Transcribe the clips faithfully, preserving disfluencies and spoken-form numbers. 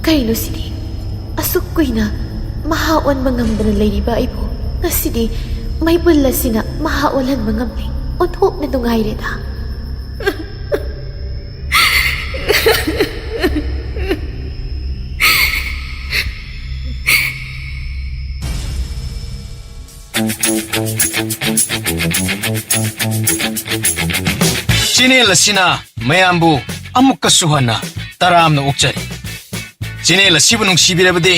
ꯀꯩꯅꯣ ꯁꯤꯗꯤ? ꯑꯁꯨꯛ ꯀꯨꯏꯅ ꯃꯍꯥ ꯑꯣꯟꯕ ꯉꯝꯗꯅ ꯂꯩꯔꯤꯕ ꯑꯩꯕꯨ ꯉꯁꯤꯗꯤ ꯃꯩꯕꯨꯜ ꯑꯁꯤꯅ ꯃꯍꯥ ꯑꯣꯜꯍꯟꯕ ꯉꯝꯂꯦ꯫ ꯑꯣꯟꯊꯣꯛꯅ ꯅꯨꯡꯉꯥꯏꯔꯦꯗ꯫ ꯆꯦꯅꯦꯜ ꯑꯁꯤꯅ ꯃꯌꯥꯝꯕꯨ ꯑꯃꯨꯛꯀꯁꯨ ꯍꯟꯅ ꯇꯔꯥꯝꯅ ꯑꯣꯛꯆꯔꯤ꯫ ꯆꯦꯅꯦꯜ ꯑꯁꯤꯕꯨ ꯅꯨꯡꯁꯤꯕꯤꯔꯕꯗꯤ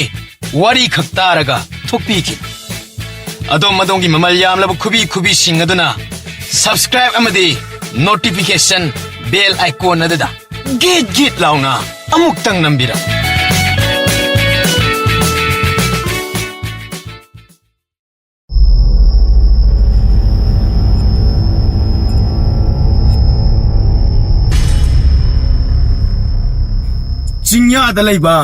ꯋꯥꯔꯤ ꯈꯛ ꯇꯥꯔꯒ ꯊꯣꯛꯄꯤꯈꯤ꯫ ꯑꯗꯣꯝ ꯑꯗꯣꯝꯒꯤ ꯃꯃꯜ ꯌꯥꯝꯂꯕ ꯈꯨꯕꯤ ꯈꯨꯕꯤꯁꯤꯡ ꯑꯗꯨꯅ subscribe ꯑꯃꯗꯤ notification bell icon ꯑꯗꯨꯗ ꯒꯤꯠ ꯒꯤꯠ ꯂꯥꯎꯅ ꯑꯃꯨꯛꯇꯪ ꯅꯝꯕꯤꯔꯝꯃꯨ꯫ ꯆꯤꯡꯌꯥꯗ ꯂꯩꯕ,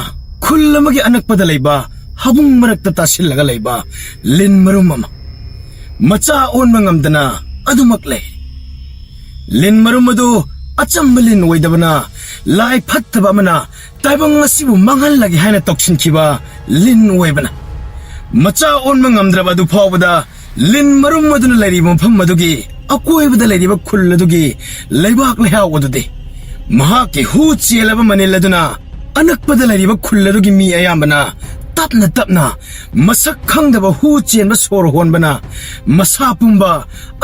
ꯈꯨꯜ ꯑꯃꯒꯤ ꯑꯅꯛꯄꯗ ꯂꯩꯕ, ꯍꯥꯕꯨꯡ ꯃꯔꯛꯇ ꯇꯥꯁꯤꯜꯂꯒ ꯂꯩꯕ ꯂꯤꯟ ꯃꯔꯨꯝ ꯑꯃ꯫ ꯃꯆꯥ ꯑꯣꯟꯕ ꯉꯝꯗꯅ ꯑꯗꯨꯃꯛ ꯂꯩ꯫ ꯂꯤꯟ ꯃꯔꯨꯝ ꯑꯗꯨ ꯑꯆꯝꯕ ꯂꯤꯟ ꯑꯣꯏꯗꯕꯅ, ꯂꯥꯏ ꯐꯠꯇꯕ ꯑꯃꯅ ꯇꯥꯏꯕꯪ ꯑꯁꯤꯕꯨ ꯃꯥꯡꯍꯜꯂꯒꯦ ꯍꯥꯏꯅ ꯇꯧꯁꯤꯟꯈꯤꯕ ꯂꯤꯟ ꯑꯣꯏꯕꯅ꯫ ꯃꯆꯥ ꯑꯣꯟꯕ ꯉꯝꯗ꯭ꯔꯕ ꯑꯗꯨ ꯐꯥꯎꯕꯗ ꯂꯤꯟ ꯃꯔꯨꯝ ꯑꯗꯨꯅ ꯂꯩꯔꯤꯕ ꯃꯐꯝ ꯑꯗꯨꯒꯤ ꯑꯀꯣꯏꯕꯗ ꯂꯩꯔꯤꯕ ꯈꯨꯜ ꯑꯗꯨꯒꯤ ꯂꯩꯕꯥꯛ ꯂꯩꯍꯥꯎ ꯑꯗꯨꯗꯤ ꯃꯍꯥꯛꯀꯤ ꯍꯨ ꯆꯦꯜꯂꯕ ꯃꯅꯤꯜ ꯑꯗꯨꯅ ꯑꯅꯛꯄꯗ ꯂꯩꯔꯤꯕ ꯈꯨꯜ ꯑꯗꯨꯒꯤ ꯃꯤ ꯑꯌꯥꯝꯕꯅ ꯇꯞꯅ ꯇꯞꯅ ꯃꯁꯛ ꯈꯪꯗꯕ ꯍꯨ ꯆꯦꯟꯕ ꯁꯣꯔ ꯍꯣꯟꯕꯅ ꯃꯁꯥ ꯄꯨꯝꯕ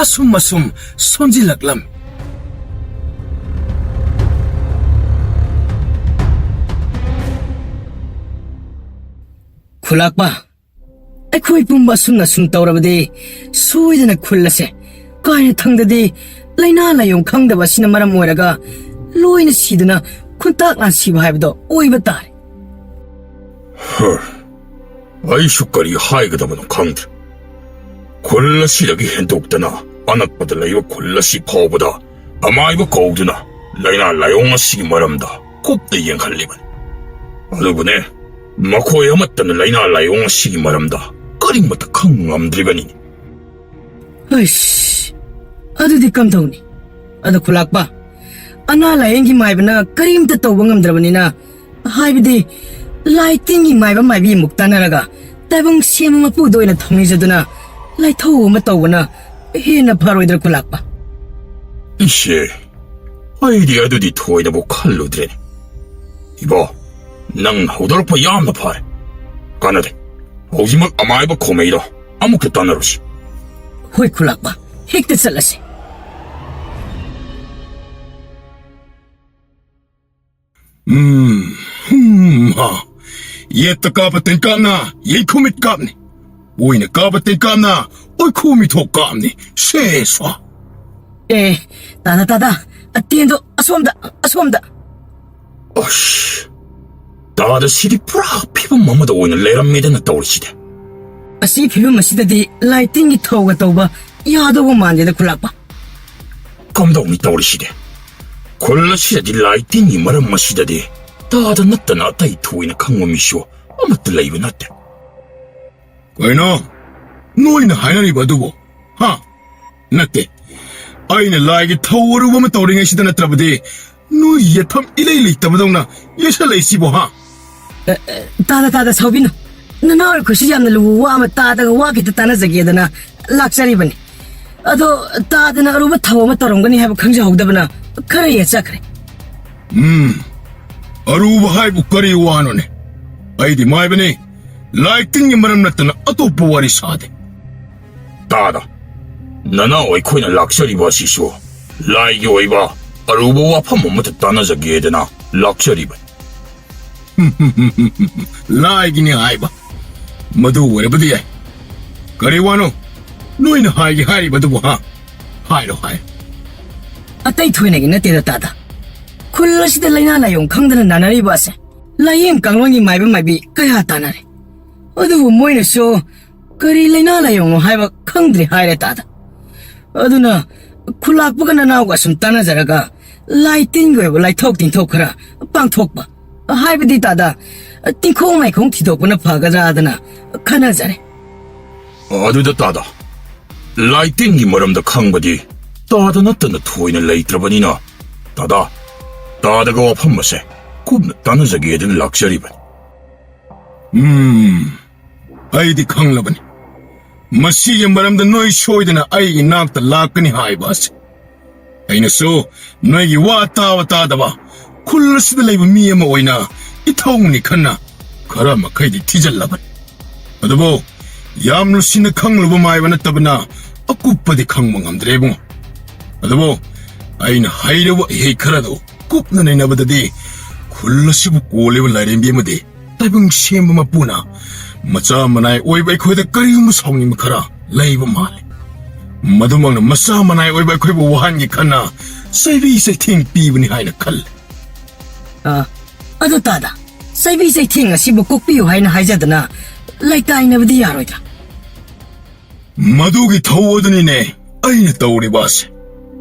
ꯑꯁꯨꯝ ꯑꯁꯨꯝ ꯁꯣꯟꯖꯤꯜꯂꯛꯂꯝꯃꯤ꯫ ꯈꯨꯂꯥꯛꯄ, ꯑꯩꯈꯣꯏ ꯄꯨꯝꯕ ꯑꯁꯨꯝꯅ ꯁꯨꯝ ꯇꯧꯔꯕꯗꯤ ꯁꯣꯏꯗꯅ ꯈꯨꯜ ꯑꯁꯦ ꯀꯥꯏꯅ ꯊꯪꯗꯗꯤ ꯂꯥꯏꯅꯥ ꯂꯥꯏꯌꯣꯡ ꯈꯪꯗꯕ ꯑꯁꯤꯅ ꯃꯔꯝ ꯑꯣꯏꯔꯒ ꯂꯣꯏꯅ ꯁꯤꯗꯨꯅ ꯈꯨꯟꯇꯥꯛ ꯂꯥꯟꯁꯤꯕ ꯍꯥꯏꯕꯗꯣ ꯑꯣꯏꯕ ꯇꯥꯔꯦ꯫ ꯍꯔ, ꯑꯩꯁꯨ ꯀꯔꯤ ꯍꯥꯏꯒꯗꯕꯅꯣ ꯈꯪꯗ꯭ꯔꯦ꯫ ꯈꯨꯜ ꯑꯁꯤꯗꯒꯤ ꯍꯦꯟꯗꯣꯛꯇꯅ ꯑꯅꯛꯄꯗ ꯂꯩꯕ ꯈꯨꯜ ꯑꯁꯤ ꯐꯥꯎꯕꯗ ꯑꯃꯥꯏꯕ ꯀꯧꯗꯨꯅ ꯂꯥꯏꯅꯥ ꯂꯥꯏꯌꯣꯡ ꯑꯁꯤꯒꯤ ꯃꯔꯝꯗ ꯀꯨꯞꯅ ꯌꯦꯡꯍꯜꯂꯤꯕꯅꯤ꯫ ꯑꯗꯨꯕꯨꯅꯦ, ꯃꯈꯣꯏ ꯑꯃꯠꯇꯅ ꯂꯥꯏꯅꯥ ꯂꯥꯏꯌꯣꯡ ꯑꯁꯤꯒꯤ ꯃꯔꯝꯗ ꯀꯔꯤꯃꯠꯇ ꯈꯪ ꯉꯝꯗ꯭ꯔꯤꯕꯅꯤꯅꯦ꯫ ꯑꯩꯁ, ꯑꯗꯨꯗꯤ ꯀꯝꯗꯧꯅꯤ? ꯑꯗꯣ ꯈꯨꯂꯥꯛꯄ, ꯑꯅꯥ ꯂꯥꯏꯌꯦꯡꯒꯤ ꯃꯥꯏꯕꯅ ꯀꯔꯤꯝꯇ ꯇꯧꯕ ꯉꯝꯗ꯭ꯔꯕꯅꯤꯅ, ꯍꯥꯏꯕꯗꯤ ꯂꯥꯏ ꯇꯤꯟꯒꯤ ꯃꯥꯏꯕ ꯃꯥꯏꯕꯤ ꯑꯃꯨꯛ ꯇꯥꯟꯅꯔꯒ ꯇꯥꯏꯕꯪ ꯁꯦꯝꯕ ꯃꯄꯨꯗ ꯑꯣꯏꯅ ꯊꯧꯅꯤꯖꯗꯨꯅ ꯂꯥꯏꯊꯧ ꯑꯃ ꯇꯧꯕꯅ ꯍꯦꯟꯅ ꯐꯔꯣꯏꯗ꯭ꯔꯥ ꯈꯨꯂꯥꯛꯄ? ꯏꯁꯦ, ꯑꯩꯗꯤ ꯑꯗꯨꯗꯤ ꯊꯣꯏꯅꯕꯨ ꯈꯜꯂꯨꯗ꯭ꯔꯦꯅꯦ꯫ ꯏꯕꯣ, ꯅꯪ ꯍꯧꯗꯣꯔꯛꯄ ꯌꯥꯝꯅ ꯐꯔꯦ꯫ ꯀꯥꯟꯅꯗꯦ꯫ ꯍꯧꯖꯤꯛꯃꯛ ꯑꯃꯥꯏꯕ ꯈꯣꯃꯩꯗꯣ ꯑꯃꯨꯛꯇ ꯇꯥꯟꯅꯔꯨꯁꯤ꯫ ꯍꯣꯏ ꯈꯨꯂꯥꯛꯄ, ꯍꯦꯛꯇ ꯆꯠꯂꯁꯤ꯫ ꯎꯝ, ꯍꯨꯝ, ꯍꯥ꯫ ꯌꯦꯠꯇ ꯀꯥꯞꯄ ꯇꯦꯟꯀꯥꯞꯅ ꯌꯩꯈꯨꯃꯤꯠ ꯀꯥꯞꯅꯤ꯫ ꯑꯣꯏꯅ ꯀꯥꯞꯄ ꯇꯦꯟꯀꯥꯞꯅ ꯑꯣꯏꯈꯨ ꯃꯤꯊꯣꯛ ꯀꯥꯞꯅꯤ꯫ ꯁꯦꯁ꯫ ꯑꯦ, ꯇꯥꯗ, ꯇꯥꯗ, ꯑꯇꯦꯟꯗꯣ ꯑꯁꯣꯝꯗ, ꯑꯁꯣꯝꯗ꯫ ꯑꯁ, ꯇꯥꯗ ꯁꯤꯗꯤ ꯄꯨꯔꯥ ꯐꯤꯕꯝ ꯑꯃꯗ ꯑꯣꯏꯅ ꯂꯩꯔꯝꯃꯦꯗꯅ ꯇꯧꯔꯤꯁꯤꯗꯤ꯫ ꯑꯁꯤ ꯐꯤꯕꯝ ꯑꯁꯤꯗꯗꯤ ꯂꯥꯏ ꯇꯤꯟꯒꯤ ꯊꯧꯒ ꯇꯧꯕ ꯌꯥꯗꯧꯕ ꯃꯥꯟꯗꯦꯗ ꯈꯨꯂꯥꯛꯄ꯫ ꯀꯝꯗꯧꯅꯤ ꯇꯧꯔꯤꯁꯤꯗꯤ? ꯈꯨꯜ ꯑꯁꯤꯗꯗꯤ ꯂꯥꯏ ꯇꯤꯟꯒꯤ ꯃꯔꯝ ꯑꯁꯤꯗꯗꯤ ꯇꯥꯗ ꯅꯠꯇꯅ ꯑꯇꯩ ꯊꯣꯏꯅ ꯈꯪꯕ ꯃꯤꯁꯨ ꯑꯃꯠꯇ ꯂꯩꯕ ꯅꯠꯇꯦ꯫ ꯀꯩꯅꯣ? ꯅꯣꯏꯅ ꯍꯥꯏꯅꯔꯤꯕ ꯑꯗꯨꯕꯨ? ꯍꯥ? ꯅꯠꯇꯦ꯫ ꯑꯩꯅ ꯂꯥꯏꯒꯤ ꯊꯧ ꯑꯔꯨꯕ ꯑꯃ ꯇꯧꯔꯤꯉꯩꯁꯤꯗ ꯅꯠꯇ꯭ꯔꯕꯗꯤ ꯅꯣꯏ ꯌꯦꯠꯐꯝ ꯏꯂꯩ ꯂꯩꯇꯕꯗꯧꯅ ꯌꯦꯠꯁꯜꯂꯛꯏꯁꯤꯕꯨ, ꯍꯥ? ꯑ, ꯑ, ꯇꯥꯗ, ꯇꯥꯗ, ꯁꯥꯎꯕꯤꯅꯨ꯫ ꯅꯅꯥꯎ ꯑꯩꯈꯣꯏꯁꯨ ꯌꯥꯝꯅ ꯂꯨꯕ ꯋꯥ ꯑꯃ ꯇꯥꯗꯒ ꯋꯥ ꯈꯤꯇ ꯇꯥꯟꯅꯖꯒꯦꯗꯅ ꯂꯥꯛꯆꯔꯤꯕꯅꯤ꯫ ꯑꯗꯣ ꯇꯥꯗꯅ ꯑꯔꯨꯕ ꯊꯧ ꯑꯃ ꯇꯧꯔꯝꯒꯅꯤ ꯍꯥꯏꯕ ꯈꯪꯖꯍꯧꯗꯕꯅ ꯈꯔ ꯌꯦꯠꯆꯈ꯭ꯔꯦ꯫ ꯎꯝ, ꯑꯔꯨꯕ ꯍꯥꯏꯕꯨ ꯀꯔꯤ ꯋꯥꯅꯣꯅꯦ? ꯑꯩꯗꯤ ꯃꯥꯏꯕꯅꯤ, ꯂꯥꯏ ꯇꯤꯟꯒꯤ ꯃꯔꯝ ꯅꯠꯇꯅ ꯑꯇꯣꯞꯄ ꯋꯥꯔꯤ ꯁꯥꯗꯦ꯫ ꯇꯥꯗ, ꯅꯅꯥꯎ ꯑꯩꯈꯣꯏꯅ ꯂꯥꯛꯆꯔꯤꯕ ꯑꯁꯤꯁꯨ ꯂꯥꯏꯒꯤ ꯑꯣꯏꯕ ꯑꯔꯨꯕ ꯋꯥꯐꯝ ꯑꯃꯇ ꯇꯥꯟꯅꯖꯒꯦꯗꯅ ꯂꯥꯛꯆꯔꯤꯕꯅꯤ꯫ ꯂꯥꯏꯒꯤꯅꯤ ꯍꯥꯏꯕ? ꯃꯗꯨ ꯑꯣꯏꯔꯕꯗꯤ ꯌꯥꯏ꯫ ꯀꯔꯤ ꯋꯥꯅꯣ ꯅꯣꯏꯅ ꯍꯥꯏꯒꯦ ꯍꯥꯏꯔꯤꯕꯗꯨꯕꯨ, ꯍꯥ? ꯍꯥꯏꯔꯣ, ꯍꯥꯏꯔꯣ꯫ ꯑꯇꯩ ꯊꯣꯏꯅꯒꯤ ꯅꯠꯇꯦꯗ ꯇꯥꯗ꯫ ꯈꯨꯜ ꯑꯁꯤꯗ ꯂꯥꯏꯅꯥ ꯂꯥꯏꯌꯣꯡ ꯈꯪꯗꯅ ꯅꯥꯅꯔꯤꯕ ꯑꯁꯦ ꯂꯥꯏꯌꯦꯡ ꯀꯥꯡꯂꯣꯟꯒꯤ ꯃꯥꯏꯕ ꯃꯥꯏꯕꯤ ꯀꯌꯥ ꯇꯥꯟꯅꯔꯦ꯫ ꯑꯗꯨꯕꯨ ꯃꯣꯏꯅꯁꯨ ꯀꯔꯤ ꯂꯥꯏꯅꯥ ꯂꯥꯏꯌꯣꯡꯅꯣ ꯍꯥꯏꯕ ꯈꯪꯗ꯭ꯔꯦ ꯍꯥꯏꯔꯦ ꯇꯥꯗ꯫ ꯑꯗꯨꯅ ꯈꯨꯂꯥꯛꯄꯒ ꯅꯅꯥꯎꯒ ꯁꯨꯝ ꯇꯥꯟꯅꯖꯔꯒ ꯂꯥꯏ ꯇꯤꯟꯒꯤ ꯑꯣꯏꯕ ꯂꯥꯏꯊꯣꯛ ꯇꯤꯟꯊꯣꯛ ꯈꯔ ꯄꯥꯡꯊꯣꯛꯄ, ꯍꯥꯏꯕꯗꯤ ꯇꯥꯗ, ꯇꯤꯡꯈꯣꯡ ꯃꯥꯏꯈꯣꯡ ꯊꯤꯗꯣꯛꯄꯅ ꯐꯒꯗ꯭ꯔꯥꯗꯅ ꯈꯟꯅꯖꯔꯦ꯫ ꯑꯗꯨꯗ ꯇꯥꯗ, ꯂꯥꯏ ꯇꯤꯟꯒꯤ ꯃꯔꯝꯗ ꯈꯪꯕꯗꯤ ꯇꯥꯗ ꯅꯠꯇꯅ ꯊꯣꯏꯅ ꯂꯩꯇ꯭ꯔꯕꯅꯤꯅ, ꯇꯥꯗ, ꯇꯥꯗꯒ ꯋꯥꯐꯝ ꯑꯁꯦ ꯀꯨꯞꯅ ꯇꯥꯟꯅꯖꯒꯦꯗꯅ ꯂꯥꯛꯆꯔꯤꯕꯅꯤ꯫ ꯎꯝ, ꯑꯩꯗꯤ ꯈꯪꯂꯕꯅꯤ꯫ ꯃꯁꯤꯒꯤ ꯃꯔꯝꯗ ꯅꯣꯏ ꯁꯣꯏꯗꯅ ꯑꯩ ꯏꯅꯥꯛꯇ ꯂꯥꯛꯀꯅꯤ ꯍꯥꯏꯕ ꯑꯁꯤ꯫ ꯑꯩꯅꯁꯨ ꯅꯣꯏꯒꯤ ꯋꯥ ꯇꯥꯕ ꯇꯥꯗꯕ ꯈꯨꯜ ꯑꯁꯤꯗ ꯂꯩꯕ ꯃꯤ ꯑꯃ ꯑꯣꯏꯅ ꯏꯊꯧꯅꯤ ꯈꯟꯅ ꯈꯔ ꯃꯈꯩꯗꯤ ꯊꯤꯖꯤꯜꯂꯕꯅꯤ꯫ ꯑꯗꯨꯕꯨ ꯌꯥꯝ ꯂꯨꯁꯤꯟꯅ ꯈꯪꯂꯨꯕ ꯃꯥꯏꯕ ꯅꯠꯇꯕꯅ ꯑꯀꯨꯞꯄꯗꯤ ꯈꯪꯕ ꯉꯝꯗ꯭ꯔꯦ ꯏꯕꯨꯡꯉꯣ꯫ ꯑꯗꯨꯕꯨ ꯑꯩꯅ ꯍꯩꯔꯕ ꯏꯍꯩ ꯈꯔꯗꯨ ꯀꯨꯞꯅ ꯅꯩꯅꯕꯗꯗꯤ ꯈꯨꯜ ꯑꯁꯤꯕꯨ ꯀꯣꯜꯂꯤꯕ ꯂꯥꯏꯔꯦꯝꯕꯤ ꯑꯃꯗꯤ ꯇꯥꯏꯕꯪ ꯁꯦꯝꯕ ꯃꯄꯨꯅ ꯃꯆꯥ ꯃꯅꯥꯏ ꯑꯣꯏꯕ ꯑꯩꯈꯣꯏꯗ ꯀꯔꯤꯒꯨꯝꯕ ꯁꯥꯎꯅꯤꯡꯕ ꯈꯔ ꯂꯩꯕ ꯃꯥꯜꯂꯤ꯫ ꯃꯗꯨꯃꯛꯅ ꯃꯆꯥ ꯃꯅꯥꯏ ꯑꯣꯏꯕ ꯑꯩꯈꯣꯏꯕꯨ ꯋꯥꯍꯟꯒꯦ ꯈꯟꯅ ꯆꯩꯕꯤ ꯆꯩꯊꯦꯡ ꯄꯤꯕꯅꯤ ꯍꯥꯏꯅ ꯈꯜꯂꯤ꯫ ꯑ, ꯑꯗꯨ ꯇꯥꯗ, ꯆꯩꯕꯤ ꯆꯩꯊꯦꯡ ꯑꯁꯤꯕꯨ ꯀꯣꯛꯄꯤꯌꯨ ꯍꯥꯏꯅ ꯍꯥꯏꯖꯗꯅ ꯂꯩꯇꯥꯏꯅꯕꯗꯤ ꯌꯥꯔꯣꯏꯗ꯭ꯔꯥ? ꯃꯗꯨꯒꯤ ꯊꯧ ꯑꯗꯨꯅꯤꯅꯦ ꯑꯩꯅ ꯇꯧꯔꯤꯕ ꯑꯁꯦ꯫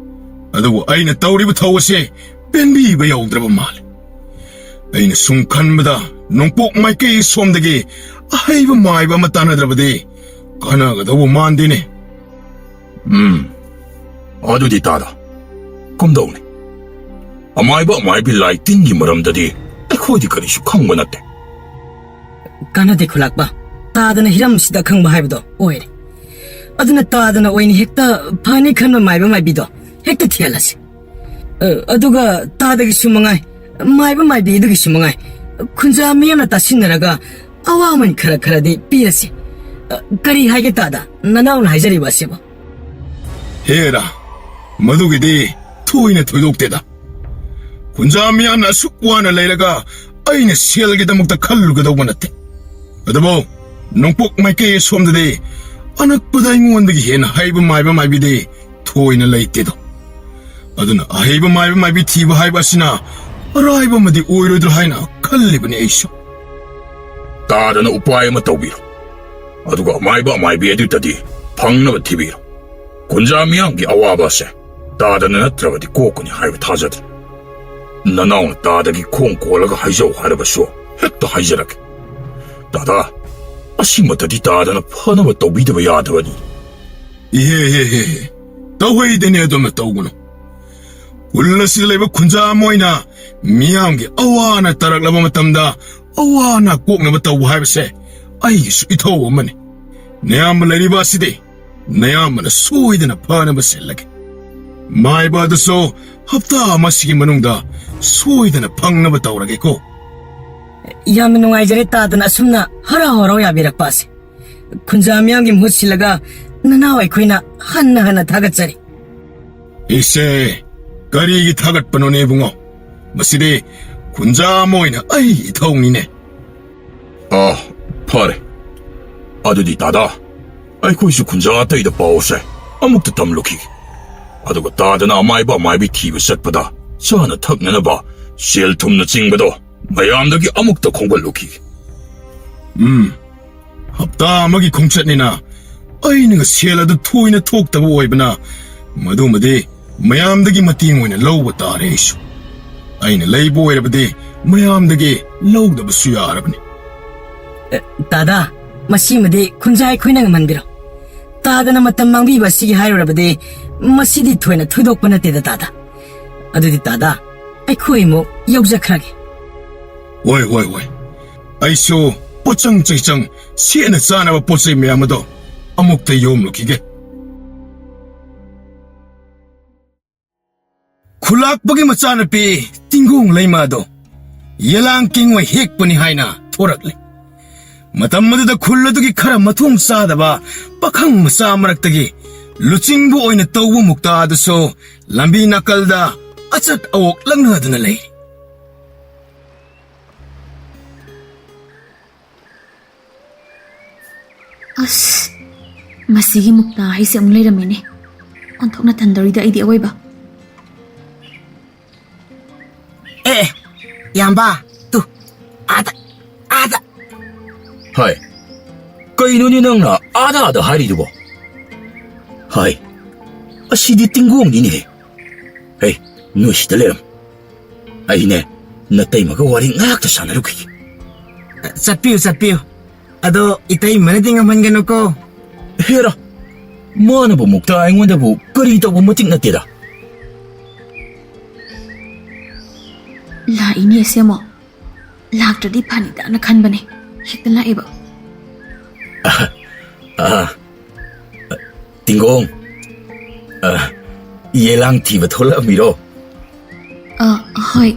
ꯑꯗꯨꯕꯨ ꯑꯩꯅ ꯇꯧꯔꯤꯕ ꯊꯧ ꯑꯁꯦ ꯄꯦꯟꯕꯤꯕ ꯌꯧꯗ꯭ꯔꯕ ꯃꯥꯜꯂꯦ꯫ ꯑꯩꯅ ꯁꯨꯝ ꯈꯟꯕꯗ ꯅꯣꯡꯄꯣꯛ ꯃꯥꯏꯀꯩ ꯁꯣꯝꯗꯒꯤ ꯑꯍꯩꯕ ꯃꯥꯏꯕ ꯑꯃ ꯇꯥꯟꯅꯗ꯭ꯔꯕꯗꯤ ꯀꯥꯟꯅꯒꯗꯧꯕ ꯃꯥꯟꯗꯦꯅꯦ꯫ ꯎꯝ, ꯑꯗꯨꯗꯤ ꯇꯥꯗ, ꯀꯝꯗꯧꯅꯤ? ꯑꯃꯥꯏꯕ ꯑꯃꯥꯏꯕꯤ ꯂꯥꯏ ꯇꯤꯟꯒꯤ ꯃꯔꯝꯗꯗꯤ ꯑꯩꯈꯣꯏꯗꯤ ꯀꯔꯤꯁꯨ ꯈꯪꯕ ꯅꯠꯇꯦ꯫ ꯀꯥꯟꯅꯗꯦ ꯈꯨꯂꯥꯛꯄ, ꯇꯥꯗꯅ ꯍꯤꯔꯝꯁꯤꯗ ꯑꯈꯪꯕ ꯍꯥꯏꯕꯗꯣ ꯑꯣꯏꯔꯦ꯫ ꯑꯗꯨꯅ ꯇꯥꯗꯅ ꯑꯣꯏꯅ ꯍꯦꯛꯇ ꯐꯅꯤ ꯈꯟꯕ ꯃꯥꯏꯕ ꯃꯥꯏꯕꯤꯗꯣ ꯍꯦꯛꯇ ꯊꯤꯍꯜꯂꯁꯤ꯫ ꯑ, ꯑꯗꯨꯒ ꯇꯥꯗꯒꯤꯁꯨ ꯃꯉꯥꯏ, ꯃꯥꯏꯕ ꯃꯥꯏꯕꯤꯗꯒꯤꯁꯨ ꯃꯉꯥꯏ, ꯈꯨꯟꯖꯥ ꯃꯤꯌꯥꯝꯅ ꯇꯥꯁꯤꯟꯅꯔꯒ ꯑꯋꯥꯃꯟ ꯈꯔ ꯈꯔꯗꯤ ꯄꯤꯔꯁꯤ꯫ ꯑ, ꯀꯔꯤ ꯍꯥꯏꯒꯦ ꯇꯥꯗ, ꯅꯅꯥꯎꯅ ꯍꯥꯏꯖꯔꯤꯕ ꯑꯁꯤꯕꯨ? ꯍꯦꯔꯥ, ꯃꯗꯨꯒꯤꯗꯤ ꯊꯣꯏꯅ ꯊꯣꯏꯗꯣꯛꯇꯦꯗ꯫ ꯈꯨꯟꯖꯥ ꯃꯤꯌꯥꯝꯅ ꯑꯁꯨꯛ ꯋꯥꯅ ꯂꯩꯔꯒ ꯑꯩꯅ ꯁꯦꯜꯒꯤꯗꯃꯛꯇ ꯈꯜꯂꯨꯒꯗꯧꯕ ꯅꯠꯇꯦ꯫ ꯑꯗꯨꯕꯨ ꯅꯣꯡꯄꯣꯛ ꯃꯥꯏꯀꯩ ꯑꯁꯣꯝꯗꯗꯤ ꯑꯅꯛꯄꯗ ꯑꯩꯉꯣꯟꯗꯒꯤ ꯍꯦꯟꯅ ꯍꯩꯕ ꯃꯥꯏꯕ ꯃꯥꯏꯕꯤꯗꯤ ꯊꯣꯏꯅ ꯂꯩꯇꯦꯗꯣ꯫ ꯑꯗꯨꯅ ꯑꯍꯩꯕ ꯃꯥꯏꯕ ꯃꯥꯏꯕꯤ ꯊꯤꯕ ꯍꯥꯏꯕ ꯑꯁꯤꯅ ꯑꯔꯥꯏꯕ ꯑꯃꯗꯤ ꯑꯣꯏꯔꯣꯏꯗ꯭ꯔꯥ ꯍꯥꯏꯅ ꯈꯜꯂꯤꯕꯅꯤ ꯑꯩꯁꯨ꯫ ꯇꯥꯗꯅ ꯎꯄꯥꯏ ꯑꯃ ꯇꯧꯕꯤꯔꯣ꯫ ꯑꯗꯨꯒ ꯑꯃꯥꯏꯕ ꯑꯃꯥꯏꯕꯤ ꯑꯗꯨꯗꯗꯤ ꯐꯪꯅꯕ ꯊꯤꯕꯤꯔꯣ꯫ ꯈꯨꯟꯖꯥ ꯃꯤꯌꯥꯝꯒꯤ ꯑꯋꯥꯕ ꯑꯁꯦ ꯇꯥꯗꯅ ꯅꯠꯇ꯭ꯔꯕꯗꯤ ꯀꯣꯛꯀꯅꯤ ꯍꯥꯏꯕ ꯊꯥꯖꯗ꯭ꯔꯦ꯫ ꯅꯅꯥꯎꯅ ꯇꯥꯗꯒꯤ ꯈꯣꯡ ꯀꯣꯜꯂꯒ ꯍꯥꯏꯖꯧ ꯍꯥꯏꯔꯕꯁꯨ ꯍꯦꯛꯇ ꯍꯥꯏꯖꯔꯛꯀꯦ꯫ ꯇꯥꯗ, ꯑꯁꯤꯃꯇꯗꯤ ꯇꯥꯗꯅ ꯐꯅꯕ ꯇꯧꯕꯤꯗꯕ ꯌꯥꯗꯕꯅꯤ꯫ ꯏꯍꯦ ꯍꯦ ꯍꯦ ꯍꯦ, ꯇꯧꯍꯩꯗꯦꯅꯦ, ꯑꯗꯨꯝꯅ ꯇꯧꯒꯅꯨ꯫ ꯈꯨꯜ ꯑꯁꯤꯗ ꯂꯩꯕ ꯈꯨꯟꯖꯥ ꯑꯃ ꯑꯣꯏꯅ ꯃꯤꯌꯥꯝꯒꯤ ꯑꯋꯥ ꯑꯅꯥ ꯇꯥꯔꯛꯂꯕ ꯃꯇꯝꯗ ꯑꯋꯥ ꯑꯅꯥ ꯀꯣꯛꯅꯕ ꯇꯧꯕ ꯍꯥꯏꯕꯁꯦ ꯑꯩꯒꯤꯁꯨ ꯏꯊꯧ ꯑꯃꯅꯤ꯫ ꯅꯌꯥꯝꯕ ꯂꯩꯔꯤꯕ ꯑꯁꯤꯗꯤ ꯅꯌꯥꯝꯕꯅ ꯁꯣꯏꯗꯅ ꯐꯅꯕ ꯁꯤꯜꯂꯒꯦ꯫ ꯃꯥꯏꯕ ꯑꯗꯨꯁꯨ ꯍꯞꯇꯥ ꯑꯃꯁꯤꯒꯤ ꯃꯅꯨꯡꯗ ꯁꯣꯏꯗꯅ ꯐꯪꯅꯕ ꯇꯧꯔꯒꯦꯀꯣ꯫ ꯌꯥꯝꯅ ꯅꯨꯡꯉꯥꯏꯖꯔꯦ ꯇꯥꯗꯅ ꯑꯁꯨꯝꯅ ꯍꯔꯥꯎ ꯍꯔꯥꯎ ꯌꯥꯕꯤꯔꯛꯄ ꯑꯁꯦ꯫ ꯈꯨꯟꯖꯥ ꯃꯤꯌꯥꯝꯒꯤ ꯃꯍꯨꯠ ꯁꯤꯜꯂꯒ ꯅꯅꯥꯎ ꯑꯩꯈꯣꯏꯅ ꯍꯟꯅ ꯍꯟꯅ ꯊꯥꯒꯠꯆꯔꯤ꯫ ꯏꯁꯦ, ꯀꯔꯤꯒꯤ ꯊꯥꯒꯠꯄꯅꯣꯅꯦ ꯏꯕꯨꯡꯉꯣ? ꯃꯁꯤꯗꯤ ꯈꯨꯟꯖꯥ ꯑꯃ ꯑꯣꯏꯅ ꯑꯩꯒꯤ ꯏꯊꯧꯅꯤꯅꯦ꯫ ꯑꯥ, ꯐꯔꯦ꯫ ꯑꯗꯨꯗꯤ ꯇꯥꯗ, ꯑꯩꯈꯣꯏꯁꯨ ꯈꯨꯟꯖꯥ ꯑꯇꯩꯗ ꯄꯥꯎꯁꯦ ꯑꯃꯨꯛꯇ ꯇꯝꯂꯨꯈꯤꯒꯦ꯫ ꯑꯗꯨꯒ ꯇꯥꯗꯅ ꯑꯃꯥꯏꯕ ꯑꯃꯥꯏꯕꯤ ꯊꯤꯕ ꯆꯠꯄꯗ ꯆꯥꯅ ꯊꯛꯅꯅꯕ ꯁꯦꯜ ꯊꯨꯝꯅ ꯆꯤꯡꯕꯗꯣ ꯃꯌꯥꯝꯗꯒꯤ ꯑꯃꯨꯛꯇ ꯈꯣꯝꯒꯠꯂꯨꯈꯤꯒꯦ꯫ ꯎꯝ, ꯍꯞꯇꯥ ꯑꯃꯒꯤ ꯈꯣꯡꯆꯠꯅꯤꯅ ꯑꯩꯅꯒ ꯁꯦꯜ ꯑꯗꯨ ꯊꯣꯏꯅ ꯊꯣꯛꯇꯕ ꯑꯣꯏꯕꯅ ꯃꯗꯨꯃꯗꯤ ꯃꯌꯥꯝꯗꯒꯤ ꯃꯇꯦꯡ ꯑꯣꯏꯅ ꯂꯧꯕ ꯇꯥꯔꯦ ꯑꯩꯁꯨ꯫ ꯑꯩꯅ ꯂꯩꯕ ꯑꯣꯏꯔꯕꯗꯤ ꯃꯌꯥꯝꯗꯒꯤ ꯂꯧꯗꯕꯁꯨ ꯌꯥꯔꯕꯅꯤ꯫ ꯑꯦ, ꯇꯥꯗꯥ, ꯃꯁꯤꯃꯗꯤ ꯈꯨꯟꯖꯥ ꯑꯩꯈꯣꯏꯅ ꯉꯝꯍꯟꯕꯤꯔꯣ꯫ ꯇꯥꯗꯅ ꯃꯇꯝ ꯃꯥꯡꯕꯤꯕ ꯑꯁꯤꯒꯤ ꯍꯥꯏꯔꯨꯔꯕꯗꯤ ꯃꯁꯤꯗꯤ ꯊꯣꯏꯅ ꯊꯣꯏꯗꯣꯛꯄ ꯅꯠꯇꯦꯗ ꯇꯥꯗꯥ꯫ ꯑꯗꯨꯗꯤ ꯇꯥꯗꯥ, ꯑꯩꯈꯣꯏ ꯑꯃꯨꯛ ꯌꯧꯖꯈ꯭ꯔꯒꯦ꯫ ꯍꯣꯏ, ꯍꯣꯏ, ꯍꯣꯏ꯫ ꯑꯩꯁꯨ ꯄꯣꯠꯆꯪ ꯆꯩꯆꯪ ꯁꯦꯠꯅ ꯆꯥꯅꯕ ꯄꯣꯠ ꯆꯩ ꯃꯌꯥꯝ ꯑꯗꯣ ꯑꯃꯨꯛꯇ ꯌꯣꯝꯂꯨꯈꯤꯒꯦ꯫ ꯈꯨꯂꯥꯛꯄꯒꯤ ꯃꯆꯥꯅꯨꯄꯤ ꯇꯤꯡꯒꯣꯡ ꯂꯩꯃ ꯑꯗꯣ ꯌꯦꯂꯥꯡ ꯀꯦꯡꯉꯣꯏ ꯍꯦꯛꯄꯅꯤ ꯍꯥꯏꯅ ꯊꯣꯔꯛꯂꯦ꯫ ꯃꯇꯝ ꯑꯗꯨꯗ ꯈꯨꯜ ꯑꯗꯨꯒꯤ ꯈꯔ ꯃꯊꯣꯡ ꯆꯥꯗꯕ ꯄꯥꯈꯪ ꯃꯆꯥ ꯃꯔꯛꯇꯒꯤ ꯂꯨꯆꯤꯡꯕ ꯑꯣꯏꯅ ꯇꯧꯕ ꯃꯨꯛꯇꯥ ꯑꯗꯨꯁꯨ ꯂꯝꯕꯤ ꯅꯥꯀꯜꯗ ꯑꯆꯠ ꯑꯋꯣꯛ ꯂꯪꯅꯗꯨꯅ ꯂꯩꯔꯤ꯫ ꯑꯁ, ꯃꯁꯤꯒꯤ ꯃꯨꯛꯇꯥ ꯍꯥꯏꯁꯦ ꯑꯃꯨꯛ ꯂꯩꯔꯝꯃꯦꯅꯦ꯫ ꯑꯣꯟꯊꯣꯛꯅ ꯇꯟꯗꯧꯔꯤꯗ ꯑꯩꯗꯤ ꯑꯋꯣꯏꯕ꯫ ꯑꯦ, ꯑꯦ, ꯏꯌꯥꯝꯕ, ꯇꯨ, ꯑꯥꯗ, ꯑꯥꯗ꯫ ꯍꯥꯏ, ꯀꯩꯅꯣꯅꯦ ꯅꯪꯅ ꯑꯥꯗ ꯑꯥꯗ ꯍꯥꯏꯔꯤꯗꯨꯕꯣ? ꯍꯥꯏ, ꯑꯁꯤꯗꯤ ꯇꯤꯡꯒꯣꯡꯅꯤꯅꯦꯍꯦ꯫ ꯍꯦ, ꯅꯣꯏ ꯁꯤꯗ ꯂꯩꯔꯝ꯫ ꯑꯩꯅꯦ, ꯅꯇꯩꯃꯒ ꯋꯥꯔꯤ ꯉꯥꯏꯍꯥꯛꯇ ꯁꯥꯟꯅꯔꯨꯈꯤꯒꯦ꯫ ꯆꯠꯄꯤꯌꯨ, ꯆꯠꯄꯤꯌꯨ꯫ ꯑꯗꯣ ꯏꯇꯩꯃꯅꯗꯤ ꯉꯝꯍꯟꯒꯅꯨꯀꯣ꯫ ꯍꯦꯔꯥ, ꯃꯥꯅꯕꯨ ꯃꯨꯛꯇ ꯑꯩꯉꯣꯟꯗꯕꯨ ꯀꯔꯤ ꯇꯧꯕ ꯃꯇꯤꯛ ꯅꯠꯇꯦꯗ꯫ ꯂꯥꯛꯏꯅꯦ ꯑꯁꯦ ꯑꯃꯨꯛ꯫ ꯂꯥꯛꯇ꯭ꯔꯗꯤ ꯐꯅꯤꯗꯅ ꯈꯟꯕꯅꯦ, ꯍꯦꯛꯇ ꯂꯥꯛꯑꯦꯕ꯫ ꯑ, ꯇꯤꯡꯒꯣꯡ, ꯑ, ꯌꯦꯂꯥꯡ ꯊꯤꯕ ꯊꯣꯛꯂꯛꯑꯝꯃꯤꯔꯣ? ꯑ, ꯍꯣꯏ꯫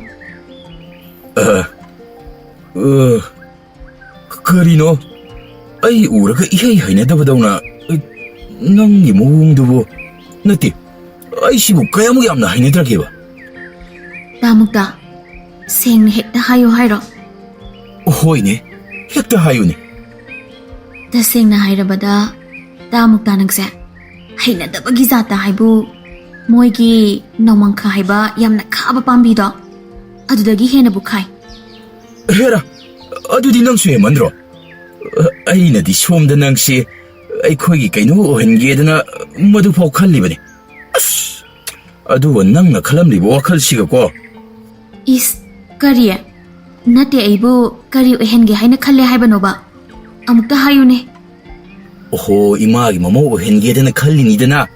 ꯑ, ꯑ, ꯀꯔꯤꯅꯣ? ꯑꯩ ꯎꯔꯒ ꯏꯍꯩ ꯍꯩꯅꯗꯕꯗꯧꯅ, ꯑ, ꯅꯪꯒꯤ ꯃꯑꯣꯡꯗꯨꯕꯨ꯫ ꯅꯠꯇꯦ, ꯑꯩꯁꯤꯕꯨ ꯀꯌꯥꯃꯨꯛ ꯌꯥꯝꯅ ꯍꯩꯅꯗ꯭ꯔꯒꯦꯕ? ꯇꯥ ꯃꯨꯛꯇ, ꯁꯦꯡꯅ ꯍꯦꯛꯇ ꯍꯥꯏꯌꯨ ꯍꯥꯏꯔꯣ? ꯍꯣꯏꯅꯦ, ꯍꯦꯛꯇ ꯍꯥꯏꯌꯨꯅꯦ꯫ ꯇꯁꯦꯡꯅ ꯍꯥꯏꯔꯕꯗ, ꯇꯥ ꯃꯨꯛꯇ ꯅꯪꯁꯦ ꯍꯩꯅꯗꯕꯒꯤ ꯖꯥꯠꯇ ꯍꯥꯏꯕꯨ, ꯃꯣꯏꯒꯤ ꯅꯣꯡꯃꯪꯈꯥ ꯍꯥꯏꯕ ꯌꯥꯝꯅ ꯈꯥꯕ ꯄꯥꯝꯕꯤꯗꯣ, ꯑꯗꯨꯗꯒꯤ ꯍꯦꯟꯅꯕꯨ ꯈꯥꯏ꯫ ꯍꯦꯔꯥ, ꯑꯗꯨꯗꯤ ꯅꯪꯁꯨ ꯍꯦꯟꯃꯟꯗ꯭ꯔꯣ? ꯑꯩꯅꯗꯤ ꯁꯣꯝꯗ ꯅꯪꯁꯦ ꯑꯩꯈꯣꯏꯒꯤ ꯀꯩꯅꯣ ꯑꯣꯏꯍꯟꯒꯦꯗꯅ ꯃꯗꯨꯐꯥꯎ ꯈꯜꯂꯤꯕꯅꯤ꯫ ꯑꯁ, ꯑꯗꯨꯒ ꯅꯪꯅ ꯈꯜꯂꯝꯂꯤꯕ ꯋꯥꯈꯜꯁꯤꯒꯀꯣ꯫ ꯏꯁ, ꯀꯔꯤ? ꯅꯠꯇꯦ, ꯑꯩꯕꯨ ꯀꯔꯤ ꯑꯣꯏꯍꯟꯒꯦ ꯍꯥꯏꯅ ꯈꯜꯂꯦ ꯍꯥꯏꯕꯅꯣꯕ? ꯑꯃꯨꯛꯇ ꯍꯥꯏꯌꯨꯅꯦ꯫ ꯑꯣꯍꯣ, ꯏꯃꯥꯒꯤ ꯃꯃꯧ ꯑꯣꯏꯍꯟꯒꯦꯗꯅ ꯈꯜꯂꯤꯅꯤꯗꯅ꯫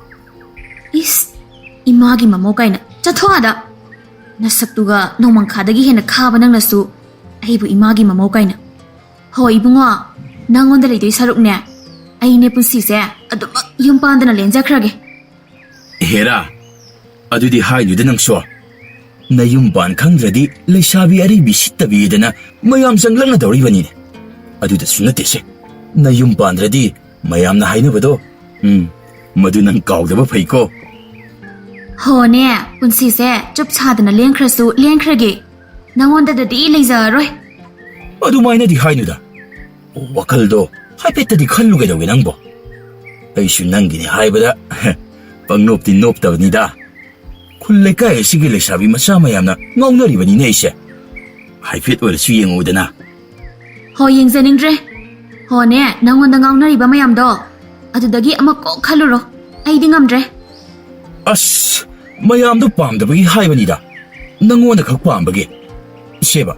ꯏꯁ, ꯏꯃꯥꯒꯤ ꯃꯃꯧ ꯀꯥꯏꯅ꯫ ꯆꯠꯊꯣꯛ ꯑꯥꯗ! ꯅꯁꯛꯇꯨꯒ ꯅꯣꯡꯃꯪꯈꯥꯗꯒꯤ ꯍꯦꯟꯅ ꯈꯥꯕ ꯅꯪꯅꯁꯨ ꯑꯩꯕꯨ ꯏꯃꯥꯒꯤ ꯃꯃꯧ ꯀꯥꯏꯅ꯫ ꯍꯣ ꯏꯕꯨꯡꯉꯣ, ꯅꯪꯉꯣꯟꯗ ꯂꯩꯗꯣꯏ ꯁꯔꯨꯛꯅꯦ, ꯑꯩꯅꯦ ꯄꯨꯟꯁꯤꯁꯦ ꯑꯗꯨꯃꯛ ꯌꯨꯝ ꯄꯥꯟꯗꯅ ꯂꯦꯟꯖꯈ꯭ꯔꯒꯦ꯫ ꯍꯦꯔꯥ, ꯑꯗꯨꯗꯤ ꯍꯥꯏꯅꯨꯗ ꯅꯪꯁꯨ꯫ ꯅꯌꯨꯝ ꯄꯥꯟ ꯈꯪꯗ꯭ꯔꯗꯤ ꯂꯩꯁꯥꯕꯤ ꯑꯔꯤꯕꯤ ꯁꯤꯠꯇꯕꯤꯗꯅ ꯃꯌꯥꯝ ꯆꯪꯂꯛꯅꯗꯧꯔꯤꯕꯅꯤꯅꯦ꯫ ꯑꯗꯨꯗꯁꯨ ꯅꯠꯇꯦꯁꯦ, ꯅꯌꯨꯝ ꯄꯥꯟꯗ꯭ꯔꯗꯤ ꯃꯌꯥꯝꯅ ꯍꯥꯏꯅꯕꯗꯣ, ꯎꯝ, ꯃꯗꯨ ꯅꯪ ꯀꯥꯎꯗꯕ ꯐꯩꯀꯣ꯫ ꯍꯣꯅꯦ, ꯄꯨꯟꯁꯤꯁꯦ ꯆꯨꯞ ꯁꯥꯗꯅ ꯂꯦꯟꯈ꯭ꯔꯁꯨ ꯂꯦꯟꯈ꯭ꯔꯒꯦ, ꯅꯉꯣꯟꯗꯗꯗꯤ ꯂꯩꯖꯔꯔꯣꯏ꯫ ꯑꯗꯨꯃꯥꯏꯅꯗꯤ ꯍꯥꯏꯅꯨꯗ꯫ ꯋꯥꯈꯜꯗꯣ ꯍꯥꯏꯐꯦꯠꯇꯗꯤ ꯈꯜꯂꯨ ꯀꯩꯗꯧꯒꯦ ꯅꯪꯕꯣ? ꯑꯩꯁꯨ ꯅꯪꯒꯤꯅꯤ ꯍꯥꯏꯕꯗ ꯄꯪꯅꯣꯞꯇꯤ ꯅꯣꯞꯇꯕꯅꯤꯗ꯫ ꯈꯨꯜ ꯂꯩꯀꯥꯏ ꯑꯁꯤꯒꯤ ꯂꯩꯁꯥꯕꯤ ꯃꯆꯥ ꯃꯌꯥꯝꯅ ꯉꯥꯎꯅꯔꯤꯕꯅꯤꯅꯦ ꯑꯩꯁꯦ꯫ ꯍꯥꯏꯐꯦꯠ ꯑꯣꯏꯔꯁꯨ ꯌꯦꯡꯉꯨꯗꯅ꯫ ꯍꯣ, ꯌꯦꯡꯖꯅꯤꯡꯗ꯭ꯔꯦ꯫ ꯍꯣꯅꯦ, ꯅꯪꯉꯣꯟꯗ ꯉꯥꯎꯅꯔꯤꯕ ꯃꯌꯥꯝꯗꯣ, ꯑꯗꯨꯗꯒꯤ ꯑꯃ ꯀꯣꯛ ꯈꯜꯂꯨꯔꯣ꯫ ꯑꯩꯗꯤ ꯉꯝꯗ꯭ꯔꯦ꯫ ꯑꯁ, ꯃꯌꯥꯝꯗꯣ ꯄꯥꯝꯗꯕꯒꯤ ꯍꯥꯏꯕꯅꯤꯗ, ꯅꯪꯉꯣꯟꯗ ꯈꯛ ꯄꯥꯝꯕꯒꯤ꯫ ꯏꯆꯦꯕ,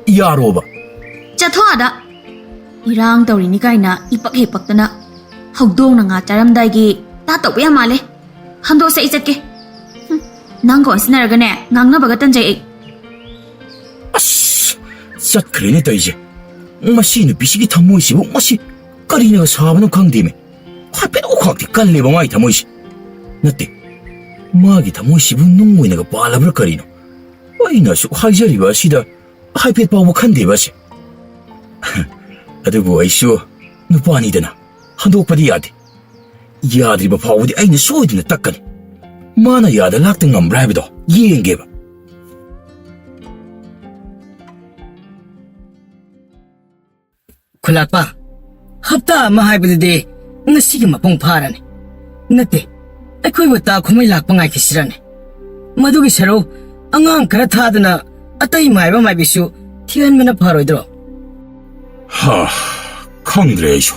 ꯌꯥꯔꯣꯕ꯫ ꯆꯠꯊꯣꯛ ꯑꯥꯗ! ꯏꯔꯥꯡ ꯇꯧꯔꯤꯅꯤ ꯀꯥꯏꯅ ꯏꯄꯛ ꯍꯦꯛ ꯄꯛꯇꯅ꯫ ꯍꯧꯗꯣꯡꯅ ꯉꯥ ꯆꯥꯔꯝꯗꯥꯏꯒꯤ ꯇꯥ ꯇꯧꯕ ꯌꯥꯝ ꯃꯥꯜꯂꯦ꯫ ꯍꯟꯗꯣꯛꯁꯦ, ꯑꯩ ꯆꯠꯀꯦ꯫ ꯍꯨꯝ, ꯅꯪꯒ ꯑꯣꯟꯁꯤꯟꯅꯔꯒꯅꯦ ꯉꯥꯡꯅꯕꯒ ꯇꯟꯖꯩ ꯑꯩ꯫ ꯑꯁ, ꯆꯠꯈ꯭ꯔꯦꯅꯦ ꯇꯧꯔꯤꯁꯦ꯫ ꯃꯁꯤ ꯅꯨꯄꯤꯁꯤꯒꯤ ꯊꯃꯣꯏꯁꯤꯕꯨ ꯃꯁꯤ ꯀꯔꯤꯅꯒ ꯁꯥꯕꯅꯣ ꯈꯪꯗꯦꯃꯦ꯫ ꯍꯥꯏꯐꯦꯠ ꯎꯈꯥꯛꯇꯤ ꯀꯜꯂꯦꯕ ꯃꯥꯒꯤ ꯊꯃꯣꯏꯁꯦ꯫ ꯅꯠꯇꯦ, ꯃꯥꯒꯤ ꯊꯃꯣꯏꯁꯤꯕꯨ ꯅꯨꯡ ꯑꯣꯏꯅꯒ ꯄꯥꯜꯂꯕ꯭ꯔꯥ ꯀꯔꯤꯅꯣ? ꯑꯩꯅ ꯑꯁꯨꯛ ꯍꯥꯏꯖꯔꯤꯕ ꯑꯁꯤꯗ ꯍꯥꯏꯐꯦꯠ ꯐꯥꯎꯕ ꯈꯟꯗꯦꯕ ꯑꯁꯦ꯫ ꯑꯗꯨꯕꯨ ꯑꯩꯁꯨ ꯅꯨꯄꯥꯅꯤꯗꯅ, ꯍꯟꯗꯣꯛꯄꯗꯤ ꯌꯥꯗꯦ꯫ ꯌꯥꯗ꯭ꯔꯤꯕ ꯐꯥꯎꯕꯗꯤ ꯑꯩꯅ ꯁꯣꯏꯗꯅ ꯇꯛꯀꯅꯤ꯫ ꯃꯥꯅ ꯌꯥꯗ ꯂꯥꯛꯇ ꯉꯝꯕ꯭ꯔꯥ ꯍꯥꯏꯕꯗꯣ ꯌꯦꯡꯒꯦꯕ꯫ ꯈꯨꯂꯥꯛꯄ, ꯍꯞꯇꯥ ꯑꯃ ꯍꯥꯏꯕꯗꯨꯗꯤ ꯉꯁꯤꯒꯤ ꯃꯄꯨꯡ ꯐꯥꯔꯅꯤ꯫ ꯅꯠꯇꯦ, ꯑꯩꯈꯣꯏꯕꯨ ꯇꯥ ꯈꯨꯃꯩ ꯂꯥꯛꯄ ꯉꯥꯏꯈꯤꯁꯤꯔꯅꯦ? ꯃꯗꯨꯒꯤ ꯁꯔꯨꯛ ꯑꯉꯥꯡ ꯈꯔ ꯊꯥꯗꯨꯅ ꯑꯇꯩ ꯃꯥꯏꯕ ꯃꯥꯏꯕꯤꯁꯨ ꯊꯤꯍꯟꯕꯅ ꯐꯔꯣꯏꯗ꯭ꯔꯣ? ꯍꯥ, ꯈꯪꯗ꯭ꯔꯦ ꯑꯩꯁꯨ꯫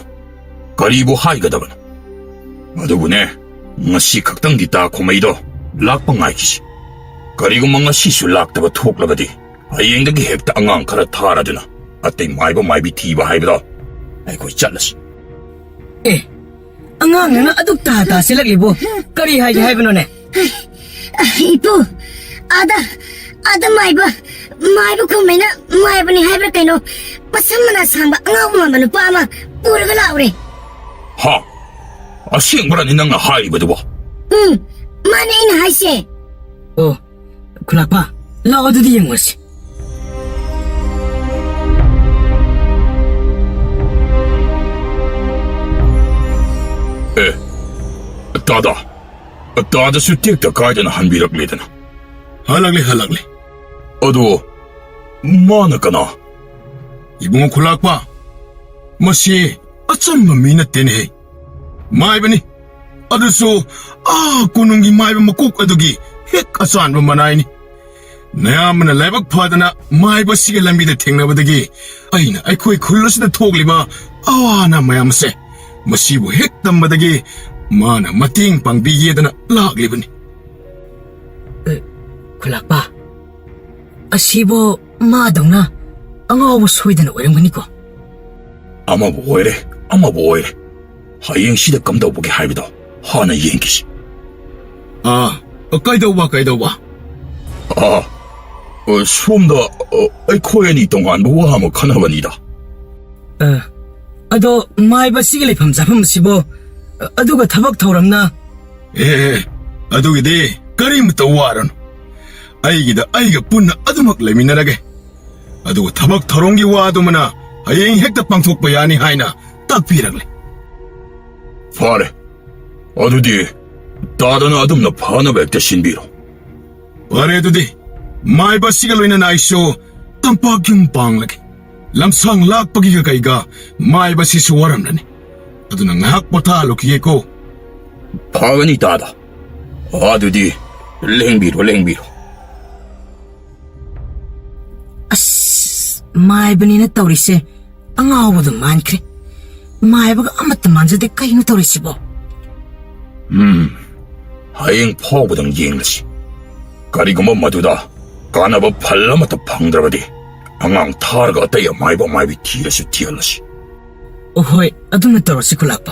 ꯀꯔꯤꯕꯨ ꯍꯥꯏꯒꯗꯕꯅꯣ? ꯑꯗꯨꯕꯨꯅꯦ, ꯉꯁꯤ ꯈꯛꯇꯪꯗꯤ ꯇꯥ ꯈꯨꯃꯩꯗꯣ ꯂꯥꯛꯄ ꯉꯥꯏꯈꯤꯁꯤ꯫ ꯀꯔꯤꯒꯨꯝꯕ ꯉꯁꯤꯁꯨ ꯂꯥꯛꯇꯕ ꯊꯣꯛꯂꯕꯗꯤ, ꯍꯌꯦꯡꯗꯒꯤ ꯍꯦꯛꯇ ꯑꯉꯥꯡ ꯈꯔ ꯊꯥꯔꯗꯨꯅ ꯑꯇꯩ ꯃꯥꯏꯕ ꯃꯥꯏꯕꯤ ꯊꯤꯕ ꯍꯥꯏꯕꯗꯣ ꯑꯩꯈꯣꯏ ꯆꯠꯂꯁꯤ꯫ ꯑꯦ, ꯑꯉꯥꯡ ꯅꯪꯅ ꯑꯗꯨꯛ ꯇꯥ ꯇꯥꯁꯤꯜꯂꯛꯂꯤꯕꯨ ꯀꯔꯤ ꯍꯥꯏꯒꯦ ꯍꯥꯏꯕꯅꯣꯅꯦ? ꯏꯄꯨ, ꯑꯥꯗ, ꯑꯥꯗ ꯃꯥꯏꯕ, ꯃꯥꯏꯕ ꯈꯨꯝꯃꯩꯅ ꯃꯥꯏꯕꯅꯤ ꯍꯥꯏꯕ꯭ꯔꯥ ꯀꯩꯅꯣ, ꯃꯁꯝ ꯃꯅꯥ ꯁꯥꯡꯕ ꯑꯉꯥꯎꯕ ꯃꯥꯟꯕ ꯅꯨꯄꯥ ꯑꯃ ꯄꯨꯔꯒ ꯂꯥꯛꯎꯔꯦ꯫ ꯍꯥ? ꯑꯁꯦꯡꯕꯔꯅꯤ ꯅꯪꯅ ꯍꯥꯏꯔꯤꯕꯗꯨꯕꯣ? ꯎꯝ, ꯃꯥꯅꯦ ꯑꯩꯅ ꯍꯥꯏꯁꯦ꯫ ꯑꯣ, ꯈꯨꯂꯥꯛꯄ, ꯂꯥꯛꯑꯣ ꯑꯗꯨꯗꯤ ꯌꯦꯡꯉꯨꯔꯁꯤ꯫ ꯑꯦ, ꯇꯥꯗ, ꯇꯥꯗꯁꯨ ꯇꯦꯛꯇ ꯀꯥꯏꯗꯅ ꯍꯟꯕꯤꯔꯛꯂꯦꯗꯅ꯫ ꯍꯜꯂꯛꯂꯦ, ꯍꯜꯂꯛꯂꯦ꯫ ꯑꯗꯣ, ꯃꯥꯅ ꯀꯅꯥ? ꯏꯕꯨꯡꯉꯣ ꯈꯨꯂꯥꯛꯄ, ꯃꯁꯤ ꯑꯆꯝꯕ ꯃꯤ ꯅꯠꯇꯦꯅꯦꯍꯦ꯫ ꯃꯥꯏꯕꯅꯤ꯫ ꯑꯗꯨꯁꯨ ꯑꯥ ꯀꯣꯅꯨꯡꯒꯤ ꯃꯥꯏꯕ ꯃꯀꯣꯛ ꯑꯗꯨꯒꯤ ꯍꯦꯛ ꯑꯆꯥꯟꯕ ꯃꯅꯥꯏꯅꯤ꯫ ꯅꯌꯥꯝꯕꯅ ꯂꯥꯏꯕꯛ ꯐꯗꯅ ꯃꯥꯏꯕꯁꯤꯒꯤ ꯂꯝꯕꯤꯗ ꯊꯦꯡꯅꯕꯗꯒꯤ ꯑꯩꯅ ꯑꯩꯈꯣꯏ ꯈꯨꯜ ꯑꯁꯤꯗ ꯊꯣꯛꯂꯤꯕ ꯑꯋꯥ ꯑꯅꯥ ꯃꯌꯥꯝ ꯑꯁꯦ ꯃꯁꯤꯕꯨ ꯍꯦꯛ ꯇꯝꯕꯗꯒꯤ ꯃꯥꯅ ꯃꯇꯦꯡ ꯄꯥꯡꯕꯤꯒꯦꯗꯅ ꯂꯥꯛꯂꯤꯕꯅꯤ꯫ ꯑꯦ, ꯈꯨꯂꯥꯛꯄ, ꯑꯁꯤꯕꯨ ꯃꯥꯗꯧꯅ ꯑꯉꯥꯎꯕ ꯁꯣꯏꯗꯅ ꯑꯣꯏꯔꯝꯒꯅꯤꯀꯣ? ꯑꯃꯕꯨ ꯑꯣꯏꯔꯦ, ꯑꯃꯕꯨ ꯑꯣꯏꯔꯦ꯫ ꯍꯌꯦꯡꯁꯤꯗ ꯀꯝꯗꯧꯕꯒꯦ ꯍꯥꯏꯕꯗꯣ ꯍꯥꯟꯅ ꯌꯦꯡꯈꯤꯁꯤ꯫ ꯑꯥ, ꯀꯩꯗꯧꯕ, ꯀꯩꯗꯧꯕ? ꯑꯥ, ꯑ, ꯁꯣꯝꯗ, ꯑ, ꯑꯩꯈꯣꯏ ꯑꯅꯤ ꯇꯣꯉꯥꯟꯕ ꯋꯥ ꯑꯃ ꯈꯟꯅꯕꯅꯤꯗ꯫ ꯑ, ꯑꯗꯣ ꯃꯥꯏꯕ ꯑꯁꯤꯒꯤ ꯂꯩꯐꯝ ꯆꯥꯐꯝ ꯑꯁꯤꯕꯨ, ꯑ, ꯑꯗꯨꯒ ꯊꯕꯛ ꯊꯧꯔꯝꯅ? ꯑꯦ, ꯑꯗꯨꯒꯤꯗꯤ ꯀꯔꯤꯃꯇ ꯋꯥꯔꯅꯨ꯫ ꯑꯩꯒꯤꯗ ꯑꯩꯒ ꯄꯨꯟꯅ ꯑꯗꯨꯃꯛ ꯂꯩꯃꯤꯟꯅꯔꯒꯦ꯫ ꯑꯗꯨꯒ ꯊꯕꯛ ꯊꯧꯔꯝꯒꯤ ꯋꯥꯗꯨꯃꯅ ꯍꯌꯦꯡ ꯍꯦꯛꯇ ꯄꯥꯡꯊꯣꯛꯄ ꯌꯥꯅꯤ ꯍꯥꯏꯅ ꯇꯥꯛꯄꯤꯔꯛꯂꯦ꯫ ꯐꯔꯦ, ꯑꯗꯨꯗꯤ ꯇꯥꯗꯅ ꯑꯗꯨꯝꯅ ꯐꯅꯕ ꯍꯦꯛꯇ ꯁꯤꯟꯕꯤꯔꯣ꯫ ꯐꯔꯦ ꯑꯗꯨꯗꯤ, ꯃꯥꯏꯕ ꯑꯁꯤꯒ ꯂꯣꯏꯅꯅ ꯑꯩꯁꯨ ꯇꯝꯄꯥꯛ ꯌꯨꯝ ꯄꯥꯡꯂꯒꯦ꯫ ꯂꯝꯁꯥꯡ ꯂꯥꯛꯄꯒꯤꯒ ꯀꯩꯒ ꯃꯥꯏꯕꯁꯤꯁꯨ ꯋꯥꯔꯝꯂꯅꯤ꯫ ꯑꯗꯨꯅ ꯉꯥꯏꯍꯥꯛ ꯄꯣꯊꯥꯍꯜꯂꯨꯈꯤꯒꯦꯀꯣ꯫ ꯐꯒꯅꯤ ꯇꯥꯗ꯫ ꯑꯗꯨꯗꯤ ꯂꯦꯡꯕꯤꯔꯣ, ꯂꯦꯡꯕꯤꯔꯣ꯫ ꯑꯁ, ꯃꯥꯏꯕꯅꯤꯅ ꯇꯧꯔꯤꯁꯦ ꯑꯉꯥꯎꯕꯗꯨ ꯃꯥꯟꯈ꯭ꯔꯦ꯫ ꯃꯥꯏꯕꯒ ꯑꯃꯠꯇ ꯃꯥꯟꯖꯗꯦ꯫ ꯀꯩꯅꯣ ꯇꯧꯔꯤꯁꯤꯕꯣ? ꯎꯝ, ꯍꯌꯦꯡ ꯐꯥꯎꯕꯗꯪ ꯌꯦꯡꯂꯁꯤ꯫ ꯀꯔꯤꯒꯨꯝꯕ ꯃꯗꯨꯗ ꯀꯥꯟꯅꯕ ꯐꯜ ꯑꯃꯠꯇ ꯐꯪꯗ꯭ꯔꯕꯗꯤ, ꯑꯉꯥꯡ ꯊꯥꯔꯒ ꯑꯇꯩ ꯑꯃꯥꯏꯕ ꯑꯃꯥꯏꯕꯤ ꯊꯤꯔꯁꯨ ꯊꯤꯍꯜꯂꯁꯤ꯫ ꯑꯣꯍꯣꯏ, ꯑꯗꯨꯝꯅ ꯇꯧꯔꯁꯤ, ꯈꯨꯂꯥꯛꯄ꯫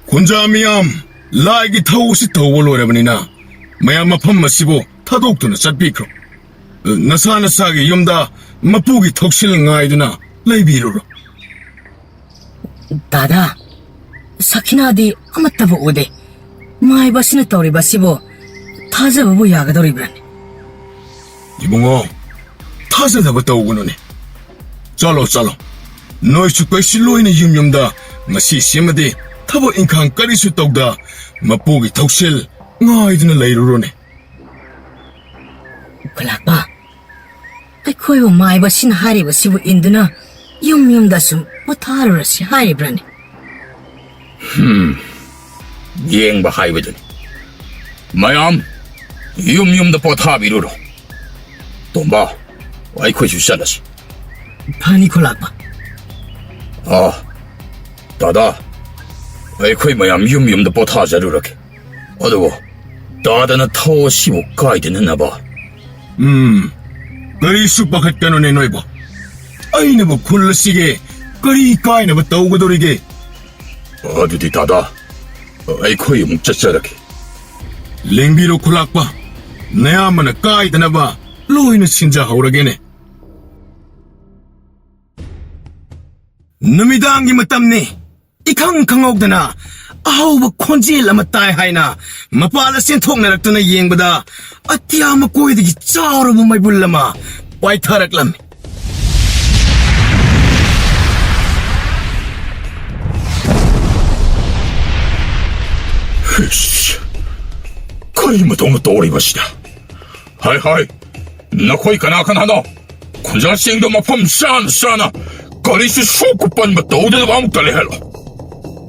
ꯈꯨꯟꯖꯥ ꯃꯤꯌꯥꯝ, ꯂꯥꯏꯒꯤ ꯊꯧ ꯑꯁꯤ ꯇꯧꯕ ꯂꯣꯏꯔꯕꯅꯤꯅ, ꯃꯌꯥꯝ ꯃꯐꯝ ꯑꯁꯤꯕꯨ ꯊꯥꯗꯣꯛꯇꯨꯅ ꯆꯠꯄꯤꯈ꯭ꯔꯣ꯫ ꯅꯁꯥ ꯅꯁꯥꯒꯤ ꯌꯨꯝꯗ ꯃꯄꯨꯒꯤ ꯊꯧꯁꯤꯜ ꯉꯥꯏꯗꯨꯅ ꯂꯩꯕꯤꯔꯨꯔꯣ꯫ ꯗꯥꯗꯥ, ꯁꯈꯤꯅꯥꯗꯤ ꯑꯃꯠꯇꯕꯨ ꯎꯗꯦ꯫ ꯃꯥꯏꯕ ꯑꯁꯤꯅ ꯇꯧꯔꯤꯕ ꯑꯁꯤꯕꯨ ꯊꯥꯖꯕꯕꯨ ꯌꯥꯒꯗꯧꯔꯤꯕ꯭ꯔꯥꯅꯦ? ꯏꯕꯨꯡꯉꯣ, ꯊꯥꯖꯗꯕ ꯇꯧꯒꯅꯨꯅꯦ꯫ ꯆꯠꯂꯣ, ꯆꯠꯂꯣ꯫ ꯅꯣꯏꯁꯨ ꯀꯩꯁꯨ ꯂꯣꯏꯅ ꯌꯨꯝ ꯌꯨꯝꯗ ꯉꯁꯤꯁꯤꯃꯗꯤ ꯊꯕꯛ ꯏꯪꯈꯥꯡ ꯀꯔꯤꯁꯨ ꯇꯧꯗ ꯃꯄꯨꯒꯤ ꯊꯧꯁꯤꯜ ꯉꯥꯏꯗꯨꯅ ꯂꯩꯔꯨꯔꯣꯅꯦ꯫ ꯈꯨꯂꯥꯛꯄ, ꯑꯩꯈꯣꯏꯕꯨ ꯃꯥꯏꯕꯁꯤꯅ ꯍꯥꯏꯔꯤꯕꯁꯤꯕꯨ ꯏꯟꯗꯨꯅ ꯌꯨꯝ ꯌꯨꯝꯗ ꯁꯨꯝ ꯄꯣꯊꯥꯔꯨꯔꯁꯤ ꯍꯥꯏꯔꯤꯕ꯭ꯔꯥꯅꯦ? ꯌꯦꯡꯕ ꯍꯥꯏꯕꯗꯨꯅꯤ꯫ ꯃꯌꯥꯝ ꯌꯨꯝ ꯌꯨꯝꯗ ꯄꯣꯊꯥꯕꯤꯔꯨꯔꯣ꯫ ꯇꯣꯝꯕ, ꯑꯩꯈꯣꯏꯁꯨ ꯆꯠꯂꯁꯤ꯫ ꯐꯅꯤ, ꯈꯨꯂꯥꯛꯄ꯫ ꯑꯥ, ꯗꯥꯗꯥ, ꯑꯩꯈꯣꯏ ꯃꯌꯥꯝ ꯌꯨꯝ ꯌꯨꯝꯗ ꯄꯣꯊꯥꯖꯔꯨꯔꯒꯦ꯫ ꯑꯗꯨꯕꯨ ꯇꯥꯗꯅ ꯊꯧ ꯑꯁꯤꯕꯨ ꯀꯥꯏꯗꯅꯅꯕ꯫ ꯎꯝ, ꯀꯔꯤꯁꯨ ꯄꯥꯈꯠꯀꯅꯨꯅꯦ ꯅꯣꯏꯕꯣ꯫ ꯑꯩꯅꯕꯨ ꯈꯨꯜ ꯑꯁꯤꯒꯤ ꯀꯔꯤ ꯀꯥꯏꯅꯕ ꯇꯧꯒꯗꯧꯔꯤꯒꯦ? ꯑꯗꯨꯗꯤ ꯗꯥꯗꯥ, ꯑꯩꯈꯣꯏ ꯑꯃꯨꯛ ꯆꯠꯆꯔꯒꯦ꯫ ꯂꯦꯡꯕꯤꯔꯣ ꯈꯨꯂꯥꯛꯄ, ꯅꯌꯥꯝꯕꯅ ꯀꯥꯏꯗꯅꯕ ꯂꯣꯏꯅ ꯁꯤꯟꯖꯍꯧꯔꯒꯦꯅꯦ꯫ ꯅꯨꯃꯤꯗꯥꯡꯒꯤ ꯃꯇꯝꯅꯤ꯫ ꯏꯈꯪ ꯈꯪꯍꯧꯗꯅ ꯑꯍꯧꯕ ꯈꯣꯟꯖꯦꯜ ꯑꯃ ꯇꯥꯏ ꯍꯥꯏꯅ ꯃꯄꯥꯗ ꯆꯦꯟꯊꯣꯛꯅꯔꯛꯇꯨꯅ ꯌꯦꯡꯕꯗ, ꯑꯇꯤꯌꯥ ꯃꯀꯣꯏꯗꯒꯤ ꯆꯥꯎꯔꯕ ꯃꯩꯕꯨꯜ ꯑꯃ ꯄꯥꯏꯊꯔꯛꯂꯝꯃꯤ꯫ ꯏꯁ! ꯀꯔꯤ ꯃꯇꯧꯅ ꯇꯧꯔꯤꯕꯁꯤꯗ? ꯍꯥꯏ ꯍꯥꯏ, ꯅꯈꯣꯏ ꯀꯅꯥ ꯀꯅꯥꯅꯣ? ꯈꯨꯟꯖꯥꯁꯤꯡꯗꯣ ꯃꯐꯝ ꯆꯥꯅ ꯆꯥꯅ ꯀꯔꯤꯁꯨ ꯁꯣꯛꯄ ꯄꯟꯕ ꯇꯧꯗꯅꯕ ꯑꯃꯨꯛꯇ ꯂꯩꯍꯜꯂꯣ꯫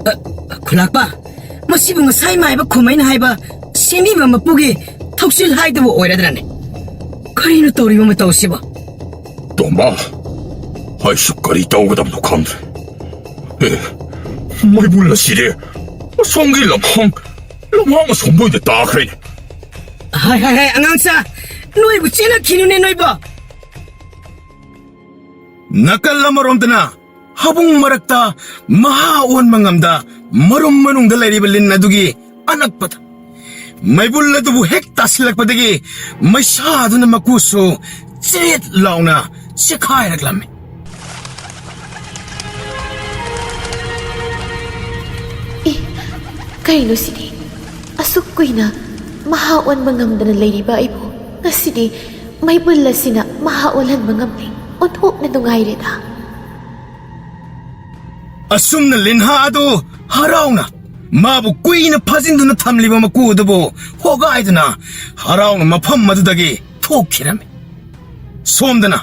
ꯑ, ꯈꯨꯂꯥꯛꯄ, ꯃꯁꯤꯕꯨ ꯉꯁꯥꯏ ꯃꯥꯏꯕ ꯈꯨꯃꯩꯅ ꯍꯥꯏꯕ ꯁꯦꯝꯕꯤꯕ ꯃꯄꯨꯒꯤ ꯊꯧꯁꯤꯜ ꯍꯥꯏꯗꯨꯕꯨ ꯑꯣꯏꯔꯗ꯭ꯔꯅꯦ? ꯀꯔꯤꯅꯣ ꯇꯧꯔꯤꯕ ꯃꯇꯧꯁꯤꯕꯣ? ꯇꯣꯝꯕ, ꯑꯩꯁꯨ ꯀꯔꯤ ꯇꯧꯒꯗꯕꯅꯣ ꯈꯪꯗ꯭ꯔꯦ꯫ ꯑꯦ, ꯃꯩꯕꯨꯜ ꯑꯁꯤꯗꯤ ꯑꯁꯣꯝꯒꯤ ꯂꯝꯍꯥꯡ, ꯂꯝꯍꯥꯡ ꯑꯁꯣꯝꯗ ꯑꯣꯏꯅ ꯇꯥꯈ꯭ꯔꯦꯅꯦ꯫ ꯍꯥꯏ, ꯍꯥꯏ, ꯍꯥꯏ, ꯑꯉꯥꯡꯁꯥ, ꯅꯣꯏꯕꯨ ꯆꯦꯜꯂꯛꯈꯤꯅꯨꯅꯦ, ꯅꯣꯏꯕꯣ꯫ ꯅꯥꯀꯜ ꯑꯃꯔꯣꯝꯗꯅ ꯍꯥꯕꯨꯡ ꯃꯔꯛꯇ ꯃꯍꯥ ꯑꯣꯟꯕ ꯉꯝꯗ ꯃꯔꯨꯝ ꯃꯅꯨꯡꯗ ꯂꯩꯔꯤꯕ ꯂꯤꯟ ꯑꯗꯨꯒꯤ ꯑꯅꯛꯄꯗ ꯃꯩꯕꯨꯜ ꯑꯗꯨꯕꯨ ꯍꯦꯛ ꯇꯥꯁꯤꯜꯂꯛꯄꯗꯒꯤ ꯃꯩꯁꯥ ꯑꯗꯨꯅ ꯃꯀꯨꯁꯨ ꯆꯦꯠ ꯂꯥꯎꯅ ꯆꯦꯈꯥꯏꯔꯛꯂꯝꯃꯤ꯫ ꯑꯦ, ꯀꯩꯅꯣ ꯁꯤꯗꯤ? ꯑꯁꯨꯛ ꯀꯨꯏꯅ ꯃꯍꯥ ꯑꯣꯟꯕ ꯉꯝꯗꯅ ꯂꯩꯔꯤꯕ ꯑꯩꯕꯨ ꯉꯁꯤꯗꯤ ꯃꯩꯕꯨꯜ ꯑꯁꯤꯅ ꯃꯍꯥ ꯑꯣꯜꯍꯟꯕ ꯉꯝꯂꯦ꯫ ꯑꯣꯟꯊꯣꯛꯅ ꯅꯨꯡꯉꯥꯏꯔꯦꯗ꯫ ꯑꯁꯨꯝꯅ ꯂꯤꯟꯍꯥ ꯑꯗꯨ ꯍꯔꯥꯎꯅ ꯃꯥꯕꯨ ꯀꯨꯏꯅ ꯐꯥꯖꯤꯟꯗꯨꯅ ꯊꯝꯂꯤꯕ ꯃꯀꯨ ꯑꯗꯨꯕꯨ ꯍꯣꯒꯥꯏꯗꯨꯅ ꯍꯔꯥꯎꯅ ꯃꯐꯝ ꯑꯗꯨꯗꯒꯤ ꯊꯣꯛꯈꯤꯔꯝꯃꯤ꯫ ꯁꯣꯝꯗꯅ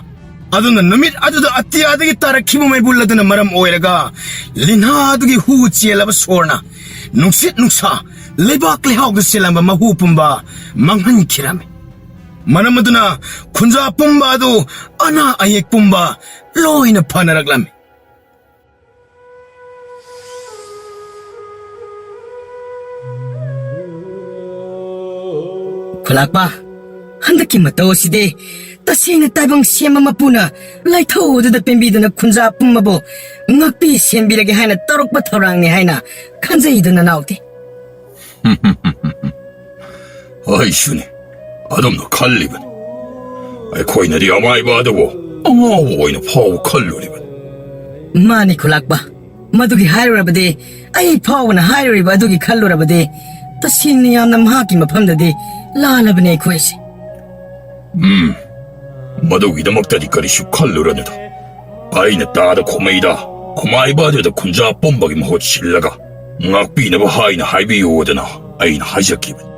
ꯑꯗꯨꯅ ꯅꯨꯃꯤꯠ ꯑꯗꯨꯗ ꯑꯇꯤꯌꯥꯗꯒꯤ ꯇꯥꯔꯛꯈꯤꯕ ꯃꯩꯕꯨꯜ ꯑꯗꯨꯅ ꯃꯔꯝ ꯑꯣꯏꯔꯒ ꯂꯤꯟꯍꯥ ꯑꯗꯨꯒꯤ ꯍꯨ ꯆꯦꯜꯂꯕ ꯁꯣꯔꯅ ꯅꯨꯡꯁꯤꯠ ꯅꯨꯡꯁꯥ, ꯂꯩꯕꯥꯛ ꯂꯩꯍꯥꯎꯗ ꯆꯦꯜꯂꯝꯕ ꯃꯍꯨ ꯄꯨꯝꯕ ꯃꯥꯡꯍꯟꯈꯤꯔꯝꯃꯤ꯫ ꯃꯔꯝ ꯑꯗꯨꯅ ꯈꯨꯟꯖꯥ ꯄꯨꯝꯕ ꯑꯗꯨ, ꯑꯅꯥ ꯑꯌꯦꯛ ꯄꯨꯝꯕ ꯂꯣꯏꯅ ꯐꯅꯔꯛꯂꯝꯃꯤ꯫ ꯈꯨꯂꯥꯛꯄ, ꯍꯟꯗꯛꯀꯤ ꯃꯇꯧ ꯑꯁꯤꯗꯤ ꯇꯁꯦꯡꯅ ꯇꯥꯏꯕꯪ ꯁꯦꯝꯕ ꯃꯄꯨꯅ ꯂꯥꯏꯊꯧ ꯑꯗꯨꯗ ꯄꯦꯟꯕꯤꯗꯨꯅ ꯈꯨꯟꯖꯥ ꯄꯨꯝꯕꯕꯨ ꯉꯥꯛꯄꯤ ꯁꯦꯟꯕꯤꯔꯒꯦ ꯍꯥꯏꯅ ꯇꯧꯔꯛꯄ ꯊꯧꯔꯥꯡꯅꯤ ꯍꯥꯏꯅ ꯈꯟꯖꯩꯗ, ꯅꯅꯥꯎꯗꯤ꯫ ꯑꯩꯁꯨꯅꯤ꯫ ꯑꯗꯨꯝꯅ ꯈꯜꯂꯤꯕꯅꯤ꯫ ꯑꯩꯈꯣꯏꯅꯗꯤ ꯑꯃꯥꯏꯕ ꯑꯗꯨꯕꯨ ꯑꯉꯥꯎꯕ ꯑꯣꯏꯅ ꯐꯥꯎꯕ ꯈꯜꯂꯨꯔꯤꯕꯅꯤ꯫ ꯃꯥꯅꯤ, ꯈꯨꯂꯥꯛꯄ꯫ ꯃꯗꯨꯒꯤ ꯍꯥꯏꯔꯨꯔꯕꯗꯤ, ꯑꯩ ꯐꯥꯎꯕꯅ ꯍꯥꯏꯔꯨꯔꯤꯕ ꯑꯗꯨꯒꯤ ꯈꯜꯂꯨꯔꯕꯗꯤ, ꯇꯁꯦꯡꯅ ꯌꯥꯝꯅ ꯃꯍꯥꯛꯀꯤ ꯃꯐꯝꯗꯗꯤ ꯂꯥꯜꯂꯕꯅꯤ ꯑꯩꯈꯣꯏꯁꯦ꯫ ꯎꯝ, ꯃꯗꯨꯒꯤꯗꯃꯛꯇꯗꯤ ꯀꯔꯤꯁꯨ ꯈꯜꯂꯨꯔꯅꯨꯗ꯫ ꯑꯩꯅ ꯇꯥꯗ ꯈꯣꯃꯩꯗ ꯑꯃꯥꯏꯕ ꯑꯗꯨꯗ ꯈꯨꯟꯖꯥ ꯄꯨꯝꯕꯒꯤ ꯃꯍꯨꯠ ꯁꯤꯜꯂꯒ ꯉꯥꯛꯄꯤꯅꯕ ꯍꯥꯏꯅ ꯍꯥꯏꯕꯤꯌꯨꯗꯅ ꯑꯩꯅ ꯍꯥꯏꯖꯈꯤꯕꯅꯤ꯫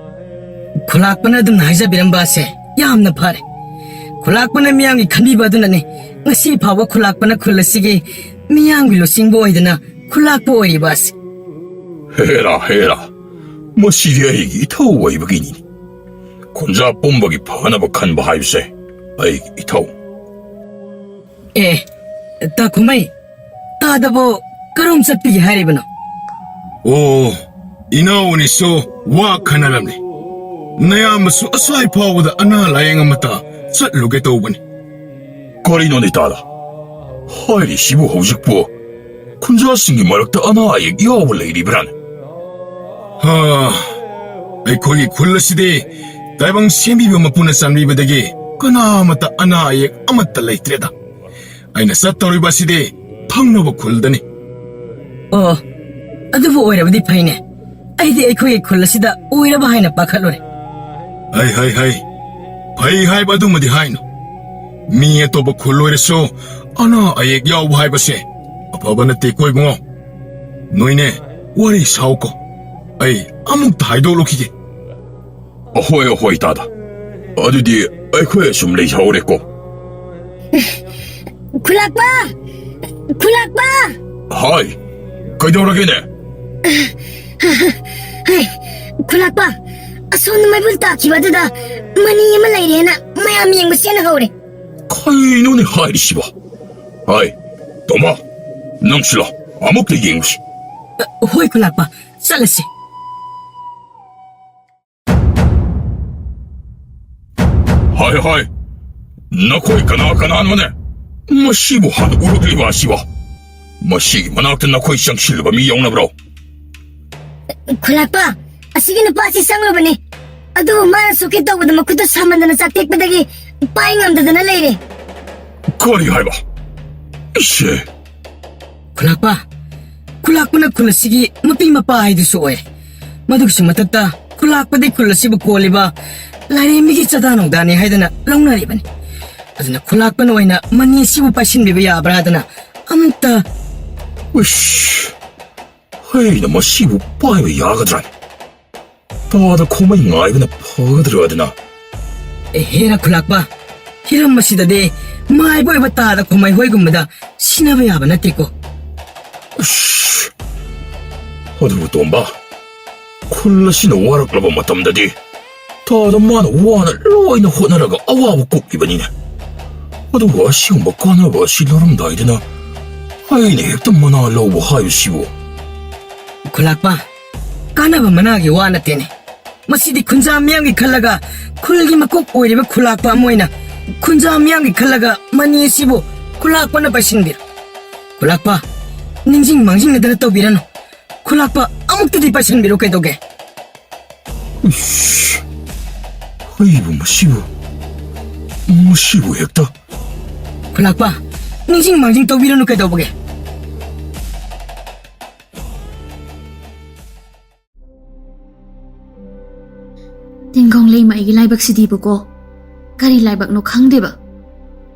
ꯈꯨꯂꯥꯛꯄꯅ ꯑꯗꯨꯝꯅ ꯍꯥꯏꯖꯕꯤꯔꯝꯕ ꯑꯁꯦ ꯌꯥꯝꯅ ꯐꯔꯦ꯫ ꯈꯨꯂꯥꯛꯄꯅ ꯃꯤꯌꯥꯝꯒꯤ ꯈꯟꯕꯤꯕ ꯑꯗꯨꯅꯅꯤ ꯉꯁꯤ ꯐꯥꯎꯕ ꯈꯨꯂꯥꯛꯄꯅ ꯈꯨꯜ ꯑꯁꯤꯒꯤ ꯃꯤꯌꯥꯝꯒꯤ ꯂꯨꯆꯤꯡꯕ ꯑꯣꯏꯗꯅ ꯈꯨꯂꯥꯛꯄ ꯑꯣꯏꯔꯤꯕ ꯑꯁꯤ꯫ ꯍꯦꯔꯥ, ꯍꯦꯔꯥ, ꯃꯁꯤꯗꯤ ꯑꯩꯒꯤ ꯏꯊꯧ ꯑꯣꯏꯕꯒꯤꯅꯤ꯫ ꯈꯨꯟꯖꯥ ꯄꯨꯝꯕꯒꯤ ꯐꯅꯕ ꯈꯟꯕ ꯍꯥꯏꯕꯁꯦ ꯑꯩꯒꯤ ꯏꯊꯧ꯫ ꯑꯦ, ꯇꯥ ꯈꯨꯃꯩ, ꯇꯥꯗꯕꯨ ꯀꯔꯣꯝ ꯆꯠꯄꯤꯒꯦ ꯍꯥꯏꯔꯤꯕꯅꯣ? ꯑꯣ, ꯏꯅꯥꯎ ꯑꯅꯤꯁꯨ ꯋꯥ ꯈꯟꯅꯔꯝꯂꯤ꯫ ꯅꯌꯥꯝꯕꯁꯨ ꯑꯁ꯭ꯋꯥꯏ ꯐꯥꯎꯕꯗ ꯑꯅꯥ ꯂꯥꯌꯦꯡ ꯑꯃꯠꯇ ꯆꯠꯂꯨꯒꯦ ꯇꯧꯕꯅꯤ꯫ ꯀꯔꯤꯅꯣꯅꯦ ꯇꯥꯗ? ꯍꯥꯏꯔꯤꯁꯤꯕꯨ ꯍꯧꯖꯤꯛꯄꯨ ꯈꯨꯟꯖꯥꯁꯤꯡꯒꯤ ꯃꯔꯛꯇ ꯑꯅꯥ ꯑꯌꯦꯛ ꯌꯥꯎꯕ ꯂꯩꯔꯤꯕ꯭ꯔꯥꯅꯦ? ꯍꯥ, ꯑꯩꯈꯣꯏꯒꯤ ꯈꯨꯜ ꯑꯁꯤꯗꯤ ꯇꯥꯏꯕꯪ ꯁꯦꯝꯕꯤꯕ ꯃꯄꯨꯅ ꯆꯥꯟꯕꯤꯕꯗꯒꯤ ꯀꯅꯥꯃꯠꯇ ꯑꯅꯥ ꯑꯌꯦꯛ ꯑꯃꯠꯇ ꯂꯩꯇ꯭ꯔꯦꯗ꯫ ꯑꯩꯅ ꯆꯠꯇꯧꯔꯤꯕ ꯑꯁꯤꯗꯤ ꯊꯪꯅꯕ ꯈꯨꯜꯗꯅꯤ꯫ ꯑꯣ, ꯑꯗꯨꯕꯨ ꯑꯣꯏꯔꯕꯗꯤ ꯐꯩꯅꯦ꯫ ꯑꯩꯗꯤ ꯑꯩꯈꯣꯏꯒꯤ ꯈꯨꯜ ꯑꯁꯤꯗ ꯑꯣꯏꯔꯕ ꯍꯥꯏꯅ ꯄꯥꯈꯠꯂꯨꯔꯦ꯫ ꯍꯩ, ꯍꯩ, ꯍꯩ꯫ ꯐꯩ ꯍꯥꯏꯕ ꯑꯗꯨꯃꯗꯤ ꯍꯥꯏꯅꯨ꯫ ꯃꯤ ꯑꯇꯣꯞꯄ ꯈꯨꯜ ꯑꯣꯏꯔꯁꯨ ꯑꯅꯥ ꯑꯌꯦꯛ ꯌꯥꯎꯕ ꯍꯥꯏꯕꯁꯦ ꯑꯐꯕ ꯅꯠꯇꯦꯀꯣ ꯏꯕꯨꯡꯉꯣ꯫ ꯅꯣꯏꯅꯦ, ꯋꯥꯔꯤ ꯁꯥꯎꯀꯣ꯫ ꯑꯩ ꯑꯃꯨꯛꯇ ꯍꯥꯏꯗꯣꯛꯂꯨꯈꯤꯒꯦ꯫ ꯑꯍꯣꯏ, ꯑꯍꯣꯏ, ꯇꯥꯗ꯫ ꯑꯗꯨꯗꯤ ꯑꯩꯈꯣꯏ ꯑꯁꯨꯝ ꯂꯩꯖꯍꯧꯔꯦꯀꯣ꯫ ꯈꯨꯂꯥꯛꯄ! ꯈꯨꯂꯥꯛꯄ! ꯍꯥꯏ, ꯀꯩꯗꯧꯔꯒꯦꯅꯦ? ꯍꯩ, ꯈꯨꯂꯥꯛꯄ, ꯑꯁꯣꯝꯗ ꯃꯩꯕꯨꯜ ꯇꯥꯈꯤꯕ ꯑꯗꯨꯗ ꯃꯅꯤ ꯑꯃ ꯂꯩꯔꯦꯅ ꯃꯌꯥꯝ ꯌꯦꯡꯕ ꯆꯦꯟꯅꯍꯧꯔꯦ꯫ ꯀꯩꯅꯣꯅꯦ ꯍꯥꯏꯔꯤꯁꯤꯕꯣ? ꯍꯥꯏ, ꯇꯣꯝꯕ, ꯅꯪꯁꯨ ꯂꯥꯛ, ꯑꯃꯨꯛꯇ ꯌꯦꯡꯉꯨꯁꯤ꯫ ꯍꯣꯏ, ꯈꯨꯂꯥꯛꯄ, ꯆꯠꯂꯁꯤ꯫ ꯍꯥꯏ, ꯍꯥꯏ, ꯅꯈꯣꯏ ꯀꯅꯥ ꯀꯅꯥꯅꯣꯅꯦ? ꯃꯁꯤꯕꯨ ꯍꯥꯟꯅ ꯎꯔꯛꯂꯤꯕ ꯑꯁꯤꯕꯣ? ꯃꯁꯤꯒꯤ ꯃꯅꯥꯛꯇ ꯅꯈꯣꯏ ꯆꯪꯁꯤꯜꯂꯨꯕ ꯃꯤ ꯌꯥꯎꯅꯕ꯭ꯔꯣ? ꯈꯨꯂꯥꯛꯄ, ꯑꯁꯤꯒꯤ ꯅꯨꯄꯥꯁꯤ ꯆꯪꯂꯨꯕꯅꯤ꯫ ꯑꯗꯨ ꯃꯥꯅ ꯁꯣꯛꯀꯦ ꯇꯧꯕꯗ ꯃꯈꯨꯠꯇ ꯁꯥꯃꯟꯗꯅ ꯆꯥꯛꯇꯦꯛꯄꯗꯒꯤ ꯄꯥꯏ ꯉꯝꯗꯗꯅ ꯂꯩꯔꯦ꯫ ꯀꯔꯤ ꯍꯥꯏꯕ? ꯏꯁꯦ! ꯈꯨꯂꯥꯛꯄ, ꯈꯨꯂꯥꯛꯄꯅ ꯈꯨꯜ ꯑꯁꯤꯒꯤ ꯃꯄꯤ ꯃꯄꯥ ꯍꯥꯏꯗꯨꯁꯨ ꯑꯣꯏ꯫ ꯃꯗꯨꯒꯤꯁꯨ ꯃꯊꯛꯇ ꯈꯨꯂꯥꯛꯄꯗꯤ ꯈꯨꯜ ꯑꯁꯤꯕꯨ ꯀꯣꯜꯂꯤꯕ ꯂꯥꯏꯔꯦꯝꯕꯤꯒꯤ ꯆꯥꯗꯥ ꯅꯧꯗꯥꯅꯤ ꯍꯥꯏꯗꯅ ꯂꯧꯅꯔꯤꯕꯅꯤ꯫ ꯑꯗꯨꯅ ꯈꯨꯂꯥꯛꯄꯅ ꯑꯣꯏꯅ ꯃꯅꯤ ꯑꯁꯤꯕꯨ ꯄꯥꯏꯁꯤꯟꯕꯤꯕ ꯌꯥꯕ꯭ꯔꯥ ꯍꯥꯏꯗꯅ ꯑꯃꯨꯛꯇ꯫ ꯎꯁ! ꯑꯩꯅ ꯃꯁꯤꯕꯨ ꯄꯥꯏꯕ ꯌꯥꯒꯗ꯭ꯔꯥ? ꯄꯥꯗ ꯈꯣꯃꯩ ꯉꯥꯏꯕꯅ ꯐꯒꯗ꯭ꯔꯥ ꯑꯗꯨꯅ? ꯑꯦ, ꯍꯦꯔꯥ ꯈꯨꯂꯥꯛꯄ, ꯍꯤꯔꯝ ꯑꯁꯤꯗꯗꯤ ꯃꯥꯏꯕ ꯑꯣꯏꯕ ꯇꯥꯗ ꯈꯣꯃꯩ ꯍꯣꯏꯒꯨꯝꯕꯗ ꯁꯤꯟꯅꯕ ꯌꯥꯕ ꯅꯠꯇꯦꯀꯣ꯫ ꯑꯁ! ꯑꯗꯨꯕꯨ ꯇꯣꯝꯕ, ꯈꯨꯜ ꯑꯁꯤꯅ ꯋꯥꯔꯛꯂꯕ ꯃꯇꯝꯗꯗꯤ ꯇꯥꯗ ꯃꯥꯅ ꯋꯥꯅ ꯂꯣꯏꯅ ꯍꯣꯠꯅꯔꯒ ꯑꯋꯥꯕ ꯀꯣꯛꯂꯤꯕꯅꯤꯅꯦ꯫ ꯑꯗꯨꯒ ꯑꯁꯤꯒꯨꯝꯕ ꯀꯥꯟꯅꯕ ꯑꯁꯤ ꯂꯧꯔꯝꯗꯥꯏꯗꯅ ꯑꯩꯅ ꯍꯦꯛꯇ ꯃꯅꯥ ꯂꯧꯕ ꯍꯥꯏꯕꯁꯤꯕꯨ꯫ ꯈꯨꯂꯥꯛꯄ, ꯀꯥꯟꯅꯕ ꯃꯅꯥꯒꯤ ꯋꯥ ꯅꯠꯇꯦꯅꯦ꯫ ꯃꯁꯤꯗꯤ ꯈꯨꯟꯖꯥ ꯃꯤꯌꯥꯝꯒꯤ ꯈꯜꯂꯒ, ꯈꯨꯜꯒꯤ ꯃꯀꯣꯛ ꯑꯣꯏꯔꯤꯕ ꯈꯨꯂꯥꯛꯄ ꯑꯃ ꯑꯣꯏꯅ ꯈꯨꯟꯖꯥ ꯃꯤꯌꯥꯝꯒꯤ ꯈꯜꯂꯒ ꯃꯅꯤ ꯑꯁꯤꯕꯨ ꯈꯨꯂꯥꯛꯄꯅ ꯄꯥꯏꯁꯤꯟꯕꯤꯔꯣ꯫ ꯈꯨꯂꯥꯛꯄ, ꯅꯤꯡꯁꯤꯡ ꯃꯥꯡꯖꯤꯡꯅꯗꯅ ꯇꯧꯕꯤꯔꯅꯨ꯫ ꯈꯨꯂꯥꯛꯄ, ꯑꯃꯨꯛꯇꯗꯤ ꯄꯥꯏꯁꯤꯟꯕꯤꯔꯣ ꯀꯩꯗꯧꯒꯦ? ꯏꯁ, ꯑꯩꯕꯨ ꯃꯁꯤꯕꯨ, ꯃꯁꯤꯕꯨ ꯍꯦꯛꯇ꯫ ꯈꯨꯂꯥꯛꯄ, ꯅꯤꯡꯁꯤꯡ ꯃꯥꯡꯖꯤꯡ ꯇꯧꯕꯤꯔꯅꯨ ꯀꯩꯗꯧꯕꯒꯦ? ꯇꯤꯡꯒꯣꯡ ꯂꯩꯃ ꯑꯩꯒꯤ ꯂꯥꯏꯕꯛꯁꯤꯗꯤꯕꯀꯣ, ꯀꯔꯤ ꯂꯥꯏꯕꯛꯅꯣ ꯈꯪꯗꯦꯕ꯫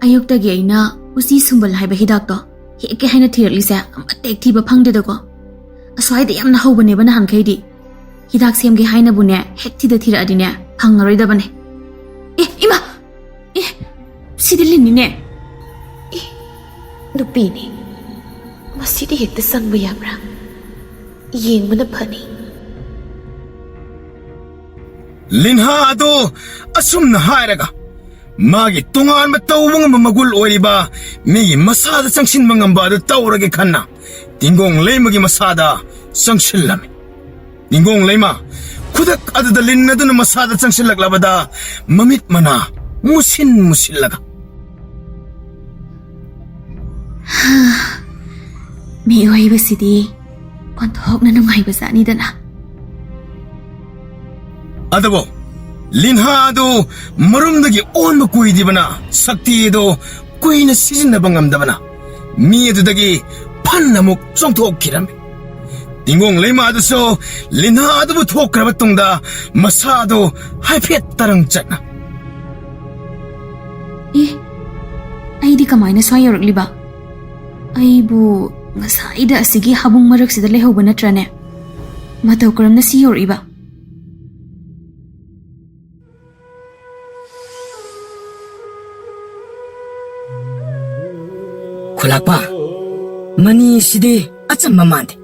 ꯑꯌꯨꯛꯇꯒꯤ ꯑꯩꯅ ꯎꯆꯤ ꯁꯨꯝꯕꯜ ꯍꯥꯏꯕ ꯍꯤꯗꯥꯛꯇꯣ ꯍꯦꯛꯀꯦ ꯍꯥꯏꯅ ꯊꯤꯔꯛꯂꯤꯁꯦ ꯑꯃꯠꯇ ꯍꯦꯛ ꯊꯤꯕ ꯐꯪꯗꯦꯗꯀꯣ꯫ ꯑꯁ꯭ꯋꯥꯏꯗ ꯌꯥꯝꯅ ꯍꯧꯕꯅꯦꯕ ꯅꯍꯥꯟꯈꯩꯗꯤ꯫ ꯍꯤꯗꯥꯛ ꯁꯦꯝꯒꯦ ꯍꯥꯏꯅꯕꯨꯅꯦ ꯍꯦꯛ ꯊꯤꯗ ꯊꯤꯔꯛꯑꯗꯤꯅꯦ ꯐꯪꯉꯔꯣꯏꯗꯕꯅꯦ꯫ ꯑꯦ ꯏꯃꯥ! ꯑꯦ, ꯁꯤꯗꯤ ꯂꯤꯟꯅꯤꯅꯦ꯫ ꯑꯦ, ꯅꯨꯄꯤꯅꯤ꯫ ꯃꯁꯤꯗꯤ ꯍꯦꯛꯇ ꯆꯪꯕ ꯌꯥꯕ꯭ꯔꯥ? ꯌꯦꯡꯕꯅ ꯐꯅꯤ꯫ ꯂꯤꯟꯍꯥ ꯑꯗꯨ ꯑꯁꯨꯝꯅ ꯍꯥꯏꯔꯒ ꯃꯥꯒꯤ ꯇꯣꯉꯥꯟꯕ ꯇꯧꯕ ꯉꯝꯕ ꯃꯒꯨꯜ ꯑꯣꯏꯔꯤꯕ ꯃꯤꯒꯤ ꯃꯁꯥꯗ ꯆꯪꯁꯤꯟꯕ ꯉꯝꯕ ꯑꯗꯨ ꯇꯧꯔꯒꯦ ꯈꯟꯅ ꯇꯤꯡꯒꯣꯡ ꯂꯩꯃꯒꯤ ꯃꯁꯥꯗ ꯆꯪꯁꯤꯜꯂꯝꯃꯤ꯫ ꯇꯤꯡꯒꯣꯡ ꯂꯩꯃ ꯈꯨꯗꯛ ꯑꯗꯨꯗ ꯂꯤꯟ ꯑꯗꯨꯅ ꯃꯁꯥꯗ ꯆꯪꯁꯤꯜꯂꯛꯂꯕꯗ ꯃꯃꯤꯠ ꯃꯅꯥ ꯃꯨꯁꯤꯟ ꯃꯨꯁꯤꯜꯂꯒ꯫ ꯃꯤꯑꯣꯏꯕꯁꯤꯗꯤ ꯑꯣꯟꯊꯣꯛꯅ ꯅꯨꯡꯉꯥꯏꯕ ꯖꯥꯠꯅꯤꯗꯅ꯫ ꯑꯗꯨꯕꯨ ꯂꯤꯟꯍꯥ ꯑꯗꯨ ꯃꯔꯨꯝꯗꯒꯤ ꯑꯣꯟꯕ ꯀꯨꯏꯗ꯭ꯔꯤꯕꯅ, ꯁꯛꯇꯤ ꯑꯗꯨ ꯀꯨꯏꯅ ꯁꯤꯖꯤꯟꯅꯕ ꯉꯝꯗꯕꯅ, ꯃꯤ ꯑꯗꯨꯗꯒꯤ ꯐꯟ ꯑꯃꯨꯛ ꯆꯣꯡꯊꯣꯛꯈꯤꯔꯝꯃꯤ꯫ ꯇꯤꯡꯒꯣꯡ ꯂꯩꯃ ꯑꯗꯨꯁꯨ ꯂꯤꯟꯍꯥ ꯑꯗꯨꯕꯨ ꯊꯣꯛꯈ꯭ꯔꯕ ꯇꯨꯡꯗ ꯃꯁꯥꯗꯨ ꯍꯥꯏꯐꯦꯠ ꯇꯔꯪ ꯆꯠꯅ, "ꯑꯦ, ꯑꯩꯗꯤ ꯀꯃꯥꯏꯅ ꯁ꯭ꯋꯥꯏ ꯌꯧꯔꯛꯂꯤꯕ? ꯑꯩꯕꯨ ꯉꯁꯥꯏꯗ ꯑꯁꯤꯒꯤ ꯍꯥꯕꯨꯡ ꯃꯔꯛꯁꯤꯗ ꯂꯩꯍꯧꯕ ꯅꯠꯇ꯭ꯔꯅꯦ? ꯃꯇꯧ ꯀꯔꯝꯅ ꯁꯤ ꯌꯧꯔꯛꯏꯕ?" ꯈꯨꯂꯥꯛꯄ, ꯃꯅꯤꯁꯤꯗꯤ ꯑꯆꯝꯕ ꯃꯥꯟꯗꯦ꯫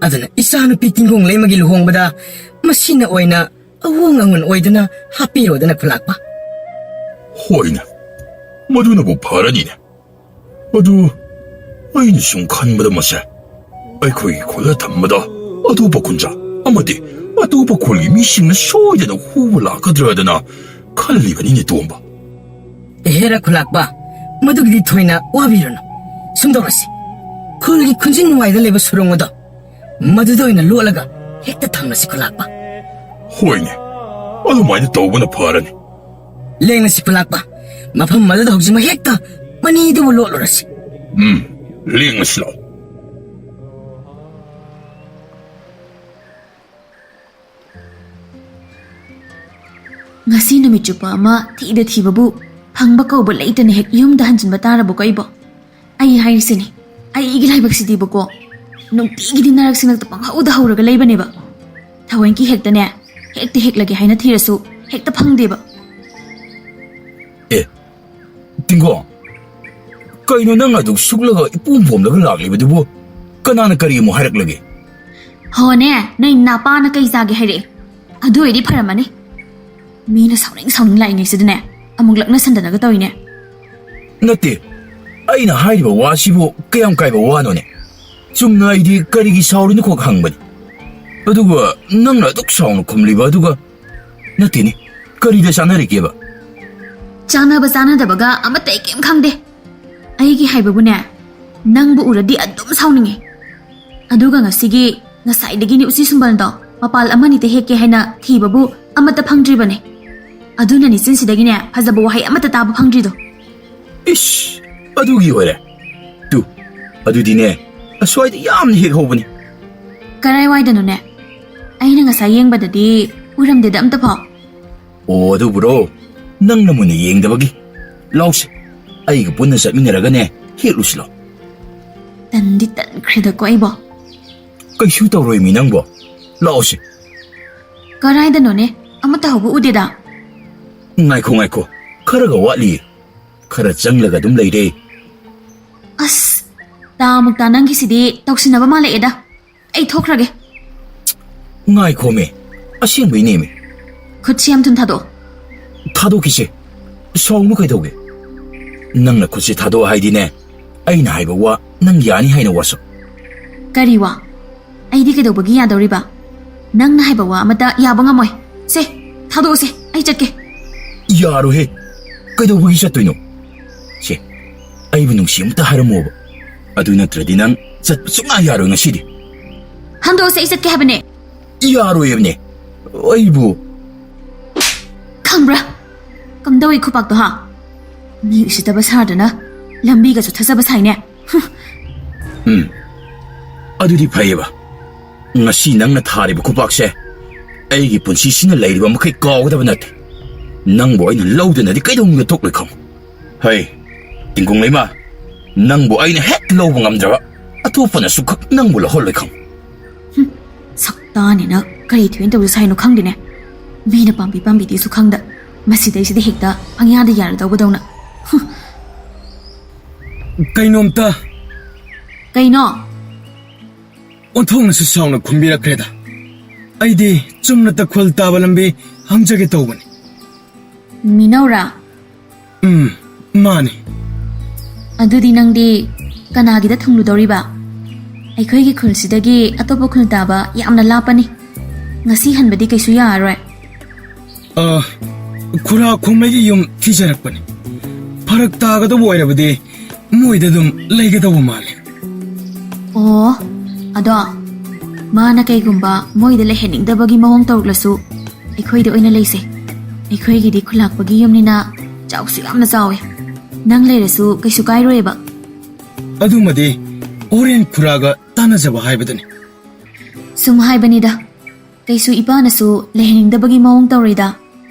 ꯑꯗꯨꯅ ꯏꯆꯥꯅꯨꯄꯤ ꯇꯤꯡꯒꯣꯡ ꯂꯩꯃꯒꯤ ꯂꯨꯍꯣꯡꯕꯗ ꯃꯁꯤꯅ ꯑꯣꯏꯅ ꯑꯍꯣꯡ ꯑꯉꯣꯟ ꯑꯣꯏꯗꯨꯅ ꯍꯥꯞꯄꯤꯔꯣꯗꯅ, ꯈꯨꯂꯥꯛꯄ꯫ ꯍꯣꯏꯅꯦ, ꯃꯗꯨꯅꯕꯨ ꯐꯔꯅꯤꯅꯦ꯫ ꯑꯗꯨ ꯑꯩꯅ ꯁꯨꯝ ꯈꯟꯕꯗ ꯃꯁꯦ ꯑꯩꯈꯣꯏꯒꯤ ꯈꯨꯜꯗ ꯊꯝꯕꯗ ꯑꯇꯣꯞꯄ ꯈꯨꯟꯖꯥ ꯑꯃꯗꯤ ꯑꯇꯣꯞꯄ ꯈꯨꯜꯒꯤ ꯃꯤꯁꯤꯡꯅ ꯁꯣꯏꯗꯅ ꯍꯨꯕ ꯂꯥꯛꯀꯗ꯭ꯔꯥꯗꯅ ꯈꯜꯂꯤꯕꯅꯤꯅꯦ, ꯇꯣꯝꯕ꯫ ꯑꯦꯍꯦꯔꯥ ꯈꯨꯂꯥꯛꯄ, ꯃꯗꯨꯒꯤꯗꯤ ꯊꯣꯏꯅ ꯋꯥꯕꯤꯔꯨꯅꯨ꯫ ꯁꯨꯝ ꯇꯧꯔꯁꯤ, ꯈꯨꯜꯒꯤ ꯈꯨꯟꯖꯤꯟ ꯅꯨꯡꯋꯥꯏꯗ ꯂꯩꯕ ꯁꯨꯔꯣꯡ ꯑꯗꯣ ꯃꯗꯨꯗ ꯑꯣꯏꯅ ꯂꯣꯠꯂꯒ ꯍꯦꯛꯇ ꯊꯝꯂꯁꯤ, ꯈꯨꯂꯥꯛꯄ꯫ ꯍꯣꯏꯅꯦ, ꯑꯗꯨꯃꯥꯏꯅ ꯇꯧꯕꯅ ꯐꯔꯅꯤ꯫ ꯂꯦꯡꯂꯁꯤ, ꯈꯨꯂꯥꯛꯄ꯫ ꯃꯐꯝ ꯑꯗꯨꯗ ꯍꯧꯖꯤꯛꯃꯛ ꯍꯦꯛꯇ ꯃꯅꯤꯗꯨꯕꯨ ꯂꯣꯠꯂꯨꯔꯁꯤ꯫ ꯎꯝ, ꯂꯦꯡꯂꯁꯤ ꯂꯥꯛꯑꯣ꯫ ꯉꯁꯤ ꯅꯨꯃꯤꯠ ꯆꯨꯞꯄ ꯑꯃ ꯊꯤꯗ ꯊꯤꯕꯕꯨ, ꯐꯪꯕ ꯀꯧꯕ ꯂꯩꯇꯅ ꯍꯦꯛ ꯌꯨꯝꯗ ꯍꯟꯖꯤꯟꯕ ꯇꯥꯔꯕꯀꯣ ꯑꯩꯕꯣ? ꯑꯩ ꯍꯥꯏꯔꯤꯁꯤꯅꯤ, ꯑꯩꯒꯤ ꯂꯥꯏꯕꯛꯁꯤꯗꯤꯕꯀꯣ, ꯅꯨꯡꯇꯤꯒꯤꯗꯤ ꯅꯔꯛꯁꯤ ꯅꯛꯇ ꯄꯪꯍꯧꯗ ꯍꯧꯔꯒ ꯂꯩꯕꯅꯦꯕ꯫ ꯊꯑꯣꯏꯀꯤ ꯍꯦꯛꯇꯅꯦ, ꯍꯦꯛꯇ ꯍꯦꯛꯂꯒꯦ ꯍꯥꯏꯅ ꯊꯤꯔꯁꯨ ꯍꯦꯛꯇ ꯐꯪꯗꯦꯕ꯫ ꯑꯦ, ꯇꯤꯡꯒꯣ, ꯀꯩꯅꯣ ꯅꯪ ꯑꯗꯨꯛ ꯁꯨꯛꯂꯒ ꯏꯄꯣꯝ ꯄꯣꯝꯂꯒ ꯂꯥꯛꯂꯤꯕꯗꯨꯕꯨ? ꯀꯅꯥꯅ ꯀꯔꯤ ꯑꯃꯨꯛ ꯍꯥꯏꯔꯛꯂꯒꯦ? ꯍꯣꯅꯦ, ꯅꯣꯏ ꯅꯄꯥꯅ ꯀꯩ ꯆꯥꯒꯦ ꯍꯥꯏꯔꯛꯑꯦ? ꯑꯗꯨ ꯑꯣꯏꯔꯗꯤ ꯐꯔꯝꯃꯅꯤ꯫ ꯃꯤꯅ ꯁꯥꯎꯅꯤꯡ ꯁꯥꯎꯅꯤꯡ ꯂꯥꯛꯏꯉꯩꯁꯤꯗꯅꯦ, ꯑꯃꯨꯛ ꯂꯛꯅꯁꯟꯗꯅꯒ ꯇꯧꯏꯅꯦ꯫ ꯅꯠꯇꯦ, ꯑꯩꯅ ꯍꯥꯏꯔꯤꯕ ꯋꯥꯁꯤꯕꯨ ꯀꯌꯥꯝ ꯀꯥꯏꯕ ꯋꯥꯅꯣꯅꯦ? ꯆꯨꯝꯅ ꯑꯩꯗꯤ ꯀꯔꯤꯒꯤ ꯁꯥꯎꯔꯤꯅꯣ ꯈꯣꯛ ꯍꯪꯕꯅꯤ꯫ ꯑꯗꯨꯒ ꯅꯪꯅ ꯑꯗꯨꯛ ꯁꯥꯎꯅ ꯈꯨꯝꯂꯤꯕ ꯑꯗꯨꯒ, ꯅꯠꯇꯦꯅꯦ, ꯀꯔꯤꯗ ꯆꯥꯟꯅꯔꯤꯒꯦꯕ? ꯆꯥꯟꯅꯕ ꯆꯥꯟꯅꯗꯕꯒ ꯑꯃꯠꯇ ꯑꯩ ꯀꯩꯝ ꯈꯪꯗꯦ꯫ ꯑꯩꯒꯤ ꯍꯥꯏꯕꯕꯨꯅꯦ, ꯅꯪꯕꯨ ꯎꯔꯗꯤ ꯑꯗꯨꯝ ꯁꯥꯎꯅꯤꯡꯉꯦ꯫ ꯑꯗꯨꯒ ꯉꯁꯤꯒꯤ, ꯉꯁꯥꯏꯗꯒꯤꯅꯤ ꯎꯆꯤ ꯁꯨꯝꯕꯜꯗꯣ ꯃꯄꯥꯜ ꯑꯃꯅꯤꯇ ꯍꯦꯛꯀꯦ ꯍꯥꯏꯅ ꯊꯤꯕꯕꯨ ꯑꯃꯠꯇ ꯐꯪꯗ꯭ꯔꯤꯕꯅꯦ꯫ ꯑꯗꯨꯅꯅꯤ ꯆꯤꯟꯁꯤꯗꯒꯤꯅꯦ ꯐꯖꯕ ꯋꯥꯍꯩ ꯑꯃꯠꯇ ꯇꯥꯕ ꯐꯪꯗ꯭ꯔꯤꯗꯣ꯫ ꯏꯁ, ꯑꯗꯨꯒꯤ ꯑꯣꯏꯔꯦ꯫ ꯇꯨ, ꯑꯗꯨꯗꯤꯅꯦ, ꯑꯁ꯭ꯋꯥꯏꯗ ꯌꯥꯝꯅ ꯍꯦꯛ ꯍꯧꯕꯅꯤ꯫ ꯀꯔꯥꯏꯋꯥꯏꯗꯅꯣꯅꯦ? ꯑꯩꯅ ꯉꯁꯥꯏ ꯌꯦꯡꯕꯗꯗꯤ ꯎꯔꯝꯗꯦꯗ ꯑꯝꯇ ꯐꯥꯎ꯫ ꯑꯣ, ꯑꯗꯨꯕꯨꯔꯣ? ꯅꯪꯅ ꯃꯨꯟꯅ ꯌꯦꯡꯗꯕꯒꯤ꯫ ꯂꯥꯎꯁꯦ, ꯑꯩꯒ ꯄꯨꯟꯅ ꯆꯠꯃꯤꯟꯅꯔꯒꯅꯦ, ꯍꯦꯛꯂꯨꯁꯤ ꯂꯥꯎ꯫ ꯇꯟꯗꯤ ꯇꯟꯈ꯭ꯔꯦꯗꯀꯣ ꯑꯩꯕꯣ꯫ ꯀꯩꯁꯨ ꯇꯧꯔꯣꯏꯃꯤ ꯅꯪꯕꯣ꯫ ꯂꯥꯎꯁꯦ꯫ ꯀꯔꯥꯏꯗꯅꯣꯅꯦ? ꯑꯃꯠꯇ ꯍꯧꯕ ꯎꯗꯦꯗ꯫ ꯉꯥꯏꯈꯣ, ꯉꯥꯏꯈꯣ꯫ ꯈꯔꯒ ꯋꯥꯠꯂꯤꯌꯦ꯫ ꯈꯔ ꯆꯪꯂꯒ ꯑꯗꯨꯝ ꯂꯩꯔꯦ꯫ ꯑꯁ, ꯇꯥꯃꯨꯛꯇ ꯅꯪꯒꯤꯁꯤꯗꯤ ꯇꯧꯁꯤꯟꯅꯕ ꯃꯥꯜꯂꯛꯑꯦꯗ꯫ ꯑꯩ ꯊꯣꯛꯈ꯭ꯔꯒꯦ꯫ ꯉꯥꯏꯈꯣꯃꯦ, ꯑꯁꯦꯡꯕꯩꯅꯦꯃꯦ꯫ ꯈꯨꯠꯁꯤ ꯌꯥꯝ ꯊꯨꯅ ꯊꯥꯗꯣꯛꯑꯣ꯫ ꯊꯥꯗꯣꯛꯈꯤꯁꯦ꯫ ꯁꯥꯎꯅꯨ ꯀꯩꯗꯧꯒꯦ? ꯅꯪꯅ ꯈꯨꯠꯁꯤ ꯊꯥꯗꯣꯛꯑꯣ ꯍꯥꯏꯗꯤꯅꯦ, ꯑꯩꯅ ꯍꯥꯏꯕ ꯋꯥ ꯅꯪ ꯌꯥꯅꯤ ꯍꯥꯏꯅ ꯋꯥꯁꯛ꯫ ꯀꯔꯤ ꯋꯥ? ꯑꯩꯗꯤ ꯀꯩꯗꯧꯕꯒꯤ ꯌꯥꯗꯧꯔꯤꯕ? ꯅꯪꯅ ꯍꯥꯏꯕ ꯋꯥ ꯑꯃꯠꯇ ꯌꯥꯕ ꯉꯝꯃꯣꯏ꯫ ꯁꯦ, ꯊꯥꯗꯣꯛꯑꯣꯁꯦ, ꯑꯩ ꯆꯠꯀꯦ꯫ ꯌꯥꯔꯣꯏꯍꯦ꯫ ꯀꯩꯗꯧꯕꯒꯤ ꯆꯠꯇꯣꯏꯅꯣ? ꯁꯦ, ꯑꯩꯕꯨ ꯅꯨꯡꯁꯤ ꯑꯃꯇ ꯍꯥꯏꯔꯝꯃꯣꯕ꯫ ꯑꯗꯨ ꯅꯠꯇ꯭ꯔꯗꯤ ꯅꯪ ꯆꯠꯄ ꯁꯨꯡꯌꯥ ꯌꯥꯔꯣꯏ ꯉꯁꯤꯗꯤ꯫ ꯍꯟꯗꯣꯛꯑꯣꯁꯦ, ꯑꯩ ꯆꯠꯀꯦ ꯍꯥꯏꯕꯅꯦ꯫ ꯌꯥꯔꯣꯏ ꯍꯥꯏꯕꯅꯦ꯫ ꯑꯩꯕꯨ ꯈꯪꯕ꯭ꯔꯥ? ꯀꯝꯗꯧꯏ ꯈꯨꯄꯥꯛꯇꯣ, ꯍꯥ? ꯃꯤ ꯎꯁꯤꯠꯇꯕ ꯁꯥꯗꯅ ꯂꯝꯕꯤꯒꯁꯨ ꯊꯠꯆꯕ ꯁꯥꯏꯅꯦ꯫ ꯍꯨꯝ꯫ ꯎꯝ꯫ ꯑꯗꯨꯗꯤ ꯐꯩꯌꯦꯕ꯫ ꯉꯁꯤ ꯅꯪꯅ ꯊꯥꯔꯤꯕ ꯈꯨꯄꯥꯛꯁꯦ ꯑꯩꯒꯤ ꯄꯨꯟꯁꯤꯁꯤꯅ ꯂꯩꯔꯤꯕ ꯃꯈꯩ ꯀꯥꯎꯒꯗꯕ ꯅꯠꯇꯦ꯫ ꯅꯪꯕꯨ ꯑꯩꯅ ꯂꯧꯗꯅꯗꯤ ꯀꯩꯗꯧꯅꯨꯡꯗ ꯊꯣꯛꯂꯣꯏ ꯈꯪꯉꯨ꯫ ꯍꯩ, ꯇꯤꯡꯒꯣꯡ ꯂꯩꯃ, ꯅꯪꯕꯨ ꯑꯩꯅ ꯍꯦꯛ ꯂꯧꯕ ꯉꯝꯗ꯭ꯔꯕ, ꯑꯇꯣꯞꯄꯅꯁꯨ ꯈꯛ ꯅꯪꯕꯨ ꯂꯧꯍꯜꯂꯣꯏ ꯈꯪꯉꯨ꯫ ꯍꯨꯝ, ꯁꯛꯇꯥꯅꯤꯅ ꯀꯔꯤ ꯊꯣꯏꯅ ꯇꯧꯖ ꯁꯥꯏꯅꯣ ꯈꯪꯗꯦꯅꯦ꯫ ꯃꯤꯅ ꯄꯥꯝꯕꯤ ꯄꯥꯝꯕꯤꯗꯦꯁꯨ ꯈꯪꯗ, ꯃꯁꯤꯗꯩꯁꯤꯗ ꯍꯦꯛꯇ ꯄꯪꯌꯥꯗ ꯌꯥꯔꯗꯧꯕꯗꯧꯅ꯫ ꯍꯨꯝ꯫ ꯀꯩꯅꯣꯝꯇ꯫ ꯀꯩꯅꯣ? ꯑꯣꯟꯊꯣꯛꯅꯁꯨ ꯁꯥꯎꯅ ꯈꯨꯝꯕꯤꯔꯛꯈ꯭ꯔꯦꯗ꯫ ꯑꯩꯗꯤ ꯆꯨꯝꯅ ꯇꯈꯨꯜ ꯇꯥꯕ ꯂꯝꯕꯤ ꯍꯪꯖꯒꯦ ꯇꯧꯕꯅꯤ꯫ ꯃꯤꯅꯧꯔꯥ? ꯎꯝ, ꯃꯥꯅꯤ꯫ ꯑꯗꯨꯗꯤ ꯅꯪꯗꯤ ꯀꯅꯥꯒꯤꯗ ꯊꯨꯡꯂꯨꯗꯧꯔꯤꯕ? ꯑꯩꯈꯣꯏꯒꯤ ꯈꯨꯜꯁꯤꯗꯒꯤ ꯑꯇꯣꯞꯄ ꯈꯨꯜ ꯇꯥꯕ ꯌꯥꯝꯅ ꯂꯥꯞꯄꯅꯤ꯫ ꯉꯁꯤ ꯍꯟꯕꯗꯤ ꯀꯩꯁꯨ ꯌꯥꯔꯔꯣꯏ꯫ ꯑ, ꯈꯨꯔꯥ ꯈꯣꯡꯃꯩꯒꯤ ꯌꯨꯝ ꯊꯤꯖꯔꯛꯄꯅꯤ꯫ ꯐꯔꯛ ꯇꯥꯒꯗꯧꯕ ꯑꯣꯏꯔꯕꯗꯤ ꯃꯣꯏꯗ ꯑꯗꯨꯝ ꯂꯩꯒꯗꯧꯕ ꯃꯥꯜꯂꯦ꯫ ꯑꯣ, ꯑꯗꯣ ꯃꯥꯅ ꯀꯩꯒꯨꯝꯕ ꯃꯣꯏꯗ ꯂꯩꯍꯟꯅꯤꯡꯗꯕꯒꯤ ꯃꯑꯣꯡ ꯇꯧꯔꯛꯂꯁꯨ ꯑꯩꯈꯣꯏꯗ ꯑꯣꯏꯅ ꯂꯩꯁꯦ꯫ ꯑꯩꯈꯣꯏꯒꯤꯗꯤ ꯈꯨꯂꯥꯛꯄꯒꯤ ꯌꯨꯝꯅꯤꯅ ꯆꯥꯎꯁꯨ ꯌꯥꯝꯅ ꯆꯥꯎꯋꯦ꯫ ꯅꯪ ꯂꯩꯔꯁꯨ ꯀꯩꯁꯨ ꯀꯥꯏꯔꯣꯏꯕ꯫ ꯑꯗꯨꯃꯗꯤ ꯍꯣꯔꯦꯟ ꯈꯨꯔꯥꯒ ꯇꯥꯟꯅꯖꯕ ꯍꯥꯏꯕꯗꯨꯅꯤ꯫ ꯁꯨꯝ ꯍꯥꯏꯕꯅꯤꯗ, ꯀꯩꯁꯨ ꯏꯄꯥꯅꯁꯨ ꯂꯩꯍꯟꯅꯤꯡꯗꯕꯒꯤ ꯃꯑꯣꯡ ꯇꯧꯔꯣꯏꯗ꯫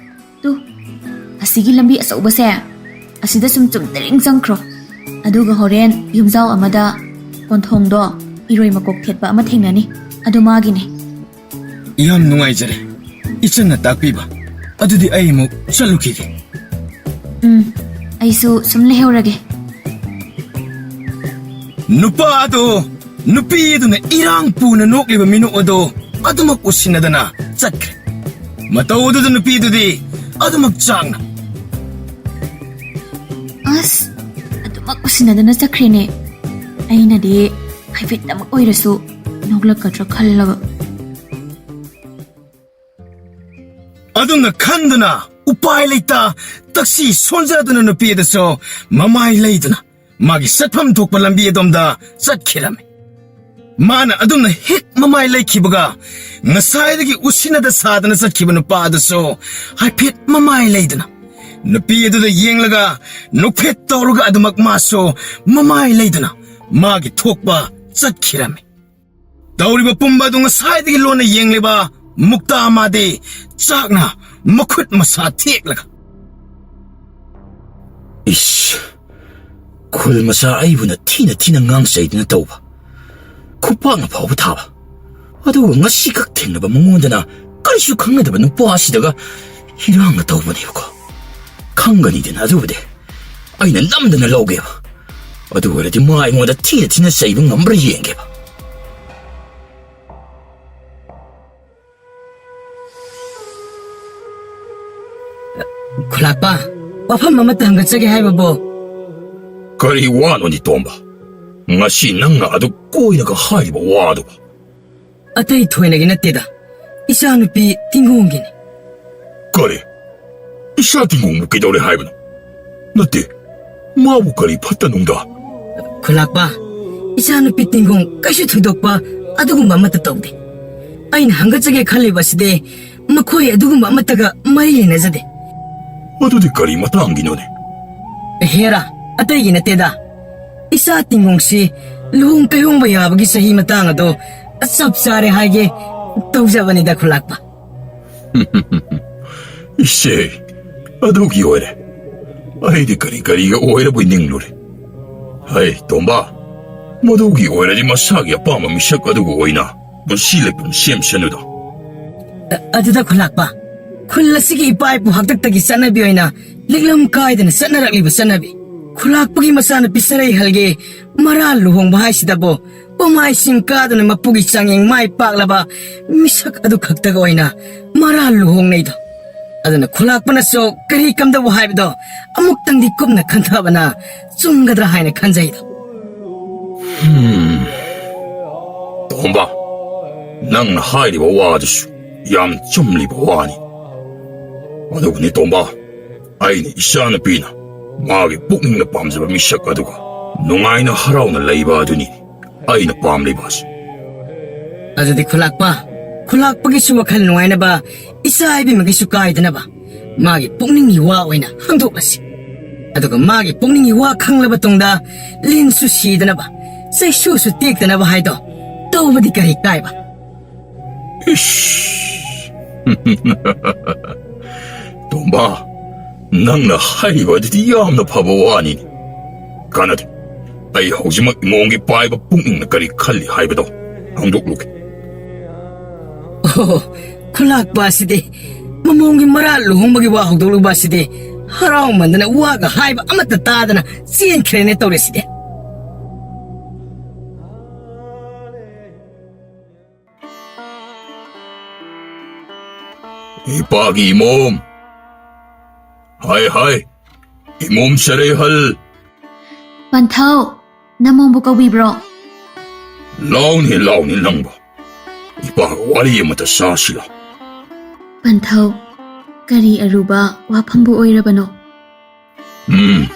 ꯇꯨ, ꯑꯁꯤꯒꯤ ꯂꯝꯕꯤ ꯑꯆꯧꯕꯁꯦ, ꯑꯁꯤꯗ ꯁꯨꯝ ꯆꯨꯝꯗ꯭ꯔꯤꯡ ꯆꯪꯈ꯭ꯔꯣ꯫ ꯑꯗꯨꯒ ꯍꯣꯔꯦꯟ ꯌꯨꯝꯖꯥꯎ ꯑꯃꯗ ꯀꯣꯟꯊꯣꯡꯗꯣ ꯏꯔꯣꯏ ꯃꯀꯣꯛ ꯊꯦꯠꯄ ꯑꯃ ꯊꯦꯡꯅꯅꯤ꯫ ꯑꯗꯨ ꯃꯥꯒꯤꯅꯦ꯫ ꯌꯥꯝ ꯅꯨꯡꯉꯥꯏꯖꯔꯦ, ꯏꯆꯟꯅ ꯇꯥꯛꯄꯤꯕ꯫ ꯑꯗꯨꯗꯤ ꯑꯩ ꯑꯃꯨꯛ ꯆꯠꯂꯨꯈꯤꯒꯦ꯫ ꯎꯝ, ꯑꯩꯁꯨ ꯁꯨꯝ ꯂꯩꯍꯧꯔꯒꯦ꯫ ꯅꯨꯄꯥ ꯑꯗꯨ, ꯅꯨꯄꯤ ꯑꯗꯨꯅ ꯏꯔꯥꯡ ꯄꯨꯅ ꯅꯣꯛꯂꯤꯕ ꯃꯤꯅꯣꯛ ꯑꯗꯨ ꯑꯗꯨꯃꯛ ꯎꯁꯤꯟꯅꯗꯅ ꯆꯠꯈ꯭ꯔꯦ꯫ ꯃꯇꯧ ꯑꯗꯨꯗ ꯅꯨꯄꯤꯗꯨꯗꯤ ꯑꯗꯨꯃꯛ ꯆꯥꯛꯅ꯫ ꯑꯁ, ꯑꯗꯨꯃꯛ ꯎꯁꯤꯟꯅꯗꯅ ꯆꯠꯈ꯭ꯔꯦꯅꯦ꯫ ꯑꯩꯅꯗꯤ ꯍꯥꯏꯐꯦꯠꯇꯃꯛ ꯑꯣꯏꯔꯁꯨ ꯅꯣꯛꯂꯛꯀꯗ꯭ꯔꯥ ꯈꯜꯂꯒ꯫ ꯑꯗꯨꯝꯅ ꯈꯟꯗꯨꯅ ꯎꯄꯥꯏ ꯂꯩꯇ ꯇꯛꯁꯤ ꯁꯣꯟꯖꯗꯨꯅ ꯅꯨꯄꯤ ꯑꯗꯨꯁꯨ ꯃꯃꯥꯏ ꯂꯩꯗꯨꯅ ꯃꯥꯒꯤ ꯆꯠꯐꯝ ꯊꯣꯛꯄ ꯂꯝꯕꯤ ꯑꯗꯣꯝꯗ ꯆꯠꯈꯤꯔꯝꯃꯤ꯫ ꯃꯥꯅ ꯑꯗꯨꯝꯅ ꯍꯦꯛ ꯃꯃꯥꯏ ꯂꯩꯈꯤꯕꯒ, ꯉꯁꯥꯏꯗꯒꯤ ꯎꯁꯤꯟꯅꯗ ꯁꯥꯗꯅ ꯆꯠꯈꯤꯕ ꯅꯨꯄꯥ ꯑꯗꯨꯁꯨ ꯍꯥꯏꯐꯦꯠ ꯃꯃꯥꯏ ꯂꯩꯗꯨꯅ, ꯅꯨꯄꯤ ꯑꯗꯨꯗ ꯌꯦꯡꯂꯒ ꯅꯣꯛꯐꯦꯠ ꯇꯧꯔꯒ ꯑꯗꯨꯃꯛ ꯃꯥꯁꯨ ꯃꯃꯥꯏ ꯂꯩꯗꯨꯅ ꯃꯥꯒꯤ ꯊꯣꯛꯄ ꯆꯠꯈꯤꯔꯝꯃꯤ꯫ ꯇꯧꯔꯤꯕ ꯄꯨꯝꯕ ꯑꯗꯨ ꯉꯁꯥꯏꯗꯒꯤ ꯂꯣꯟꯅ ꯌꯦꯡꯂꯤꯕ ꯃꯨꯛꯇꯥ ꯃꯥꯗꯤ ꯆꯥꯛꯅ ꯃꯈꯨꯠ ꯃꯁꯥ ꯊꯦꯛꯂꯒ, "ꯏꯁ, ꯈꯨꯜ ꯃꯆꯥ ꯑꯩꯕꯨꯅ ꯊꯤꯅ ꯊꯤꯅ ꯉꯥꯡꯆꯩꯗꯨꯅ ꯇꯧꯕ, ꯈꯨꯄꯥꯛꯅ ꯐꯥꯎꯕ ꯊꯥꯕ, ꯑꯗꯨꯒ ꯉꯁꯤꯈꯛ ꯊꯦꯡꯅꯕ ꯃꯉꯣꯟꯗꯅ ꯀꯔꯤꯁꯨ ꯈꯪꯅꯗꯕ ꯅꯨꯄꯥ ꯑꯁꯤꯗꯒ ꯏꯔꯥꯡꯅ ꯇꯧꯕꯅꯦꯕꯀꯣ꯫ ꯈꯪꯒꯅꯤꯗꯅ ꯑꯗꯨꯕꯨꯗꯤ꯫ ꯑꯩꯅ ꯅꯝꯗꯅ ꯂꯧꯒꯦꯕ꯫ ꯑꯗꯨ ꯑꯣꯏꯔꯗꯤ ꯃꯥ ꯑꯩꯉꯣꯟꯗ ꯊꯤꯅ ꯊꯤꯅ ꯆꯩꯕ ꯉꯝꯕ꯭ꯔꯥ ꯌꯦꯡꯒꯦꯕ꯫" ꯈꯨꯂꯥꯛꯄ, ꯋꯥꯐꯝ ꯑꯃꯇ ꯍꯪꯒꯠꯆꯒꯦ ꯍꯥꯏꯕꯕꯨ꯫ ꯀꯔꯤ ꯋꯥꯅꯣꯅꯤ ꯇꯣꯝꯕ? ꯉꯁꯤ ꯅꯪꯅ ꯑꯗꯨ ꯀꯣꯏꯔꯒ ꯍꯥꯏꯔꯤꯕ ꯋꯥꯗꯨꯕꯨ? ꯑꯇꯩ ꯊꯣꯏꯅꯒꯤ ꯅꯠꯇꯦꯗ, ꯏꯆꯥꯅꯨꯄꯤ ꯇꯤꯡꯒꯣꯡꯒꯤꯅꯤ꯫ ꯀꯔꯤ? ꯏꯆꯥ ꯇꯤꯡꯒꯣꯡꯕꯨ ꯀꯩꯗꯧꯔꯦ ꯍꯥꯏꯕꯅꯣ? ꯅꯠꯇꯦ, ꯃꯥꯕꯨ ꯀꯔꯤ ꯐꯠꯇ ꯅꯨꯡꯗ? ꯈꯨꯂꯥꯛꯄ, ꯏꯆꯥꯅꯨꯄꯤ ꯇꯤꯡꯒꯣꯡ ꯀꯩꯁꯨ ꯊꯣꯏꯗꯣꯛꯄ ꯑꯗꯨꯒꯨꯝꯕ ꯑꯃꯠꯇ ꯇꯧꯗꯦ꯫ ꯑꯩꯅ ꯍꯪꯒꯠꯆꯒꯦ ꯈꯜꯂꯤꯕ ꯑꯁꯤꯗꯤ ꯃꯈꯣꯏ ꯑꯗꯨꯒꯨꯝꯕ ꯑꯃꯠꯇꯒ ꯃꯔꯤ ꯂꯩꯅꯖꯗꯦ꯫ ꯑꯗꯨꯗꯤ ꯀꯔꯤ ꯃꯇꯥꯡꯒꯤꯅꯣꯅꯦ? ꯍꯦꯔꯥ, ꯑꯇꯩꯒꯤ ꯅꯠꯇꯦꯗ꯫ ꯏꯆꯥ ꯇꯤꯡꯒꯣꯡꯁꯤ ꯂꯨꯍꯣꯡ ꯀꯩꯍꯣꯡꯕ ꯌꯥꯕꯒꯤ ꯆꯍꯤ ꯃꯇꯥꯡ ꯑꯗꯣ ꯆꯞ ꯆꯥꯔꯦ ꯍꯥꯏꯒꯦ ꯇꯧꯖꯕꯅꯤꯗ, ꯈꯨꯂꯥꯛꯄ꯫ ꯏꯆꯦ, ꯑꯗꯨꯒꯤ ꯑꯣꯏꯔꯦ꯫ ꯑꯩꯗꯤ ꯀꯔꯤ ꯀꯔꯤꯒ ꯑꯣꯏꯔꯕꯣꯏ ꯅꯤꯡꯂꯨꯔꯦ꯫ ꯍꯩ, ꯇꯣꯝꯕ, ꯃꯗꯨꯒꯤ ꯑꯣꯏꯔꯗꯤ ꯃꯁꯥꯒꯤ ꯑꯄꯥꯝꯕ ꯃꯤꯁꯛ ꯑꯗꯨꯒ ꯑꯣꯏꯅ ꯄꯨꯟꯁꯤ ꯂꯩꯄꯨꯡ ꯁꯦꯝꯁꯅꯨꯗ꯫ ꯑ-, ꯑꯗꯨꯗ ꯈꯨꯂꯥꯛꯄ, ꯈꯨꯜ ꯑꯁꯤꯒꯤ ꯏꯄꯥ ꯏꯄꯨ ꯍꯥꯛꯇꯛꯇꯒꯤ ꯆꯠꯅꯕꯤ ꯑꯣꯏꯅ ꯂꯤꯛꯂꯝ ꯀꯥꯏꯗꯅ ꯆꯠꯅꯔꯛꯂꯤꯕ ꯆꯠꯅꯕꯤ, ꯈꯨꯂꯥꯛꯄꯒꯤ ꯃꯆꯥꯅꯨꯄꯤ ꯁꯔꯩꯍꯜꯒꯤ ꯃꯔꯥꯜ ꯂꯨꯍꯣꯡꯕ ꯍꯥꯏꯁꯤꯗꯕꯨ ꯄꯣꯃꯥꯏꯁꯤꯡ ꯀꯥꯗꯨꯅ ꯃꯄꯨꯒꯤ ꯆꯥꯡꯌꯦꯡ ꯃꯥꯏ ꯄꯥꯛꯂꯕ ꯃꯤꯁꯛ ꯑꯗꯨ ꯈꯛꯇꯒ ꯑꯣꯏꯅ ꯃꯔꯥꯜ ꯂꯨꯍꯣꯡꯅꯩꯗꯣ꯫ ꯑꯗꯨꯅ ꯈꯨꯂꯥꯛꯄꯅꯁꯨ ꯀꯔꯤ ꯀꯝꯗꯧꯕ ꯍꯥꯏꯕꯗꯣ ꯑꯃꯨꯛꯇꯪꯗꯤ ꯀꯨꯞꯅ ꯈꯟꯊꯕꯅ ꯆꯨꯝꯒꯗ꯭ꯔꯥ ꯍꯥꯏꯅ ꯈꯟꯖꯩꯗꯣ꯫ ꯍꯝ꯫ ꯇꯣꯝꯕ, ꯅꯪꯅ ꯍꯥꯏꯔꯤꯕ ꯋꯥꯗꯨꯁꯨ ꯌꯥꯝ ꯆꯨꯝꯂꯤꯕ ꯋꯥꯅꯤ꯫ ꯑꯗꯨꯕꯨꯅꯤ ꯇꯣꯝꯕ, ꯑꯩꯅ ꯏꯆꯥꯅꯨꯄꯤꯅ ꯃꯥꯒꯤ ꯄꯨꯛꯅꯤꯡꯅ ꯄꯥꯝꯖꯕ ꯃꯤꯁꯛ ꯑꯗꯨꯒ ꯅꯨꯡꯉꯥꯏꯅ ꯍꯔꯥꯎꯅ ꯂꯩꯕ ꯑꯗꯨꯅꯤ ꯑꯩꯅ ꯄꯥꯝꯂꯤꯕ ꯑꯁꯤ꯫ ꯑꯗꯨꯗꯤ ꯈꯨꯂꯥꯛꯄ, ꯈꯨꯂꯥꯛꯄꯒꯤꯁꯨ ꯋꯥꯈꯜ ꯅꯨꯡꯉꯥꯏꯅꯕ, ꯏꯆꯥ ꯏꯕꯦꯝꯃꯒꯤꯁꯨ ꯀꯥꯏꯗꯅꯕ ꯃꯥꯒꯤ ꯄꯨꯛꯅꯤꯡꯒꯤ ꯋꯥ ꯑꯣꯏꯅ ꯍꯥꯡꯗꯣꯛꯂꯁꯤ꯫ ꯑꯗꯨꯒ ꯃꯥꯒꯤ ꯄꯨꯛꯅꯤꯡꯒꯤ ꯋꯥ ꯈꯪꯂꯕ ꯇꯨꯡꯗ ꯂꯤꯟꯁꯨ ꯁꯤꯗꯅꯕ, ꯆꯩꯁꯨꯁꯨ ꯇꯦꯛꯇꯅꯕ ꯍꯥꯏꯗꯣ ꯇꯧꯕꯗꯤ ꯀꯔꯤ ꯀꯥꯏꯕ? ꯏꯁ! ꯇꯣꯝꯕ, ꯅꯪꯅ ꯍꯥꯏꯔꯤꯕ ꯑꯗꯨꯗꯤ ꯌꯥꯝꯅ ꯐꯕ ꯋꯥꯅꯤꯅꯦ꯫ ꯀꯥꯟꯅꯗꯦ꯫ ꯑꯩ ꯍꯧꯖꯤꯛꯃꯛ ꯏꯃꯣꯝꯒꯤ ꯄꯥꯏꯕ ꯄꯨꯛꯅꯤꯡꯅ ꯀꯔꯤ ꯈꯜꯂꯤ ꯍꯥꯏꯕꯗꯣ ꯍꯪꯗꯣꯛꯂꯨꯒꯦ꯫ ꯑꯣ, ꯈꯨꯂꯥꯛꯄ ꯑꯁꯤꯗꯤ ꯃꯃꯣꯝꯒꯤ ꯃꯔꯥꯜ ꯂꯨꯍꯣꯡꯕꯒꯤ ꯋꯥ ꯍꯧꯗꯣꯛꯂꯨꯕ ꯑꯁꯤꯗꯤ ꯍꯔꯥꯎꯃꯟꯗꯅ ꯋꯥꯒ ꯍꯥꯏꯕ ꯑꯃꯠꯇ ꯇꯥꯗꯅ ꯆꯦꯟꯈ꯭ꯔꯦꯅꯦ ꯇꯧꯔꯤꯁꯤꯗꯤ꯫ ꯏꯄꯥꯒꯤ ꯏꯃꯣꯝ꯫ ꯍꯥꯏ, ꯍꯥꯏ, ꯏꯃꯣꯝ ꯁꯔꯩꯍꯜ꯫ ꯄꯟꯊꯧ, ꯅꯃꯣꯝꯕꯨ ꯀꯧꯕꯤꯕ꯭ꯔꯣ? ꯂꯥꯎꯅꯦ, ꯂꯥꯎꯅꯦ ꯅꯪꯕꯨ꯫ ꯏꯄꯥꯒ ꯋꯥꯔꯤ ꯑꯃꯇ ꯁꯥꯁꯤꯔꯣ? ꯄꯟꯊꯧ, ꯀꯔꯤ ꯑꯔꯨꯕ ꯋꯥꯐꯝꯕꯨ ꯑꯣꯏꯔꯕꯅꯣ? ꯎꯝ,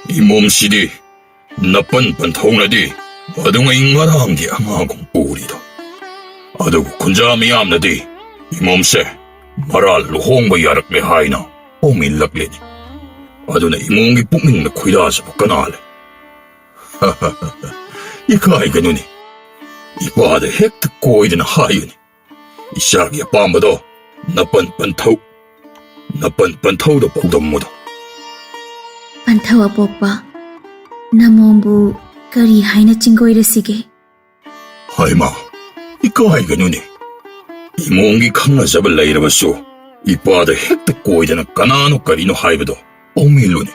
ꯏꯃꯣꯝꯁꯤꯗꯤ ꯅꯄꯟ ꯄꯟꯊꯧꯅꯗꯤ ꯑꯗꯨꯉꯩ ꯉꯔꯥꯡꯒꯤ ꯑꯉꯥꯡꯒꯨꯝ ꯎꯔꯤꯗꯣ꯫ ꯑꯗꯨꯕꯨ ꯈꯨꯟꯖꯥ ꯃꯤꯌꯥꯝꯅꯗꯤ ꯏꯃꯣꯝꯁꯦ ꯃꯔꯥꯜ ꯂꯨꯍꯣꯡꯕ ꯌꯥꯔꯛꯂꯦ ꯍꯥꯏꯅ ꯄꯥꯎꯃꯤ ꯂꯛꯂꯤꯅꯤ꯫ ꯑꯗꯨꯅ ꯏꯃꯣꯝꯒꯤ ꯄꯨꯛꯅꯤꯡꯗ ꯈꯣꯏꯗꯥꯖꯕ ꯀꯅꯥ ꯂꯩ? ꯏꯀꯥꯏꯒꯅꯨꯅꯦ꯫ ꯏꯄꯥꯗ ꯍꯦꯛꯇ ꯀꯣꯏꯗꯅ ꯍꯥꯏꯌꯨꯅꯦ꯫ ꯏꯆꯥꯒꯤ ꯑꯄꯥꯝꯕꯗꯣ ꯅꯄꯟ ꯄꯟꯊꯧ, ꯅꯄꯟ ꯄꯟꯊꯧꯗ ꯄꯥꯎꯗꯝꯃꯨꯗꯣ꯫ ꯄꯟꯊꯧ ꯑꯄꯣꯛꯄ, ꯅꯃꯣꯝꯕꯨ ꯀꯔꯤ ꯍꯥꯏꯅ ꯆꯤꯡꯒꯣꯏꯔꯁꯤꯒꯦ? ꯍꯥꯏꯃ, ꯏꯀꯥꯏꯒꯅꯨꯅꯦ꯫ ꯏꯃꯣꯝꯒꯤ ꯈꯪꯅꯖꯕ ꯂꯩꯔꯕꯁꯨ ꯏꯄꯥꯗ ꯍꯦꯛꯇ ꯀꯣꯏꯗꯅ ꯀꯅꯥꯅꯣ ꯀꯔꯤꯅꯣ ꯍꯥꯏꯕꯗꯣ ꯄꯥꯎꯃꯤꯜꯂꯨꯅꯦ꯫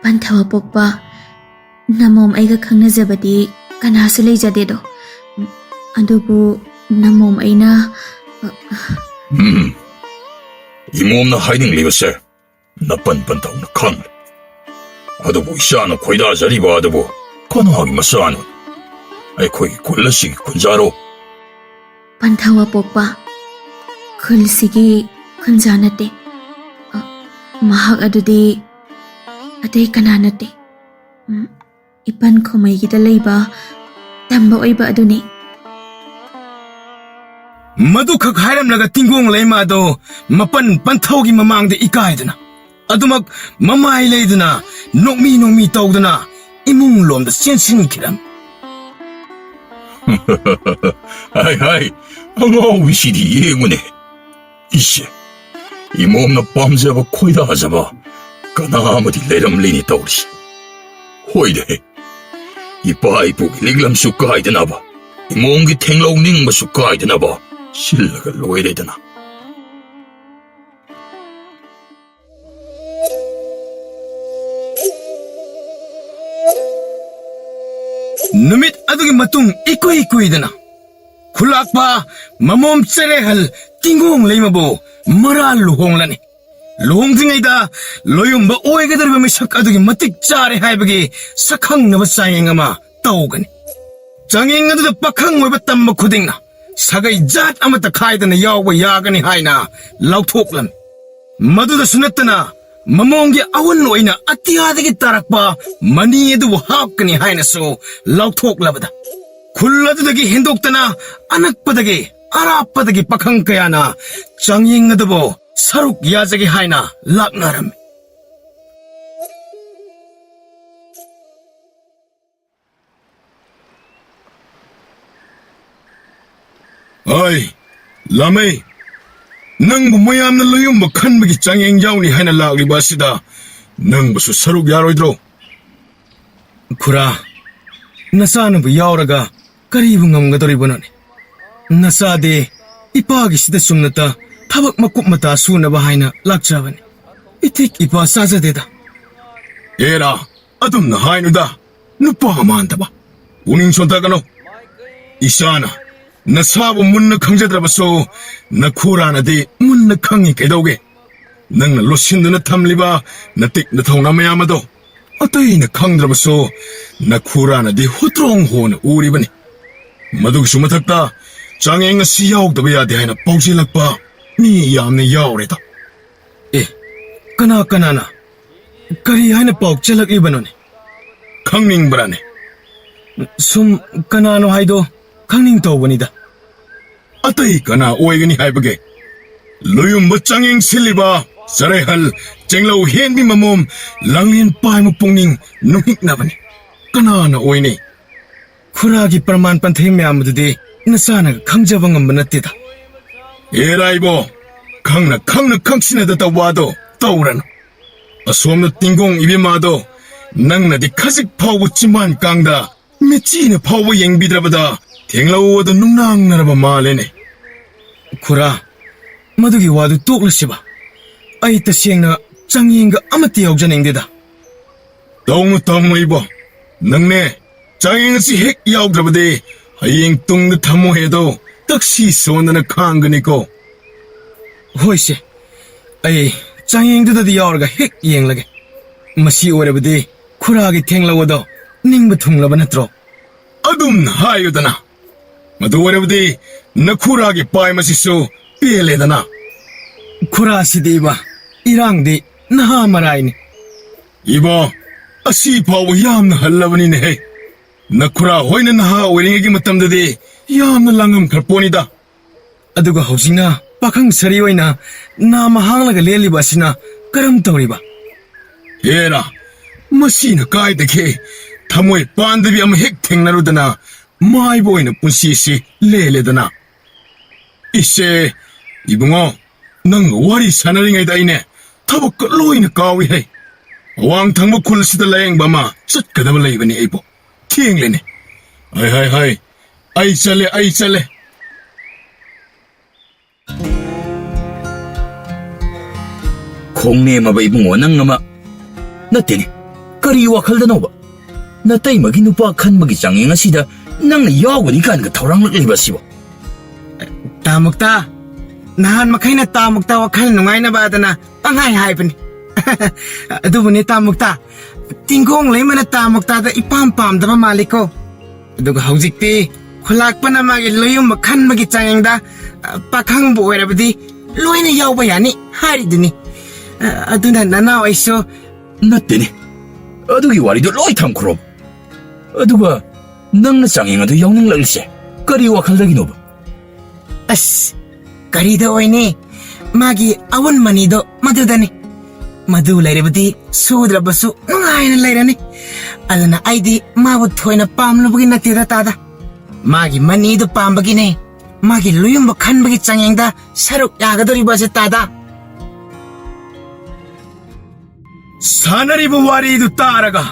ꯄꯟꯊꯧ ꯑꯄꯣꯛꯄ, ꯅꯃꯣꯝ ꯑꯩꯒ ꯈꯪꯅꯖꯕꯗꯤ ꯀꯅꯥꯁꯨ ꯂꯩꯖꯗꯦꯗꯣ꯫ ꯑꯗꯨꯕꯨ ꯅꯃꯣꯝ ꯑꯩꯅ, ꯎꯝ, ꯏꯃꯣꯝꯅ ꯍꯥꯏꯅꯤꯡꯂꯤꯕꯁꯦ ꯅꯄꯟ ꯄꯟꯊꯧꯅ ꯈꯪꯂꯦ꯫ ꯑꯗꯨꯕꯨ ꯏꯆꯥꯅ ꯈꯣꯏꯗꯥꯖꯔꯤꯕ ꯑꯗꯨꯕꯨ ꯀꯅꯥꯒꯤ ꯃꯆꯥꯅꯣ? ꯑꯩꯈꯣꯏꯒꯤ ꯈꯨꯜ ꯑꯁꯤꯒꯤ ꯈꯨꯟꯖꯥꯔꯣ? ꯄꯟꯊꯧ ꯑꯄꯣꯛꯄ, ꯈꯨꯜꯁꯤꯒꯤ ꯈꯨꯟꯖꯥ ꯅꯠꯇꯦ꯫ ꯑ, ꯃꯍꯥꯛ ꯑꯗꯨꯗꯤ ꯑꯇꯩ ꯀꯅꯥ ꯅꯠꯇꯦ꯫ ꯎꯝ, ꯏꯄꯟ ꯈꯣꯃꯩꯒꯤꯗ ꯂꯩꯕ ꯇꯝꯕ ꯑꯣꯏꯕ ꯑꯗꯨꯅꯤ꯫ ꯃꯗꯨꯈꯛ ꯍꯥꯏꯔꯝꯂꯒ ꯇꯤꯡꯒꯣꯡ ꯂꯩꯃꯥꯗꯣ ꯃꯄꯟ ꯄꯟꯊꯧꯒꯤ ꯃꯃꯥꯡꯗ ꯏꯀꯥꯏꯗꯨꯅ, ꯑꯗꯨꯃꯛ ꯃꯃꯥꯏ ꯂꯩꯗꯨꯅ, ꯅꯣꯛꯃꯤ ꯅꯣꯛꯃꯤ ꯇꯧꯗꯨꯅ ꯏꯃꯨꯡ ꯂꯣꯝꯗ ꯆꯦꯟꯁꯤꯟꯈꯤꯔꯝꯃꯤ꯫ ꯍꯥꯏ ꯍꯥꯏ, ꯑꯉꯥꯎꯕꯤꯁꯤꯗꯤ ꯌꯦꯡꯉꯨꯅꯦ꯫ ꯏꯁꯦ, ꯏꯃꯣꯝꯅ ꯄꯥꯝꯖꯕ ꯈꯣꯏꯗꯥꯖꯕ ꯀꯅꯥ ꯑꯃꯗꯤ ꯂꯩꯔꯝꯂꯤꯅꯤ ꯇꯧꯔꯤꯁꯦ꯫ ꯍꯣꯏꯗꯦ, ꯏꯄꯥ ꯏꯄꯨꯒꯤ ꯂꯤꯛꯂꯝꯁꯨ ꯀꯥꯏꯗꯅꯕ, ꯏꯃꯣꯝꯒꯤ ꯊꯦꯡꯂꯧ ꯅꯤꯡꯕꯁꯨ ꯀꯥꯏꯗꯅꯕ ꯁꯤꯜꯂꯒ ꯂꯣꯏꯔꯦꯗꯅ꯫ ꯅꯨꯃꯤꯠ ꯑꯗꯨꯒꯤ ꯃꯇꯨꯡ ꯏꯀꯨꯏ ꯀꯨꯏꯗꯅ ꯈꯨꯂꯥꯛꯄ ꯃꯃꯣꯝ ꯆꯦꯔꯦꯍꯜ ꯇꯤꯡꯒꯣꯡ ꯂꯩꯃꯕꯨ ꯃꯔꯥꯜ ꯂꯨꯍꯣꯡꯂꯅꯤ꯫ ꯂꯨꯍꯣꯡꯗ꯭ꯔꯤꯉꯩꯗ ꯂꯣꯌꯨꯝꯕ ꯑꯣꯏꯒꯗꯧꯔꯤꯕ ꯃꯤꯁꯛ ꯑꯗꯨꯒꯤ ꯃꯇꯤꯛ ꯆꯥꯔꯦ ꯍꯥꯏꯕꯒꯤ ꯁꯛꯈꯪꯅꯕ ꯆꯥꯡꯌꯦꯡ ꯑꯃ ꯇꯧꯒꯅꯤ꯫ ꯆꯥꯡꯌꯦꯡ ꯑꯗꯨꯗ ꯄꯥꯈꯪ ꯑꯣꯏꯕ ꯇꯝꯕ ꯈꯨꯗꯤꯡꯅ ꯁꯥꯒꯩ ꯖꯥꯠ ꯑꯃꯠꯇ ꯈꯥꯏꯗꯅ ꯌꯥꯎꯕ ꯌꯥꯒꯅꯤ ꯍꯥꯏꯅ ꯂꯥꯎꯊꯣꯛꯂꯝꯃꯤ꯫ ꯃꯗꯨꯗꯁꯨ ꯅꯠꯇꯅ ꯃꯃꯣꯝꯒꯤ ꯑꯍꯨꯟ ꯑꯣꯏꯅ ꯑꯇꯤꯌꯥꯗꯒꯤ ꯇꯥꯔꯛꯄ ꯃꯅꯤ ꯑꯗꯨꯕꯨ ꯍꯥꯞꯀꯅꯤ ꯍꯥꯏꯅꯁꯨ ꯂꯥꯎꯊꯣꯛꯂꯕꯗ, ꯈꯨꯜ ꯑꯗꯨꯗꯒꯤ ꯍꯦꯟꯗꯣꯛꯇꯅ ꯑꯅꯛꯄꯗꯒꯤ ꯑꯔꯥꯞꯄꯗꯒꯤ ꯄꯥꯈꯪ ꯀꯌꯥꯅ ꯆꯥꯡꯌꯦꯡ ꯑꯗꯨꯕꯨ ꯁꯔꯨꯛ ꯌꯥꯖꯒꯦ ꯍꯥꯏꯅ ꯂꯥꯛꯅꯔꯝꯃꯤ꯫ ꯑꯩ, ꯂꯥꯃꯩ, ꯅꯪꯕꯨ ꯃꯌꯥꯝꯅ ꯂꯣꯌꯨꯝꯕ ꯈꯟꯕꯒꯤ ꯆꯥꯡꯌꯦꯡ ꯌꯥꯎꯅꯤ ꯍꯥꯏꯅ ꯂꯥꯛꯂꯤꯕ ꯑꯁꯤꯗ ꯅꯪꯕꯨꯁꯨ ꯁꯔꯨꯛ ꯌꯥꯔꯣꯏꯗ꯭ꯔꯣ? ꯈꯨꯔꯥ, ꯅꯆꯥꯅꯕꯨ ꯌꯥꯎꯔꯒ ꯀꯔꯤꯕꯨ ꯉꯝꯒꯗꯧꯔꯤꯕꯅꯣꯅꯦ? ꯅꯆꯥꯗꯤ ꯏꯄꯥꯒꯤꯁꯤꯗ ꯆꯨꯝꯅꯇ ꯊꯕꯛ ꯃꯀꯨꯞ ꯃꯇꯥ ꯁꯨꯅꯕ ꯍꯥꯏꯅ ꯂꯥꯛꯆꯕꯅꯤ꯫ ꯏꯊꯤꯛ ꯏꯄꯥ ꯆꯥꯖꯗꯦꯗ꯫ ꯑꯦꯔꯥ, ꯑꯗꯨꯝꯅ ꯍꯥꯏꯅꯨꯗ, ꯅꯨꯄꯥ ꯃꯥꯟꯗꯕ꯫ ꯄꯨꯛꯅꯤꯡ ꯁꯣꯟꯊꯒꯅꯨ꯫ ꯏꯆꯥꯅ ꯅꯁꯥꯕꯨ ꯃꯨꯟꯅ ꯈꯪꯖꯗ꯭ꯔꯕꯁꯨ ꯅꯈꯨꯔꯥꯅꯗꯤ ꯃꯨꯟꯅ ꯈꯪꯉꯤ ꯀꯩꯗꯧꯒꯦ? ꯅꯪꯅ ꯂꯣꯠꯁꯤꯟꯗꯨꯅ ꯊꯝꯂꯤꯕ ꯅꯇꯤꯛ ꯅꯊꯧꯅꯥ ꯃꯌꯥꯝ ꯑꯗꯣ ꯑꯇꯩꯅ ꯈꯪꯗ꯭ꯔꯕꯁꯨ ꯅꯈꯨꯔꯥꯅꯗꯤ ꯍꯨꯇ꯭ꯔꯣꯡ ꯍꯣꯅ ꯎꯔꯤꯕꯅꯤ꯫ ꯃꯗꯨꯒꯤꯁꯨ ꯃꯊꯛꯇ ꯆꯥꯡꯌꯦꯡ ꯑꯁꯤ ꯌꯥꯎꯗꯕ ꯌꯥꯗꯦ ꯍꯥꯏꯅ ꯄꯥꯎꯖꯦꯜꯂꯛꯄ ꯃꯤ ꯌꯥꯝꯅ ꯌꯥꯎꯔꯦꯗ꯫ ꯑꯦ, ꯀꯅꯥ ꯀꯅꯥꯅ? ꯀꯔꯤ ꯍꯥꯏꯅ ꯄꯥꯎ ꯆꯦꯜꯂꯛꯂꯤꯕꯅꯣꯅꯦ? ꯈꯪꯅꯤꯡꯕ꯭ꯔꯥꯅꯦ? ꯁꯨꯝ ꯀꯅꯥꯅꯣ ꯍꯥꯏꯗꯣ ꯈꯪꯅꯤꯡ ꯇꯧꯕꯅꯤꯗ꯫ ꯑꯇꯩ ꯀꯅꯥ ꯑꯣꯏꯒꯅꯤ ꯍꯥꯏꯕꯒꯦ? ꯂꯣꯌꯨꯝꯕ ꯆꯥꯡꯌꯦꯡ ꯁꯤꯜꯂꯤꯕ ꯆꯔꯩꯍꯜ ꯆꯦꯡꯂꯧ ꯍꯦꯟꯕꯤ ꯃꯃꯣꯝ ꯂꯥꯡꯂꯦꯟ ꯄꯥꯏꯕ ꯄꯨꯛꯅꯤꯡ ꯅꯨꯡꯍꯤꯛꯅꯕꯅꯤ꯫ ꯀꯅꯥꯅ ꯑꯣꯏꯅꯤ? ꯈꯨꯔꯥꯒꯤ ꯄ꯭ꯔꯃꯥꯟ ꯄꯟꯊꯩ ꯃꯌꯥꯝ ꯑꯗꯨꯗꯤ ꯅꯆꯥꯅ ꯈꯪꯖꯕ ꯉꯝꯕ ꯅꯠꯇꯦꯗ꯫ ꯑꯦ ꯔꯥꯏꯕꯣ, ꯈꯪꯅ ꯈꯪꯅ ꯈꯪꯁꯤꯟꯅꯗ ꯇꯧꯕ ꯑꯗꯣ ꯇꯧꯔꯅꯨ꯫ ꯑꯁꯣꯝꯅ ꯇꯤꯡꯒꯣꯡ ꯏꯕꯦꯝꯃ ꯑꯗꯣ ꯅꯪꯅꯗꯤ ꯈꯖꯤꯛ ꯐꯥꯎꯕ ꯆꯤꯝꯕꯥꯟ ꯀꯥꯡꯗ ꯃꯤꯠꯆꯤꯅ ꯐꯥꯎꯕ ꯌꯦꯡꯕꯤꯗ꯭ꯔꯕꯗ ꯊꯦꯡꯂꯧ ꯑꯗꯨ ꯅꯨꯡꯅꯥꯡꯅꯔꯕ ꯃꯥꯜꯂꯦꯅꯦ꯫ ꯈꯨꯔꯥ, ꯃꯗꯨꯒꯤ ꯋꯥꯗꯨ ꯇꯣꯛꯂꯁꯤꯕ꯫ ꯑꯩ ꯇꯁꯦꯡꯅ ꯆꯥꯡꯌꯦꯡꯒ ꯑꯃꯠꯇ ꯌꯥꯎꯖꯅꯤꯡꯗꯦꯗ꯫ ꯇꯧꯅꯨ, ꯇꯧꯅꯨ ꯏꯕꯣ꯫ ꯅꯪꯅꯦ, ꯆꯥꯡꯌꯦꯡ ꯑꯁꯤ ꯍꯦꯛ ꯌꯥꯎꯗ꯭ꯔꯕꯗꯤ ꯍꯌꯦꯡ ꯇꯨꯡꯗ ꯊꯝꯃꯣꯏ ꯑꯗꯣ ꯇꯛꯁꯤ ꯁꯣꯟꯗꯅ ꯈꯥꯡꯒꯅꯤꯀꯣ꯫ ꯍꯣꯏꯁꯦ, ꯑꯩ ꯆꯥꯡꯌꯦꯡꯗꯨꯗꯗꯤ ꯌꯥꯎꯔꯒ ꯍꯦꯛ ꯌꯦꯡꯂꯒꯦ꯫ ꯃꯁꯤ ꯑꯣꯏꯔꯕꯗꯤ ꯈꯨꯔꯥꯒꯤ ꯊꯦꯡꯂꯧ ꯑꯗꯣ ꯅꯤꯡꯕ ꯊꯨꯡꯂꯕ ꯅꯠꯇ꯭ꯔꯣ? ꯑꯗꯨꯝꯅ ꯍꯥꯏꯌꯨꯗꯅ꯫ ꯃꯗꯨ ꯑꯣꯏꯔꯕꯗꯤ ꯅꯈꯨꯔꯥꯒꯤ ꯄꯥꯏ ꯃꯁꯤꯁꯨ ꯄꯦꯜꯂꯦꯗꯅ꯫ ꯈꯨꯔꯥꯁꯤꯗꯤ ꯏꯕ, ꯏꯔꯥꯡꯗꯤ ꯅꯍꯥ ꯃꯔꯥꯏꯅꯤ꯫ ꯏꯕꯣ, ꯑꯁꯤ ꯐꯥꯎꯕ ꯌꯥꯝꯅ ꯍꯜꯂꯕꯅꯤꯅꯦꯍꯦ꯫ ꯅꯈꯨꯔꯥ ꯍꯣꯏꯅ ꯅꯍꯥ ꯑꯣꯏꯔꯤꯉꯩꯒꯤ ꯃꯇꯝꯗꯗꯤ ꯌꯥꯝꯅ ꯂꯥꯡꯉꯝꯈ꯭ꯔ ꯄꯣꯠꯅꯤꯗ꯫ ꯑꯗꯨꯒ ꯍꯧꯖꯤꯛꯅ ꯄꯥꯈꯪ ꯁꯔꯤ ꯑꯣꯏꯅ ꯅꯥꯃ ꯍꯥꯡꯂꯒ ꯂꯦꯜꯂꯤꯕ ꯑꯁꯤꯅ ꯀꯔꯝ ꯇꯧꯔꯤꯕ? ꯍꯦꯔꯥ, ꯃꯁꯤꯅ ꯀꯥꯏꯗꯒꯤ ꯊꯃꯣꯏ ꯄꯥꯟꯗꯕꯤ ꯑꯃ ꯍꯦꯛ ꯊꯦꯡꯅꯔꯨꯗꯅ ꯃꯥꯏꯕ ꯑꯣꯏꯅ ꯄꯨꯟꯁꯤꯁꯤ ꯂꯦꯜꯂꯦꯗꯅ꯫ ꯏꯆꯦ, ꯏꯕꯨꯡꯉꯣ, ꯅꯪꯒ ꯋꯥꯔꯤ ꯁꯥꯟꯅꯔꯤꯉꯩꯗ ꯑꯩꯅꯦ ꯊꯕꯛꯀ ꯂꯣꯏꯅ ꯀꯥꯎꯏ ꯍꯩ꯫ ꯑꯋꯥꯡ ꯊꯪꯕ ꯈꯨꯜꯁꯤꯗ ꯂꯥꯌꯦꯡꯕ ꯑꯃ ꯆꯠꯀꯗꯕ ꯂꯩꯕꯅꯤ ꯑꯩꯕꯨ꯫ ꯊꯦꯡꯂꯦꯅꯦ꯫ ꯍꯥꯏ, ꯍꯥꯏ, ꯍꯥꯏ꯫ ꯑꯩ ꯆꯠꯂꯦ, ꯑꯩ ꯆꯠꯂꯦ꯫ ꯈꯣꯡꯅꯦꯝꯃꯕ ꯏꯕꯨꯡꯉꯣ ꯅꯪ ꯑꯃ꯫ ꯅꯠꯇꯦꯅꯦ, ꯀꯔꯤ ꯋꯥꯈꯜꯗꯅꯣꯕ? ꯅꯇꯩꯃꯒꯤ ꯅꯨꯄꯥ ꯈꯟꯕꯒꯤ ꯆꯥꯡꯌꯦꯡ ꯑꯁꯤꯗ ꯅꯪꯅ ꯌꯥꯎꯒꯅꯤ ꯀꯥꯏꯅꯒ ꯊꯧꯔꯥꯡꯂꯛꯂꯤꯕ ꯑꯁꯤꯕꯣ? ꯇꯥ ꯃꯨꯛꯇꯥ, ꯅꯍꯥꯟ ꯃꯈꯩꯅ ꯇꯥ ꯃꯨꯛꯇꯥ ꯋꯥꯈꯜ ꯅꯨꯡꯉꯥꯏꯅꯕ ꯑꯗꯨꯅ ꯄꯪꯍꯥꯏ ꯍꯥꯏꯕꯅꯤ꯫ ꯑꯗꯨꯕꯨꯅꯦ ꯇꯥ ꯃꯨꯛꯇꯥ, ꯇꯤꯡꯒꯣꯡ ꯂꯩꯃꯅ ꯇꯥ ꯃꯨꯛꯇꯥꯗ ꯏꯄꯥꯝ ꯄꯥꯝꯗꯕ ꯃꯥꯜꯂꯤꯀꯣ꯫ ꯑꯗꯨꯒ ꯍꯧꯖꯤꯛꯇꯤ ꯈꯨꯂꯥꯛꯄꯅ ꯃꯥꯒꯤ ꯂꯨꯌꯨꯝꯕ ꯈꯟꯕꯒꯤ ꯆꯥꯡꯌꯦꯡꯗ, ꯑ, ꯄꯥꯈꯪꯕꯨ ꯑꯣꯏꯔꯕꯗꯤ ꯂꯣꯏꯅ ꯌꯥꯎꯕ ꯌꯥꯅꯤ ꯍꯥꯏꯔꯤꯗꯨꯅꯤ꯫ ꯑ, ꯑꯗꯨꯅ ꯅꯅꯥꯎ ꯑꯩꯁꯨ ꯅꯠꯇꯦꯅꯦ, ꯑꯗꯨꯒꯤ ꯋꯥꯔꯤꯗꯣ ꯂꯣꯏ ꯊꯝꯈ꯭ꯔꯣ꯫ ꯑꯗꯨꯒ ꯅꯪꯅ ꯆꯥꯡꯌꯦꯡ ꯑꯗꯨ ꯌꯥꯎꯅꯤꯡꯂꯛꯂꯤꯁꯦ ꯀꯔꯤ ꯋꯥꯈꯜꯗꯒꯤꯅꯣꯕ? ꯑꯁ, ꯀꯔꯤꯗ ꯑꯣꯏꯅꯤ? ꯃꯥꯒꯤ ꯑꯋꯨꯟ ꯃꯅꯤꯗꯣ ꯃꯗꯨꯗꯅꯤ꯫ ꯃꯗꯨ ꯂꯩꯔꯕꯗꯤ ꯁꯨꯗ꯭ꯔꯕꯁꯨ ꯅꯨꯡꯉꯥꯏꯅ ꯂꯩꯔꯅꯤ꯫ ꯑꯗꯨꯅ ꯑꯩꯗꯤ ꯃꯥꯕꯨ ꯊꯣꯏꯅ ꯄꯥꯝꯂꯨꯕꯒꯤ ꯅꯠꯇꯦꯗ ꯇꯥꯗ꯫ ꯃꯥꯒꯤ ꯃꯅꯤꯗꯨ ꯄꯥꯝꯕꯒꯤꯅꯦ꯫ ꯃꯥꯒꯤ ꯂꯨꯌꯨꯝꯕ ꯈꯟꯕꯒꯤ ꯆꯥꯡꯌꯦꯡꯗ ꯁꯔꯨꯛ ꯌꯥꯒꯗꯧꯔꯤꯕ ꯑꯁꯤ ꯇꯥꯗ꯫ ꯁꯥꯟꯅꯔꯤꯕ ꯋꯥꯔꯤꯗꯨ ꯇꯥꯔꯒ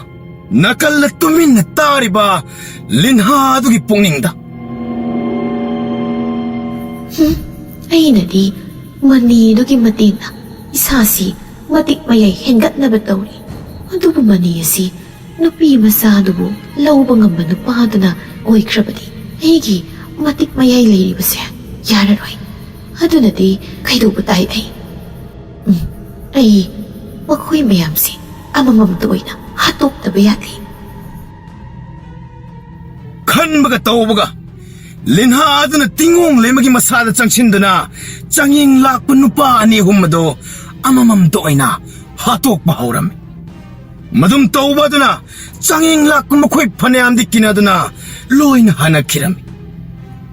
ꯅꯥꯀꯜꯗ ꯇꯨꯃꯤꯟꯅ ꯇꯥꯔꯤꯕ ꯂꯤꯟꯍꯥ ꯑꯗꯨꯒꯤ ꯄꯨꯛꯅꯤꯡꯗ, "ꯍꯨꯝ, ꯑꯩꯅꯗꯤ ꯃꯅꯤꯗꯨꯒꯤ ꯃꯇꯦꯡꯅ ꯏꯁꯥꯁꯤ ꯃꯇꯤꯛ ꯃꯌꯥꯏ ꯍꯦꯟꯒꯠꯅꯕ ꯇꯧꯔꯤ꯫ ꯑꯗꯨꯕꯨ ꯃꯅꯤ ꯑꯁꯤ ꯅꯨꯄꯤ ꯃꯆꯥꯗꯨꯕꯨ ꯂꯧꯕ ꯉꯝꯕ ꯅꯨꯄꯥꯗꯨꯅ ꯑꯣꯏꯈ꯭ꯔꯕꯗꯤ ꯑꯩꯒꯤ ꯃꯇꯤꯛ ꯃꯌꯥꯏ ꯂꯩꯔꯤꯕꯁꯦ ꯌꯥꯔꯔꯣꯏ꯫ ꯑꯗꯨꯅꯗꯤ ꯀꯩꯗꯧꯕ ꯇꯥꯏ ꯑꯩ? ꯎꯝ, ꯑꯩ ꯃꯈꯣꯏ ꯃꯌꯥꯝꯁꯤ ꯑꯃꯃꯝꯇ ꯑꯣꯏꯅ ꯍꯥꯠꯇꯣꯛꯇꯕ ꯌꯥꯗꯦ" ꯈꯟꯕꯒ ꯇꯧꯕꯒ ꯂꯤꯟꯍꯥ ꯑꯗꯨꯅ ꯇꯤꯡꯒꯣꯡ ꯂꯩꯃꯒꯤ ꯃꯁꯥꯗ ꯆꯪꯁꯤꯟꯗꯨꯅ ꯆꯥꯡꯌꯦꯡ ꯂꯥꯛꯄ ꯅꯨꯄꯥ ꯑꯅꯤ ꯑꯍꯨꯝ ꯑꯗꯨ ꯑꯃꯃꯝꯇ ꯑꯣꯏꯅ ꯍꯥꯠꯇꯣꯛꯄ ꯍꯧꯔꯝꯃꯤ꯫ ꯃꯗꯨꯝ ꯇꯧꯕ ꯑꯗꯨꯅ ꯆꯥꯡꯌꯦꯡ ꯂꯥꯛꯄ ꯃꯈꯣꯏ ꯐꯅꯌꯥꯝꯗꯤ ꯀꯤꯅꯗꯨꯅ ꯂꯣꯏꯅ ꯍꯥꯟꯅꯈꯤꯔꯝꯃꯤ꯫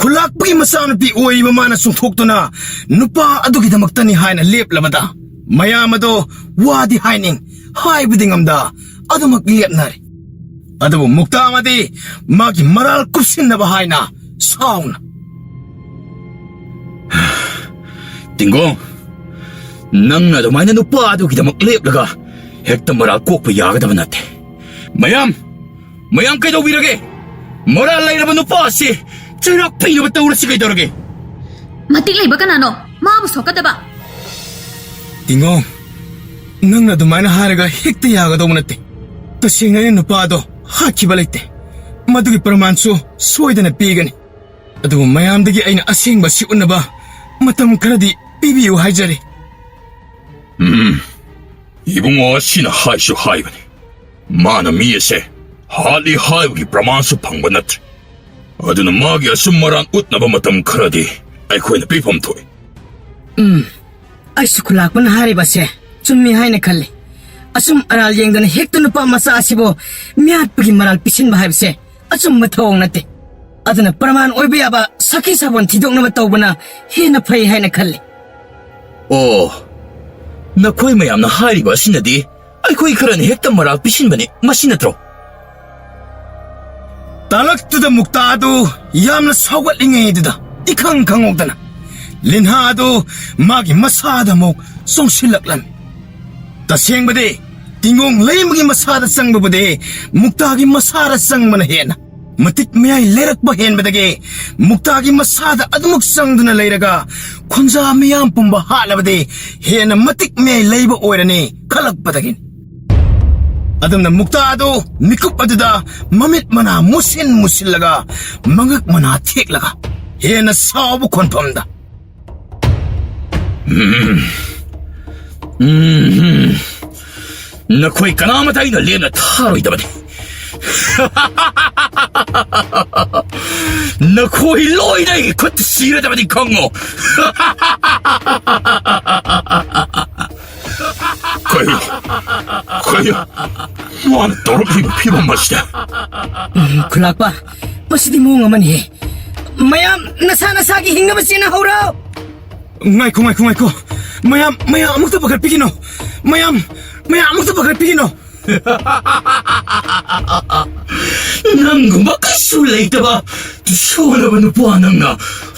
ꯈꯨꯂꯥꯛꯄꯒꯤ ꯃꯆꯥꯅꯨꯄꯤ ꯑꯣꯏꯔꯤꯕ ꯃꯥꯅ ꯆꯣꯡꯊꯣꯛꯇꯨꯅ ꯅꯨꯄꯥ ꯑꯗꯨꯒꯤꯗꯃꯛꯇꯅꯤ ꯍꯥꯏꯅ ꯂꯦꯞꯂꯕꯗ, ꯃꯌꯥꯝ ꯑꯗꯣ ꯋꯥꯗꯤ ꯍꯥꯏꯅꯤꯡ, ꯍꯥꯏꯕꯗꯤ ꯉꯝꯗ ꯑꯗꯨꯃꯛ ꯂꯦꯞꯅꯔꯦ꯫ ꯑꯗꯨꯕꯨ ꯃꯨꯛꯇꯥ ꯑꯃꯗꯤ ꯃꯥꯒꯤ ꯃꯔꯥꯜ ꯀꯨꯞꯁꯤꯟꯅꯕ ꯍꯥꯏꯅ ꯁꯥꯎꯅ, "ꯇꯤꯡꯒꯣꯡ, ꯅꯪꯅ ꯑꯗꯨꯃꯥꯏꯅ ꯅꯨꯄꯥ ꯑꯗꯨꯒꯤꯗꯃꯛ ꯂꯦꯞꯂꯒ ꯍꯦꯛꯇ ꯃꯔꯥꯜ ꯀꯣꯛꯄ ꯌꯥꯒꯗꯕ ꯅꯠꯇꯦ꯫ ꯃꯌꯥꯝ, ꯃꯌꯥꯝ ꯀꯩꯗꯧꯕꯤꯔꯒꯦ? ꯃꯔꯥꯜ ꯂꯩꯔꯕ ꯅꯨꯄꯥ ꯑꯁꯤ ꯆꯩꯔꯥꯛ ꯐꯩꯅꯕ ꯇꯧꯔꯁꯤ ꯀꯩꯗꯧꯔꯒꯦ?" "ꯃꯇꯤꯛ ꯂꯩꯕ ꯀꯅꯥꯅꯣ ꯃꯥꯕꯨ ꯁꯣꯛꯀꯗꯕ?" "ꯇꯤꯡꯒꯣꯡ, ꯅꯪꯅ ꯑꯗꯨꯃꯥꯏꯅ ꯍꯥꯏꯔꯒ ꯍꯦꯛꯇ ꯌꯥꯒꯗꯧꯕ ꯅꯠꯇꯦ꯫ ꯇꯁꯦꯡꯅ ꯑꯩꯅ ꯅꯨꯄꯥ ꯑꯗꯣ ꯍꯥꯠꯈꯤꯕ ꯂꯩꯇꯦ꯫ ꯃꯗꯨꯒꯤ ꯄ꯭ꯔꯃꯥꯟꯁꯨ ꯁꯣꯏꯗꯅ ꯄꯤꯒꯅꯤ꯫ ꯑꯗꯨꯕꯨ ꯃꯌꯥꯝꯗꯒꯤ ꯑꯩꯅ ꯑꯁꯦꯡꯕ ꯑꯁꯤ ꯎꯠꯅꯕ ꯃꯇꯝ ꯈꯔꯗꯤ ꯄꯤꯕꯤꯌꯨ ꯍꯥꯏꯖꯔꯤ꯫" "ꯎꯝ, ꯏꯕꯨꯡꯉꯣ ꯑꯁꯤꯅ ꯍꯥꯏꯁꯨ ꯍꯥꯏꯕꯅꯤ꯫ ꯃꯥꯅ ꯃꯤ ꯑꯁꯦ ꯍꯥꯠꯂꯤ ꯍꯥꯏꯕꯒꯤ ꯄ꯭ꯔꯃꯥꯟꯁꯨ ꯐꯪꯕ ꯅꯠꯇ꯭ꯔꯦ꯫ ꯑꯗꯨꯅ ꯃꯥꯒꯤ ꯑꯆꯨꯝ ꯑꯔꯥꯟ ꯎꯠꯅꯕ ꯃꯇꯝ ꯈꯔꯗꯤ ꯑꯩꯈꯣꯏꯅ ꯄꯤꯐꯝ ꯊꯣꯛꯏ꯫" ꯎꯝ, ꯑꯩꯁꯨ ꯈꯨꯂꯥꯛꯄꯅ ꯍꯥꯏꯔꯤꯕꯁꯦ ꯆꯨꯝꯃꯤ ꯍꯥꯏꯅ ꯈꯜꯂꯤ꯫ ꯑꯆꯨꯝ ꯑꯔꯥꯜ ꯌꯦꯡꯗꯅ ꯍꯦꯛꯇ ꯅꯨꯄꯥ ꯃꯆꯥ ꯑꯁꯤꯕꯨ ꯃꯤꯍꯥꯠꯄꯒꯤ ꯃꯔꯥꯜ ꯄꯤꯁꯤꯟꯕ ꯍꯥꯏꯕꯁꯦ ꯑꯆꯨꯝꯕ ꯊꯧꯑꯣꯡ ꯅꯠꯇꯦ꯫ ꯑꯗꯨꯅ ꯄ꯭ꯔꯃꯥꯟ ꯑꯣꯏꯕ ꯌꯥꯕ ꯁꯥꯈꯤ ꯁꯥꯕꯣꯟ ꯊꯤꯗꯣꯛꯅꯕ ꯇꯧꯕꯅ ꯍꯦꯟꯅ ꯐꯩ ꯍꯥꯏꯅ ꯈꯜꯂꯤ꯫ "ꯑꯣ, ꯅꯈꯣꯏ ꯃꯌꯥꯝꯅ ꯍꯥꯏꯔꯤꯕ ꯑꯁꯤꯅꯗꯤ ꯑꯩꯈꯣꯏ ꯈꯔꯅ ꯍꯦꯛꯇ ꯃꯔꯥꯜ ꯄꯤꯁꯤꯟꯕꯅꯤ, ꯃꯁꯤ ꯅꯠꯇ꯭ꯔꯣ?" ꯇꯥꯂꯛꯇꯨꯗ ꯃꯨꯛꯇꯥ ꯑꯗꯨ ꯌꯥꯝꯅ ꯁꯥꯎꯒꯠꯂꯤꯉꯩꯗꯨꯗ, ꯏꯈꯪ ꯈꯪꯍꯧꯗꯅ ꯂꯤꯟꯍꯥ ꯑꯗꯨ ꯃꯥꯒꯤ ꯃꯁꯥꯗ ꯑꯃꯨꯛ ꯆꯣꯡꯁꯤꯜꯂꯛꯂꯝꯃꯤ꯫ ꯇꯁꯦꯡꯕꯗꯤ, ꯇꯤꯡꯒꯣꯡ ꯂꯩꯃꯒꯤ ꯃꯁꯥꯗ ꯆꯪꯕꯕꯨꯗꯤ ꯃꯨꯛꯇꯥꯒꯤ ꯃꯁꯥꯗ ꯆꯪꯕꯅ ꯍꯦꯟꯅ ꯃꯇꯤꯛ ꯃꯌꯥꯏ ꯂꯩꯔꯛꯄ ꯍꯦꯟꯕꯗꯒꯤ ꯃꯨꯛꯇꯥꯒꯤ ꯃꯁꯥꯗ ꯑꯗꯨꯃꯛ ꯆꯪꯗꯨꯅ ꯂꯩꯔꯒ ꯈꯨꯟꯖꯥ ꯃꯤꯌꯥꯝ ꯄꯨꯝꯕ ꯍꯥꯠꯂꯕꯗꯤ ꯍꯦꯟꯅ ꯃꯇꯤꯛ ꯃꯌꯥꯏ ꯂꯩꯕ ꯑꯣꯏꯔꯅꯤ ꯈꯜꯂꯛꯄꯗꯒꯤꯅꯤ꯫ ꯑꯗꯨꯝꯅ ꯃꯨꯛꯇꯥ ꯑꯗꯨ ꯃꯤꯀꯨꯞ ꯑꯗꯨꯗ ꯃꯃꯤꯠ ꯃꯅꯥ ꯃꯨꯁꯤꯟ ꯃꯨꯁꯤꯜꯂꯒ ꯃꯉꯛ ꯃꯅꯥ ꯊꯦꯛꯂꯒ ꯍꯦꯟꯅ ꯁꯥꯎꯕ ꯈꯣꯟꯐꯝꯗ, ꯎꯝ꯫ ꯎꯝ꯫ ꯅꯈꯣꯏ ꯀꯅꯥꯃꯇ ꯑꯩꯅ ꯂꯦꯝꯅ ꯊꯥꯔꯣꯏꯗꯕꯅꯤ꯫ ꯅꯈꯣꯏ ꯂꯣꯏꯅ ꯑꯩꯒꯤ ꯈꯨꯠꯇ ꯁꯤꯔꯗꯕꯅꯤ ꯈꯪꯉꯣ꯫ ꯀꯩꯅꯣ? ꯀꯩꯅꯣ? ꯃꯥꯅ ꯇꯧꯔꯛꯂꯤꯕ ꯐꯤꯕꯝ ꯑꯁꯤꯗ? ꯎꯝ, ꯈꯨꯂꯥꯛꯄ, ꯃꯁꯤꯗꯤ ꯃꯑꯣꯡ ꯑꯃꯅꯤꯍꯦ꯫ ꯃꯌꯥꯝ ꯅꯁꯥ ꯅꯁꯥꯒꯤ ꯍꯤꯡꯅꯕ ꯆꯦꯟꯅꯍꯧꯔꯣ꯫ ꯉꯥꯏꯈꯣ, ꯉꯥꯏꯈꯣ, ꯉꯥꯏꯈꯣ꯫ ꯃꯌꯥꯝ, ꯃꯌꯥꯝ ꯑꯃꯨꯛꯇ ꯄꯥꯈꯠꯄꯤꯒꯅꯣ꯫ ꯃꯌꯥꯝ, ꯃꯌꯥꯝ ꯑꯃꯨꯛꯇ ꯄꯥꯈꯠꯄꯤꯒꯅꯣ꯫ ꯅꯪꯒꯨꯝꯕ ꯀꯩꯁꯨ ꯂꯩꯇꯕ ꯁꯣꯜꯂꯕ ꯅꯨꯄꯥ ꯅꯪꯅ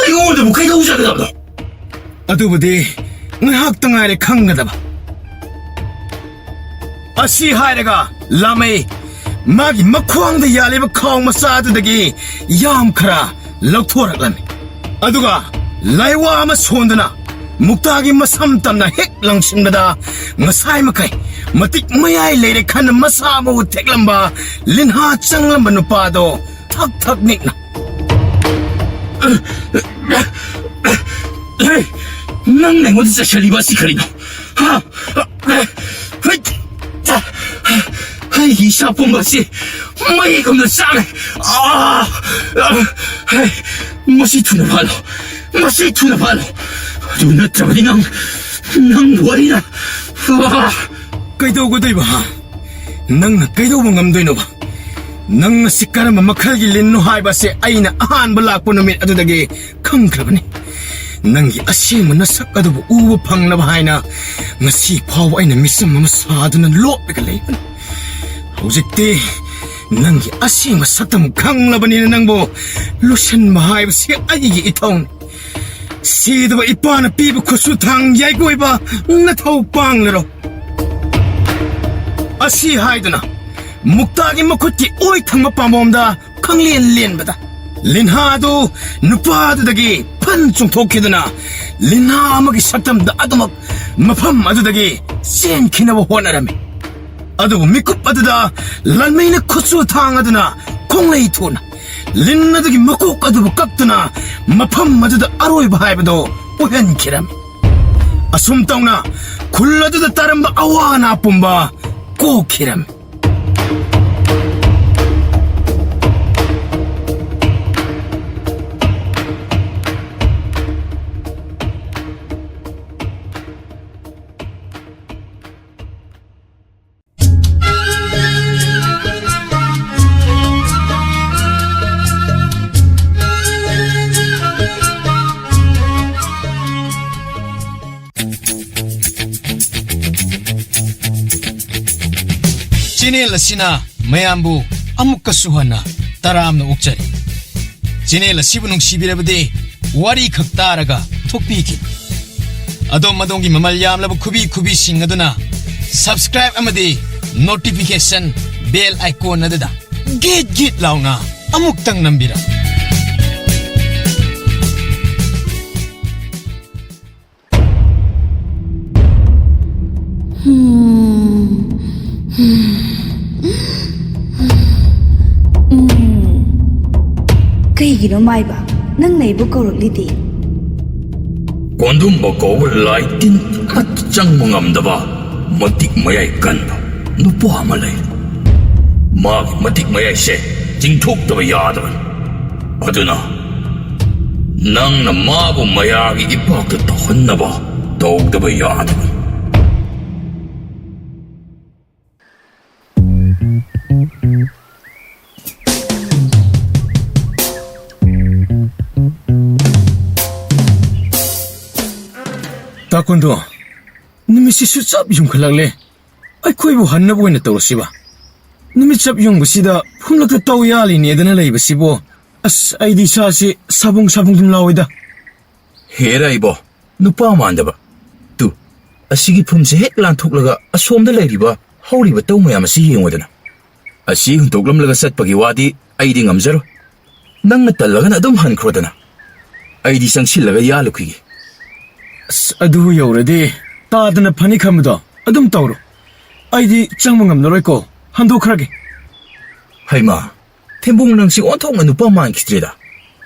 ꯑꯩꯉꯣꯟꯗꯕꯨ ꯀꯩꯗꯧꯖꯒꯗꯕꯅꯣ? ꯑꯗꯨꯕꯨꯗꯤ ꯉꯥꯏꯍꯥꯛꯇ ꯉꯥꯏꯔꯦ ꯈꯪꯒꯗꯕ꯫ ꯑꯁꯤ ꯍꯥꯏꯔꯒ ꯂꯥꯃꯩ ꯃꯥꯒꯤ ꯃꯈ꯭ꯋꯥꯡꯗ ꯌꯥꯜꯂꯤꯕ ꯈꯥꯎ ꯃꯆꯥ ꯑꯗꯨꯗꯒꯤ ꯌꯥꯝ ꯈꯔ ꯂꯧꯊꯣꯔꯛꯂꯝꯃꯤ꯫ ꯑꯗꯨꯒ ꯂꯥꯏꯋꯥ ꯑꯃ ꯁꯣꯟꯗꯨꯅ ꯃꯨꯛꯇꯥꯒꯤ ꯃꯁꯝ ꯇꯝꯅ ꯍꯦꯛ ꯂꯪꯁꯤꯟꯕꯗ, ꯉꯁꯥꯏ ꯃꯈꯩ ꯃꯇꯤꯛ ꯃꯌꯥꯏ ꯂꯩꯔꯦ ꯈꯟꯅ ꯃꯁꯥ ꯃꯎ ꯊꯦꯛꯂꯝꯕ, ꯂꯤꯟꯍꯥ ꯆꯪꯂꯝꯕ ꯅꯨꯄꯥꯗꯣ ꯊꯛ ꯊꯛ ꯅꯤꯛꯅ, "ꯍꯦ, ꯅꯪꯅ ꯑꯩꯉꯣꯟꯗ ꯆꯩꯁꯜꯂꯤꯕ ꯑꯁꯤ ꯀꯔꯤꯅꯣ? ꯍꯥ? ꯑꯩꯒꯤ ꯏꯁꯥ ꯄꯨꯝꯕ ꯑꯁꯤ ꯃꯩꯒꯨꯝꯅ ꯆꯥꯛꯂꯦ꯫ ꯑꯥ! ꯃꯁꯤ ꯊꯨꯅ ꯐꯥꯜꯂꯣ꯫ ꯃꯁꯤ ꯊꯨꯅ ꯐꯥꯜꯂꯣ꯫ ꯑꯗꯨ ꯅꯠꯇ꯭ꯔꯕꯗꯤ ꯅꯪ, ꯅꯪ ꯋꯥꯔꯤꯅ꯫ ꯑꯥ!" ꯀꯩꯗꯧꯒꯗꯣꯏꯕ, ꯍꯥ? ꯅꯪꯅ ꯀꯩꯗꯧꯕ ꯉꯝꯗꯣꯏꯅꯣꯕ? ꯅꯪ ꯑꯁꯤ ꯀꯔꯝꯕ ꯃꯈꯜꯒꯤ ꯂꯤꯟꯅꯣ ꯍꯥꯏꯕ ꯑꯁꯤ ꯑꯩꯅ ꯑꯍꯥꯟꯕ ꯂꯥꯛꯄ ꯅꯨꯃꯤꯠ ꯑꯗꯨꯗꯒꯤ ꯈꯪꯈ꯭ꯔꯕꯅꯤ꯫ ꯅꯪꯒꯤ ꯑꯁꯦꯡꯕ ꯅꯁꯛ ꯑꯗꯨꯕꯨ ꯎꯕ ꯐꯪꯅꯕ ꯍꯥꯏꯅ ꯉꯁꯤ ꯐꯥꯎꯕ ꯑꯩꯅ ꯃꯤꯆꯝ ꯑꯃ ꯁꯥꯗꯨꯅ ꯂꯣꯠꯂꯒ ꯂꯩꯕꯅꯤ꯫ ꯍꯧꯖꯤꯛꯇꯤ ꯅꯪꯒꯤ ꯑꯁꯦꯡꯕ ꯁꯛꯇꯝ ꯈꯪꯂꯕꯅꯤꯅ ꯅꯪꯕꯨ ꯂꯣꯠꯁꯤꯟꯕ ꯍꯥꯏꯕꯁꯤ ꯑꯩꯒꯤ ꯏꯊꯧꯅꯤ꯫ ꯁꯤꯗꯕ ꯏꯄꯥꯅ ꯄꯤꯕ ꯈꯨꯠꯁꯨ ꯊꯥꯡ ꯌꯥꯏꯒꯣꯏꯕ ꯅꯊꯧ ꯄꯥꯡꯂꯔꯣ꯫ ꯑꯁꯤ ꯍꯥꯏꯗꯨꯅ ꯃꯨꯛꯇꯥꯒꯤ ꯃꯈꯨꯠꯀꯤ ꯑꯣꯏ ꯊꯪꯕ ꯄꯥꯝꯕꯣꯝꯗ ꯈꯪꯂꯦꯟ ꯂꯦꯟꯕꯗ, ꯂꯤꯟꯍꯥ ꯑꯗꯨ ꯅꯨꯄꯥ ꯑꯗꯨꯗꯒꯤ ꯐꯟ ꯆꯣꯡꯊꯣꯛꯈꯤꯗꯨꯅ ꯂꯤꯟꯍꯥ ꯑꯃꯒꯤ ꯁꯛꯇꯝꯗ ꯑꯗꯨꯃꯛ ꯃꯐꯝ ꯑꯗꯨꯗꯒꯤ ꯆꯦꯟꯈꯤꯅꯕ ꯍꯣꯠꯅꯔꯝꯃꯤ꯫ ꯑꯗꯨꯕꯨ ꯃꯤꯀꯨꯞ ꯑꯗꯨꯗ ꯂꯥꯟꯃꯩꯅ ꯈꯨꯠꯁꯨ ꯊꯥꯡ ꯑꯗꯨꯅ ꯈꯣꯡꯂꯩ ꯊꯨꯅ ꯂꯤꯟ ꯑꯗꯨꯒꯤ ꯃꯀꯣꯛ ꯑꯗꯨꯕꯨ ꯀꯛꯇꯨꯅ ꯃꯐꯝ ꯑꯗꯨꯗ ꯑꯔꯣꯏꯕ ꯍꯥꯏꯕꯗꯨ ꯑꯣꯏꯍꯟꯈꯤꯔꯝꯃꯤ꯫ ꯑꯁꯨꯝ ꯇꯧꯅ ꯈꯨꯜ ꯑꯗꯨꯗ ꯇꯥꯔꯝꯕ ꯑꯋꯥ ꯑꯅꯥ ꯄꯨꯝꯕ ꯀꯣꯛꯈꯤꯔꯝꯃꯤ꯫ ꯆꯦꯅꯦꯜ ꯑꯁꯤꯅ ꯃꯌꯥꯝꯕꯨ ꯑꯃꯨꯛꯀꯁꯨ ꯍꯟꯅ ꯇꯔꯥꯝꯅ ꯑꯣꯛꯆꯔꯤ꯫ ꯆꯦꯅꯦꯜ ꯑꯁꯤꯕꯨ ꯅꯨꯡꯁꯤꯕꯤꯔꯕꯗꯤ ꯋꯥꯔꯤ ꯈꯛ ꯇꯥꯔꯒ ꯊꯣꯛꯄꯤꯈꯤ꯫ ꯑꯗꯣꯝ ꯑꯗꯣꯝꯒꯤ ꯃꯃꯜ ꯌꯥꯝꯂꯕ ꯈꯨꯕꯤ ꯈꯨꯕꯤꯁꯤꯡ ꯑꯗꯨꯅ subscribe ꯑꯃꯗꯤ notification bell icon ꯑꯗꯨꯗ ꯒꯤꯠ ꯒꯤꯠ ꯂꯥꯎꯅ ꯑꯃꯨꯛꯇꯪ ꯅꯝꯕꯤꯔꯝꯃꯨ꯫ ꯀꯩꯒꯤꯅꯣ ꯃꯥꯏꯕ? ꯅꯪꯅ ꯑꯩꯕꯨ ꯀꯧꯔꯛꯂꯤꯗꯤ? ꯀꯣꯟꯗꯨꯝꯕ ꯀꯧꯕ ꯂꯥꯏ ꯇꯤꯟ ꯑꯃꯠꯇ ꯆꯪꯕ ꯉꯝꯗꯕ ꯃꯇꯤꯛ ꯃꯌꯥꯏ ꯀꯟꯕ ꯅꯨꯄꯥ ꯑꯃ ꯂꯩ꯫ ꯃꯥꯒꯤ ꯃꯇꯤꯛ ꯃꯌꯥꯏꯁꯦ ꯆꯤꯡꯊꯣꯛꯇꯕ ꯌꯥꯗꯕꯅꯤ꯫ ꯑꯗꯨꯅ ꯅꯪꯅ ꯃꯥꯕꯨ ꯃꯌꯥꯒꯤ ꯏꯄꯥꯛꯇ ꯇꯧꯍꯟꯅꯕ ꯇꯧꯗꯕ ꯌꯥꯗꯕꯅꯤ꯫ ꯇꯥꯀꯨꯟꯗꯣ, ꯅꯨꯃꯤꯠꯁꯤꯁꯨ ꯆꯞ ꯌꯨꯡꯈꯠꯂꯛꯂꯦ꯫ ꯑꯩꯈꯣꯏꯕꯨ ꯍꯟꯅꯕ ꯑꯣꯏꯅ ꯇꯧꯔꯁꯤꯕ꯫ ꯅꯨꯃꯤꯠ ꯆꯞ ꯌꯨꯡꯕꯁꯤꯗ ꯐꯨꯝꯂꯛꯇ ꯇꯧ ꯌꯥꯜꯂꯤꯅꯦꯗꯅ ꯂꯩꯕꯁꯤꯕꯣ꯫ ꯑꯁ, ꯑꯩꯗꯤ ꯏꯁꯥꯁꯤ ꯁꯥꯕꯨꯡ ꯁꯥꯕꯨꯡ ꯑꯗꯨꯝ ꯂꯥꯎꯏꯗ꯫ ꯍꯦꯔꯥ ꯏꯕꯣ, ꯅꯨꯄꯥ ꯃꯥꯟꯗꯕ꯫ ꯇꯨ, ꯑꯁꯤꯒꯤ ꯐꯨꯝꯁꯦ ꯍꯦꯛ ꯂꯥꯟꯊꯣꯛꯂꯒ ꯑꯁꯣꯝꯗ ꯂꯩꯔꯤꯕ ꯍꯧꯔꯤꯕ ꯇꯧ ꯃꯌꯥꯝ ꯑꯁꯤ ꯌꯦꯡꯉꯨꯗꯅ꯫ ꯑꯁꯤ ꯍꯨꯟꯇꯣꯛꯂꯝꯂꯒ ꯆꯠꯄꯒꯤ ꯋꯥꯗꯤ ꯑꯩꯗꯤ ꯉꯝꯖꯔꯣꯏ꯫ ꯅꯪꯅ ꯇꯜꯂꯒꯅ ꯑꯗꯨꯝ ꯍꯟꯈ꯭ꯔꯣꯗꯅ꯫ ꯑꯩꯗꯤ ꯆꯪꯁꯤꯜꯂꯒ ꯌꯥꯜꯂꯨꯈꯤꯒꯦ꯫ ꯑꯁ, ꯑꯗꯨ ꯌꯧꯔꯗꯤ ꯇꯥꯗꯅ ꯐꯅꯤ ꯈꯟꯕꯗꯣ ꯑꯗꯨꯝ ꯇꯧꯔꯣ꯫ ꯑꯩꯗꯤ ꯆꯪꯕ ꯉꯝꯂꯔꯣꯏꯀꯣ, ꯍꯟꯗꯣꯛꯈ꯭ꯔꯒꯦ꯫ ꯍꯩꯃꯥ, ꯊꯦꯝꯕꯨꯡ ꯅꯪꯁꯤ ꯑꯣꯟꯊꯣꯛꯅ ꯅꯨꯄꯥ ꯃꯥꯟꯈꯤꯗ꯭ꯔꯦꯗ꯫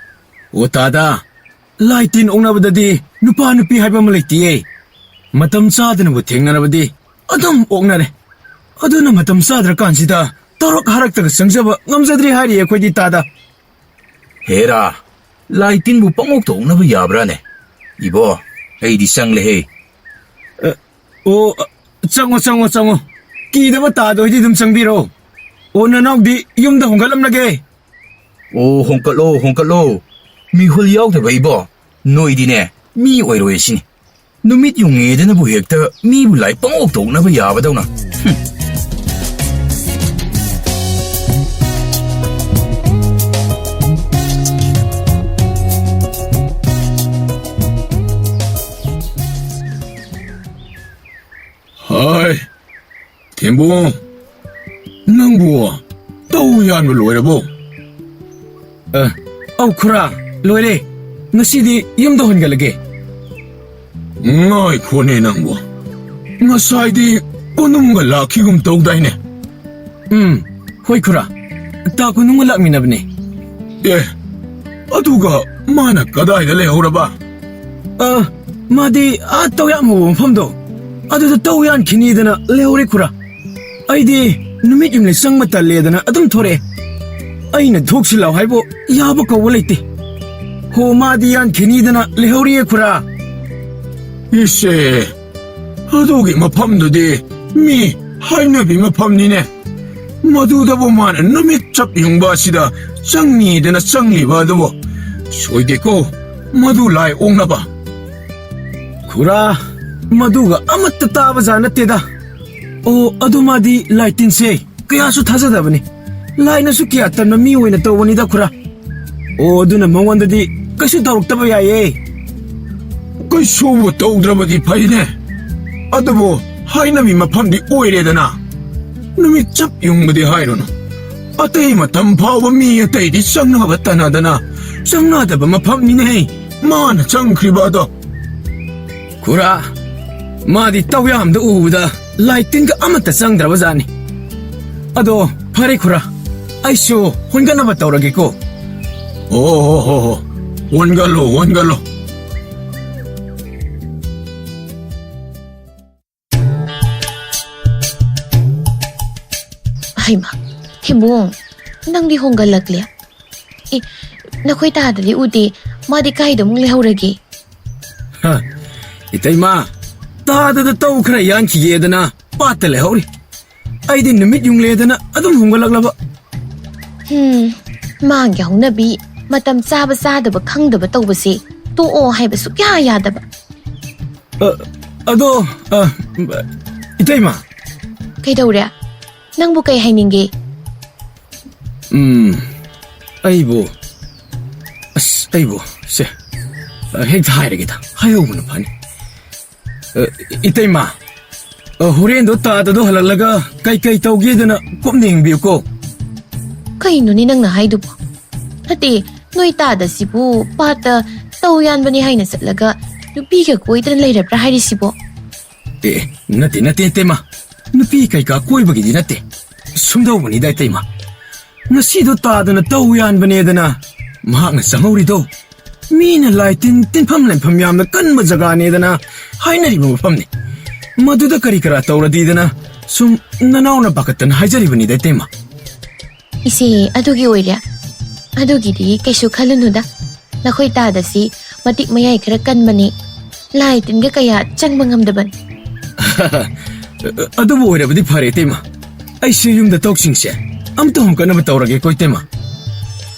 ꯑꯣ ꯇꯥꯗ, ꯂꯥꯏ ꯇꯤꯟ ꯑꯣꯛꯅꯕꯗꯗꯤ ꯅꯨꯄꯥ ꯅꯨꯄꯤ ꯍꯥꯏꯕ ꯑꯃ ꯂꯩꯇꯤꯌꯦ꯫ ꯃꯇꯝ ꯆꯥꯗꯅꯕꯨ ꯊꯦꯡꯅꯔꯕꯗꯤ ꯑꯗꯨꯝ ꯑꯣꯛꯅꯔꯦ꯫ ꯑꯗꯨꯅ ꯃꯇꯝ ꯆꯥꯗ꯭ꯔꯀꯥꯟꯁꯤꯗ ꯇꯧꯔꯛ ꯍꯥꯔꯛꯇꯒ ꯆꯪꯖꯕ ꯉꯝꯖꯗ꯭ꯔꯤ ꯍꯥꯏꯔꯤꯌꯦ ꯑꯩꯈꯣꯏꯗꯤ ꯇꯥꯗ꯫ ꯍꯦꯔꯥ, ꯂꯥꯏ ꯇꯤꯟꯕꯨ ꯄꯪꯑꯣꯛꯇ ꯑꯣꯛꯅꯕ ꯌꯥꯕ꯭ꯔꯥꯅꯦ? ꯏꯕꯣ, ꯑꯩꯗꯤ ꯆꯪꯂꯦꯍꯦ꯫ ꯑꯣ, ꯆꯪꯉꯣ, ꯆꯪꯉꯣ, ꯆꯪꯉꯣ꯫ ꯀꯤꯗꯕ ꯇꯥꯗ ꯍꯣꯏꯗꯤ ꯑꯗꯨꯝ ꯆꯪꯕꯤꯔꯣ꯫ ꯑꯣ, ꯅꯅꯥꯎꯗꯤ ꯌꯨꯝꯗ ꯍꯣꯡꯒꯠꯂꯝꯂꯒꯦ꯫ ꯑꯣ, ꯍꯣꯡꯀꯠꯂꯣ, ꯍꯣꯡꯀꯠꯂꯣ꯫ ꯃꯤꯍꯨꯜ ꯌꯥꯎꯗꯕ ꯏꯕꯣ, ꯅꯣꯏꯗꯤꯅꯦ, ꯃꯤ ꯑꯣꯏꯔꯣꯏ ꯁꯤꯅꯤ꯫ ꯅꯨꯃꯤꯠ ꯌꯨꯡꯉꯦꯗꯅꯕꯨ ꯍꯦꯛꯇ ꯃꯤꯕꯨ ꯂꯥꯏ ꯄꯪꯑꯣꯛꯇ ꯑꯣꯛꯅꯕ ꯌꯥꯕꯗꯧꯅ꯫ ꯍꯨꯝ꯫ ꯊꯦꯝꯕꯨ, ꯅꯪꯕꯨ ꯇꯧ ꯌꯥꯟꯕ ꯂꯣꯏꯔꯕꯣ? ꯑ, ꯑꯧ ꯈꯨꯔꯥ, ꯂꯣꯏꯔꯦ꯫ ꯉꯁꯤꯗꯤ ꯌꯨꯝꯗ ꯍꯣꯟꯒꯠꯂꯒꯦ꯫ ꯉꯥꯏꯈꯣꯅꯦ ꯅꯪꯕꯨ, ꯉꯁꯥꯏꯗꯤ ꯀꯣꯅꯨꯡꯒ ꯂꯥꯛꯈꯤꯒꯨꯝ ꯇꯧꯗꯥꯏꯅꯦ? ꯎꯝ, ꯍꯣꯏ ꯈꯨꯔꯥ, ꯇꯥ ꯀꯣꯅꯨꯡꯒ ꯂꯥꯛꯃꯤꯟꯅꯕꯅꯦ꯫ ꯑꯦ, ꯑꯗꯨꯒ ꯃꯥꯅ ꯀꯗꯥꯏꯗ ꯂꯩꯍꯧꯔꯕ? ꯑ, ꯃꯥꯗꯤ ꯑꯥ ꯇꯧ ꯌꯥꯝ ꯍꯧꯕ ꯃꯐꯝꯗꯣ, ꯑꯗꯨꯗ ꯇꯧ ꯌꯥꯟꯈꯤꯅꯤꯗꯅ ꯂꯩꯍꯧꯔꯦ ꯈꯨꯔꯥ꯫ ꯑꯩꯗꯤ ꯅꯨꯃꯤꯠ ꯌꯨꯝꯂꯩ ꯆꯪꯕ ꯇꯜꯂꯦꯗꯅ ꯑꯗꯨꯝ ꯊꯣꯔꯛꯑꯦ꯫ ꯑꯩꯅ ꯊꯣꯛꯁꯤ ꯂꯥꯎ ꯍꯥꯏꯕꯨ ꯌꯥꯕ ꯀꯧꯕ ꯂꯩꯇꯦ꯫ ꯍꯣ, ꯃꯥꯗꯤ ꯌꯥꯟꯈꯤꯅꯤꯗꯅ ꯂꯩꯍꯧꯔꯤꯌꯦ ꯈꯨꯔꯥ꯫ ꯏꯁꯦ, ꯑꯗꯨꯒꯤ ꯃꯐꯝꯗꯨꯗꯤ ꯃꯤ ꯍꯥꯏꯅꯕꯤ ꯃꯐꯝꯅꯤꯅꯦ꯫ ꯃꯗꯨꯗꯕꯨ ꯃꯥꯅ ꯅꯨꯃꯤꯠ ꯆꯞ ꯌꯨꯡꯕ ꯑꯁꯤꯗ ꯆꯪꯅꯤꯗꯅ ꯆꯪꯂꯤꯕ ꯑꯗꯨꯕꯨ ꯁꯣꯏꯗꯦꯀꯣ, ꯃꯗꯨ ꯂꯥꯏ ꯑꯣꯛꯅꯕ꯫ ꯈꯨꯔꯥ, ꯃꯗꯨꯒ ꯑꯃꯠꯇ ꯇꯥꯕꯖꯥ ꯅꯠꯇꯦꯗ꯫ ꯑꯣ, ꯑꯗꯨ ꯃꯥꯗꯤ ꯂꯥꯏ ꯇꯤꯟꯁꯦ ꯀꯌꯥꯁꯨ ꯊꯥꯖꯗꯕꯅꯤ꯫ ꯂꯥꯏꯅꯁꯨ ꯀꯌꯥ ꯇꯟꯕ ꯃꯤ ꯑꯣꯏꯅ ꯇꯧꯕꯅꯤꯗ ꯈꯨꯔꯥ꯫ ꯑꯣ, ꯑꯗꯨꯅ ꯃꯉꯣꯟꯗꯗꯤ ꯀꯩꯁꯨ ꯇꯧꯔꯛꯇꯕ ꯌꯥꯏꯌꯦ꯫ ꯀꯩꯁꯨꯕꯨ ꯇꯧꯗ꯭ꯔꯕꯗꯤ ꯐꯩꯅꯦ꯫ ꯑꯗꯨꯕꯨ ꯍꯥꯏꯅꯕꯤ ꯃꯐꯝꯗꯤ ꯑꯣꯏꯔꯦꯗꯅ꯫ ꯅꯨꯃꯤꯠ ꯆꯞ ꯌꯨꯡꯕꯗꯤ ꯍꯥꯏꯔꯨꯅꯨ꯫ ꯑꯇꯩ ꯃꯇꯝ ꯐꯥꯎꯕ ꯃꯤ ꯑꯇꯩꯗꯤ ꯆꯪꯅꯕ ꯇꯟꯅꯗꯅ ꯆꯪꯅꯗꯕ ꯃꯐꯝꯅꯤꯅꯦ ꯃꯥꯅ ꯆꯪꯈ꯭ꯔꯤꯕ ꯑꯗꯣ꯫ ꯈꯨꯔꯥ, ꯃꯥꯗꯤ ꯇꯧ ꯌꯥꯝꯗ ꯎꯕꯗ ꯂꯥꯏ ꯇꯤꯟꯒ ꯑꯃꯠꯇ ꯆꯪꯗ꯭ꯔꯕ ꯖꯥꯠꯅꯤ꯫ ꯑꯗꯣ ꯐꯔꯦ ꯈꯨꯔꯥ, ꯑꯩꯁꯨ ꯍꯣꯟꯒꯠꯅꯕ ꯇꯧꯔꯒꯦꯀꯣ꯫ ꯑꯣ ꯍꯣ ꯍꯣ ꯍꯣ, ꯍꯣꯟꯒꯠꯂꯣ, ꯍꯣꯟꯒꯠꯂꯣ꯫ ꯍꯩꯃꯥ, ꯊꯦꯝꯕꯨꯡ, ꯅꯪꯗꯤ ꯍꯣꯡꯒꯠꯂꯛꯂꯦ? ꯑꯦ, ꯅꯈꯣꯏ ꯇꯥꯗꯗꯤ ꯎꯗꯦ, ꯃꯥꯗꯤ ꯀꯥꯏꯗ ꯑꯃꯨꯛ ꯂꯩꯍꯧꯔꯒꯦ? ꯍ, ꯏꯇꯩꯃ, ꯇꯥꯗꯗ ꯇꯧ ꯈꯔ ꯌꯥꯟꯈꯤꯒꯦꯗꯅ ꯄꯥꯠꯇ ꯂꯩꯍꯧꯔꯤ꯫ ꯑꯩꯗꯤ ꯅꯨꯃꯤꯠ ꯌꯨꯡꯂꯦꯗꯅ ꯑꯗꯨꯝ ꯍꯣꯡꯒꯠꯂꯛꯂꯕ꯫ ꯍꯝ, ꯃꯥꯒꯤ ꯍꯧꯅꯕꯤ, ꯃꯇꯝ ꯆꯥꯕ ꯆꯥꯗꯕ ꯈꯪꯗꯕ ꯇꯧꯕꯁꯦ ꯇꯣꯛꯑꯣ ꯍꯥꯏꯕ ꯁꯨꯛꯌꯥ ꯌꯥꯗꯕ꯫ ꯑ, ꯑꯗꯣ, ꯑ, ꯏꯇꯩꯃ꯫ ꯀꯩꯗꯧꯔꯦ? ꯅꯪꯕꯨ ꯀꯩ ꯍꯥꯏꯅꯤꯡꯒꯦ? ꯎꯝ, ꯑꯩꯕꯨ, ꯑꯁ, ꯑꯩꯕꯨ, ꯁꯦ, ꯑ, ꯍꯦꯛꯇ ꯍꯥꯏꯔꯒꯦꯗ, ꯍꯥꯏꯍꯧꯕꯅ ꯐꯅꯤ꯫ ꯑ, ꯏꯇꯩꯃ, ꯑ, ꯍꯣꯔꯦꯟꯗꯣ ꯇꯥꯗꯗꯣ ꯍꯜꯂꯛꯂꯒ ꯀꯩꯀꯩ ꯇꯧꯒꯦꯗꯅ ꯀꯨꯞꯅ ꯌꯦꯡꯕꯤꯌꯨꯀꯣ꯫ ꯀꯩꯅꯣꯅꯦ ꯅꯪꯅ ꯍꯥꯏꯗꯨꯕꯣ? ꯅꯠꯇꯦ, ꯅꯣꯏ ꯇꯥꯗꯁꯤꯕꯨ ꯄꯥꯠꯇ ꯇꯧ ꯌꯥꯟꯕꯅꯤ ꯍꯥꯏꯅ ꯆꯠꯂꯒ ꯅꯨꯄꯤꯒ ꯀꯣꯏꯗꯅ ꯂꯩꯔꯕ꯭ꯔꯥ ꯍꯥꯏꯔꯤꯁꯤꯕꯣ? ꯑꯦ, ꯅꯠꯇꯦ, ꯅꯠꯇꯦ, ꯏꯇꯩꯃ꯫ ꯅꯨꯄꯤ ꯀꯩꯀꯥ ꯀꯣꯏꯕꯒꯤꯗꯤ ꯅꯠꯇꯦ꯫ ꯁꯨꯝꯗꯧꯕꯅꯤꯗ, ꯏꯇꯩꯃ꯫ ꯉꯁꯤꯗꯣ ꯇꯥꯗꯅ ꯇꯧ ꯌꯥꯟꯕꯅꯦꯗꯅ ꯃꯍꯥꯛꯅ ꯆꯪꯍꯧꯔꯤꯗꯣ꯫ ꯃꯤꯅ ꯂꯥꯏ ꯇꯤꯟ ꯇꯤꯟꯐꯝ ꯂꯦꯟꯐꯝ ꯌꯥꯝꯅ ꯀꯟꯕ ꯖꯒꯥꯅꯦꯗꯅ ꯍꯥꯏꯅꯔꯤꯕ ꯃꯐꯝꯅꯤ꯫ ꯃꯗꯨꯗ ꯀꯔꯤ ꯀꯔꯥ ꯇꯧꯔꯗꯤꯗꯅ ꯁꯨꯝ ꯅꯅꯥꯎꯅ ꯄꯥꯈꯠꯇꯅ ꯍꯥꯏꯖꯔꯤꯕꯅꯤꯗ, ꯏꯇꯩꯃ꯫ ꯏꯆꯦ, ꯑꯗꯨꯒꯤ ꯑꯣꯏꯔꯦ? ꯑꯗꯨꯒꯤꯗꯤ ꯀꯩꯁꯨ ꯈꯜꯂꯨꯅꯨꯗ꯫ ꯅꯈꯣꯏ ꯇꯥꯗꯁꯤ ꯃꯇꯤꯛ ꯃꯌꯥꯏ ꯈꯔ ꯀꯟꯕꯅꯤ꯫ ꯂꯥꯏ ꯇꯤꯟꯒ ꯀꯌꯥ ꯆꯪꯕ ꯉꯝꯗꯕꯅꯤ꯫ ꯑꯗꯨꯕꯨ ꯑꯣꯏꯔꯕꯗꯤ ꯐꯔꯦ, ꯏꯇꯩꯃ꯫ ꯑꯩꯁꯨ ꯌꯨꯝꯗ ꯇꯧꯁꯤꯡꯁꯦ ꯑꯝꯇ ꯍꯣꯡꯀꯠꯅꯕ ꯇꯧꯔꯒꯦꯀꯣ, ꯏꯇꯩꯃ꯫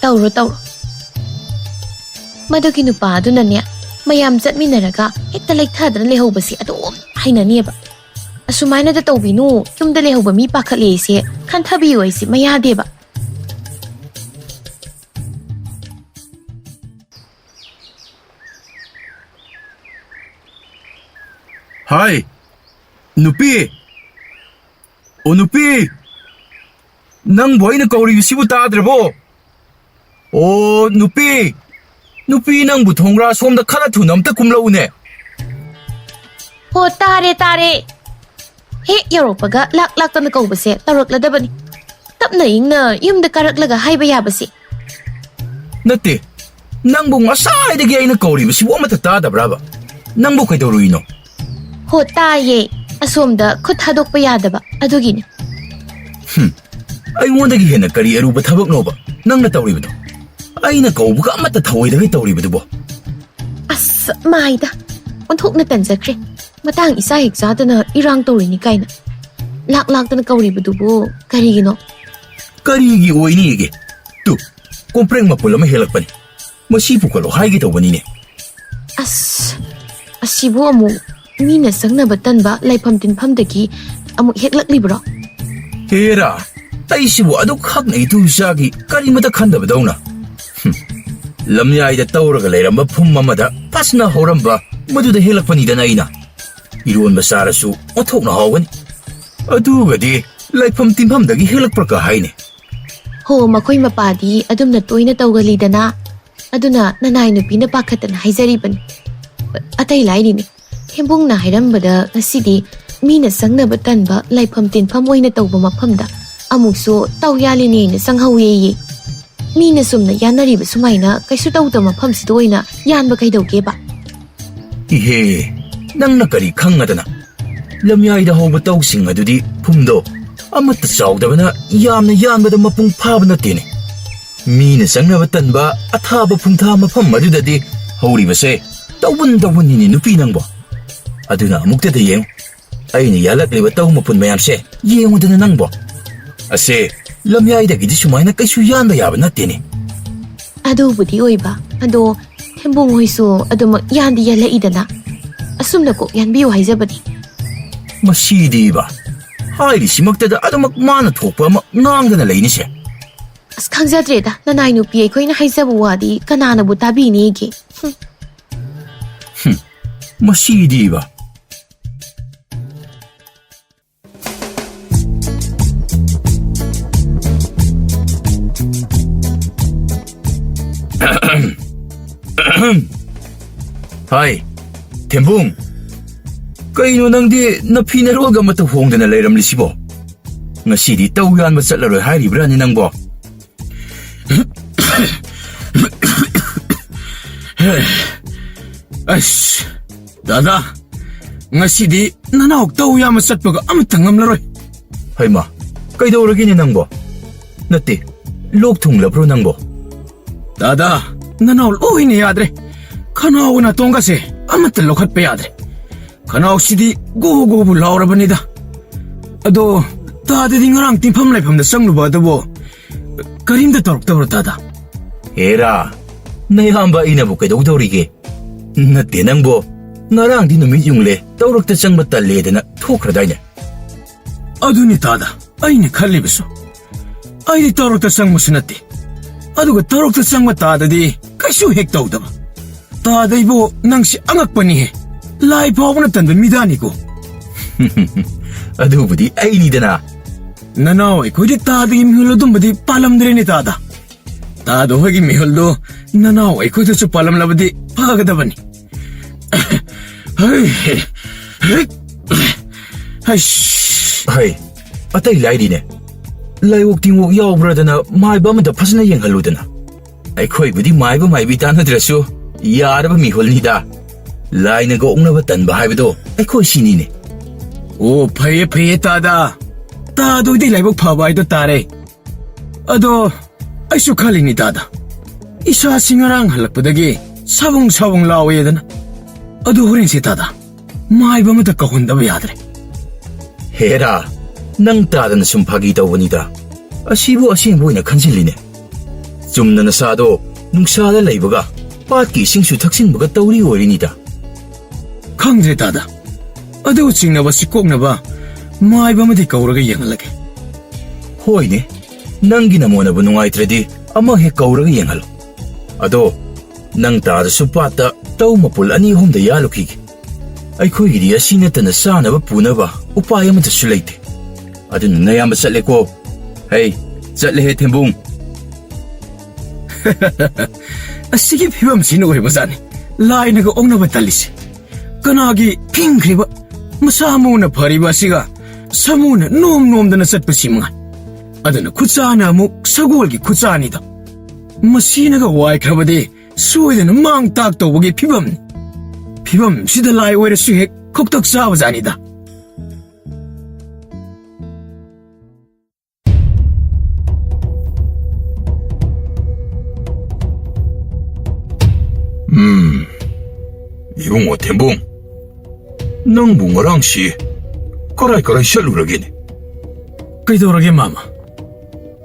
ꯇꯧꯔꯣ, ꯇꯧꯔꯣ꯫ ꯃꯗꯨꯒꯤ ꯅꯨꯄꯥ ꯑꯗꯨꯅꯅꯦ, ꯃꯌꯥꯝ ꯆꯠꯃꯤꯟꯅꯔꯒ ꯍꯦꯛꯇ ꯂꯩꯊꯗꯅ ꯂꯩꯍꯧꯕꯁꯦ ꯑꯗꯨꯝ ꯍꯩꯅꯅꯦꯕ꯫ ꯑꯁꯨꯃꯥꯏꯅꯗ ꯇꯧꯕꯤꯅꯨ, ꯌꯨꯝꯗ ꯂꯩꯍꯧꯕ ꯃꯤ ꯄꯥꯈꯠꯂꯦ ꯑꯩꯁꯦ, ꯈꯟꯊꯕꯤꯌꯨ ꯑꯩꯁꯦ, ꯃꯌꯥꯗꯦꯕ꯫ ꯍꯥꯏ, ꯅꯨꯄꯤ! ꯑꯣ, ꯅꯨꯄꯤ! ꯅꯪꯕꯨ ꯑꯩꯅ ꯀꯧꯔꯤꯕꯁꯤꯕꯨ ꯇꯥꯗ꯭ꯔꯕꯣ? ꯑꯣ, ꯅꯨꯄꯤ! ꯅꯨꯄꯤ, ꯅꯪꯕꯨ ꯊꯣꯡꯒ꯭ꯔꯥ ꯁꯣꯝꯗ ꯈꯔ ꯊꯨꯅ ꯑꯝꯇ ꯀꯨꯝꯂꯛꯎꯅꯦ꯫ ꯍꯣ, ꯇꯥꯔꯦ, ꯇꯥꯔꯦ꯫ ꯍꯦꯛ ꯌꯧꯔꯛꯄꯒ ꯂꯥꯛ ꯂꯥꯛꯇꯅ ꯀꯧꯕꯁꯦ ꯇꯧꯔꯛꯂꯗꯕꯅꯤ꯫ ꯇꯞꯅ ꯏꯪꯅ ꯌꯨꯝꯗ ꯀꯥꯔꯛꯂꯒ ꯍꯥꯏꯕ ꯌꯥꯕꯁꯦ꯫ ꯅꯠꯇꯦ, ꯅꯪꯕꯨ ꯉꯁꯥꯏꯗꯒꯤ ꯑꯩꯅ ꯀꯧꯔꯤꯕꯁꯤꯕꯨ ꯑꯃꯠꯇ ꯇꯥꯗꯕ꯭ꯔꯥꯕ? ꯅꯪꯕꯨ ꯀꯩꯗꯧꯔꯨꯏꯅꯣ? ꯍꯣ, ꯇꯥꯏꯌꯦ꯫ ꯑꯁꯣꯝꯗ ꯈꯨꯠ ꯊꯥꯗꯣꯛꯄ ꯌꯥꯗꯕ ꯑꯗꯨꯒꯤꯅꯤ꯫ ꯍꯨꯝ, ꯑꯩꯉꯣꯟꯗꯒꯤ ꯍꯦꯟꯅ ꯀꯔꯤ ꯑꯔꯨꯕ ꯊꯕꯛꯅꯣꯕ ꯅꯪꯅ ꯇꯧꯔꯤꯕꯗꯣ? ꯑꯩꯅ ꯀꯧꯕꯒ ꯑꯃꯠꯇ ꯊꯧꯑꯣꯏꯗꯈꯩ ꯇꯧꯔꯤꯕꯗꯨꯕꯣ? ꯑꯁ, ꯃꯥꯏꯗ꯫ ꯑꯣꯟꯊꯣꯛꯅ ꯇꯟꯖꯈ꯭ꯔꯦ꯫ ꯃꯇꯥꯡ ꯏꯆꯥ ꯍꯦꯛ ꯆꯥꯗꯅ ꯏꯔꯥꯡ ꯇꯧꯔꯤꯅꯤ ꯀꯥꯏꯅ꯫ ꯂꯥꯛ ꯂꯥꯛꯇꯅ ꯀꯧꯔꯤꯕꯗꯨꯕꯨ ꯀꯔꯤꯒꯤꯅꯣ? ꯀꯔꯤꯒꯤ ꯑꯣꯏꯅꯤꯒꯦ? ꯇꯨ, ꯀꯣꯝꯄ꯭ꯔꯦꯛ ꯃꯄꯨꯜ ꯑꯃ ꯍꯦꯜꯂꯛꯄꯅꯤ꯫ ꯃꯁꯤ ꯄꯨꯈꯠꯂꯣ ꯍꯥꯏꯒꯦ ꯇꯧꯕꯅꯤꯅꯦ꯫ ꯑꯁ, ꯑꯁꯤꯕꯨ ꯑꯃꯨꯛ ꯃꯤꯅ ꯆꯪꯅꯕ ꯇꯟꯕ ꯂꯩꯐꯝ ꯇꯤꯟꯐꯝꯗꯒꯤ ꯑꯃꯨꯛ ꯍꯦꯛꯂꯛꯂꯤꯕ꯭ꯔꯣ? ꯍꯦꯔꯥ, ꯑꯩꯁꯤꯕꯨ ꯑꯗꯨꯛ ꯍꯛꯅ ꯏꯇꯨ ꯏꯆꯥꯒꯤ ꯀꯔꯤꯃꯇ ꯈꯟꯗꯕꯗꯧꯅ꯫ ꯍꯨꯝ, ꯂꯝꯌꯥꯏꯗ ꯇꯧꯔꯒ ꯂꯩꯔꯝꯕ ꯐꯨꯝ ꯑꯃꯗ ꯐꯖꯅ ꯍꯧꯔꯝꯕ ꯃꯗꯨꯗ ꯍꯦꯛꯂꯛꯄꯅꯤꯗꯅ ꯑꯩꯅ꯫ ꯏꯔꯣꯟꯕ ꯆꯥꯔꯁꯨ ꯑꯣꯟꯊꯣꯛꯅ ꯍꯥꯎꯒꯅꯤ꯫ ꯑꯗꯨꯒꯗꯤ ꯂꯥꯏꯐꯝ ꯇꯤꯟꯐꯝꯗꯒꯤ ꯍꯦꯜꯂꯛꯄ꯭ꯔꯥ ꯀ ꯍꯥꯏꯅꯦ꯫ ꯍꯣ, ꯃꯈꯣꯏ ꯃꯄꯥꯗꯤ ꯑꯗꯨꯝꯅ ꯇꯣꯏꯅ ꯇꯧꯒꯜꯂꯤꯗꯅ꯫ ꯑꯗꯨꯅ ꯅꯅꯥꯏ ꯅꯨꯄꯤꯅ ꯄꯥꯈꯠꯇꯅ ꯍꯥꯏꯖꯔꯤꯕꯅꯤ꯫ ꯑꯇꯩ ꯂꯥꯏꯔꯤꯅꯤ, ꯊꯦꯝꯕꯨꯡꯅ ꯍꯥꯏꯔꯝꯕꯗ ꯉꯁꯤꯗꯤ ꯃꯤꯅ ꯆꯪꯅꯕ ꯇꯟꯕ ꯂꯥꯏꯐꯝ ꯇꯤꯟꯐꯝ ꯑꯣꯏꯅ ꯇꯧꯕ ꯃꯐꯝꯗ ꯑꯃꯨꯛꯁꯨ ꯇꯧ ꯌꯥꯜꯂꯤꯅꯦꯅ ꯆꯪꯍꯧꯋꯦꯌꯦ꯫ ꯃꯤꯅ ꯆꯨꯝꯅ ꯌꯥꯟꯅꯔꯤꯕ ꯁꯨꯃꯥꯏꯅ ꯀꯩꯁꯨ ꯇꯧꯗꯕ ꯃꯐꯝꯁꯤꯗ ꯑꯣꯏꯅ ꯌꯥꯟꯕ ꯀꯩꯗꯧꯒꯦꯕ? ꯏꯍꯦ, ꯅꯪꯅ ꯀꯔꯤ ꯈꯪꯉꯗꯅ? ꯂꯝꯌꯥꯏꯗ ꯍꯧꯕ ꯇꯧꯁꯤꯡ ꯑꯗꯨꯗꯤ ꯐꯨꯝꯗꯣ ꯑꯃꯠꯇ ꯆꯥꯎꯗꯕꯅ ꯌꯥꯝꯅ ꯌꯥꯟꯕꯗ ꯃꯄꯨꯡ ꯐꯥꯕ ꯅꯠꯇꯦꯅꯦ꯫ ꯃꯤꯅ ꯆꯪꯅꯕ ꯇꯟꯕ ꯑꯊꯥꯕ ꯐꯨꯝꯊꯥ ꯃꯐꯝ ꯑꯗꯨꯗꯗꯤ ꯍꯧꯔꯤꯕꯁꯦ ꯇꯧꯕꯟ ꯇꯧꯕꯟꯅꯤꯅꯦ ꯅꯨꯄꯤ ꯅꯪꯕꯣ꯫ ꯑꯗꯨꯅ ꯑꯃꯨꯛꯇꯗ ꯌꯦꯡꯉꯨ, ꯑꯩꯅ ꯌꯥꯜꯂꯛꯂꯤꯕ ꯇꯧ ꯃꯄꯨꯟ ꯃꯌꯥꯝꯁꯦ ꯌꯦꯡꯉꯨꯗꯅ ꯅꯪꯕꯣ꯫ ꯑꯁꯦ, ꯂꯝꯌꯥꯏꯗꯒꯤꯗꯤ ꯁꯨꯃꯥꯏꯅ ꯀꯩꯁꯨ ꯌꯥꯟꯕ ꯌꯥꯕ ꯅꯠꯇꯦꯅꯦ꯫ ꯑꯗꯨꯕꯨꯗꯤ ꯑꯣꯏꯕ, ꯑꯗꯣ ꯊꯦꯝꯕꯨꯡ ꯍꯣꯏꯁꯨ ꯑꯗꯨꯃꯛ ꯌꯥꯟꯗꯤ ꯌꯥꯜꯂꯛꯏꯗꯅ꯫ ꯑꯁꯨꯝꯅ ꯀꯣꯛ ꯌꯥꯟꯕꯤꯌꯨ ꯍꯥꯏꯖꯕꯅꯤ꯫ ꯃꯁꯤꯗꯤꯕ, ꯍꯥꯏꯔꯤꯁꯤꯃꯛꯇꯗ ꯑꯗꯨꯃꯛ ꯃꯥꯅ ꯊꯣꯛꯄ ꯑꯃ ꯉꯥꯡꯗꯅ ꯂꯩꯅꯤꯁꯦ꯫ ꯑꯁ, ꯈꯪꯖꯗ꯭ꯔꯦꯗ, ꯅꯅꯥꯏ ꯅꯨꯄꯤ ꯑꯩꯈꯣꯏꯅ ꯍꯥꯏꯖꯕ ꯋꯥꯗꯤ ꯀꯅꯥꯅꯕꯨ ꯇꯥꯕꯤꯅꯤꯒꯦ? ꯍꯨꯝ꯫ ꯍꯨꯝ, ꯃꯁꯤꯗꯤꯕ꯫ ꯍꯥꯏ, ꯊꯦꯝꯕꯨꯡ, ꯀꯩꯅꯣ ꯅꯪꯗꯤ ꯅꯐꯤ ꯅꯔꯣꯜꯒ ꯑꯃꯠꯇ ꯍꯣꯡꯗꯅ ꯂꯩꯔꯝꯂꯤꯁꯤꯕꯣ? ꯉꯁꯤꯗꯤ ꯇꯧ ꯌꯥꯟꯕ ꯆꯠꯂꯔꯣꯏ ꯍꯥꯏꯔꯤꯕ꯭ꯔꯥꯅꯦ ꯅꯪꯕꯣ? ꯑꯁ, ꯗꯥꯗꯥ, ꯉꯁꯤꯗꯤ ꯅꯅꯥꯎ ꯇꯧ ꯌꯥꯝꯕ ꯆꯠꯄꯒ ꯑꯃꯠꯇ ꯉꯝꯂꯔꯣꯏ꯫ ꯍꯩꯃꯥ, ꯀꯩꯗꯧꯔꯒꯦꯅꯦ ꯅꯪꯕꯣ? ꯅꯠꯇꯦ, ꯂꯣꯛ ꯊꯨꯡꯂꯕ꯭ꯔꯣ ꯅꯪꯕꯣ? ꯗꯥꯗꯥ, ꯅꯅꯥꯎ ꯂꯣꯏꯅ ꯌꯥꯗ꯭ꯔꯦ꯫ ꯈꯅꯥꯎ ꯅꯥꯇꯣꯡꯒꯁꯦ ꯑꯃꯠꯇ ꯂꯧꯈꯠꯄ ꯌꯥꯗ꯭ꯔꯦ꯫ ꯈꯅꯥꯎꯁꯤꯗꯤ ꯒꯣ ꯒꯣꯕꯨ ꯂꯥꯎꯔꯕꯅꯤꯗ꯫ ꯑꯗꯣ, ꯇꯥꯗꯗꯤ ꯉꯔꯥꯡ ꯇꯤꯟꯐꯝ ꯂꯥꯏꯐꯝꯗ ꯆꯪꯂꯨꯕ ꯑꯗꯨꯕꯨ ꯀꯔꯤꯝꯇ ꯇꯧꯔꯛꯇꯕ꯭ꯔꯣ ꯇꯥꯗ? ꯍꯦꯔꯥ, ꯅꯌꯥꯝꯕ ꯑꯩꯅꯕꯨ ꯀꯩꯗꯧꯗꯧꯔꯤꯒꯦ? ꯅꯠꯇꯦ ꯅꯪꯕꯣ, ꯉꯔꯥꯡꯗꯤ ꯅꯨꯃꯤꯠ ꯌꯨꯡꯂꯦ, ꯇꯧꯔꯛꯇ ꯆꯪꯕ ꯇꯜꯂꯦꯗꯅ ꯊꯣꯛꯈ꯭ꯔꯗꯥꯏꯅꯦ? ꯑꯗꯨꯅꯤ ꯇꯥꯗ, ꯑꯩꯅ ꯈꯜꯂꯤꯕꯁꯨ꯫ ꯑꯩꯗꯤ ꯇꯧꯔꯛꯇ ꯆꯪꯕꯁꯨ ꯅꯠꯇꯦ꯫ ꯑꯗꯨꯒ ꯇꯧꯔꯛꯇ ꯆꯪꯕ ꯇꯥꯗꯗꯤ ꯀꯩꯁꯨ ꯍꯦꯛ ꯇꯧꯗꯕ꯫ ꯇꯥꯗ ꯏꯕꯣ, ꯅꯪꯁꯤ ꯑꯉꯛꯄꯅꯤꯍꯦ꯫ ꯂꯥꯏ ꯐꯥꯎꯕꯅ ꯇꯟꯕ ꯃꯤꯗꯥꯅꯤꯀꯣ꯫ ꯑꯗꯨꯕꯨꯗꯤ ꯑꯩꯅꯤꯗꯅ꯫ ꯅꯅꯥꯎ ꯑꯩꯈꯣꯏꯗꯤ ꯇꯥꯗꯒꯤ ꯃꯤꯍꯨꯜ ꯑꯗꯨꯝꯕꯗꯤ ꯄꯥꯜꯂꯝꯗ꯭ꯔꯦꯅꯦ ꯇꯥꯗ꯫ ꯇꯥꯗ ꯍꯣꯏꯒꯤ ꯃꯤꯍꯨꯜꯗꯣ ꯅꯅꯥꯎ ꯑꯩꯈꯣꯏꯗꯁꯨ ꯄꯥꯜꯂꯝꯂꯕꯗꯤ ꯐꯒꯗꯕꯅꯤ꯫ ꯍꯩ, ꯍꯩ, ꯍꯩꯁ꯫ ꯍꯩ, ꯑꯇꯩ ꯂꯥꯏꯔꯤꯅꯦ꯫ ꯂꯥꯏꯑꯣꯛ ꯇꯤꯡꯑꯣꯛ ꯌꯥꯎꯕ꯭ꯔꯥꯗꯅ ꯃꯥꯏꯕ ꯑꯃꯗ ꯐꯖꯅ ꯌꯦꯡꯍꯜꯂꯨꯗꯅ꯫ ꯑꯩꯈꯣꯏꯕꯨꯗꯤ ꯃꯥꯏꯕ ꯃꯥꯏꯕꯤ ꯇꯥꯟꯅꯗ꯭ꯔꯁꯨ ꯌꯥꯔꯕ ꯃꯤꯍꯨꯜꯅꯤꯗ꯫ ꯂꯥꯏꯅꯒ ꯑꯣꯛꯅꯕ ꯇꯟꯕ ꯍꯥꯏꯕꯗꯣ ꯑꯩꯈꯣꯏ ꯁꯤꯅꯤꯅꯦ꯫ ꯑꯣ, ꯐꯩꯌꯦ, ꯐꯩꯌꯦ, ꯇꯥꯗ꯫ ꯇꯥꯗꯣꯏꯗꯤ ꯂꯥꯏꯕꯛ ꯐꯕ ꯍꯥꯏꯗꯣ ꯇꯥꯔꯦ꯫ ꯑꯗꯣ ꯑꯩꯁꯨ ꯈꯜꯂꯤꯅꯤ ꯇꯥꯗ꯫ ꯏꯁꯥꯁꯤ ꯉꯔꯥꯡ ꯍꯜꯂꯛꯄꯗꯒꯤ ꯁꯥꯕꯨꯡ ꯁꯥꯕꯨꯡ ꯂꯥꯎꯋꯦꯗꯅ꯫ ꯑꯗꯨ ꯍꯣꯔꯦꯟꯁꯦ ꯇꯥꯗ꯫ ꯃꯥꯏꯕ ꯑꯃꯗ ꯀꯧꯍꯟꯗꯕ ꯌꯥꯗ꯭ꯔꯦ꯫ ꯍꯦꯔꯥ, ꯅꯪ ꯇꯥꯗꯅ ꯁꯨꯝ ꯐꯥꯒꯤ ꯇꯧꯕꯅꯤꯗ꯫ ꯑꯁꯤꯕꯨ ꯑꯁꯦꯡꯕ ꯑꯣꯏꯅ ꯈꯟꯖꯤꯜꯂꯤꯅꯦ꯫ ꯆꯨꯝꯅ ꯅꯁꯥꯗꯣ ꯅꯨꯡꯁꯥꯗ ꯂꯩꯕꯒ ꯄꯥꯠꯀꯤ ꯏꯁꯤꯡꯁꯨ ꯊꯛꯆꯤꯟꯕꯒ ꯇꯧꯔꯤ ꯑꯣꯏꯔꯤꯅꯤꯗ꯫ ꯈꯪꯗ꯭ꯔꯦ ꯇꯥꯗ꯫ ꯑꯗꯨ ꯆꯤꯡꯅꯕ ꯁꯤ ꯀꯣꯛꯅꯕ ꯃꯥꯏꯕ ꯑꯃꯗꯤ ꯀꯧꯔꯒ ꯌꯦꯡꯍꯜꯂꯒꯦ꯫ ꯍꯣꯏꯅꯦ, ꯅꯪꯒꯤ ꯅꯃꯣꯟꯅꯕ ꯅꯨꯡꯉꯥꯏꯇ꯭ꯔꯗꯤ ꯑꯃ ꯍꯦꯛ ꯀꯧꯔꯒ ꯌꯦꯡꯍꯜꯂꯣ꯫ ꯑꯗꯣ ꯅꯪ ꯇꯥꯗꯁꯨ ꯄꯥꯠꯇ ꯇꯧ ꯃꯄꯨꯜ ꯑꯅꯤ ꯑꯍꯨꯝꯗ ꯌꯥꯜꯂꯨꯈꯤꯒꯦ꯫ ꯑꯩꯈꯣꯏꯒꯤꯗꯤ ꯑꯁꯤ ꯅꯠꯇꯅ ꯆꯥꯅꯕ ꯄꯨꯅꯕ ꯎꯄꯥꯏ ꯑꯃꯠꯇꯁꯨ ꯂꯩꯇꯦ꯫ ꯑꯗꯨꯅ ꯅꯌꯥꯝꯕ ꯆꯠꯂꯦꯀꯣ꯫ ꯍꯩ, ꯆꯠꯂꯦꯍꯦ ꯊꯦꯝꯕꯨꯡ꯫ ꯑꯁꯤꯒꯤ ꯐꯤꯕꯝꯁꯤꯅ ꯑꯣꯏꯕꯖꯥꯠꯅꯤ ꯂꯥꯏꯅꯒ ꯑꯣꯛꯅꯕ ꯇꯜꯂꯤꯁꯦ꯫ ꯀꯅꯥꯒꯤ ꯐꯤꯡꯈ꯭ꯔꯤꯕ ꯃꯁꯥ ꯃꯎꯅ ꯐꯔꯤꯕ ꯑꯁꯤꯒ ꯁꯥꯃꯨꯅ ꯅꯣꯝ ꯅꯣꯝꯗꯅ ꯆꯠꯄꯁꯤ ꯃꯉꯥꯏ꯫ ꯑꯗꯨꯅ ꯈꯨꯠꯆꯥꯅ ꯑꯃꯨꯛ ꯁꯒꯣꯜꯒꯤ ꯈꯨꯠꯆꯥꯅꯤꯗꯣ꯫ ꯃꯁꯤꯅꯒ ꯋꯥꯏꯈ꯭ꯔꯕꯗꯤ ꯁꯣꯏꯗꯅ ꯃꯥꯡ ꯇꯥꯛ ꯇꯧꯕꯒꯤ ꯐꯤꯕꯝꯅꯤ꯫ ꯐꯤꯕꯝꯁꯤꯗ ꯂꯥꯏ ꯑꯣꯏꯔꯁꯨ ꯍꯦꯛ ꯈꯧꯇꯛ ꯆꯥꯕꯖꯥꯠꯅꯤꯗ꯫ ꯎꯝ, ꯏꯕꯨꯡꯉꯣ ꯊꯦꯝꯕꯨꯡ, ꯅꯪꯕꯨ ꯉꯔꯥꯡꯁꯤ ꯀꯔꯥꯏ ꯀꯔꯥꯏ ꯆꯠꯂꯨꯔꯒꯦꯅꯦ? ꯀꯩꯗꯧꯔꯒꯦ ꯃꯥꯃ?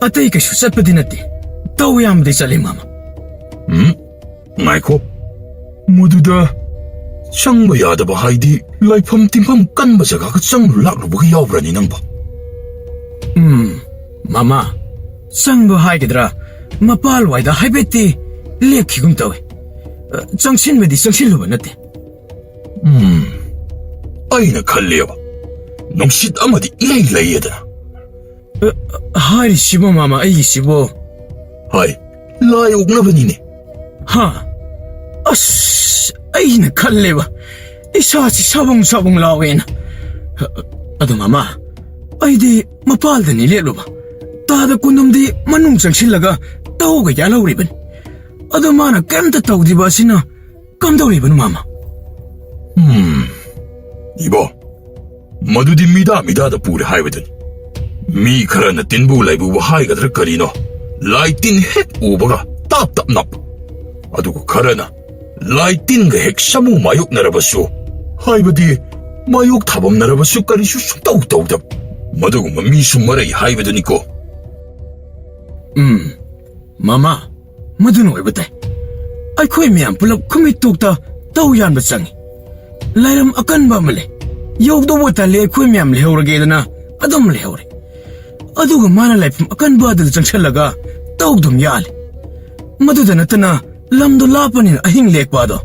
ꯑꯇꯩ ꯀꯩꯁꯨ ꯆꯠꯄꯗꯤ ꯅꯠꯇꯦ꯫ ꯇꯧ ꯌꯥꯝꯕꯗꯤ ꯆꯠꯂꯤ ꯃꯥꯃ꯫ ꯎꯝ, ꯉꯥꯏꯈꯣ꯫ ꯃꯗꯨꯗ ꯆꯪꯕ ꯌꯥꯗꯕ ꯍꯥꯏꯗꯤ ꯂꯥꯏꯐꯝ ꯇꯤꯟꯐꯝ ꯀꯟꯕ ꯖꯒꯥꯒ ꯆꯪꯂꯨ ꯂꯥꯛꯂꯨꯕꯒ ꯌꯥꯎꯕ꯭ꯔꯅꯤ ꯅꯪꯕꯣ? ꯎꯝ, ꯃꯃꯥ, ꯆꯪꯕ ꯍꯥꯏꯒꯗ꯭ꯔꯥ, ꯃꯄꯥꯜꯋꯥꯏꯗ ꯍꯥꯏꯐꯦꯠꯇꯤ ꯂꯦꯞꯈꯤꯒꯨꯝ ꯇꯧꯏ꯫ ꯑ, ꯆꯪꯁꯤꯟꯕꯗꯤ ꯆꯪꯁꯤꯜꯂꯨꯕ ꯅꯠꯇꯦ꯫ ꯎꯝ, ꯑꯩꯅ ꯈꯜꯂꯦꯕ, ꯅꯨꯡꯁꯤꯠ ꯑꯃꯗꯤ ꯏꯂꯩ ꯂꯩꯌꯦꯗꯅ꯫ ꯑ, ꯍꯥꯏꯔꯤꯁꯤꯕꯣ, ꯃꯥꯃ, ꯑꯩꯒꯤꯁꯤꯕꯣ? ꯍꯥꯏ, ꯂꯥꯏ ꯑꯣꯛꯅꯕꯅꯤꯅꯦ꯫ ꯍꯥ? ꯑꯁ, ꯑꯩꯅ ꯈꯜꯂꯦꯕ, ꯏꯁꯥꯁꯤ ꯁꯥꯕꯨꯡ ꯁꯥꯕꯨꯡ ꯂꯥꯎꯋꯦꯅ꯫ ꯑ, ꯑꯗꯣ, ꯃꯥꯃ, ꯑꯩꯗꯤ ꯃꯄꯥꯜꯗꯅꯤ ꯂꯦꯞꯂꯨꯕ꯫ ꯇꯥꯗ ꯀꯨꯟꯗꯨꯝꯗꯤ ꯃꯅꯨꯡ ꯆꯪꯁꯤꯜꯂꯒ ꯇꯧꯒ ꯌꯥꯜꯍꯧꯔꯤꯕꯅꯤ꯫ ꯑꯗꯣ ꯃꯥꯅ ꯀꯩꯝꯇ ꯇꯧꯗ꯭ꯔꯤꯕ ꯑꯁꯤꯅ ꯀꯝꯗꯧꯔꯤꯕꯅꯣ, ꯃꯥꯃ? ꯎꯝ, ꯏꯕꯣ, ꯃꯗꯨꯗꯤ ꯃꯤꯗꯥ ꯃꯤꯗꯥꯗ ꯄꯨꯔꯦ ꯍꯥꯏꯕꯗꯨꯅꯤ꯫ ꯃꯤ ꯈꯔꯅ ꯇꯤꯟꯕꯨ ꯂꯥꯏꯕꯨꯕꯨ ꯍꯥꯏꯒꯗ꯭ꯔꯥ ꯀꯔꯤꯅꯣ, ꯂꯥꯏ ꯇꯤꯟ ꯍꯦꯛ ꯎꯕꯒ ꯇꯥꯞ ꯇꯥꯞ ꯅꯞꯄ꯫ ꯑꯗꯨꯒ ꯈꯔꯅ ꯂꯥꯏ ꯇꯤꯟꯒ ꯍꯦꯛ ꯁꯥꯃꯨ ꯃꯥꯌꯣꯛꯅꯔꯕꯁꯨ, ꯍꯥꯏꯕꯗꯤ ꯃꯥꯌꯣꯛ ꯊꯥꯐꯝꯅꯔꯕꯁꯨ ꯀꯔꯤꯁꯨ ꯁꯨꯡꯇꯧ ꯇꯧꯗꯕ꯫ ꯃꯗꯨꯒꯨꯝꯕ ꯃꯤꯁꯨ ꯃꯔꯩ ꯍꯥꯏꯕꯗꯨꯅꯤꯀꯣ꯫ ꯎꯝ, ꯃꯃꯥ, ꯃꯗꯨꯅ ꯑꯣꯏꯕ ꯇꯥꯏ꯫ ꯑꯩꯈꯣꯏ ꯃꯌꯥꯝ ꯄꯨꯂꯞ ꯈꯨꯃꯤꯠ ꯇꯣꯛꯇ ꯇꯧ ꯌꯥꯟꯕ ꯆꯪꯉꯤ꯫ ꯂꯥꯏꯔꯝ ꯑꯀꯟꯕ ꯑꯃ ꯂꯩ꯫ ꯌꯧꯗꯧꯕ ꯇꯜꯂꯦ, ꯑꯩꯈꯣꯏ ꯃꯌꯥꯝ ꯂꯩꯍꯧꯔꯒꯦꯗꯅ ꯑꯗꯨꯝ ꯂꯩꯍꯧꯔꯦ꯫ ꯑꯗꯨꯒ ꯃꯥꯅ ꯂꯥꯏꯐꯝ ꯑꯀꯟꯕ ꯑꯗꯨꯗ ꯆꯪꯁꯤꯜꯂꯒ ꯇꯧꯗꯨꯝ ꯌꯥꯜꯂꯦ꯫ ꯃꯗꯨꯗ ꯅꯠꯇꯅ ꯂꯝꯗꯣ ꯂꯥꯞꯄꯅꯤꯅ ꯑꯍꯤꯡ ꯂꯦꯛꯄ ꯑꯗꯣ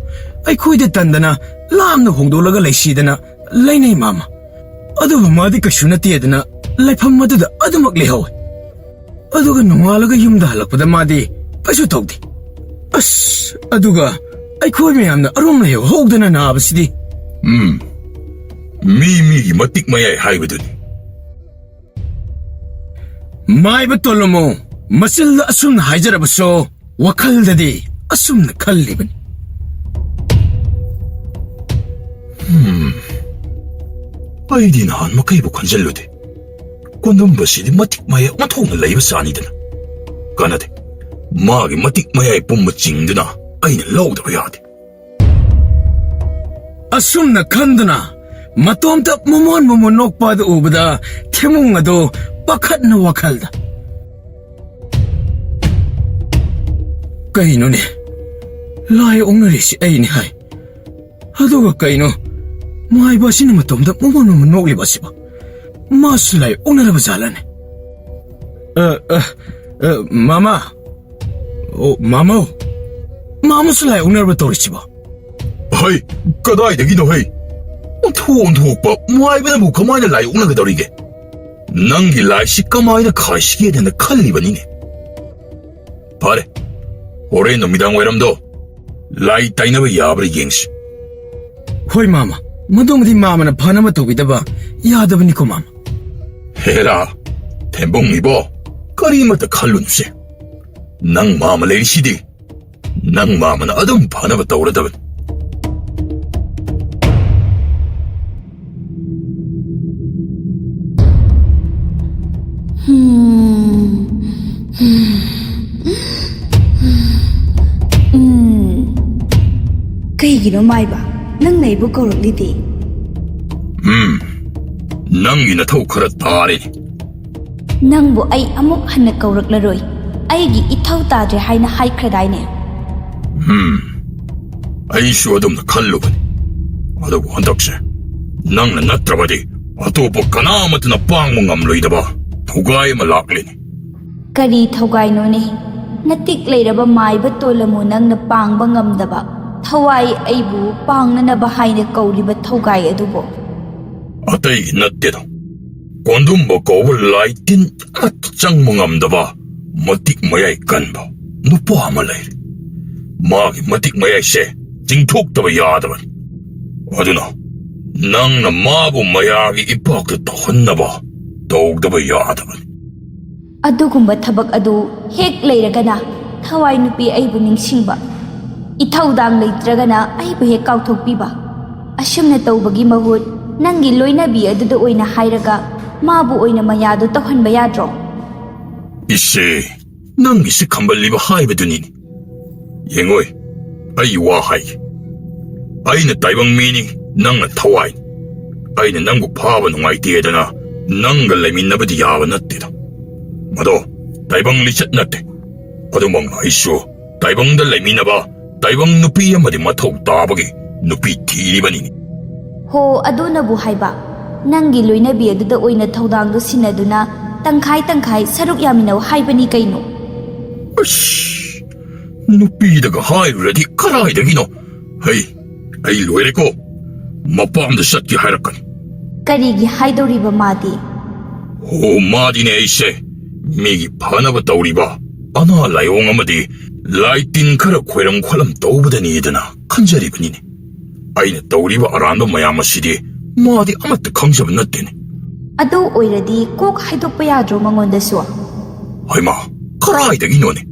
ꯑꯩꯈꯣꯏꯗ ꯇꯟꯗꯅ ꯂꯥꯞꯅ ꯍꯣꯡꯗꯣꯛꯂꯒ ꯂꯩꯁꯤꯗꯅ ꯂꯩꯅꯩ, ꯃꯥꯃ꯫ ꯑꯗꯨꯕꯨ ꯃꯥꯗꯤ ꯀꯩꯁꯨ ꯅꯠꯇꯦꯗꯅ ꯂꯥꯏꯐꯝ ꯑꯗꯨꯗ ꯑꯗꯨꯃꯛ ꯂꯩꯍꯧꯋꯦ꯫ ꯑꯗꯨꯒ ꯅꯣꯡꯉꯥꯜꯂꯒ ꯌꯨꯝꯗ ꯍꯜꯂꯛꯄꯗ ꯃꯥꯗꯤ ꯀꯩꯁꯨ ꯇꯧꯗꯦ꯫ ꯑꯁ, ꯑꯗꯨꯒ ꯑꯩꯈꯣꯏ ꯃꯌꯥꯝꯅ ꯑꯔꯨꯝ ꯂꯩꯍꯧꯗꯅ ꯅꯥꯕꯁꯤꯗꯤ꯫ ꯎꯝ, ꯃꯤ ꯃꯤꯒꯤ ꯃꯇꯤꯛ ꯃꯌꯥꯏ ꯍꯥꯏꯕꯗꯨꯅꯤ꯫ ꯃꯥꯏꯕ ꯇꯣꯂꯣꯃꯣ, ꯃꯆꯤꯜꯗ ꯑꯁꯨꯝꯅ ꯍꯥꯏꯖꯔꯕꯁꯨ ꯋꯥꯈꯜꯗꯗꯤ ꯑꯁꯨꯝꯅ ꯈꯜꯂꯤꯕꯅꯤ꯫ ꯎꯝ, ꯑꯩꯗꯤ ꯅꯍꯥꯟ ꯃꯈꯩꯕꯨ ꯈꯟꯖꯜꯂꯨꯗꯦ꯫ ꯀꯣꯟꯗꯨꯝꯕꯁꯤꯗꯤ ꯃꯇꯤꯛ ꯃꯌꯥꯏ ꯑꯣꯟꯊꯣꯛꯅ ꯂꯩꯕ ꯆꯥꯅꯤꯗꯅ꯫ ꯀꯥꯟꯅꯗꯦ꯫ ꯃꯥꯒꯤ ꯃꯇꯤꯛ ꯃꯌꯥꯏ ꯄꯨꯝꯕ ꯆꯤꯡꯗꯨꯅ ꯑꯩꯅ ꯂꯧꯗꯕ ꯌꯥꯗꯦ꯫ ꯑꯁꯨꯝꯅ ꯈꯟꯗꯨꯅ ꯃꯇꯣꯝꯇ ꯃꯃꯣꯟ ꯃꯃꯣꯟ ꯅꯣꯛꯄ ꯑꯗꯨ ꯎꯕꯗ ꯊꯦꯃꯨꯡ ꯑꯗꯨ ꯄꯥꯈꯠꯅ ꯋꯥꯈꯜꯗ, "ꯀꯩꯅꯣꯅꯦ? ꯂꯥꯏ ꯑꯣꯛꯅꯔꯤꯁꯤ ꯑꯩꯅꯤ ꯍꯥꯏ꯫ ꯑꯗꯨꯒ ꯀꯩꯅꯣ ꯃꯥꯏꯕ ꯑꯁꯤꯅ ꯃꯇꯣꯝꯇ ꯃꯃꯣꯟ ꯃꯃꯣꯟ ꯅꯣꯛꯂꯤꯕ ꯑꯁꯤꯕꯣ? ꯃꯥꯁꯨ ꯂꯥꯏ ꯑꯣꯛꯅꯔꯕ ꯖꯥꯠꯂꯅꯦ?" ꯑ, ꯑ, ꯑ, ꯃꯃꯥ꯫ ꯑꯣ, ꯃꯃꯧ꯫ ꯃꯃꯧꯁꯨ ꯂꯥꯏ ꯑꯣꯛꯅꯔꯕ ꯇꯧꯔꯤꯁꯤꯕꯣ? ꯍꯩ, ꯀꯗꯥꯏꯗꯒꯤꯅꯣ ꯍꯩ? ꯑꯣꯟꯊꯣꯛ ꯑꯣꯟꯊꯣꯛꯄ ꯃꯥꯏꯕꯅꯕꯨ ꯀꯃꯥꯏꯅ ꯂꯥꯏ ꯑꯣꯛꯅꯒꯗꯧꯔꯤꯒꯦ? ꯅꯪꯒꯤ ꯂꯥꯏꯁꯤ ꯀꯃꯥꯏꯅ ꯈꯥꯏꯁꯤꯒꯦꯅ ꯈꯜꯂꯤꯕꯅꯤꯅꯦ꯫ ꯐꯔꯦ, ꯍꯣꯔꯦꯟ ꯅꯨꯃꯤꯗꯥꯡ ꯋꯥꯏꯔꯝꯗꯣ ꯂꯥꯏ ꯇꯥꯏꯅꯕ ꯌꯥꯕ꯭ꯔꯥ ꯌꯦꯡꯁꯤ꯫ ꯍꯣꯏ ꯃꯥꯃ, ꯃꯗꯨꯃꯗꯤ ꯃꯥꯃꯅ ꯐꯅꯕ ꯇꯧꯕꯤꯗꯕ ꯌꯥꯗꯕꯅꯤꯀꯣ ꯃꯥꯃ꯫ ꯍꯦꯔꯥ, ꯊꯦꯝꯕꯨꯡ ꯏꯕꯣ, ꯀꯔꯤꯃꯠꯇ ꯈꯜꯂꯨꯅꯨꯁꯦ꯫ ꯅꯪ ꯃꯥꯃ ꯂꯩꯔꯤꯁꯤꯗꯤ꯫ ꯅꯪ ꯃꯥꯃꯅ ꯑꯗꯨꯝ ꯐꯅꯕ ꯇꯧꯔꯗꯕꯅꯤ꯫ ꯎꯝ꯫ ꯀꯩꯒꯤꯅꯣ ꯃꯥꯏꯕ? ꯅꯪꯅ ꯑꯩꯕꯨ ꯀꯧꯔꯛꯂꯤꯗꯤ? ꯎꯝ, ꯅꯪꯒꯤ ꯅꯊꯧ ꯈꯔ ꯇꯥꯔꯦꯅꯦ꯫ ꯅꯪꯕꯨ ꯑꯩ ꯑꯃꯨꯛ ꯍꯟꯅ ꯀꯧꯔꯛꯂꯔꯣꯏ꯫ ꯑꯩꯒꯤ ꯏꯊꯧ ꯇꯥꯗ꯭ꯔꯦ ꯍꯥꯏꯅ ꯍꯥꯏꯈ꯭ꯔꯗꯥꯏꯅꯦ? ꯎꯝ, ꯑꯩꯁꯨ ꯑꯗꯨꯝꯅ ꯈꯜꯂꯨꯕꯅꯤ꯫ ꯑꯗꯨꯕꯨ ꯍꯟꯗꯛꯁꯦ ꯅꯪꯅ ꯅꯠꯇ꯭ꯔꯕꯗꯤ ꯑꯇꯣꯞꯄ ꯀꯅꯥꯃꯠꯇꯅ ꯄꯥꯡꯕ ꯉꯝꯂꯣꯏꯗꯕ ꯊꯧꯒꯥꯏ ꯑꯃ ꯂꯥꯛꯂꯤꯅꯤ꯫ ꯀꯔꯤ ꯊꯧꯒꯥꯏꯅꯣꯅꯦ? ꯅꯇꯤꯛ ꯂꯩꯔꯕ ꯃꯥꯏꯕ ꯇꯣꯂꯃꯨ ꯅꯪꯅ ꯄꯥꯡꯕ ꯉꯝꯗꯕ ꯊꯋꯥꯏ ꯑꯩꯕꯨ ꯄꯥꯡꯅꯅꯕ ꯍꯥꯏꯅ ꯀꯧꯔꯤꯕ ꯊꯧꯒꯥꯏ ꯑꯗꯨꯕꯨ? ꯑꯇꯩꯒꯤ ꯅꯠꯇꯦꯗ, ꯀꯣꯟꯗꯨꯝꯕ ꯀꯧꯕ ꯂꯥꯏ ꯇꯤꯟ ꯑꯃꯠꯇ ꯆꯪꯕ ꯉꯝꯗꯕ ꯃꯇꯤꯛ ꯃꯌꯥꯏ ꯀꯟꯕ ꯅꯨꯄꯥ ꯑꯃ ꯂꯩꯔꯦ꯫ ꯃꯥꯒꯤ ꯃꯇꯤꯛ ꯃꯌꯥꯏꯁꯦ ꯆꯤꯡꯊꯣꯛꯇꯕ ꯌꯥꯗꯕꯅꯤ꯫ ꯑꯗꯨꯅ ꯅꯪꯅ ꯃꯥꯕꯨ ꯃꯌꯥꯒꯤ ꯏꯄꯥꯛꯇ ꯇꯧꯍꯟꯅꯕ ꯇꯧꯗꯕ ꯌꯥꯗꯕꯅꯤ꯫ ꯑꯗꯨꯒꯨꯝꯕ ꯊꯕꯛ ꯑꯗꯨ ꯍꯦꯛ ꯂꯩꯔꯒꯅ ꯊꯋꯥꯏ ꯅꯨꯄꯤ ꯑꯩꯕꯨ ꯅꯤꯡꯁꯤꯡꯕ, ꯏꯊꯧꯗꯥꯡ ꯂꯩꯇ꯭ꯔꯒꯅ ꯑꯩꯕꯨ ꯍꯦꯛ ꯀꯥꯎꯊꯣꯛꯄꯤꯕ, ꯑꯁꯨꯝꯅ ꯇꯧꯕꯒꯤ ꯃꯍꯨꯠ ꯅꯪꯒꯤ ꯂꯣꯏꯅꯕꯤ ꯑꯗꯨꯗ ꯑꯣꯏꯅ ꯍꯥꯏꯔꯒ ꯃꯥꯕꯨ ꯑꯣꯏꯅ ꯃꯌꯥꯗꯨ ꯇꯧꯍꯟꯕ ꯌꯥꯗ꯭ꯔꯣ? ꯏꯆꯦ, ꯅꯪꯒꯤꯁꯤ ꯈꯝꯕꯜꯂꯤꯕ ꯍꯥꯏꯕꯗꯨꯅꯤꯅꯦ꯫ ꯌꯦꯡꯉꯣꯏ, ꯑꯩ ꯋꯥ ꯍꯥꯏꯒꯦ꯫ ꯑꯩꯅ ꯇꯥꯏꯕꯪ ꯃꯤꯅꯤ, ꯅꯪꯅ ꯊꯋꯥꯏꯅꯤ꯫ ꯑꯩꯅ ꯅꯪꯕꯨ ꯐꯥꯕ ꯅꯨꯡꯉꯥꯏꯇꯦꯗꯅ ꯅꯪꯒ ꯂꯩꯃꯤꯟꯅꯕꯗꯤ ꯌꯥꯕ ꯅꯠꯇꯦꯗ꯫ ꯃꯗꯣ ꯇꯥꯏꯕꯪ ꯂꯤꯆꯠ ꯅꯠꯇꯦ꯫ ꯑꯗꯨꯃꯛꯅ ꯑꯩꯁꯨ ꯇꯥꯏꯕꯪꯗ ꯂꯩꯃꯤꯟꯅꯕ ꯇꯥꯏꯕꯪ ꯅꯨꯄꯤ ꯑꯃꯗꯤ ꯃꯊꯧ ꯇꯥꯕꯒꯤ ꯅꯨꯄꯤ ꯊꯤꯔꯤꯕꯅꯤꯅꯦ꯫ ꯍꯣ, ꯑꯗꯨꯅꯕꯨ ꯍꯥꯏꯕ, ꯅꯪꯒꯤ ꯂꯣꯏꯅꯕꯤ ꯑꯗꯨꯗ ꯑꯣꯏꯅ ꯊꯧꯗꯥꯡꯗꯨ ꯁꯤꯟꯅꯗꯨꯅ ꯇꯪꯈꯥꯏ ꯇꯪꯈꯥꯏ ꯁꯔꯨꯛ ꯌꯥꯃꯤꯟꯅꯧ ꯍꯥꯏꯕꯅꯤ ꯀꯩꯅꯣ꯫ ꯑꯁ, ꯅꯨꯄꯤꯗꯒ ꯍꯥꯏꯔꯨꯔꯗꯤ ꯀꯗꯥꯏꯗꯒꯤꯅꯣ? ꯍꯩ, ꯑꯩ ꯂꯣꯏꯔꯦꯀꯣ꯫ ꯃꯄꯥꯝꯗ ꯆꯠꯀꯦ ꯍꯥꯏꯔꯛꯀꯅꯤ꯫ ꯀꯔꯤꯒꯤ ꯍꯥꯏꯗꯧꯔꯤꯕ ꯃꯥꯗꯤ? ꯍꯣ, ꯃꯥꯗꯤꯅꯦ ꯑꯩꯁꯦ ꯃꯤꯒꯤ ꯐꯅꯕ ꯇꯧꯔꯤꯕ ꯑꯅꯥ ꯂꯥꯏꯑꯣꯡ ꯑꯃꯗꯤ ꯂꯥꯏ ꯇꯤꯟ ꯈꯔ ꯈꯣꯏꯔꯝ ꯈꯣꯠꯂꯝ ꯇꯧꯕꯗꯅꯤꯗꯅ ꯈꯟꯖꯔꯤꯕꯅꯤꯅꯦ꯫ ꯑꯩꯅ ꯇꯧꯔꯤꯕ ꯑꯔꯥꯟꯕ ꯃꯌꯥꯝ ꯑꯁꯤꯗꯤ ꯃꯥꯗꯤ ꯑꯃꯠꯇ ꯈꯪꯖꯕ ꯅꯠꯇꯦꯅꯦ꯫ ꯑꯗꯨ ꯑꯣꯏꯔꯗꯤ ꯀꯣꯛ ꯍꯥꯏꯗꯣꯛꯄ ꯌꯥꯗ꯭ꯔꯣ ꯃꯉꯣꯟꯗꯁꯨ? ꯍꯩꯃꯥ, ꯀꯔꯥꯏꯗꯒꯤꯅꯣꯅꯦ?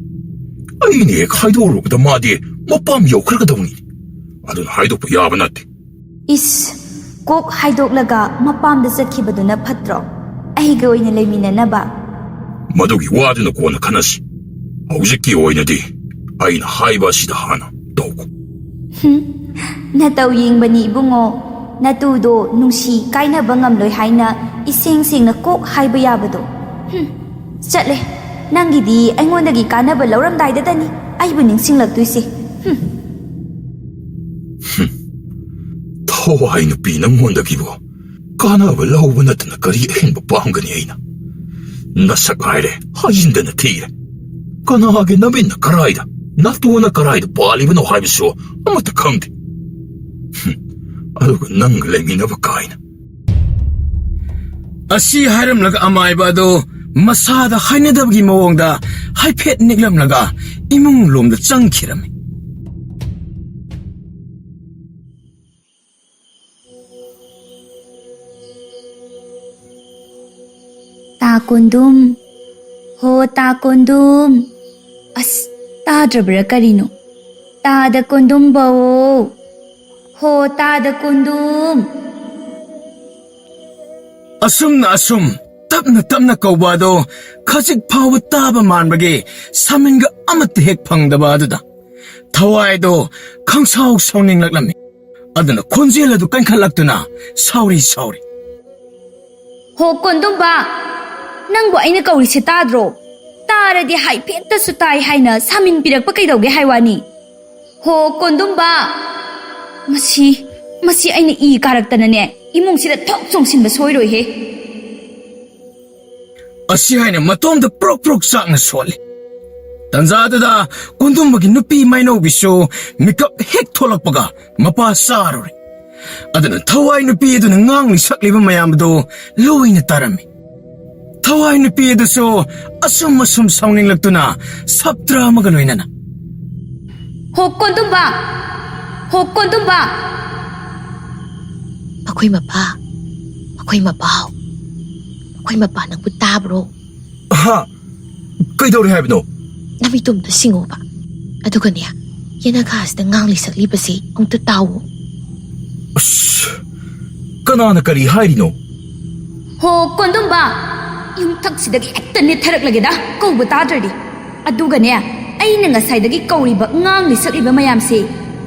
ꯑꯩꯅ ꯍꯦꯛ ꯍꯥꯏꯗꯣꯛꯂꯨꯕꯗ ꯃꯥꯗꯤ ꯃꯄꯥꯝ ꯌꯧꯈ꯭ꯔꯒꯗꯧꯅꯤ꯫ ꯑꯗꯨꯅ ꯍꯥꯏꯗꯣꯛꯄ ꯌꯥꯕ ꯅꯠꯇꯦ꯫ ꯏꯁ, ꯀꯣꯛ ꯍꯥꯏꯗꯣꯛꯂꯒ ꯃꯄꯥꯝꯗ ꯆꯠꯈꯤꯕꯗꯨꯅ ꯐꯠꯇ꯭ꯔꯣ? ꯑꯩꯒ ꯑꯣꯏꯅ ꯂꯩꯃꯤꯟꯅꯅꯕ꯫ ꯃꯗꯨꯒꯤ ꯋꯥꯗꯨꯅ ꯀꯣꯟꯅ ꯈꯟꯅꯁꯤ꯫ ꯍꯧꯖꯤꯛꯀꯤ ꯑꯣꯏꯅꯗꯤ ꯑꯩꯅ ꯍꯥꯏꯕ ꯑꯁꯤꯗ ꯍꯥꯟꯅ ꯇꯧꯈꯣ꯫ ꯍꯨꯝ, ꯅꯇꯧ ꯌꯦꯡꯕꯅꯤ ꯏꯕꯨꯡꯉꯣ꯫ ꯅꯇꯨꯗꯣ ꯅꯨꯡꯁꯤ ꯀꯥꯏꯅꯕ ꯉꯝꯂꯣꯏ ꯍꯥꯏꯅ ꯏꯁꯦꯡ ꯁꯦꯡꯅ ꯀꯣꯛ ꯍꯥꯏꯕ ꯌꯥꯕꯗꯣ꯫ ꯍꯨꯝ, ꯆꯠꯂꯦ꯫ ꯅꯪꯒꯤꯗꯤ ꯑꯩꯉꯣꯟꯗꯒꯤ ꯀꯥꯟꯅꯕ ꯂꯧꯔꯝꯗꯥꯏꯗꯇꯅꯤ ꯑꯩꯕꯨ ꯅꯤꯡꯁꯤꯡꯂꯛꯇꯣꯏꯁꯦ꯫ ꯍꯨꯝ꯫ ꯊꯋꯥꯏ ꯅꯨꯄꯤ, ꯅꯪꯉꯣꯟꯗꯒꯤꯕꯨ ꯀꯥꯟꯅꯕ ꯂꯧꯕ ꯅꯠꯇꯅ ꯀꯔꯤ ꯑꯍꯦꯟꯕ ꯄꯥꯝꯒꯅꯤ ꯑꯩꯅ? ꯅꯁꯛ ꯍꯥꯏꯔꯦ, ꯍꯥꯏꯖꯤꯟꯗꯅ ꯊꯤꯔꯦ꯫ ꯀꯅꯥꯒꯤ ꯅꯃꯤꯠꯅ ꯀꯔꯥꯏꯗ, ꯅꯥꯇꯣꯟꯅ ꯀꯔꯥꯏꯗ ꯄꯥꯜꯂꯤꯕꯅꯣ ꯍꯥꯏꯕꯁꯨ ꯑꯃꯠꯇ ꯈꯪꯗꯦ꯫ ꯍꯨꯝ, ꯑꯗꯨꯒ ꯅꯪꯒ ꯂꯩꯃꯤꯟꯅꯕ ꯀꯥꯏꯅ꯫ ꯑꯁꯤ ꯍꯥꯏꯔꯝꯂꯒ ꯑꯃꯥꯏꯕ ꯑꯗꯨ ꯃꯁꯥꯗ ꯍꯥꯏꯅꯗꯕꯒꯤ ꯃꯑꯣꯡꯗ ꯍꯥꯏꯐꯦꯠ ꯅꯤꯛꯂꯝꯂꯒ ꯏꯃꯨꯡ ꯂꯣꯝꯗ ꯆꯪꯈꯤꯔꯝꯃꯤ꯫ ꯇꯥ ꯀꯣꯟꯗꯨꯝ, ꯍꯣ ꯇꯥ ꯀꯣꯟꯗꯨꯝ꯫ ꯑꯁ, ꯇꯥꯗ꯭ꯔꯕ꯭ꯔꯥ ꯀꯔꯤꯅꯣ? ꯇꯥꯗ ꯀꯣꯟꯗꯨꯝꯕꯧ, ꯍꯣ ꯇꯥꯗ ꯀꯣꯟꯗꯨꯝ꯫ ꯑꯁꯨꯝꯅ ꯑꯁꯨꯝ ꯇꯞꯅ ꯇꯞꯅ ꯀꯧꯕ ꯑꯗꯣ ꯈꯖꯤꯛ ꯐꯥꯎꯕ ꯇꯥꯕ ꯃꯥꯟꯕꯒꯤ ꯁꯥꯃꯤꯟꯒ ꯑꯃꯠꯇ ꯍꯦꯛ ꯐꯪꯗꯕ ꯑꯗꯨꯗ ꯊꯋꯥꯏꯗꯣ ꯈꯪꯁꯥꯎ ꯁꯥꯎꯅꯤꯡꯂꯛꯂꯝꯃꯤ꯫ ꯑꯗꯨꯅ ꯈꯣꯟꯖꯦꯜ ꯑꯗꯨ ꯀꯟꯈꯠꯂꯛꯇꯨꯅ, "Sorry, sorry." ꯍꯣ ꯀꯣꯟꯗꯨꯝꯕ, ꯅꯪꯕꯨ ꯑꯩꯅ ꯀꯧꯔꯤꯁꯦ ꯇꯥꯗ꯭ꯔꯣ? ꯇꯥꯔꯗꯤ ꯍꯥꯏꯐꯦꯠꯇꯁꯨ ꯇꯥꯏ ꯍꯥꯏꯅ ꯁꯥꯃꯤꯟ ꯄꯤꯔꯛꯄ ꯀꯩꯗꯧꯒꯦ ꯍꯥꯏ ꯋꯥꯅꯤ? ꯍꯣ ꯀꯣꯟꯗꯨꯝꯕ, ꯃꯁꯤ, ꯃꯁꯤ ꯑꯩꯅ ꯏ ꯀꯥꯔꯛꯇꯅꯅꯦ ꯏꯃꯨꯡꯁꯤꯗ ꯊꯣꯛ ꯆꯣꯡꯁꯤꯟꯕ ꯁꯣꯏꯔꯣꯏꯍꯦ꯫ ꯑꯁꯤ ꯍꯥꯏꯅ ꯃꯇꯣꯝꯗ ꯄ꯭ꯔꯣꯛ ꯄ꯭ꯔꯣꯛ ꯆꯥꯛꯅ ꯁꯣꯜꯂꯤ꯫ ꯇꯟꯖꯥꯗꯨꯗ ꯀꯣꯟꯗꯨꯝꯕꯒꯤ ꯅꯨꯄꯤ ꯃꯥꯏꯅꯧꯕꯤꯁꯨ ꯃꯤꯀꯞ ꯍꯦꯛ ꯊꯣꯛꯂꯛꯄꯒ ꯃꯄꯥ ꯆꯥꯔꯨꯔꯦ꯫ ꯑꯗꯨꯅ ꯊꯋꯥꯏ ꯅꯨꯄꯤ ꯑꯗꯨꯅ ꯉꯥꯡꯂꯤ ꯁꯛꯂꯤꯕ ꯃꯌꯥꯝꯗꯣ ꯂꯣꯏꯅ ꯇꯥꯔꯝꯃꯤ꯫ ꯊꯋꯥꯏ ꯅꯨꯄꯤ ꯑꯗꯨꯁꯨ ꯑꯁꯨꯝ ꯑꯁꯨꯝ ꯁꯥꯎꯅꯤꯡꯂꯛꯇꯨꯅ ꯁꯞꯇ꯭ꯔ ꯑꯃꯒ ꯂꯣꯏꯅꯅ, "ꯍꯣ ꯀꯣꯟꯗꯨꯝꯕ! ꯍꯣ ꯀꯣꯟꯗꯨꯝꯕ!" "ꯃꯈꯣꯏ ꯃꯄꯥ, ꯃꯈꯣꯏ ꯃꯄꯥꯎ, ꯃꯈꯣꯏ ꯃꯄꯥ ꯅꯪꯕꯨ ꯇꯥꯕ꯭ꯔꯣ?" "ꯍꯥ? ꯀꯩꯗꯧꯔꯦ ꯍꯥꯏꯕꯅꯣ?" "ꯅꯃꯤꯠꯇꯣ ꯑꯝꯇ ꯁꯤꯡꯉꯣꯕ꯫ ꯑꯗꯨꯒꯅꯦ, ꯌꯦꯅꯈꯥꯁꯤꯗ ꯉꯥꯡꯂꯤ ꯁꯛꯂꯤꯕꯁꯤ ꯑꯃꯨꯛꯇ ꯇꯥꯎꯑꯣ꯫" "ꯑꯁ! ꯀꯅꯥꯅ ꯀꯔꯤ ꯍꯥꯏꯔꯤꯅꯣ?" "ꯍꯣ ꯀꯣꯟꯗꯨꯝꯕ! ꯌꯨꯝꯊꯛꯁꯤꯗꯒꯤ ꯍꯦꯛꯇ ꯅꯦꯠꯊꯔꯛꯂꯒꯦꯗ, ꯀꯧꯕ ꯇꯥꯗ꯭ꯔꯗꯤ꯫ ꯑꯗꯨꯒꯅꯦ, ꯑꯩꯅ ꯉꯁꯥꯏꯗꯒꯤ ꯀꯧꯔꯤꯕ, ꯉꯥꯡꯂꯤ ꯁꯛꯂꯤꯕ ꯃꯌꯥꯝꯁꯤ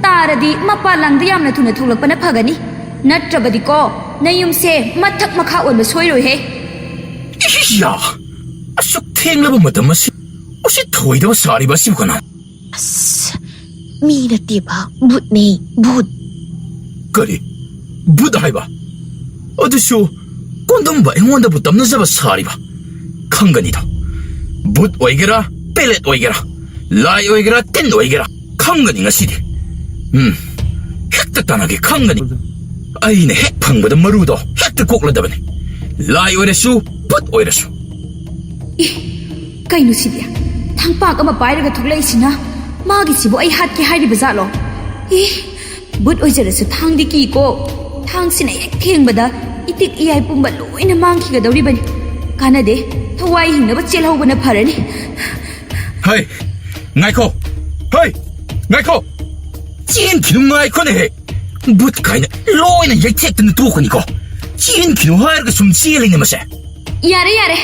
ꯇꯥꯔꯗꯤ ꯃꯄꯥꯟ ꯂꯥꯡꯗ ꯌꯥꯝꯅ ꯊꯨꯅ ꯊꯣꯛꯂꯛꯄꯅ ꯐꯒꯅꯤ꯫ ꯅꯠꯇ꯭ꯔꯕꯗꯤꯀꯣ, ꯅꯌꯨꯝꯁꯦ ꯃꯊꯛ ꯃꯈꯥ ꯑꯣꯟꯕ ꯁꯣꯏꯔꯣꯏꯍꯦ꯫" "ꯏꯌꯥ! ꯑꯁꯨꯛ ꯊꯦꯡꯂꯕ ꯃꯇꯝ ꯑꯁꯤ ꯎꯁꯤꯠ ꯊꯑꯣꯏꯗꯕ ꯁꯥꯔꯤꯕ ꯑꯁꯤꯕꯨ ꯀꯅꯥ?" "ꯑꯁ, ꯃꯤ ꯅꯠꯇꯦꯕ, ꯚꯨꯠꯅꯦ, ꯚꯨꯠ꯫" "ꯀꯔꯤ? ꯚꯨꯠ ꯍꯥꯏꯕ? ꯑꯗꯨꯁꯨ ꯀꯣꯟꯗꯨꯝꯕ ꯑꯩꯉꯣꯟꯗꯕꯨ ꯇꯝꯅꯖꯕ ꯁꯥꯔꯤꯕ? ꯈꯪꯒꯅꯤꯗꯣ꯫ ꯚꯨꯠ ꯑꯣꯏꯒꯦꯔꯥ, ꯄꯦꯂꯦꯠ ꯑꯣꯏꯒꯦꯔꯥ, ꯂꯥꯏ ꯑꯣꯏꯒꯦꯔꯥ, ꯇꯤꯟ ꯑꯣꯏꯒꯦꯔꯥ, ꯈꯪꯒꯅꯤ ꯉꯁꯤꯗꯤ꯫ ꯎꯝ, ꯍꯦꯛꯇ ꯇꯥꯟꯅꯒꯦ, ꯈꯪꯒꯅꯤ꯫ ꯑꯩꯅ ꯍꯦꯛ ꯐꯪꯕꯗ ꯃꯔꯨꯗꯣ ꯍꯦꯛꯇ ꯀꯣꯛꯂꯗꯕꯅꯤ꯫ ꯂꯥꯏ ꯑꯣꯏꯔꯁꯨ, ꯚꯨꯠ ꯑꯣꯏꯔꯁꯨ꯫" "ꯑꯦ, ꯀꯩꯅꯣ ꯁꯤꯗꯤ? ꯊꯥꯡꯄꯥꯛ ꯑꯃ ꯄꯥꯏꯔꯒ ꯊꯣꯛꯂꯛꯏꯁꯤꯅ? ꯃꯥꯒꯤꯁꯤꯕꯨ ꯑꯩ ꯍꯥꯠꯀꯦ ꯍꯥꯏꯔꯤꯕ ꯖꯥꯠꯂꯣ? ꯑꯦ, ꯚꯨꯠ ꯑꯣꯏꯖꯔꯁꯨ ꯊꯥꯡꯗꯤ ꯀꯤꯀꯣ꯫ ꯊꯥꯡꯁꯤꯅ ꯍꯦꯛ ꯊꯦꯡꯕꯗ ꯏꯇꯤꯛ ꯏꯌꯥꯏ ꯄꯨꯝꯕ ꯂꯣꯏꯅ ꯃꯥꯡꯈꯤꯒꯗꯧꯔꯤꯕꯅꯤ꯫ ꯀꯥꯟꯅꯗꯦ, ꯊꯋꯥꯏ ꯍꯤꯡꯅꯕ ꯆꯦꯜꯍꯧꯕꯅ ꯐꯔꯅꯤ꯫" "ꯍꯩ, ꯉꯥꯏꯈꯣ! ꯍꯩ, ꯉꯥꯏꯈꯣ! ꯆꯦꯟꯈꯤꯅꯨ, ꯉꯥꯏꯈꯣꯅꯦꯍꯦ! ꯚꯨꯠ ꯀꯥꯏꯅ ꯂꯣꯏꯅ ꯌꯩꯊꯦꯛꯇꯅ ꯇꯣꯛꯀꯅꯤꯀꯣ꯫ ꯆꯦꯟꯈꯤꯅꯨ ꯍꯥꯏꯔꯒ ꯁꯨꯝ ꯆꯦꯜꯂꯤꯅꯦ ꯃꯁꯦ꯫" "ꯌꯥꯔꯦ, ꯌꯥꯔꯦ꯫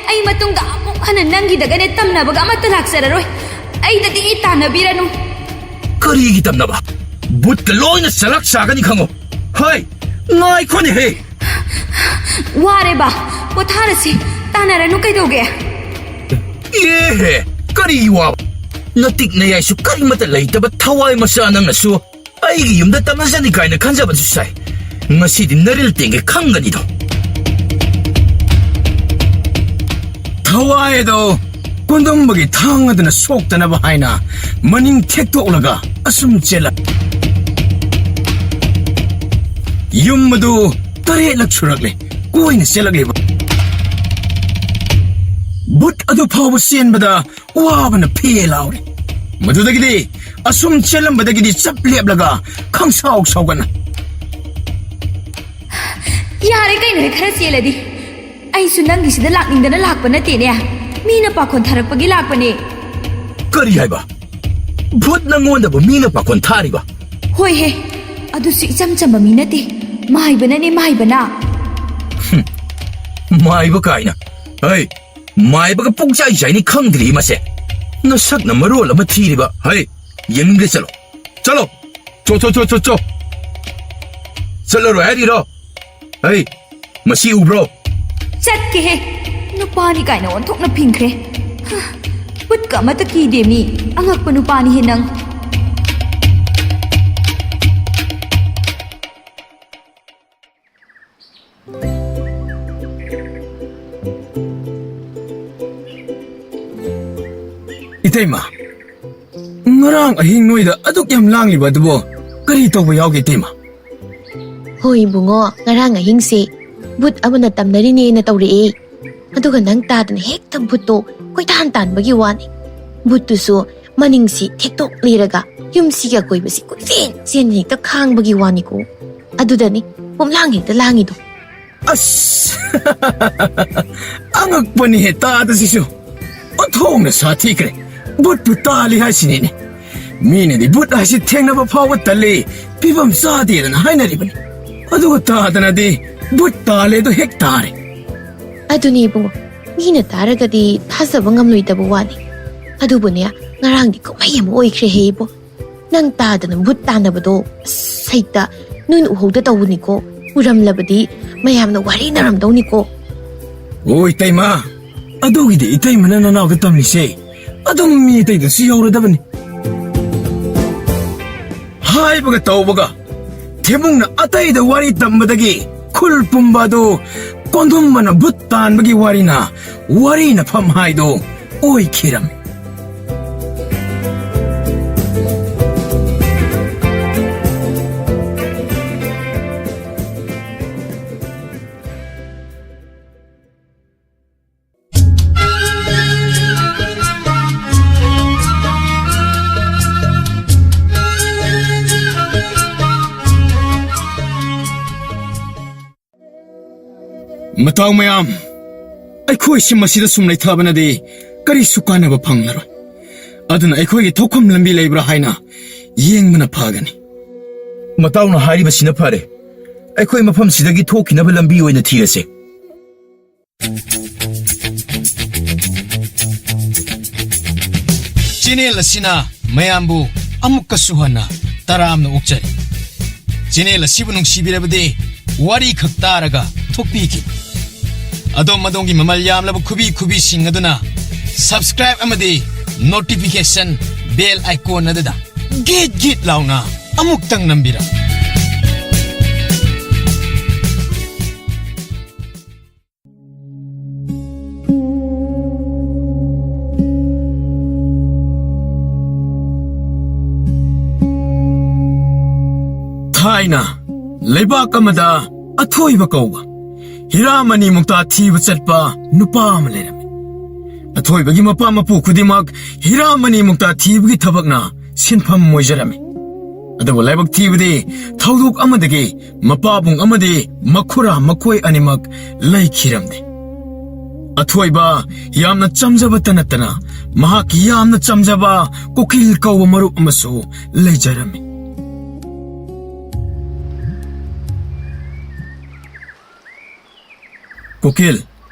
ꯑꯩ ꯃꯇꯨꯡꯗ ꯑꯃꯨꯛ ꯍꯟꯅ ꯅꯪꯒꯤꯗꯒꯅꯦ ꯇꯝꯅꯕꯒ ꯑꯃꯠꯇ ꯂꯥꯛꯆꯔꯔꯣꯏ꯫ ꯑꯩꯗꯗꯤ ꯇꯥꯟꯅꯕꯤꯔꯅꯨ꯫" "ꯀꯔꯤꯒꯤ ꯇꯝꯅꯕ? ꯚꯨꯠꯀ ꯂꯣꯏꯅ ꯆꯂꯥꯛ ꯆꯥꯒꯅꯤ ꯈꯪꯉꯣ꯫ ꯍꯩ, ꯉꯥꯏꯈꯣꯅꯦꯍꯦ!" "ꯋꯥꯔꯦꯕ, ꯄꯣꯊꯥꯔꯁꯤ꯫ ꯇꯥꯟꯅꯔꯅꯨ ꯀꯩꯗꯧꯒꯦ?" "ꯑꯦꯍꯦ, ꯀꯔꯤꯒꯤ ꯋꯥꯕ? ꯅꯇꯤꯛ ꯅꯌꯥꯏꯁꯨ ꯀꯔꯤꯃꯠꯇ ꯂꯩꯇꯕ ꯊꯋꯥꯏ ꯃꯆꯥ ꯅꯪꯅꯁꯨ ꯑꯩꯒꯤ ꯌꯨꯝꯗ ꯇꯝꯅꯖꯅꯤ ꯀꯥꯏꯅ ꯈꯟꯖꯕꯁꯨ ꯁꯥꯏ꯫ ꯉꯁꯤꯗꯤ ꯅꯔꯤꯜ ꯇꯦꯡꯒꯦ ꯈꯪꯒꯅꯤꯗꯣ꯫" "ꯊꯋꯥꯏ ꯑꯗꯣ ꯀꯣꯟꯗꯨꯝꯕꯒꯤ ꯊꯥꯡ ꯑꯗꯨꯅ ꯁꯣꯛꯇꯅꯕ ꯍꯥꯏꯅ ꯃꯅꯤꯡ ꯊꯦꯛꯇꯣꯛꯂꯒ ꯑꯁꯨꯝ ꯆꯦꯜꯂꯛ꯫ ꯌꯨꯝ ꯑꯗꯨ ꯇꯔꯦꯠꯂꯛ ꯁꯨꯔꯛꯂꯦ ꯀꯣꯏꯅ ꯆꯦꯜꯂꯛꯂꯤꯕ꯫ ꯕꯨꯠ ꯑꯗꯨ ꯐꯥꯎꯕ ꯆꯦꯟꯕꯗ ꯋꯥꯕꯅ ꯐꯦ ꯂꯥꯎꯔꯦ꯫ ꯃꯗꯨꯗꯒꯤꯗꯤ ꯑꯁꯨꯝ ꯆꯦꯜꯂꯝꯕꯗꯒꯤꯗꯤ ꯆꯞ ꯂꯦꯞꯂꯒ ꯈꯪꯁꯥꯎ ꯁꯥꯎꯒꯠꯅ꯫ ꯌꯥꯔꯦ ꯀꯩꯅꯣꯍꯦ, ꯈꯔ ꯆꯦꯜꯂꯗꯤ꯫ ꯑꯩꯁꯨ ꯅꯪꯒꯤꯁꯤꯗ ꯂꯥꯛꯅꯤꯡꯗꯅ ꯂꯥꯛꯄ ꯅꯠꯇꯦꯅꯦ꯫ ꯃꯤꯅ ꯄꯥꯈꯣꯟ ꯊꯥꯔꯛꯄꯒꯤ ꯂꯥꯛꯄꯅꯦ꯫ ꯀꯔꯤ ꯍꯥꯏꯕ? ꯚꯨꯠ ꯅꯪꯉꯣꯟꯗꯕꯨ ꯃꯤꯅ ꯄꯥꯈꯣꯟ ꯊꯥꯔꯤꯕ? ꯍꯣꯏꯍꯦ, ꯑꯗꯨꯁꯨ ꯏꯆꯝ ꯆꯝꯕ ꯃꯤ ꯅꯠꯇꯦ꯫ ꯃꯥꯏꯕꯅꯅꯦ, ꯃꯥꯏꯕꯅ꯫ ꯃꯥꯏꯕ ꯀꯥꯏꯅ꯫ ꯍꯩ, ꯃꯥꯏꯕꯒ ꯄꯨꯡꯆꯥꯏ ꯆꯥꯏꯅꯤ ꯈꯪꯗ꯭ꯔꯤ ꯃꯁꯦ꯫ ꯅꯁꯛꯅ ꯃꯔꯣꯜ ꯑꯃ ꯊꯤꯔꯤꯕ꯫ ꯍꯩ, ꯌꯦꯡꯅꯤꯡꯗꯦ, ꯆꯠꯂꯣ꯫ ꯆꯠꯂꯣ꯫ ꯆꯣ, ꯆꯣ, ꯆꯣ, ꯆꯣ, ꯆꯣ꯫ ꯆꯠꯂꯔꯣꯏ ꯍꯥꯏꯔꯤꯔꯣ? ꯍꯩ, ꯃꯁꯤ ꯎꯕ꯭ꯔꯣ? ꯆꯠꯀꯦꯍꯦ꯫ ꯅꯨꯄꯥꯅꯤ ꯀꯥꯏꯅ ꯑꯣꯟꯊꯣꯛꯅ ꯐꯤꯡꯈ꯭ꯔꯦ꯫ ꯍ, ꯕꯨꯠꯀ ꯑꯃꯠꯇ ꯀꯤꯗꯦ ꯃꯤ꯫ ꯑꯉꯛꯄ ꯅꯨꯄꯥꯅꯤꯍꯦ ꯅꯪ꯫ ꯏꯇꯩꯃ, ꯉꯔꯥꯡ ꯑꯍꯤꯡ ꯅꯣꯏꯗ ꯑꯗꯨꯛ ꯌꯥꯝ ꯂꯥꯡꯂꯤꯕ ꯑꯗꯨꯕꯨ ꯀꯔꯤ ꯇꯧꯕ ꯌꯥꯎꯒꯦ, ꯏꯇꯩꯃ? ꯍꯣꯏ ꯏꯕꯨꯡꯉꯣ, ꯉꯔꯥꯡ ꯑꯍꯤꯡꯁꯦ ꯕꯨꯠ ꯑꯃꯅ ꯇꯝꯅꯔꯤꯅꯦꯅ ꯇꯧꯔꯛꯑꯦ꯫ ꯑꯗꯨꯒ ꯅꯪ ꯇꯥꯗꯅ ꯍꯦꯛꯇ ꯕꯨꯠꯇꯣ ꯀꯣꯏꯇꯥꯟ ꯇꯥꯟꯕꯒꯤ ꯋꯥꯅꯤ꯫ ꯕꯨꯠꯇꯨꯁꯨ ꯃꯅꯤꯡꯁꯤ ꯊꯦꯛꯇꯣꯛ ꯂꯩꯔꯒ ꯌꯨꯝꯁꯤꯒꯤ ꯑꯀꯣꯏꯕꯁꯤ ꯀꯣꯏꯆꯦꯟ ꯆꯦꯟ ꯍꯦꯛꯇ ꯈꯥꯡꯕꯒꯤ ꯋꯥꯅꯤꯀꯣ꯫ ꯑꯗꯨꯗꯅꯤ ꯄꯨꯝꯂꯥꯡ ꯍꯦꯛꯇ ꯂꯥꯡꯉꯤꯗꯣ꯫ ꯑꯁ! ꯑꯉꯛꯄꯅꯤꯍꯦ ꯇꯥꯗꯁꯤꯁꯨ꯫ ꯑꯣꯟꯊꯣꯛꯅ ꯁꯥꯊꯤꯈ꯭ꯔꯦ꯫ ꯕꯨꯠꯄꯨ ꯇꯥꯜꯂꯤ ꯍꯥꯏꯁꯤꯅꯤꯅꯦ꯫ ꯃꯤꯅꯗꯤ ꯕꯨꯠ ꯍꯥꯏꯁꯤ ꯊꯦꯡꯅꯕ ꯐꯥꯎꯕ ꯇꯜꯂꯤ, ꯐꯤꯕꯝ ꯆꯥꯗꯦꯗꯅ ꯍꯥꯏꯅꯔꯤꯕꯅꯤ꯫ ꯑꯗꯨꯒ ꯇꯥꯗꯅꯗꯤ ꯕꯨꯠ ꯇꯥꯜꯂꯦꯗꯣ ꯍꯦꯛ ꯇꯥꯔꯦ꯫ ꯑꯗꯨꯅꯤ ꯏꯕꯨꯡꯉꯣ, ꯃꯤꯅ ꯇꯥꯔꯒꯗꯤ ꯊꯥꯖꯕ ꯉꯝꯂꯣꯏꯗꯕ ꯋꯥꯅꯤ꯫ ꯑꯗꯨꯕꯨꯅꯦ, ꯉꯔꯥꯡꯗꯤ ꯀꯨꯝꯍꯩ ꯑꯃ ꯑꯣꯏꯈ꯭ꯔꯦꯍꯦ ꯏꯕꯣ꯫ ꯅꯪ ꯇꯥꯗꯅ ꯕꯨꯠ ꯇꯥꯟꯅꯕꯗꯣ, ꯑꯁ, ꯍꯦꯛꯇ ꯅꯣꯏꯅ ꯎꯍꯧꯗ ꯇꯧꯕꯅꯤꯀꯣ꯫ ꯎꯔꯝꯂꯕꯗꯤ ꯃꯌꯥꯝꯅ ꯋꯥꯔꯤꯅꯔꯝꯗꯧꯅꯤꯀꯣ꯫ ꯑꯣ ꯏꯇꯩꯃ, ꯑꯗꯨꯒꯤꯗꯤ ꯏꯇꯩꯃꯅ ꯅꯅꯥꯎꯗ ꯇꯝꯂꯤꯁꯦ ꯑꯗꯨꯝ ꯃꯤ ꯑꯇꯩꯗꯁꯨ ꯌꯧꯔꯗꯕꯅꯤ꯫ ꯍꯥꯏꯕꯒ ꯇꯧꯕꯒ ꯊꯦꯃꯨꯡꯅ ꯑꯇꯩꯗ ꯋꯥꯔꯤ ꯇꯝꯕꯗꯒꯤ ꯈꯨꯜ ꯄꯨꯝꯕ ꯑꯗꯨ ꯀꯣꯟꯗꯨꯝꯕꯅ ꯕꯨꯠ ꯇꯥꯟꯕꯒꯤ ꯋꯥꯔꯤꯅ ꯋꯥꯔꯤꯅꯐꯝ ꯍꯥꯏꯗꯣ ꯑꯣꯏꯈꯤꯔꯝꯃꯤ꯫ ꯃꯇꯥꯎ ꯃꯌꯥꯝ, ꯑꯩꯈꯣꯏꯁꯤ ꯃꯁꯤꯗ ꯁꯨꯝ ꯂꯩꯊꯕꯅꯗꯤ ꯀꯔꯤꯁꯨ ꯀꯥꯟꯅꯕ ꯐꯪꯂꯔꯣꯏ꯫ ꯑꯗꯨꯅ ꯑꯩꯈꯣꯏꯒꯤ ꯊꯣꯛꯐꯝ ꯂꯝꯕꯤ ꯂꯩꯕ꯭ꯔꯥ ꯍꯥꯏꯅ ꯌꯦꯡꯕꯅ ꯐꯒꯅꯤ꯫ ꯃꯇꯥꯎꯅ ꯍꯥꯏꯔꯤꯕꯁꯤꯅ ꯐꯔꯦ꯫ ꯑꯩꯈꯣꯏ ꯃꯐꯝꯁꯤꯗꯒꯤ ꯊꯣꯛꯈꯤꯅꯕ ꯂꯝꯕꯤ ꯑꯣꯏꯅ ꯊꯤꯔꯁꯦ꯫ ꯆꯦꯅꯦꯜ ꯑꯁꯤꯅ ꯃꯌꯥꯝꯕꯨ ꯑꯃꯨꯛꯀꯁꯨ ꯍꯟꯅ ꯇꯔꯥꯝꯅ ꯑꯣꯛꯆꯔꯤ꯫ ꯆꯦꯅꯦꯜ ꯑꯁꯤꯕꯨ ꯅꯨꯡꯁꯤꯕꯤꯔꯕꯗꯤ ꯋꯥꯔꯤ ꯈꯛ ꯇꯥꯔꯒ ꯊꯣꯛꯄꯤꯈꯤꯕ ꯑꯗꯣꯝ ꯑꯗꯣꯝꯒꯤ ꯃꯃꯜ ꯌꯥꯝꯂꯕ ꯈꯨꯕꯤ ꯈꯨꯕꯤꯁꯤꯡ ꯑꯗꯨꯅ subscribe ꯑꯃꯗꯤ notification bell icon ꯑꯗꯨꯗ ꯒꯤꯠ ꯒꯤꯠ ꯂꯥꯎꯅ ꯑꯃꯨꯛꯇꯪ ꯅꯝꯕꯤꯔꯝꯃꯨ꯫ ꯊꯥꯏꯅ ꯂꯩꯕꯥꯛ ꯑꯃꯗ ꯑꯊꯣꯏꯕ ꯀꯧꯕ ꯍꯤꯔꯥꯃꯅꯤ ꯃꯨꯛꯇꯥ ꯊꯤꯕ ꯆꯠꯄ ꯅꯨꯄꯥ ꯑꯃ ꯂꯩꯔꯝꯃꯤ꯫ ꯑꯊꯣꯏꯕꯒꯤ ꯃꯄꯥ ꯃꯄꯨ ꯈꯨꯗꯤꯡꯃꯛ ꯍꯤꯔꯥꯃꯅꯤ ꯃꯨꯛꯇꯥ ꯊꯤꯕꯒꯤ ꯊꯕꯛꯅ ꯁꯤꯟꯐꯝ ꯑꯣꯏꯖꯔꯝꯃꯤ꯫ ꯑꯗꯨꯕꯨ ꯂꯥꯏꯕꯛ ꯊꯤꯕꯗꯤ ꯊꯧꯗꯣꯛ ꯑꯃꯗꯒꯤ ꯃꯄꯥꯕꯨꯡ ꯑꯃꯗꯤ ꯃꯈꯨꯔꯥ ꯃꯈꯣꯏ ꯑꯅꯤꯃꯛ ꯂꯩꯈꯤꯔꯝꯗꯦ꯫ ꯑꯊꯣꯏꯕ ꯌꯥꯝꯅ ꯆꯝꯖꯕꯇ ꯅꯠꯇꯅ ꯃꯍꯥꯛꯀꯤ ꯌꯥꯝꯅ ꯆꯝꯖꯕ ꯀꯨꯀꯤꯜ ꯀꯧꯕ ꯃꯔꯨꯞ ꯑꯃꯁꯨ ꯂꯩꯖꯔꯝꯃꯤ꯫ ꯀꯨꯀꯤꯜ,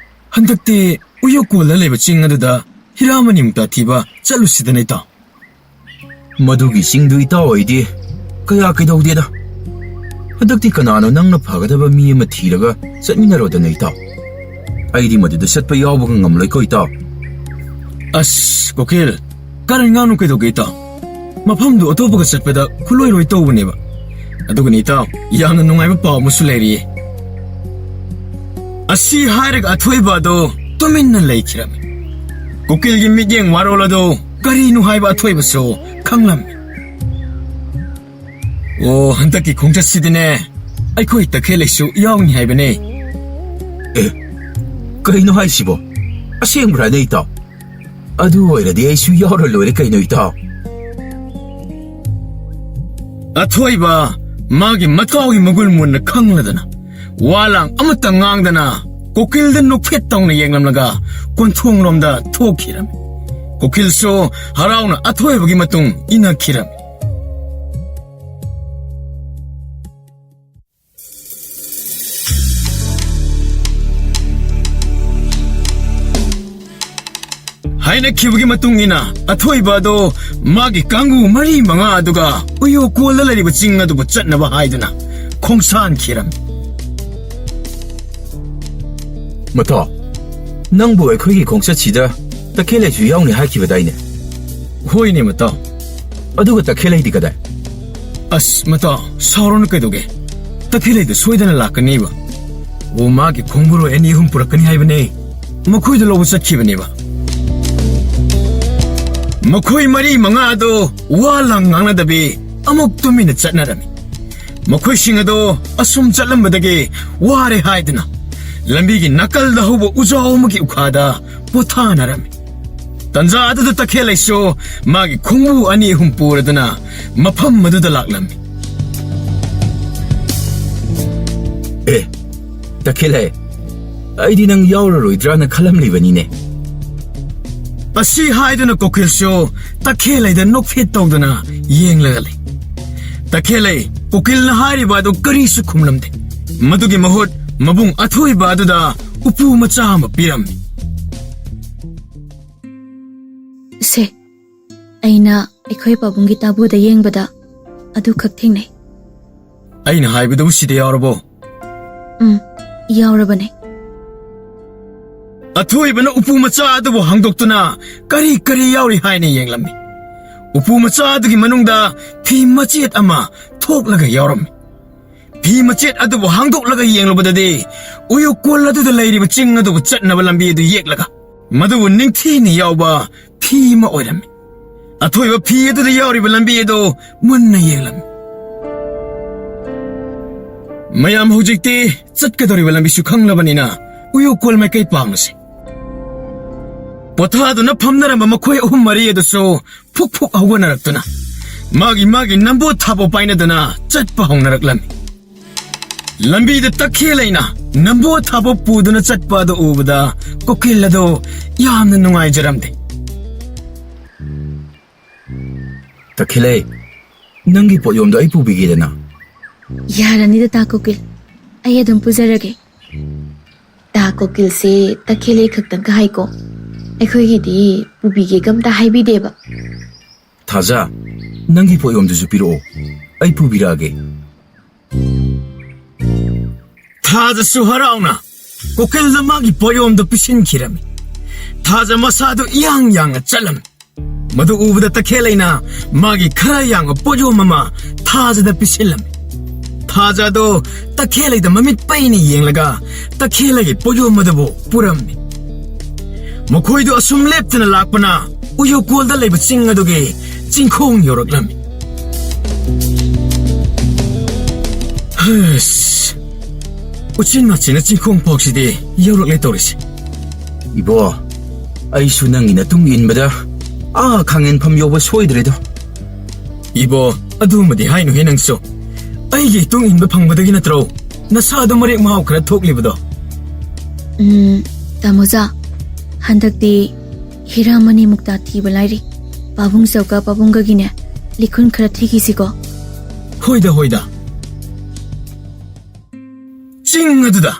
ꯍꯟꯗꯛꯇꯤ ꯎꯌꯣꯀꯣꯜꯗ ꯂꯩꯕ ꯆꯤꯡ ꯑꯗꯨꯗ ꯍꯤꯔꯥꯃꯅꯤ ꯃꯨꯛꯇꯥ ꯊꯤꯕ ꯆꯠꯂꯨꯁꯤꯗꯅ, ꯏꯇꯥꯎ꯫ ꯃꯗꯨꯒꯤ ꯆꯤꯡꯗꯨ ꯏꯇꯥꯎ ꯑꯩꯗꯤ ꯀꯌꯥ ꯀꯩꯗꯧꯗꯦꯗ꯫ ꯍꯟꯗꯛꯇꯤ ꯀꯅꯥꯅꯣ ꯅꯪꯅ ꯐꯒꯗꯕ ꯃꯤ ꯑꯃ ꯊꯤꯔꯒ ꯆꯠꯃꯤꯟꯅꯔꯣꯗꯅ, ꯏꯇꯥꯎ꯫ ꯑꯩꯗꯤ ꯃꯗꯨꯗ ꯆꯠꯄ ꯌꯥꯎꯕꯒ ꯉꯝꯂꯣꯏꯀꯣ, ꯏꯇꯥꯎ꯫ ꯑꯁ, ꯀꯨꯀꯤꯜ, ꯀꯔꯟ ꯉꯥꯡꯅꯨ ꯀꯩꯗꯧꯒꯦ, ꯏꯇꯥꯎ? ꯃꯐꯝꯗꯨ ꯑꯇꯣꯞꯄꯒ ꯆꯠꯄꯗ ꯈꯨꯂꯣꯏ ꯂꯣꯏ ꯇꯧꯕꯅꯦꯕ꯫ ꯑꯗꯨꯒꯅꯤ, ꯏꯇꯥꯎ, ꯌꯥꯝꯅ ꯅꯨꯡꯉꯥꯏꯕ ꯄꯥꯎ ꯑꯃꯁꯨ ꯂꯩꯔꯤꯌꯦ꯫ ꯑꯁꯤ ꯍꯥꯏꯔꯒ ꯑꯊꯣꯏꯕ ꯑꯗꯣ ꯇꯨꯃꯤꯟꯅ ꯂꯩꯈꯤꯔꯝꯃꯤ꯫ ꯀꯨꯀꯤꯜꯒꯤ ꯃꯤꯠꯌꯦꯡ ꯋꯥꯔꯣꯜ ꯑꯗꯨ ꯀꯔꯤꯅꯣ ꯍꯥꯏꯕ ꯑꯊꯣꯏꯕꯁꯨ ꯈꯪꯂꯝꯃꯤ꯫ ꯑꯣ, ꯍꯟꯗꯛꯀꯤ ꯈꯣꯡꯆꯠꯁꯤꯗꯤꯅꯦ, ꯑꯩꯈꯣꯏ ꯇꯈꯦꯜꯂꯩꯁꯨ ꯌꯥꯎꯅꯤ ꯍꯥꯏꯕꯅꯦ꯫ ꯑꯦ, ꯀꯩꯅꯣ ꯍꯥꯏꯁꯤꯕꯣ? ꯑꯁꯦꯡꯕ꯭ꯔꯥꯅꯦ, ꯏꯇꯥꯎ? ꯑꯗꯨ ꯑꯣꯏꯔꯗꯤ ꯑꯩꯁꯨ ꯌꯥꯎꯔ ꯂꯣꯏꯔꯦ ꯀꯩꯅꯣ, ꯏꯇꯥꯎ꯫ ꯑꯊꯣꯏꯕ ꯃꯥꯒꯤ ꯃꯇꯥꯎꯒꯤ ꯃꯒꯨꯟ ꯃꯨꯟꯅ ꯈꯪꯂꯗꯅ, ꯋꯥ ꯂꯥꯡ ꯑꯃꯠꯇ ꯉꯥꯡꯗꯅ, ꯀꯣꯀꯤꯜꯗ ꯅꯣꯛꯐꯦꯠ ꯇꯧꯅ ꯌꯦꯡꯂꯝꯂꯒ ꯀꯣꯟꯊꯣꯡꯂꯣꯝꯗ ꯊꯣꯛꯈꯤꯔꯝꯃꯤ꯫ ꯀꯣꯀꯤꯜꯁꯨ ꯍꯔꯥꯎꯅ ꯑꯊꯣꯏꯕꯒꯤ ꯃꯇꯨꯡ ꯏꯟꯅꯈꯤꯔꯝꯃꯤ꯫ ꯍꯥꯏꯅꯈꯤꯕꯒꯤ ꯃꯇꯨꯡ ꯏꯟꯅ ꯑꯊꯣꯏꯕ ꯑꯗꯣ ꯃꯥꯒꯤ ꯀꯥꯡꯕꯨ ꯃꯔꯤ ꯃꯉꯥ ꯑꯗꯨꯒ ꯎꯌꯣꯀꯣꯜꯗ ꯂꯩꯔꯤꯕ ꯆꯤꯡ ꯑꯗꯨꯕꯨ ꯆꯠꯅꯕ ꯍꯥꯏꯗꯨꯅ ꯈꯣꯡꯁꯥꯟꯈꯤꯔꯝꯃꯤ꯫ ꯃꯇꯥꯎ, ꯅꯪꯕꯨ ꯑꯩꯈꯣꯏꯒꯤ ꯈꯣꯡꯆꯠꯁꯤꯗ ꯇꯈꯦꯜꯂꯩꯁꯨ ꯌꯥꯎꯅꯤ ꯍꯥꯏꯈꯤꯕꯗꯥꯏꯅꯦ? ꯍꯣꯏꯅꯦ ꯃꯇꯥꯎ꯫ ꯑꯗꯨꯒ ꯇꯈꯦꯜꯂꯩꯗꯤ ꯀꯗꯥꯏ? ꯑꯁ ꯃꯇꯥꯎ, ꯁꯥꯎꯔꯅꯨ ꯀꯩꯗꯧꯒꯦ? ꯇꯈꯦꯜꯂꯩꯗꯣ ꯁꯣꯏꯗꯅ ꯂꯥꯛꯀꯅꯤꯕ꯫ ꯑꯣ, ꯃꯥꯒꯤ ꯈꯣꯡꯕꯨꯔꯣꯏ ꯑꯅꯤ ꯑꯍꯨꯝ ꯄꯨꯔꯛꯀꯅꯤ ꯍꯥꯏꯕꯅꯦ꯫ ꯃꯈꯣꯏꯗꯣ ꯂꯧꯕ ꯆꯠꯈꯤꯕꯅꯦꯕ꯫ ꯃꯈꯣꯏ ꯃꯔꯤ ꯃꯉꯥ ꯑꯗꯣ ꯋꯥ ꯂꯥꯡ ꯉꯥꯡꯅꯗꯕꯤ ꯑꯃꯨꯛ ꯇꯨꯃꯤꯟꯅ ꯆꯠꯅꯔꯝꯃꯤ꯫ ꯃꯈꯣꯏꯁꯤꯡ ꯑꯗꯣ ꯑꯁꯨꯝ ꯆꯠꯂꯝꯕꯗꯒꯤ ꯋꯥꯔꯦ ꯍꯥꯏꯗꯨꯅ ꯂꯝꯕꯤꯒꯤ ꯅꯥꯀꯜꯗ ꯍꯧꯕ ꯎꯖꯥꯎ ꯑꯃꯒꯤ ꯎꯈꯥꯗ ꯄꯣꯊꯥꯅꯔꯝꯃꯤ꯫ ꯇꯟꯖꯥ ꯑꯗꯨꯗ ꯇꯈꯦꯜꯂꯩꯁꯨ ꯃꯥꯒꯤ ꯈꯣꯡꯕꯨ ꯑꯅꯤ ꯑꯍꯨꯝ ꯄꯨꯔꯗꯨꯅ ꯃꯐꯝ ꯑꯗꯨꯗ ꯂꯥꯛꯂꯝꯃꯤ꯫ ꯑꯦ, ꯇꯈꯦꯜꯂꯩ, ꯑꯩꯗꯤ ꯅꯪ ꯌꯥꯎꯔꯔꯣꯏꯗ꯭ꯔꯥꯅ ꯈꯜꯂꯝꯂꯤꯕꯅꯤꯅꯦ꯫ ꯑꯁꯤ ꯍꯥꯏꯗꯨꯅ ꯀꯣꯀꯤꯜꯁꯨ ꯇꯈꯦꯜꯂꯩꯗ ꯅꯣꯛꯐꯦꯠ ꯇꯧꯗꯨꯅ ꯌꯦꯡꯂꯒ ꯂꯩ꯫ ꯇꯈꯦꯜꯂꯩ ꯀꯣꯀꯤꯜꯅ ꯍꯥꯏꯔꯤꯕ ꯑꯗꯨ ꯀꯔꯤꯁꯨ ꯈꯨꯝꯂꯝꯗꯦ꯫ ꯃꯗꯨꯒꯤ ꯃꯍꯨꯠ ꯃꯕꯨꯡ ꯑꯊꯣꯏꯕ ꯑꯗꯨꯗ ꯎꯄꯨ ꯃꯆꯥ ꯑꯃ ꯄꯤꯔꯝꯃꯤ꯫ ꯁꯦ, ꯑꯩꯅ ꯑꯩꯈꯣꯏ ꯄꯥꯕꯨꯡꯒꯤ ꯇꯥꯕꯨꯗ ꯌꯦꯡꯕꯗ ꯑꯗꯨꯈꯛ ꯊꯦꯡꯅꯩ꯫ ꯑꯩꯅ ꯍꯥꯏꯕꯗꯨꯕꯨ ꯁꯤꯗ ꯌꯥꯎꯔꯕꯣ? ꯎꯝ, ꯌꯥꯎꯔꯕꯅꯦ꯫ ꯑꯊꯣꯏꯕꯅ ꯎꯄꯨ ꯃꯆꯥ ꯑꯗꯨꯕꯨ ꯍꯥꯡꯗꯣꯛꯇꯨꯅ ꯀꯔꯤ ꯀꯔꯤ ꯌꯥꯎꯔꯤ ꯍꯥꯏꯅ ꯌꯦꯡꯂꯝꯃꯤ꯫ ꯎꯄꯨ ꯃꯆꯥ ꯑꯗꯨꯒꯤ ꯃꯅꯨꯡꯗ ꯐꯤ ꯃꯆꯦꯠ ꯑꯃ ꯊꯣꯛꯂꯒ ꯌꯥꯎꯔꯝꯃꯤ꯫ ꯐꯤ ꯃꯆꯦꯠ ꯑꯗꯨꯕꯨ ꯍꯥꯡꯗꯣꯛꯂꯒ ꯌꯦꯡꯂꯨꯕꯗꯗꯤ ꯎꯌꯨꯀꯣꯜ ꯑꯗꯨꯗ ꯂꯩꯔꯤꯕ ꯆꯤꯡ ꯑꯗꯨꯕꯨ ꯆꯠꯅꯕ ꯂꯝꯕꯤ ꯑꯗꯨ ꯌꯦꯛꯂꯒ ꯃꯗꯨꯕꯨ ꯅꯤꯡꯊꯤꯅ ꯌꯥꯎꯕ ꯐꯤ ꯑꯃ ꯑꯣꯏꯔꯝꯃꯤ꯫ ꯑꯊꯣꯏꯕ ꯐꯤ ꯑꯗꯨꯗ ꯌꯥꯎꯔꯤꯕ ꯂꯝꯕꯤ ꯑꯗꯨ ꯃꯨꯟꯅ ꯌꯦꯡꯂꯝꯃꯤ꯫ ꯃꯌꯥꯝ ꯍꯧꯖꯤꯛꯇꯤ ꯆꯠꯀꯗꯧꯔꯤꯕ ꯂꯝꯕꯤꯁꯨ ꯈꯪꯂꯕꯅꯤꯅ ꯎꯌꯣꯛꯀꯣꯜ ꯃꯥꯏꯀꯩ ꯄꯥꯡꯂꯁꯤ꯫ ꯄꯣꯊꯥꯗꯨꯅ ꯐꯝꯅꯔꯝꯕ ꯃꯈꯣꯏ ꯑꯍꯨꯝ ꯃꯔꯤ ꯑꯗꯨꯁꯨ ꯐꯨꯛ ꯐꯨꯛ ꯍꯧꯒꯠꯅꯔꯛꯇꯨꯅ ꯃꯥꯒꯤ ꯃꯥꯒꯤ ꯅꯝꯕꯣꯠ ꯊꯥꯕ ꯄꯥꯏꯅꯗꯨꯅ ꯆꯠꯄ ꯍꯧꯅꯔꯛꯂꯝꯃꯤ꯫ ꯂꯝꯕꯤꯗ ꯇꯈꯦꯜ ꯂꯩꯅ ꯅꯝꯕꯣꯠ ꯊꯥꯕ ꯄꯨꯗꯨꯅ ꯆꯠꯄ ꯑꯗꯨ ꯎꯕꯗ ꯀꯨꯀꯤꯜ ꯑꯗꯨ ꯌꯥꯝꯅ ꯅꯨꯡꯉꯥꯏꯖꯔꯝꯗꯦ꯫ ꯇꯈꯦꯜꯂꯩ, ꯅꯪꯒꯤ ꯄꯣꯠꯌꯣꯝꯗꯣ ꯑꯩ ꯄꯨꯕꯤꯒꯦꯗꯅ꯫ ꯌꯥꯔꯅꯤꯗ, ꯇꯥ ꯀꯨꯀꯤꯜ꯫ ꯑꯩ ꯑꯗꯨꯝ ꯄꯨꯖꯔꯒꯦ꯫ ꯇꯥ ꯀꯨꯀꯤꯜꯁꯦ ꯇꯈꯦꯜꯂꯩ ꯈꯛꯇꯪꯒ ꯍꯥꯏꯀꯣ꯫ ꯑꯩꯈꯣꯏꯒꯤꯗꯤ ꯄꯨꯕꯤꯒꯦꯒ ꯑꯝꯇ ꯍꯥꯏꯕꯤꯗꯦꯕ꯫ ꯊꯥꯖ, ꯅꯪꯒꯤ ꯄꯣꯠꯌꯣꯝꯗꯨꯁꯨ ꯄꯤꯔꯛꯑꯣ, ꯑꯩ ꯄꯨꯕꯤꯔꯛꯑꯒꯦ꯫ ꯊꯥꯖꯁꯨ ꯍꯔꯥꯎꯅ ꯀꯨꯀꯤꯜꯗ ꯃꯥꯒꯤ ꯄꯣꯠꯌꯣꯝꯗꯨ ꯄꯤꯁꯤꯟꯈꯤꯔꯝꯃꯤ꯫ ꯊꯥꯖ ꯃꯁꯥꯗꯨ ꯏꯌꯥꯡ ꯌꯥꯡꯅ ꯆꯠꯂꯝꯃꯤ꯫ ꯃꯗꯨ ꯎꯕꯗ ꯇꯈꯦꯜꯂꯩꯅ ꯃꯥꯒꯤ ꯈꯔ ꯌꯥꯡꯕ ꯄꯣꯠꯌꯣꯝ ꯑꯃ ꯊꯥꯖꯗ ꯄꯤꯁꯤꯜꯂꯝꯃꯤ꯫ ꯊꯥꯖ ꯑꯗꯣ ꯇꯈꯦꯜꯂꯩꯗ ꯃꯃꯤꯠ ꯄꯩꯅ ꯌꯦꯡꯂꯒ ꯇꯈꯦꯜꯂꯩꯒꯤ ꯄꯣꯠꯌꯣꯝ ꯑꯗꯨꯕꯨ ꯄꯨꯔꯝꯃꯤ꯫ ꯃꯈꯣꯏꯗꯨ ꯑꯁꯨꯝ ꯂꯦꯞꯇꯅ ꯂꯥꯛꯄꯅ ꯎꯌꯣꯀꯣꯜꯗ ꯂꯩꯕ ꯆꯤꯡ ꯑꯗꯨꯒꯤ ꯆꯤꯡꯈꯣꯡ ꯌꯧꯔꯛꯂꯝꯃꯤ꯫ ꯍꯁ! ꯎꯆꯤꯟ ꯅꯥꯆꯤꯟꯅ ꯆꯤꯡꯈꯣꯡ ꯐꯥꯎꯁꯤꯗꯤ ꯌꯧꯔꯛꯂꯦ ꯇꯧꯔꯤꯁꯦ꯫ ꯏꯕꯣ, ꯑꯩꯁꯨ ꯅꯪꯒꯤ ꯅꯇꯨꯡ ꯏꯟꯕꯗ ꯑꯥ ꯈꯥꯡꯉꯦꯟꯐꯝ ꯌꯧꯕ ꯁꯣꯏꯗ꯭ꯔꯦꯗꯣ꯫ ꯏꯕꯣ, ꯑꯗꯨꯃꯗꯤ ꯍꯥꯏꯅꯨꯍꯦ ꯅꯪꯁꯨ꯫ ꯑꯩꯒꯤ ꯏꯇꯨꯡ ꯏꯟꯕ ꯐꯪꯕꯗꯒꯤ ꯅꯠꯇ꯭ꯔꯣ ꯅꯁꯥꯗꯣ ꯃꯔꯦꯛ ꯃꯍꯥꯎ ꯈꯔ ꯊꯣꯛꯂꯤꯕꯗꯣ? ꯎꯝ, ꯇꯥꯃꯣꯖꯥ, ꯍꯟꯗꯛꯇꯤ ꯍꯤꯔꯥꯃꯅꯤ ꯃꯨꯛꯇꯥ ꯊꯤꯕ ꯂꯥꯏꯔꯤ꯫ ꯄꯥꯕꯨꯡ ꯆꯧꯒ ꯄꯥꯕꯨꯡꯒꯒꯤꯅꯦ, ꯂꯤꯈꯨꯟ ꯈꯔ ꯊꯤꯈꯤꯁꯤꯀꯣ꯫ ꯍꯣꯏꯗ, ꯍꯣꯏꯗ꯫ ꯆꯤꯡ ꯑꯗꯨꯗ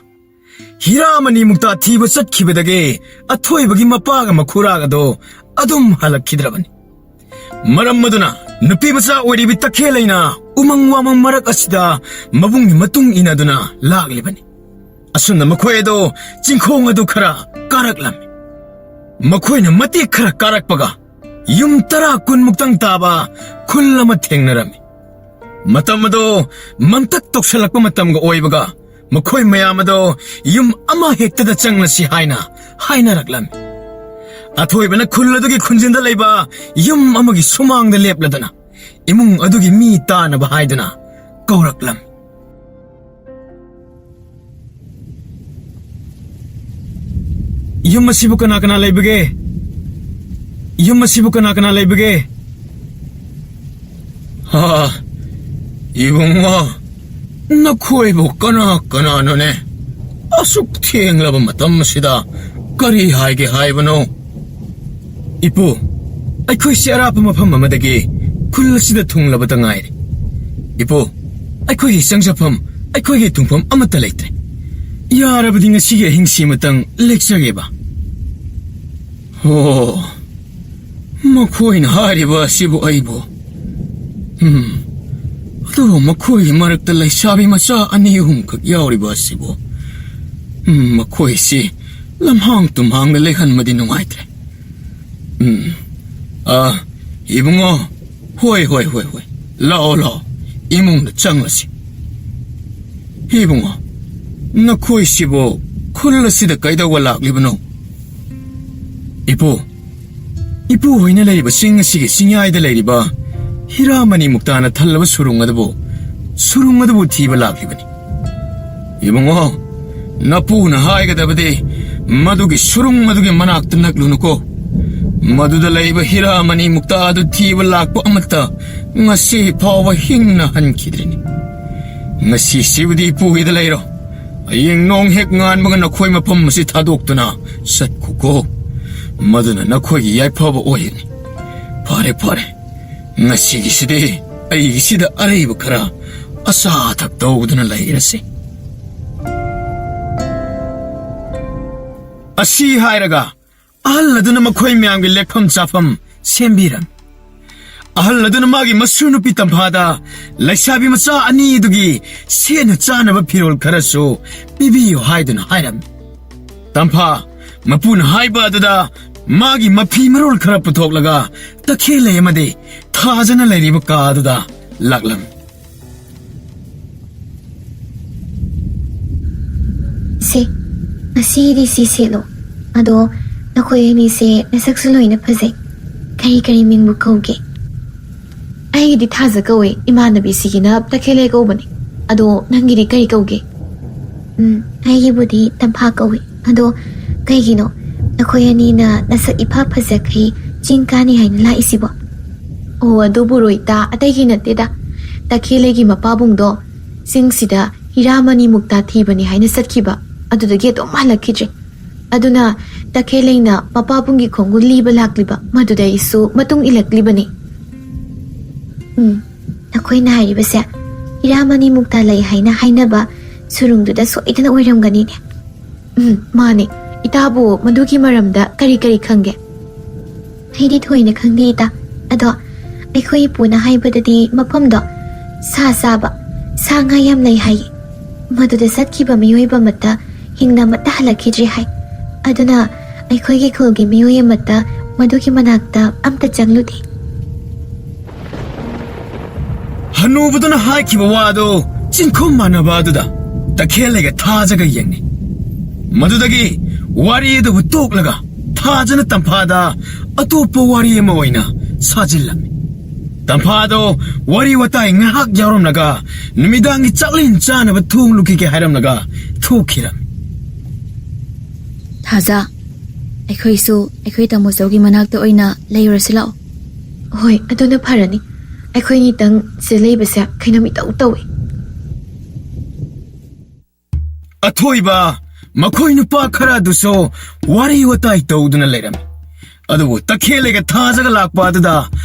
ꯍꯤꯔꯥꯃꯅꯤ ꯃꯨꯛꯇꯥ ꯊꯤꯕ ꯆꯠꯈꯤꯕꯗꯒꯤ ꯑꯊꯣꯏꯕꯒꯤ ꯃꯄꯥꯒ ꯃꯈꯨꯔꯥꯒꯗꯣ ꯑꯗꯨꯝ ꯍꯜꯂꯛꯈꯤꯗ꯭ꯔꯕꯅꯤ꯫ ꯃꯔꯝ ꯑꯗꯨꯅ ꯅꯨꯄꯤ ꯃꯆꯥ ꯑꯣꯏꯔꯤꯕꯤ ꯇꯈꯦꯜꯂꯩꯅ ꯎꯃꯪ ꯋꯥꯃꯪ ꯃꯔꯛ ꯑꯁꯤꯗ ꯃꯕꯨꯡꯒꯤ ꯃꯇꯨꯡ ꯏꯟꯅꯗꯨꯅ ꯂꯥꯛꯂꯤꯕꯅꯤ꯫ ꯑꯁꯨꯝꯅ ꯃꯈꯣꯏ ꯑꯗꯣ ꯆꯤꯡꯈꯣꯡ ꯑꯗꯨ ꯈꯔ ꯀꯥꯔꯛꯂꯝꯃꯤ꯫ ꯃꯈꯣꯏꯅ ꯃꯇꯦꯛ ꯈꯔ ꯀꯥꯔꯛꯄꯒ ꯌꯨꯝ ꯇꯔꯥ ꯀꯨꯟꯃꯨꯛꯇꯪ ꯇꯥꯕ ꯈꯨꯜ ꯑꯃ ꯊꯦꯡꯅꯔꯝꯃꯤ꯫ ꯃꯇꯝ ꯑꯗꯣ ꯃꯝꯇꯛ ꯇꯧꯁꯜꯂꯛꯄ ꯃꯇꯝꯒ ꯑꯣꯏꯕꯒ ꯃꯈꯣꯏ ꯃꯌꯥꯝ ꯑꯗꯣ ꯌꯨꯝ ꯑꯃ ꯍꯦꯛꯇꯗ ꯆꯪꯂꯁꯤ ꯍꯥꯏꯅ ꯍꯥꯏꯅꯔꯛꯂꯝꯃꯤ꯫ ꯑꯊꯣꯏꯕꯅ ꯈꯨꯜ ꯑꯗꯨꯒꯤ ꯈꯨꯟꯖꯤꯟꯗ ꯂꯩꯕ ꯌꯨꯝ ꯑꯃꯒꯤ ꯁꯨꯃꯥꯡꯗ ꯂꯦꯞꯂꯗꯨꯅ ꯏꯃꯨꯡ ꯑꯗꯨꯒꯤ ꯃꯤ ꯇꯥꯅꯕ ꯍꯥꯏꯗꯨꯅ ꯀꯧꯔꯛꯂꯝꯃꯤ꯫ "ꯌꯨꯝ ꯑꯁꯤꯕꯨ ꯀꯅꯥ ꯀꯅꯥ ꯂꯩꯕꯒꯦ? ꯌꯨꯝ ꯑꯁꯤꯕꯨ ꯀꯅꯥ ꯀꯅꯥ ꯂꯩꯕꯒꯦ?" "ꯍꯥ, ꯏꯕꯨꯡꯉꯣ, ꯅꯈꯣꯏꯕꯨ ꯀꯅꯥ ꯀꯅꯥꯅꯣꯅꯦ? ꯑꯁꯨꯛ ꯊꯦꯡꯂꯕ ꯃꯇꯝ ꯑꯁꯤꯗ ꯀꯔꯤ ꯍꯥꯏꯒꯦ ꯍꯥꯏꯕꯅꯣ?" "ꯏꯄꯨ, ꯑꯩꯈꯣꯏꯁꯦ ꯑꯔꯥꯞꯄ ꯃꯐꯝ ꯑꯃꯗꯒꯤ ꯈꯨꯜ ꯑꯁꯤꯗ ꯊꯨꯡꯂꯕꯇ ꯉꯥꯏꯔꯤ꯫ ꯏꯄꯨ, ꯑꯩꯈꯣꯏꯒꯤ ꯆꯪꯖꯐꯝ, ꯑꯩꯈꯣꯏꯒꯤ ꯊꯨꯡꯐꯝ ꯑꯃꯠꯇ ꯂꯩꯇ꯭ꯔꯦ꯫ ꯌꯥꯔꯕꯗꯤ ꯉꯁꯤꯒꯤ ꯑꯍꯤꯡꯁꯤꯃꯇꯪ ꯂꯦꯛꯆꯒꯦꯕ꯫" "ꯑꯣ, ꯃꯈꯣꯏꯅ ꯍꯥꯏꯔꯤꯕ ꯑꯁꯤꯕꯨ ꯑꯩꯕꯨ? ꯎꯝ, ꯑꯗꯨꯕꯨ ꯃꯈꯣꯏꯒꯤ ꯃꯔꯛꯇ ꯂꯩꯁꯥꯕꯤ ꯃꯆꯥ ꯑꯅꯤ ꯑꯍꯨꯝꯈꯛ ꯌꯥꯎꯔꯤꯕ ꯑꯁꯤꯕꯨ? ꯎꯝ, ꯃꯈꯣꯏꯁꯤ ꯂꯝꯍꯥꯡ ꯇꯨꯝꯍꯥꯡꯗ ꯂꯩꯍꯟꯕꯗꯤ ꯅꯨꯡꯉꯥꯏꯇ꯭ꯔꯦ꯫ ꯎꯝ, ꯑ, ꯏꯕꯨꯡꯉꯣ, ꯍꯣꯏ, ꯍꯣꯏ, ꯍꯣꯏ, ꯍꯣꯏ, ꯂꯥꯛꯑꯣ, ꯂꯥꯛꯑꯣ, ꯏꯃꯨꯡꯗ ꯆꯪꯂꯁꯤ꯫ ꯏꯕꯨꯡꯉꯣ, ꯅꯈꯣꯏꯁꯤꯕꯨ ꯈꯨꯜ ꯑꯁꯤꯗ ꯀꯩꯗꯧꯕ ꯂꯥꯛꯂꯤꯕꯅꯣ?" "ꯏꯄꯨ, ꯏꯄꯨ ꯍꯣꯏꯅ ꯂꯩꯔꯤꯕ ꯆꯤꯡ ꯑꯁꯤꯒꯤ ꯆꯤꯡꯌꯥꯏꯗ ꯂꯩꯔꯤꯕ ꯍꯤꯔꯥꯃꯅꯤ ꯃꯨꯛꯇꯥꯅ ꯊꯜꯂꯕ ꯁꯨꯔꯨꯡ ꯑꯗꯨꯕꯨ, ꯁꯨꯔꯨꯡ ꯑꯗꯨꯕꯨ ꯊꯤꯕ ꯂꯥꯛꯂꯤꯕꯅꯤ꯫" "ꯏꯕꯨꯡꯉꯣ, ꯅꯄꯨꯅ ꯍꯥꯏꯒꯗꯕꯗꯤ ꯃꯗꯨꯒꯤ ꯁꯨꯔꯨꯡ ꯑꯗꯨꯒꯤ ꯃꯅꯥꯛꯇ ꯅꯛꯂꯨꯅꯨꯀꯣ꯫ ꯃꯗꯨꯗ ꯂꯩꯕ ꯍꯤꯔꯥꯃꯅꯤ ꯃꯨꯛꯇꯥ ꯑꯗꯨ ꯊꯤꯕ ꯂꯥꯛꯄ ꯑꯃꯠꯇ ꯉꯁꯤ ꯐꯥꯎꯕ ꯍꯤꯡꯅ ꯍꯟꯈꯤꯗ꯭ꯔꯤꯅꯤ꯫ ꯉꯁꯤꯁꯤꯕꯨꯗꯤ ꯏꯄꯨꯒꯤꯗ ꯂꯩꯔꯣ꯫ ꯍꯌꯦꯡ ꯅꯣꯡ ꯍꯦꯛ ꯉꯥꯟꯕꯒ ꯅꯈꯣꯏ ꯃꯐꯝ ꯑꯁꯤ ꯊꯥꯗꯣꯛꯇꯨꯅ ꯆꯠꯈꯣꯀꯣ꯫ ꯃꯗꯨꯅ ꯅꯈꯣꯏꯒꯤ ꯌꯥꯏꯐꯕ ꯑꯣꯏꯒꯅꯤ꯫ ꯐꯔꯦ, ꯐꯔꯦ꯫ ꯉꯁꯤꯒꯤꯁꯤꯗꯤ ꯑꯩꯒꯤꯁꯤꯗ ꯑꯔꯩꯕ ꯈꯔ ꯑꯆꯥ ꯑꯊꯛ ꯇꯧꯗꯨꯅ ꯂꯩꯔꯁꯤ꯫" ꯑꯁꯤ ꯍꯥꯏꯔꯒ ꯑꯍꯜ ꯑꯗꯨꯅ ꯃꯈꯣꯏ ꯃꯌꯥꯝꯒꯤ ꯂꯦꯛꯐꯝ ꯆꯥꯐꯝ ꯁꯦꯝꯕꯤꯔꯝꯃꯤ꯫ ꯑꯍꯜ ꯑꯗꯨꯅ ꯃꯥꯒꯤ ꯃꯁꯨ ꯅꯨꯄꯤ ꯇꯝꯐꯥꯗ ꯂꯩꯁꯥꯕꯤ ꯃꯆꯥ ꯑꯅꯤꯗꯨꯒꯤ ꯁꯦꯠꯅ ꯆꯥꯅꯕ ꯐꯤꯔꯣꯜ ꯈꯔꯁꯨ ꯄꯤꯕꯤꯌꯨ ꯍꯥꯏꯗꯨꯅ ꯍꯥꯏꯔꯝꯃꯤ꯫ ꯇꯝꯐꯥ ꯃꯄꯨꯅ ꯍꯥꯏꯕ ꯑꯗꯨꯗ ꯃꯥꯒꯤ ꯃꯐꯤ ꯃꯔꯣꯜ ꯈꯔ ꯄꯨꯊꯣꯛꯂꯒ ꯇꯈꯦꯜꯂꯩ ꯑꯃꯗꯤ ꯊꯥꯖꯅ ꯂꯩꯔꯤꯕ ꯀꯥ ꯑꯗꯨꯗ ꯂꯥꯛꯂꯝꯃꯤ꯫ "ꯁꯦ, ꯉꯁꯤꯗꯤ ꯁꯤ ꯁꯦꯠꯂꯣ꯫ ꯑꯗꯣ ꯅꯈꯣꯏ ꯑꯅꯤꯁꯦ ꯅꯁꯛꯁꯨ ꯂꯣꯏꯅ ꯐꯖꯩ꯫ ꯀꯔꯤ ꯀꯔꯤ ꯃꯤꯡꯕꯨ ꯀꯧꯒꯦ? ꯑꯩꯒꯤꯗꯤ ꯊꯥꯖ ꯀꯧꯋꯦ, ꯏꯃꯥꯟꯅꯕꯤꯁꯤꯒꯤꯅ ꯇꯈꯦꯜꯂꯩ ꯀꯧꯕꯅꯦ꯫ ꯑꯗꯣ ꯅꯪꯒꯤꯗꯤ ꯀꯔꯤ ꯀꯧꯒꯦ? ꯎꯝ, ꯑꯩꯒꯤꯕꯨꯗꯤ ꯇꯝꯐꯥ ꯀꯧꯋꯦ꯫ ꯑꯗꯣ ꯀꯩꯒꯤꯅꯣ ꯅꯈꯣꯏ ꯑꯅꯤꯅ ꯅꯁꯛ ꯏꯐ ꯐꯖꯈꯩ ꯆꯤꯡ ꯀꯥꯅꯤ ꯍꯥꯏꯅ ꯂꯥꯛꯏꯁꯤꯕꯣ? ꯑꯣ, ꯑꯗꯨꯕꯨꯔꯣ ꯏꯇꯥ, ꯑꯇꯩꯒꯤ ꯅꯠꯇꯦꯗ꯫ ꯇꯈꯦꯜꯂꯩꯒꯤ ꯃꯄꯥꯕꯨꯡꯗꯣ ꯆꯤꯡꯁꯤꯗ ꯍꯤꯔꯥꯃꯅꯤ ꯃꯨꯛꯇꯥ ꯊꯤꯕꯅꯤ ꯍꯥꯏꯅ ꯆꯠꯈꯤꯕ, ꯑꯗꯨꯗꯒꯤ ꯑꯗꯨꯝ ꯍꯜꯂꯛꯈꯤꯗ꯭ꯔꯦ꯫ ꯑꯗꯨꯅ ꯇꯈꯦꯜꯂꯩꯅ ꯃꯄꯥꯕꯨꯡꯒꯤ ꯈꯣꯡꯒꯨꯜ ꯂꯤꯕ ꯂꯥꯛꯂꯤꯕ, ꯃꯗꯨꯗ ꯑꯩꯁꯨ ꯃꯇꯨꯡ ꯏꯜꯂꯛꯂꯤꯕꯅꯤ꯫ ꯎꯝ, ꯅꯈꯣꯏꯅ ꯍꯥꯏꯔꯤꯕꯁꯦ ꯍꯤꯔꯥꯃꯅꯤ ꯃꯨꯛꯇꯥ ꯂꯩ ꯍꯥꯏꯅ ꯍꯥꯏꯅꯕ ꯁꯨꯔꯨꯡꯗꯨꯗ ꯁꯣꯏꯗꯅ ꯑꯣꯏꯔꯝꯒꯅꯤꯅꯦ꯫ ꯎꯝ, ꯃꯥꯅꯦ꯫ ꯏꯇꯥꯕꯨ ꯃꯗꯨꯒꯤ ꯃꯔꯝꯗ ꯀꯔꯤ ꯀꯔꯤ ꯈꯪꯒꯦ? ꯑꯩꯗꯤ ꯊꯣꯏꯅ ꯈꯪꯗꯦ ꯏꯇꯥ꯫ ꯑꯗꯣ ꯑꯩꯈꯣꯏ ꯏꯄꯨꯅ ꯍꯥꯏꯕꯗꯗꯤ ꯃꯐꯝꯗꯣ ꯁꯥ ꯆꯥꯕ, ꯁꯥ ꯉꯥ ꯌꯥꯝ ꯂꯩ ꯍꯥꯏꯌꯦ꯫ ꯃꯗꯨꯗ ꯆꯠꯈꯤꯕ ꯃꯤꯑꯣꯏꯕ ꯑꯃꯠꯇ ꯍꯤꯡꯅ ꯑꯃꯠꯇ ꯍꯜꯂꯛꯈꯤꯗ꯭ꯔꯦ ꯍꯥꯏ꯫ ꯑꯗꯨꯅ ꯑꯩꯈꯣꯏꯒꯤ ꯈꯨꯜꯒꯤ ꯃꯤꯑꯣꯏ ꯑꯃꯠꯇ ꯃꯗꯨꯒꯤ ꯃꯅꯥꯛꯇ ꯑꯝꯇ ꯆꯪꯂꯨꯗꯦ꯫ ꯍꯅꯨꯕꯗꯨꯅ ꯍꯥꯏꯈꯤꯕ ꯋꯥꯗꯣ ꯆꯤꯡꯈꯨꯝ ꯃꯥꯟꯅꯕ ꯑꯗꯨꯗ ꯇꯈꯦꯜꯂꯩꯒ ꯊꯥꯖꯒ ꯌꯦꯡꯅꯩ꯫ ꯃꯗꯨꯗꯒꯤ ꯋꯥꯔꯤ ꯑꯗꯨꯕꯨ ꯇꯣꯛꯂꯒ ꯊꯥꯖꯅ ꯇꯝꯐꯥꯗ ꯑꯇꯣꯞꯄ ꯋꯥꯔꯤ ꯑꯃ ꯑꯣꯏꯅ ꯁꯥꯖꯤꯜꯂꯝꯃꯤ꯫ ꯇꯝꯐꯥꯗꯣ ꯋꯥꯔꯤ ꯋꯥꯇꯥꯏ ꯉꯥꯏꯍꯥꯛ ꯌꯥꯎꯔꯝꯂꯒ ꯅꯨꯃꯤꯗꯥꯡꯒꯤ ꯆꯥꯛꯂꯦꯟ ꯆꯥꯅꯕ ꯊꯣꯡꯂꯨꯈꯤꯒꯦ ꯍꯥꯏꯔꯝꯂꯒ ꯊꯣꯛꯈꯤꯔꯝꯃꯤ꯫ ꯊꯥꯖ, ꯑꯩꯈꯣꯏꯁꯨ ꯑꯩꯈꯣꯏ ꯇꯥꯃꯣꯆꯧꯒꯤ ꯃꯅꯥꯛꯇ ꯑꯣꯏꯅ ꯂꯩꯔꯨꯔꯁꯤ ꯂꯥꯛꯑꯣ꯫ ꯍꯣꯏ, ꯑꯗꯨꯅ ꯐꯔꯅꯤ꯫ ꯑꯩꯈꯣꯏꯅꯤꯇꯪ ꯁꯤꯗ ꯂꯩꯕꯁꯦ ꯀꯩꯅꯣꯝ ꯏꯇꯧ ꯇꯧꯏ꯫ ꯑꯊꯣꯏꯕ, ꯃꯈꯣꯏ ꯅꯨꯄꯥ ꯈꯔ ꯑꯗꯨꯁꯨ ꯋꯥꯔꯤ ꯋꯥꯇꯥꯏ ꯇꯧꯗꯨꯅ ꯂꯩꯔꯝꯃꯤ꯫ ꯑꯗꯨꯕꯨ ꯇꯈꯦꯜꯂꯩꯒ ꯊꯥꯖꯒ ꯂꯥꯛꯄ ꯑꯗꯨꯗ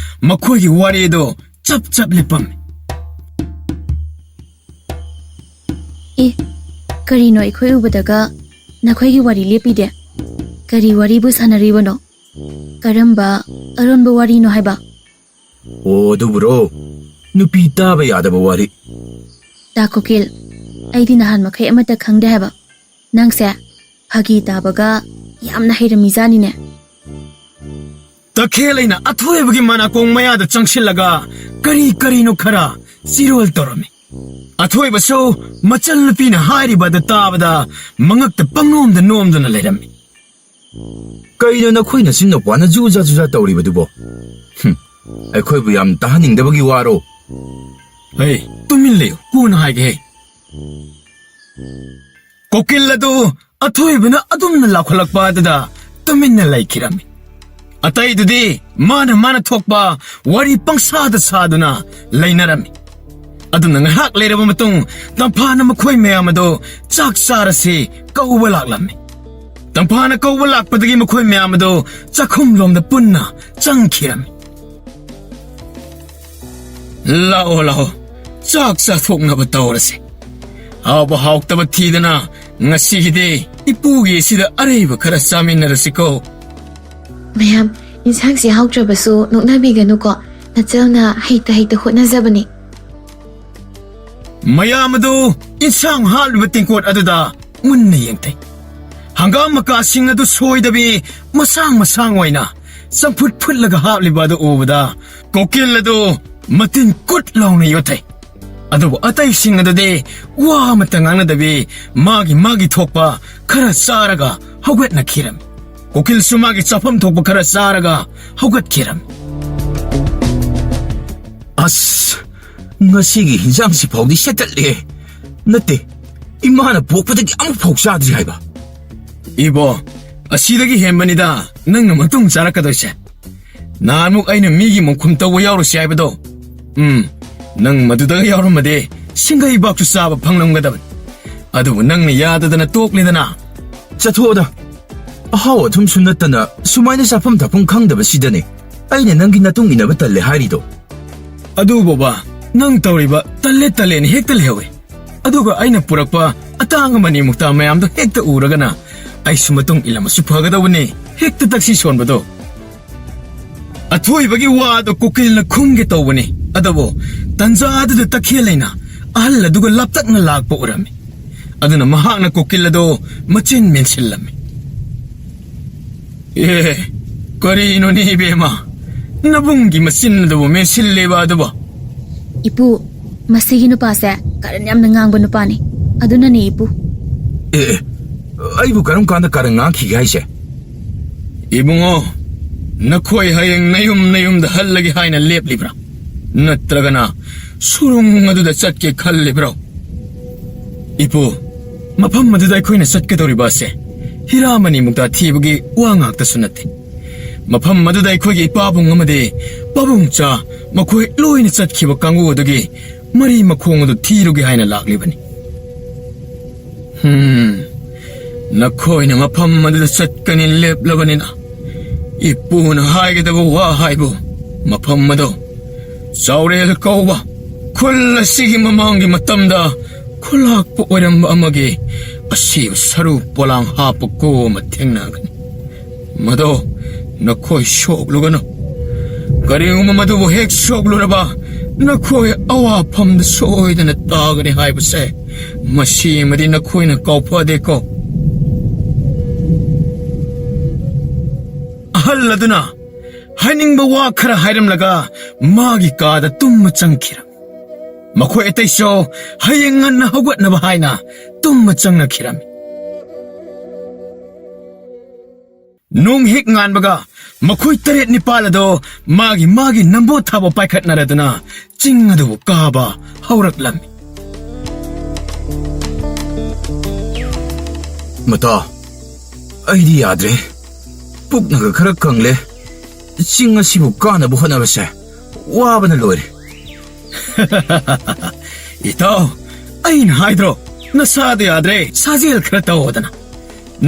ꯃꯈꯣꯏꯒꯤ ꯋꯥꯔꯤꯗꯨ ꯆꯞ ꯆꯞ ꯂꯦꯞꯄꯝꯃꯤ꯫ ꯑꯦ, ꯀꯔꯤꯅꯣ ꯑꯩꯈꯣꯏ ꯎꯕꯗꯒ ꯅꯈꯣꯏꯒꯤ ꯋꯥꯔꯤ ꯂꯦꯞꯄꯤꯗꯦ? ꯀꯔꯤ ꯋꯥꯔꯤꯕꯨ ꯁꯥꯟꯅꯔꯤꯕꯅꯣ? ꯀꯔꯝꯕ ꯑꯔꯣꯟꯕ ꯋꯥꯔꯤꯅꯣ ꯍꯥꯏꯕ? ꯑꯣ, ꯑꯗꯨꯕꯨꯔꯣ? ꯅꯨꯄꯤ ꯇꯥꯕ ꯌꯥꯗꯕ ꯋꯥꯔꯤ꯫ ꯇꯥ ꯀꯨꯀꯤꯜ, ꯑꯩꯗꯤ ꯅꯍꯥꯟ ꯃꯈꯩ ꯑꯃꯠꯇ ꯈꯪꯗꯦ ꯍꯥꯏꯕ꯫ ꯅꯪꯁꯦ ꯐꯥꯒꯤ ꯇꯥꯕꯒ ꯌꯥꯝꯅ ꯍꯩꯔꯝꯃꯤꯖꯥꯠꯅꯤꯅꯦ꯫ ꯇꯈꯦꯜꯂꯩꯅ ꯑꯊꯣꯏꯕꯒꯤ ꯃꯅꯥꯀꯣꯡ ꯃꯌꯥꯗ ꯆꯪꯁꯤꯜꯂꯒ ꯀꯔꯤ ꯀꯔꯤꯅꯣ ꯈꯔ ꯆꯤꯔꯣꯜ ꯇꯧꯔꯝꯃꯤ꯫ ꯑꯊꯣꯏꯕꯁꯨ ꯃꯆꯜꯅꯨꯄꯤꯅ ꯍꯥꯏꯔꯤꯕ ꯑꯗꯨ ꯇꯥꯕꯗ ꯃꯉꯛꯇ ꯄꯪꯅꯣꯝꯗ ꯅꯣꯝꯗꯨꯅ ꯂꯩꯔꯝꯃꯤ꯫ ꯀꯩꯅꯣ ꯅꯈꯣꯏ ꯅꯆꯤꯟ ꯅꯨꯄꯥꯅ ꯖꯨꯖꯥ ꯖꯨꯖꯥ ꯇꯧꯔꯤꯕꯗꯨꯕꯣ? ꯍꯨꯝ, ꯑꯩꯈꯣꯏꯕꯨ ꯌꯥꯝ ꯇꯥꯍꯟꯅꯤꯡꯗꯕꯒꯤ ꯋꯥꯔꯣ? ꯍꯦ, ꯇꯨꯃꯤꯟ ꯂꯩꯌꯨ, ꯀꯣꯟꯅ ꯍꯥꯏꯒꯦ ꯍꯦ꯫ ꯀꯣꯀꯤꯜ ꯑꯗꯨ ꯑꯊꯣꯏꯕꯅ ꯑꯗꯨꯝꯅ ꯂꯥꯎꯈꯠꯂꯛꯄ ꯑꯗꯨꯗ ꯇꯨꯃꯤꯟꯅ ꯂꯩꯈꯤꯔꯝꯃꯤ꯫ ꯑꯇꯩꯗꯨꯗꯤ ꯃꯥꯅ ꯃꯥꯅ ꯊꯣꯛꯄ ꯋꯥꯔꯤ ꯄꯪꯁꯥꯗ ꯁꯥꯗꯨꯅ ꯂꯩꯅꯔꯝꯃꯤ꯫ ꯑꯗꯨꯅ ꯉꯥꯏꯍꯥꯛ ꯂꯩꯔꯕ ꯃꯇꯨꯡ ꯇꯝꯐꯥꯅ ꯃꯈꯣꯏ ꯃꯌꯥꯝ ꯑꯗꯨ ꯆꯥꯛ ꯆꯥꯔꯁꯤ ꯀꯧꯕ ꯂꯥꯛꯂꯝꯃꯤ꯫ ꯇꯝꯐꯥꯅ ꯀꯧꯕ ꯂꯥꯛꯄꯗꯒꯤ ꯃꯈꯣꯏ ꯃꯌꯥꯝ ꯑꯗꯨ ꯆꯥꯛꯈꯨꯝꯂꯣꯝꯗ ꯄꯨꯟꯅ ꯆꯪꯈꯤꯔꯝꯃꯤ꯫ "ꯂꯥꯛꯑꯣ, ꯂꯥꯛꯑꯣ, ꯆꯥꯛ ꯆꯥꯊꯣꯛꯅꯕ ꯇꯧꯔꯁꯤ꯫ ꯍꯥꯎꯕ ꯍꯥꯎꯇꯕ ꯊꯤꯗꯅ ꯉꯁꯤꯒꯤꯗꯤ ꯏꯄꯨꯒꯤ ꯁꯤꯗ ꯑꯔꯩꯕ ꯈꯔ ꯆꯥꯃꯤꯟꯅꯔꯁꯤꯀꯣ꯫" "ꯃꯌꯥꯝ, ꯏꯟꯁꯥꯡꯁꯤ ꯍꯥꯎꯇ꯭ꯔꯕꯁꯨ ꯅꯣꯛꯅꯕꯤꯒꯅꯨꯀꯣ꯫ ꯅꯆꯜꯅ ꯍꯩꯇ ꯍꯩꯇ ꯍꯣꯠꯅꯖꯕꯅꯤ꯫" ꯃꯌꯥꯝ ꯑꯗꯨ ꯏꯟꯁꯥꯡ ꯍꯥꯞꯂꯤꯕ ꯇꯦꯡꯀꯣꯠ ꯑꯗꯨꯗ ꯃꯨꯟꯅ ꯌꯦꯡꯊꯩ꯫ ꯍꯪꯒꯥꯝ ꯃꯀꯥꯁꯤꯡ ꯑꯗꯨ ꯁꯣꯏꯗꯕꯤ ꯃꯁꯥꯡ ꯃꯁꯥꯡ ꯑꯣꯏꯅ ꯆꯝꯐꯨꯠ ꯐꯨꯠꯂꯒ ꯍꯥꯞꯂꯤꯕ ꯑꯗꯨ ꯎꯕꯗ ꯀꯣꯀꯤꯜ ꯑꯗꯨ ꯃꯇꯤꯟ ꯀꯨꯠ ꯂꯥꯎꯅ ꯌꯣꯠꯊꯩ꯫ ꯑꯗꯨꯕꯨ ꯑꯇꯩꯁꯤꯡ ꯑꯗꯨꯗꯤ ꯋꯥ ꯑꯃꯠꯇ ꯉꯥꯡꯅꯗꯕꯤ ꯃꯥꯒꯤ ꯃꯥꯒꯤ ꯊꯣꯛꯄ ꯈꯔ ꯆꯥꯔꯒ ꯍꯧꯒꯠꯅꯈꯤꯔꯝꯃꯤ꯫ ꯀꯣꯀꯤꯜꯁꯨ ꯃꯥꯒꯤ ꯆꯥꯐꯝ ꯊꯣꯛꯄ ꯈꯔ ꯆꯥꯔꯒ ꯍꯧꯒꯠꯈꯤꯔꯝꯃꯤ꯫ "ꯑꯁ, ꯉꯁꯤꯒꯤ ꯍꯤꯟꯖꯥꯡꯁꯤ ꯐꯥꯎꯗꯤ ꯁꯦꯠꯇꯠꯂꯦ꯫ ꯅꯠꯇꯦ, ꯏꯃꯥꯅ ꯄꯣꯛꯄꯗꯒꯤ ꯑꯃꯨꯛ ꯐꯥꯎ ꯆꯥꯗ꯭ꯔꯤ ꯍꯥꯏꯕ꯫" "ꯏꯕꯣ, ꯑꯁꯤꯗꯒꯤ ꯍꯦꯟꯕꯅꯤꯗ ꯅꯪꯅ ꯃꯇꯨꯡ ꯆꯥꯔꯛꯀꯗꯣꯏꯁꯦ꯫ ꯅꯍꯥꯟꯃꯨꯛ ꯑꯩꯅ ꯃꯤꯒꯤ ꯃꯨꯡꯈꯨꯝ ꯇꯧꯕ ꯌꯥꯎꯔꯨꯁꯤ ꯍꯥꯏꯕꯗꯣ, ꯎꯝ, ꯅꯪ ꯃꯗꯨꯗꯒ ꯌꯥꯎꯔꯝꯃꯗꯤ ꯁꯤꯡꯒꯩꯕꯥꯛꯁꯨ ꯆꯥꯕ ꯐꯪꯂꯝꯒꯗꯕꯅꯤ꯫ ꯑꯗꯨꯕꯨ ꯅꯪꯅ ꯌꯥꯗꯗꯅ ꯇꯣꯛꯂꯦꯗꯅ꯫" "ꯆꯠꯊꯣꯛꯑꯣꯗ, ꯑꯍꯥꯎ ꯑꯊꯨꯝꯁꯨ ꯅꯠꯇꯅ ꯁꯨꯃꯥꯏꯅ ꯆꯥꯐꯝ ꯊꯛꯐꯝ ꯈꯪꯗꯕꯁꯤꯗꯅꯦ ꯑꯩꯅ ꯅꯪꯒꯤ ꯅꯇꯨꯡ ꯏꯟꯅꯕ ꯇꯜꯂꯦ ꯍꯥꯏꯔꯤꯗꯣ꯫" "ꯑꯗꯨ ꯕꯣꯕꯥ, ꯅꯪ ꯇꯧꯔꯤꯕ ꯇꯜꯂꯦ ꯇꯜꯂꯦꯅ ꯍꯦꯛꯇ ꯂꯩꯍꯧꯋꯦ꯫ ꯑꯗꯨꯒ ꯑꯩꯅ ꯄꯨꯔꯛꯄ ꯑꯇꯥꯡ ꯑꯃꯅꯤ ꯃꯨꯛꯇꯥ ꯃꯌꯥꯝꯗꯣ ꯍꯦꯛꯇ ꯎꯔꯒꯅ ꯑꯩꯁꯨ ꯃꯇꯨꯡ ꯏꯜꯂꯝꯃꯁꯨ ꯐꯒꯗꯧꯕꯅꯤ, ꯍꯦꯛꯇ ꯇꯛꯁꯤ ꯁꯣꯟꯕꯗꯣ꯫" ꯑꯊꯣꯏꯕꯒꯤ ꯋꯥꯗꯣ ꯀꯨꯀꯤꯜꯅ ꯈꯨꯝꯒꯦ ꯇꯧꯕꯅꯤ, ꯑꯗꯨꯕꯨ ꯇꯟꯖꯥ ꯑꯗꯨꯗ ꯇꯈꯦꯜ ꯂꯩꯅ ꯑꯍꯜ ꯑꯗꯨꯒ ꯂꯥꯞꯇꯛꯅ ꯂꯥꯛꯄ ꯎꯔꯝꯃꯤ꯫ ꯑꯗꯨꯅ ꯃꯍꯥꯛꯅ ꯀꯨꯀꯤꯜ ꯑꯗꯨ ꯃꯆꯤꯟ ꯃꯦꯟꯁꯤꯜꯂꯝꯃꯤ꯫ "ꯑꯦ, ꯀꯔꯤꯅꯣꯅꯦ ꯏꯕꯦꯝꯃ, ꯅꯕꯨꯡꯒꯤ ꯃꯆꯤꯟ ꯑꯗꯨꯕꯨ ꯃꯦꯟꯁꯤꯜꯂꯦꯕ ꯑꯗꯨꯕꯨ?" "ꯏꯄꯨ, ꯃꯁꯤꯒꯤ ꯅꯨꯄꯥꯁꯦ ꯀꯔꯟ ꯌꯥꯝꯅ ꯉꯥꯡꯕ ꯅꯨꯄꯥꯅꯤ꯫ ꯑꯗꯨꯅꯅꯦ, ꯏꯄꯨ꯫" "ꯑꯦ, ꯑꯦ, ꯑꯩꯕꯨ ꯀꯔꯝ ꯀꯥꯟꯗ ꯀꯔꯟ ꯉꯥꯡꯈꯤꯒꯦ ꯍꯥꯏꯁꯦ?" "ꯏꯕꯨꯡꯉꯣ, ꯅꯈꯣꯏ ꯍꯌꯦꯡ ꯅꯌꯨꯝ ꯅꯌꯨꯝꯗ ꯍꯜꯂꯒꯦ ꯍꯥꯏꯅ ꯂꯦꯞꯂꯤꯕ꯭ꯔꯥ? ꯅꯠꯇ꯭ꯔꯒꯅ ꯁꯨꯔꯨꯡ ꯑꯗꯨꯗ ꯆꯠꯀꯦ ꯈꯜꯂꯤꯕ꯭ꯔꯣ?" "ꯏꯄꯨ, ꯃꯐꯝ ꯑꯗꯨꯗ ꯑꯩꯈꯣꯏꯅ ꯆꯠꯀꯗꯧꯔꯤꯕ ꯑꯁꯦ ꯍꯤꯔꯥꯃꯅꯤ ꯃꯨꯛꯇꯥ ꯊꯤꯕꯒꯤ ꯋꯥ ꯉꯥꯛꯇꯁꯨ ꯅꯠꯇꯦ꯫ ꯃꯐꯝ ꯑꯗꯨꯗ ꯑꯩꯈꯣꯏꯒꯤ ꯏꯄꯥꯕꯨꯡ ꯑꯃꯗꯤ ꯄꯥꯕꯨꯡꯆꯥ ꯃꯈꯣꯏ ꯂꯣꯏꯅ ꯆꯠꯈꯤꯕ ꯀꯥꯡꯕꯨ ꯑꯗꯨꯒꯤ ꯃꯔꯤ ꯃꯈꯣꯡ ꯑꯗꯨ ꯊꯤꯔꯨꯒꯦ ꯍꯥꯏꯅ ꯂꯥꯛꯂꯤꯕꯅꯤ꯫" "ꯍꯝ, ꯅꯈꯣꯏꯅ ꯃꯐꯝ ꯑꯗꯨꯗ ꯆꯠꯀꯅꯤ ꯂꯦꯞꯂꯕꯅꯤꯅ, ꯏꯄꯨꯅ ꯍꯥꯏꯒꯗꯕ ꯋꯥ ꯍꯥꯏꯕꯨ, ꯃꯐꯝ ꯑꯗꯨ ꯆꯥꯎꯔꯦꯜ ꯀꯧꯕ ꯈꯨꯜ ꯑꯁꯤꯒꯤ ꯃꯃꯥꯡꯒꯤ ꯃꯇꯝꯗ ꯈꯨꯂꯥꯛꯄ ꯑꯣꯏꯔꯝꯕ ꯑꯃꯒꯤ ꯑꯁꯤꯕ ꯁꯔꯨ ꯄꯣꯂꯥꯡ ꯍꯥꯞꯄ ꯀꯣ ꯑꯃ ꯊꯦꯡꯅꯒꯅꯤ꯫ ꯃꯗꯣ ꯅꯈꯣꯏ ꯁꯣꯛꯂꯨꯒꯅꯨ꯫ ꯀꯔꯤꯒꯨꯝꯕ ꯃꯗꯨꯕꯨ ꯍꯦꯛ ꯁꯣꯛꯂꯨꯔꯕ, ꯅꯈꯣꯏ ꯑꯋꯥꯐꯝꯗ ꯁꯣꯏꯗꯅ ꯇꯥꯒꯅꯤ ꯍꯥꯏꯕꯁꯦ, ꯃꯁꯤꯃꯗꯤ ꯅꯈꯣꯏꯅ ꯀꯥꯎꯐꯗꯦꯀꯣ꯫" ꯑꯍꯜ ꯑꯗꯨꯅ ꯍꯥꯏꯅꯤꯡꯕ ꯋꯥ ꯈꯔ ꯍꯥꯏꯔꯝꯂꯒ ꯃꯥꯒꯤ ꯀꯥꯗ ꯇꯨꯝꯕ ꯆꯪꯈꯤꯔꯝꯃꯤ꯫ ꯃꯈꯣꯏ ꯑꯇꯩꯁꯨ ꯍꯌꯦꯡ ꯉꯟꯅ ꯍꯧꯒꯠꯅꯕ ꯍꯥꯏꯅ ꯇꯨꯝꯕ ꯆꯪꯅꯈꯤꯔꯝꯃꯤ꯫ ꯅꯣꯡ ꯍꯦꯛ ꯉꯥꯟꯕꯒ ꯃꯈꯣꯏ ꯇꯔꯦꯠ ꯅꯤꯄꯥꯜ ꯑꯗꯣ ꯃꯥꯒꯤ ꯃꯥꯒꯤ ꯅꯝꯕꯣꯠ ꯊꯥꯕ ꯄꯥꯏꯈꯠꯅꯔꯗꯨꯅ ꯆꯤꯡ ꯑꯗꯨꯕꯨ ꯀꯥꯕ ꯍꯧꯔꯛꯂꯝꯃꯤ꯫ "ꯃꯇꯥ, ꯑꯩꯗꯤ ꯌꯥꯗ꯭ꯔꯦ꯫ ꯄꯨꯛꯅꯒ ꯈꯔ ꯀꯪꯂꯦ꯫ ꯆꯤꯡ ꯑꯁꯤꯕꯨ ꯀꯥꯅꯕ ꯍꯣꯠꯅꯕꯁꯦ ꯋꯥꯕꯅ ꯂꯣꯏꯔꯦ꯫" "ꯏꯇꯥꯎ, ꯑꯩꯅ ꯍꯥꯏꯗ꯭ꯔꯣ, ꯅꯁꯥꯗꯣ ꯌꯥꯗ꯭ꯔꯦ, ꯁꯥꯖꯦꯜ ꯈꯔ ꯇꯧꯑꯣꯗꯅ꯫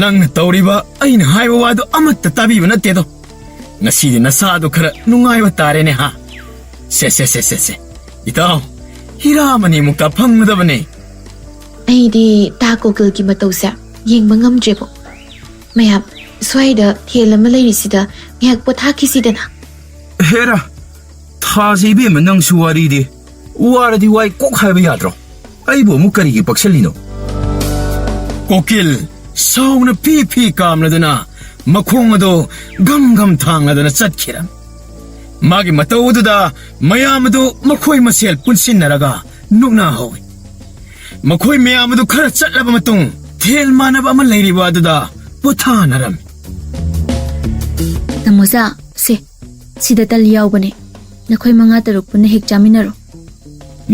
ꯅꯪꯅ ꯇꯧꯔꯤꯕ ꯑꯩꯅ ꯍꯥꯏꯕ ꯋꯥꯗꯣ ꯑꯃꯠꯇ ꯇꯥꯕꯤꯕ ꯅꯠꯇꯦꯗꯣ꯫ ꯉꯁꯤꯗꯤ ꯅꯁꯥꯗꯣ ꯈꯔ ꯅꯨꯡꯉꯥꯏꯕ ꯇꯥꯔꯦꯅꯦ, ꯍꯥ? ꯁꯦ, ꯁꯦ, ꯁꯦ, ꯁꯦ, ꯁꯦ꯫ ꯏꯇꯥꯎ, ꯍꯤꯔꯥ ꯃꯅꯤꯃꯨꯛꯇ ꯐꯪꯒꯗꯕꯅꯦ꯫" ꯑꯩꯗꯤ ꯇꯥ ꯀꯣꯀꯤꯜꯒꯤ ꯃꯇꯧꯁꯦ ꯌꯦꯡꯕ ꯉꯝꯗ꯭ꯔꯦꯕꯣ꯫ ꯃꯌꯥꯝ, ꯁ꯭ꯋꯥꯏꯗ ꯊꯦꯜ ꯑꯃ ꯂꯩꯔꯤꯁꯤꯗ ꯉꯥꯏꯍꯥꯛ ꯄꯣꯊꯥꯈꯤꯁꯤꯗꯅ꯫ ꯍꯦꯔꯥ, ꯊꯥꯖ ꯏꯕꯦꯝꯃ, ꯅꯪꯁꯨ ꯋꯥꯔꯤꯗꯤ꯫ ꯋꯥꯔꯗꯤ ꯋꯥꯏ ꯀꯣꯛ ꯍꯥꯏꯕ ꯌꯥꯗ꯭ꯔꯣ? ꯑꯩꯕꯨ ꯑꯃꯨꯛ ꯀꯔꯤꯒꯤ ꯄꯛꯁꯜꯂꯤꯅꯣ? ꯀꯣꯀꯤꯜ ꯁꯥꯎꯅ ꯐꯤ ꯐꯤ ꯀꯥꯝꯂꯗꯨꯅ ꯃꯈꯣꯡ ꯑꯗꯨ ꯒꯝ ꯒꯝ ꯊꯥꯡꯂꯗꯨꯅ ꯆꯠꯈꯤꯔꯝꯃꯤ꯫ ꯃꯥꯒꯤ ꯃꯇꯧ ꯑꯗꯨꯗ ꯃꯌꯥꯝ ꯑꯗꯨ ꯃꯈꯣꯏ ꯃꯁꯦꯜ ꯄꯨꯟꯁꯤꯟꯅꯔꯒ ꯅꯣꯛꯅꯍꯧꯏ꯫ ꯃꯈꯣꯏ ꯃꯌꯥꯝ ꯑꯗꯨ ꯈꯔ ꯆꯠꯂꯕ ꯃꯇꯨꯡ, ꯊꯦꯜ ꯃꯥꯟꯅꯕ ꯑꯃ ꯂꯩꯔꯤꯕ ꯑꯗꯨꯗ ꯄꯣꯊꯥꯅꯔꯝꯃꯤ꯫ ꯃꯣꯖꯥ, ꯁꯦ, ꯁꯤꯗ ꯇꯜ ꯌꯥꯎꯕꯅꯦ꯫ ꯅꯈꯣꯏ ꯃꯉꯥ ꯇꯔꯨꯛ ꯄꯨꯟꯅ ꯍꯦꯛ ꯆꯥꯃꯤꯟꯅꯔꯣ꯫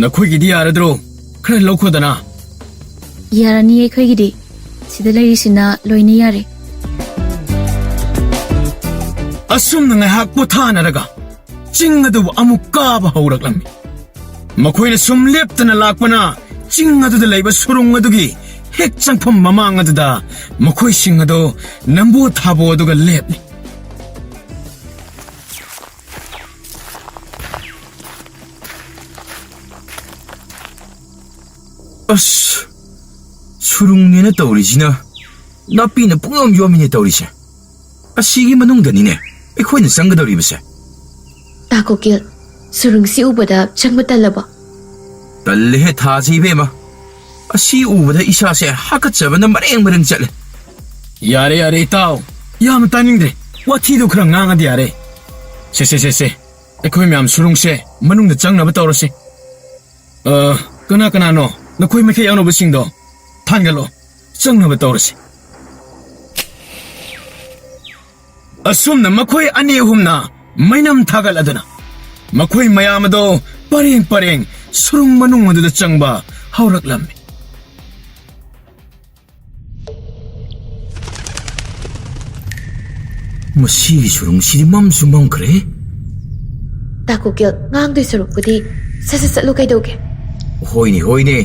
ꯅꯈꯣꯏꯒꯤꯗꯤ ꯌꯥꯔꯗ꯭ꯔꯣ? ꯈꯔ ꯂꯧꯈꯣꯗꯅ꯫ ꯌꯥꯔꯅꯤ ꯑꯩꯈꯣꯏꯒꯤꯗꯤ꯫ ꯁꯤꯗ ꯂꯩꯔꯤꯁꯤꯅ ꯂꯣꯏꯅ ꯌꯥꯔꯦ꯫ ꯑꯁꯨꯝꯅ ꯉꯥꯏꯍꯥꯛ ꯄꯣꯊꯥꯅꯔꯒ ꯆꯤꯡ ꯑꯗꯨꯕꯨ ꯑꯃꯨꯛ ꯀꯥꯕ ꯍꯧꯔꯛꯂꯝꯃꯤ꯫ ꯃꯈꯣꯏꯅ ꯁꯨꯝ ꯂꯦꯞꯇꯅ ꯂꯥꯛꯄꯅ ꯆꯤꯡ ꯑꯗꯨꯗ ꯂꯩꯕ ꯁꯨꯔꯨꯡ ꯑꯗꯨꯒꯤ ꯍꯦꯛ ꯆꯪꯐꯝ ꯃꯃꯥꯡ ꯑꯗꯨꯗ ꯃꯈꯣꯏꯁꯤꯡ ꯑꯗꯨ ꯅꯝꯕꯣ ꯊꯥꯕꯣ ꯑꯗꯨꯒ ꯂꯦꯞꯂꯤ꯫ ꯑꯁ, ꯁꯨꯔꯨꯡꯅꯦꯅ ꯇꯧꯔꯤꯁꯤꯅ ꯅꯥꯄꯤꯅ ꯄꯨꯡꯌꯣꯝ ꯌꯣꯝꯃꯤꯅꯦ ꯇꯧꯔꯤꯁꯦ꯫ ꯑꯁꯤꯒꯤ ꯃꯅꯨꯡꯗꯅꯤꯅꯦ ꯑꯩꯈꯣꯏꯅ ꯆꯪꯒꯗꯧꯔꯤꯕꯁꯦ꯫ ꯇꯥ ꯀꯨꯀꯤꯜ, ꯁꯨꯔꯨꯡꯁꯤ ꯎꯕꯗ ꯆꯪꯕ ꯇꯜꯂꯕꯣ? ꯇꯜꯂꯦꯍꯦ ꯊꯥꯁꯤ ꯏꯕꯦꯝꯃ, ꯑꯁꯤ ꯎꯕꯗ ꯏꯁꯥꯁꯦ ꯍꯥꯀꯠꯆꯕꯅ ꯃꯔꯦꯡ ꯃꯔꯦꯡ ꯆꯠꯂꯦ꯫ ꯌꯥꯔꯦ ꯌꯥꯔꯦ ꯏꯇꯥꯎ, ꯌꯥꯝꯅ ꯇꯥꯅꯤꯡꯗ꯭ꯔꯦ꯫ ꯋꯥꯊꯤꯗꯨ ꯈꯔ ꯉꯥꯡꯉꯗꯤ ꯌꯥꯔꯦ꯫ ꯁꯦ ꯁꯦ ꯁꯦ ꯁꯦ, ꯑꯩꯈꯣꯏ ꯃꯌꯥꯝ ꯁꯨꯔꯨꯡꯁꯦ ꯃꯅꯨꯡꯗ ꯆꯪꯅꯕ ꯇꯧꯔꯁꯤ꯫ ꯑ, ꯀꯅꯥ ꯀꯅꯥꯅꯣ ꯅꯈꯣꯏ ꯃꯥꯏꯀꯩ ꯌꯥꯎꯅꯕꯁꯤꯡꯗꯣ? ꯊꯥꯡꯒꯠꯂꯣ, ꯆꯪꯅꯕ ꯇꯧꯔꯁꯤ꯫ ꯑꯁꯨꯝꯅ ꯃꯈꯣꯏ ꯑꯅꯤ ꯑꯍꯨꯝꯅ ꯃꯩꯅꯝ ꯊꯥꯒꯠꯂꯗꯨꯅ ꯃꯈꯣꯏ ꯃꯌꯥꯝ ꯑꯗꯣ ꯄꯔꯦꯡ ꯄꯔꯦꯡ ꯁꯨꯔꯨꯡ ꯃꯅꯨꯡ ꯑꯗꯨꯗ ꯆꯪꯕ ꯍꯧꯔꯛꯂꯝꯃꯤ꯫ ꯃꯁꯤꯒꯤ ꯁꯨꯔꯨꯡꯁꯤꯗꯤ ꯃꯝꯁꯨ ꯃꯝꯈ꯭ꯔꯦ꯫ ꯇꯥ ꯀꯨꯀꯤꯜ, ꯉꯥꯡꯗꯣꯏ ꯁꯔꯨꯛꯄꯨꯗꯤ ꯁꯠ ꯁꯠ ꯆꯠꯂꯨ ꯀꯩꯗꯧꯒꯦ? ꯍꯣꯏꯅꯦ, ꯍꯣꯏꯅꯦ꯫